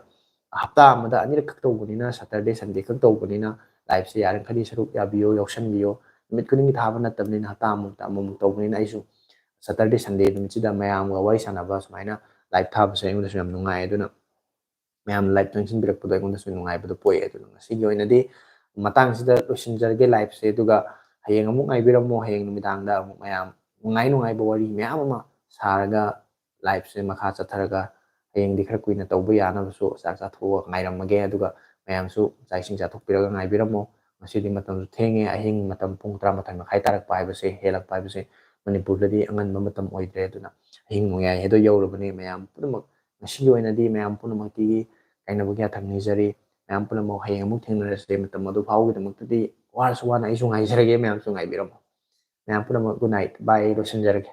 ꯍꯞꯇꯥ ꯑꯃꯗ ꯑꯅꯤꯔꯛ ꯈꯛ ꯇꯧꯕꯅꯤꯅ, ꯁꯇꯔꯗꯦ ꯁꯟꯗꯦ ꯈꯛ ꯇꯧꯕꯅꯤꯅ, ꯂꯥꯏꯞꯁꯦ ꯌꯥꯔꯤꯈꯩꯗꯤ ꯁꯔꯨꯛ ꯌꯥꯕꯤꯌꯣ, ꯌꯥꯎꯁꯟꯕꯤꯌꯣ꯫ ꯅꯨꯃꯤꯠ ꯈꯨꯗꯤꯡꯒꯤ ꯊꯥꯕ ꯅꯠꯇꯕꯅꯤꯅ, ꯍꯞꯇꯥ ꯑꯃꯨꯛꯇ ꯑꯃꯨꯛꯃꯨꯛ ꯇꯧꯕꯅꯤꯅ, ꯑꯩꯁꯨ ꯁꯇꯔꯗꯦ ꯁꯟꯗꯦ ꯅꯨꯃꯤꯠꯁꯤꯗ ꯃꯌꯥꯝꯒ ꯋꯥꯔꯤ ꯁꯥꯟꯅꯕ, ꯁꯨꯃꯥꯏꯅ ꯂꯥꯏꯞ ꯊꯥꯕꯁꯦ ꯑꯩꯉꯣꯟꯗꯁꯨ ꯌꯥꯝ ꯅꯨꯡꯉꯥꯏ꯫ ꯑꯗꯨꯅ ꯃꯌꯥꯝꯅ ꯂꯥꯏꯞ ꯆꯪꯁꯤꯟꯕꯤꯔꯛꯄꯗꯣ ꯑꯩꯉꯣꯟꯗꯁꯨ ꯅꯨꯡꯉꯥꯏꯕꯗꯣ ꯄꯣꯛꯑꯦ꯫ ꯑꯗꯨꯅ ꯉꯁꯤꯒꯤ ꯑꯣꯏꯅꯗꯤ ꯃꯇꯥꯡꯁꯤꯗ ꯂꯣꯏꯁꯤꯟꯖꯔꯒꯦ ꯂꯥꯏꯞꯁꯦ꯫ ꯑꯗꯨꯒ ꯍꯌꯦꯡ ꯑꯃꯨꯛ ꯉꯥꯏꯕꯤꯔꯝꯃꯣ, ꯍꯌꯦꯡ ꯅꯨꯃꯤꯗꯥꯡꯗ ꯑꯃꯨꯛ ꯃꯌꯥꯝ ꯅꯨꯡꯉꯥꯏ ꯅꯨꯡꯉꯥꯏꯕ ꯋꯥꯔꯤ ꯃꯌꯥꯝ ꯑꯃ ꯁꯥꯔꯒ ꯂꯥꯏꯞꯁꯦ ꯃꯈꯥ ꯆꯠꯊꯔꯒ ꯍꯌꯦꯡꯗꯤ ꯈꯔ ꯀꯨꯏꯅ ꯇꯧꯕ ꯌꯥꯅꯕꯁꯨ ꯆꯥꯛ ꯆꯥꯊꯣꯛꯑꯒ ꯉꯥꯏꯔꯝꯃꯒꯦ꯫ ꯑꯗꯨꯒ ꯃꯌꯥꯝꯁꯨ ꯆꯥꯛ ꯏꯁꯤꯡ ꯆꯥꯊꯣꯛꯄꯤꯔꯒ ꯉꯥꯏꯕꯤꯔꯝꯃꯣ꯫ ꯉꯁꯤꯗꯤ ꯃꯇꯝꯁꯨ ꯊꯦꯡꯉꯦ, ꯑꯍꯤꯡ ꯃꯇꯝ ꯄꯨꯡ ꯇꯔꯥꯃꯥꯊꯣꯏ ꯃꯈꯥꯏ ꯇꯥꯔꯛꯄ ꯍꯥꯏꯕꯁꯦ, ꯍꯦꯜꯂꯛꯄ ꯍꯥꯏꯕꯁꯦ ꯃꯅꯤꯄꯨꯔꯗꯗꯤ ꯑꯉꯟꯕ ꯃꯇꯝ ꯑꯣꯏꯗ꯭ꯔꯦ꯫ ꯑꯗꯨꯅ ꯑꯍꯤꯡ ꯅꯣꯡꯌꯥꯏ ꯍꯥꯏꯗꯣ ꯌꯧꯔꯕꯅꯤ꯫ ꯃꯌꯥꯝ ꯄꯨꯝꯅꯃꯛ ꯉꯁꯤꯒꯤ ꯑꯣꯏꯅꯗꯤ ꯃꯌꯥꯝ ꯄꯨꯝꯅꯃꯛꯀꯤ ꯀꯥꯏꯅꯕꯒꯤ ꯌꯥꯊꯪ ꯅꯤꯖꯔꯤ꯫ ꯃꯌꯥꯝ ꯄꯨꯝꯅꯃꯛ ꯍꯌꯦꯡ ꯑꯃꯨꯛ ꯊꯦꯡꯅꯔꯁꯦ꯫ ꯃꯇꯝ ꯑꯗꯨ ꯐꯥꯎꯒꯤꯗꯃꯛꯇꯗꯤ ꯋꯥꯔꯁꯨ ꯋꯥꯅ ꯑꯩꯁꯨ ꯉꯥꯏꯖꯔꯒꯦ, ꯃꯌꯥꯝꯁꯨ ꯉꯥꯏꯕꯤꯔꯝꯃꯣ꯫ ꯃꯌꯥꯝ ꯄꯨꯝꯅꯃꯛ good night, bye, ꯑꯩ ꯂꯣꯏꯁꯤꯟꯖꯔꯒꯦ꯫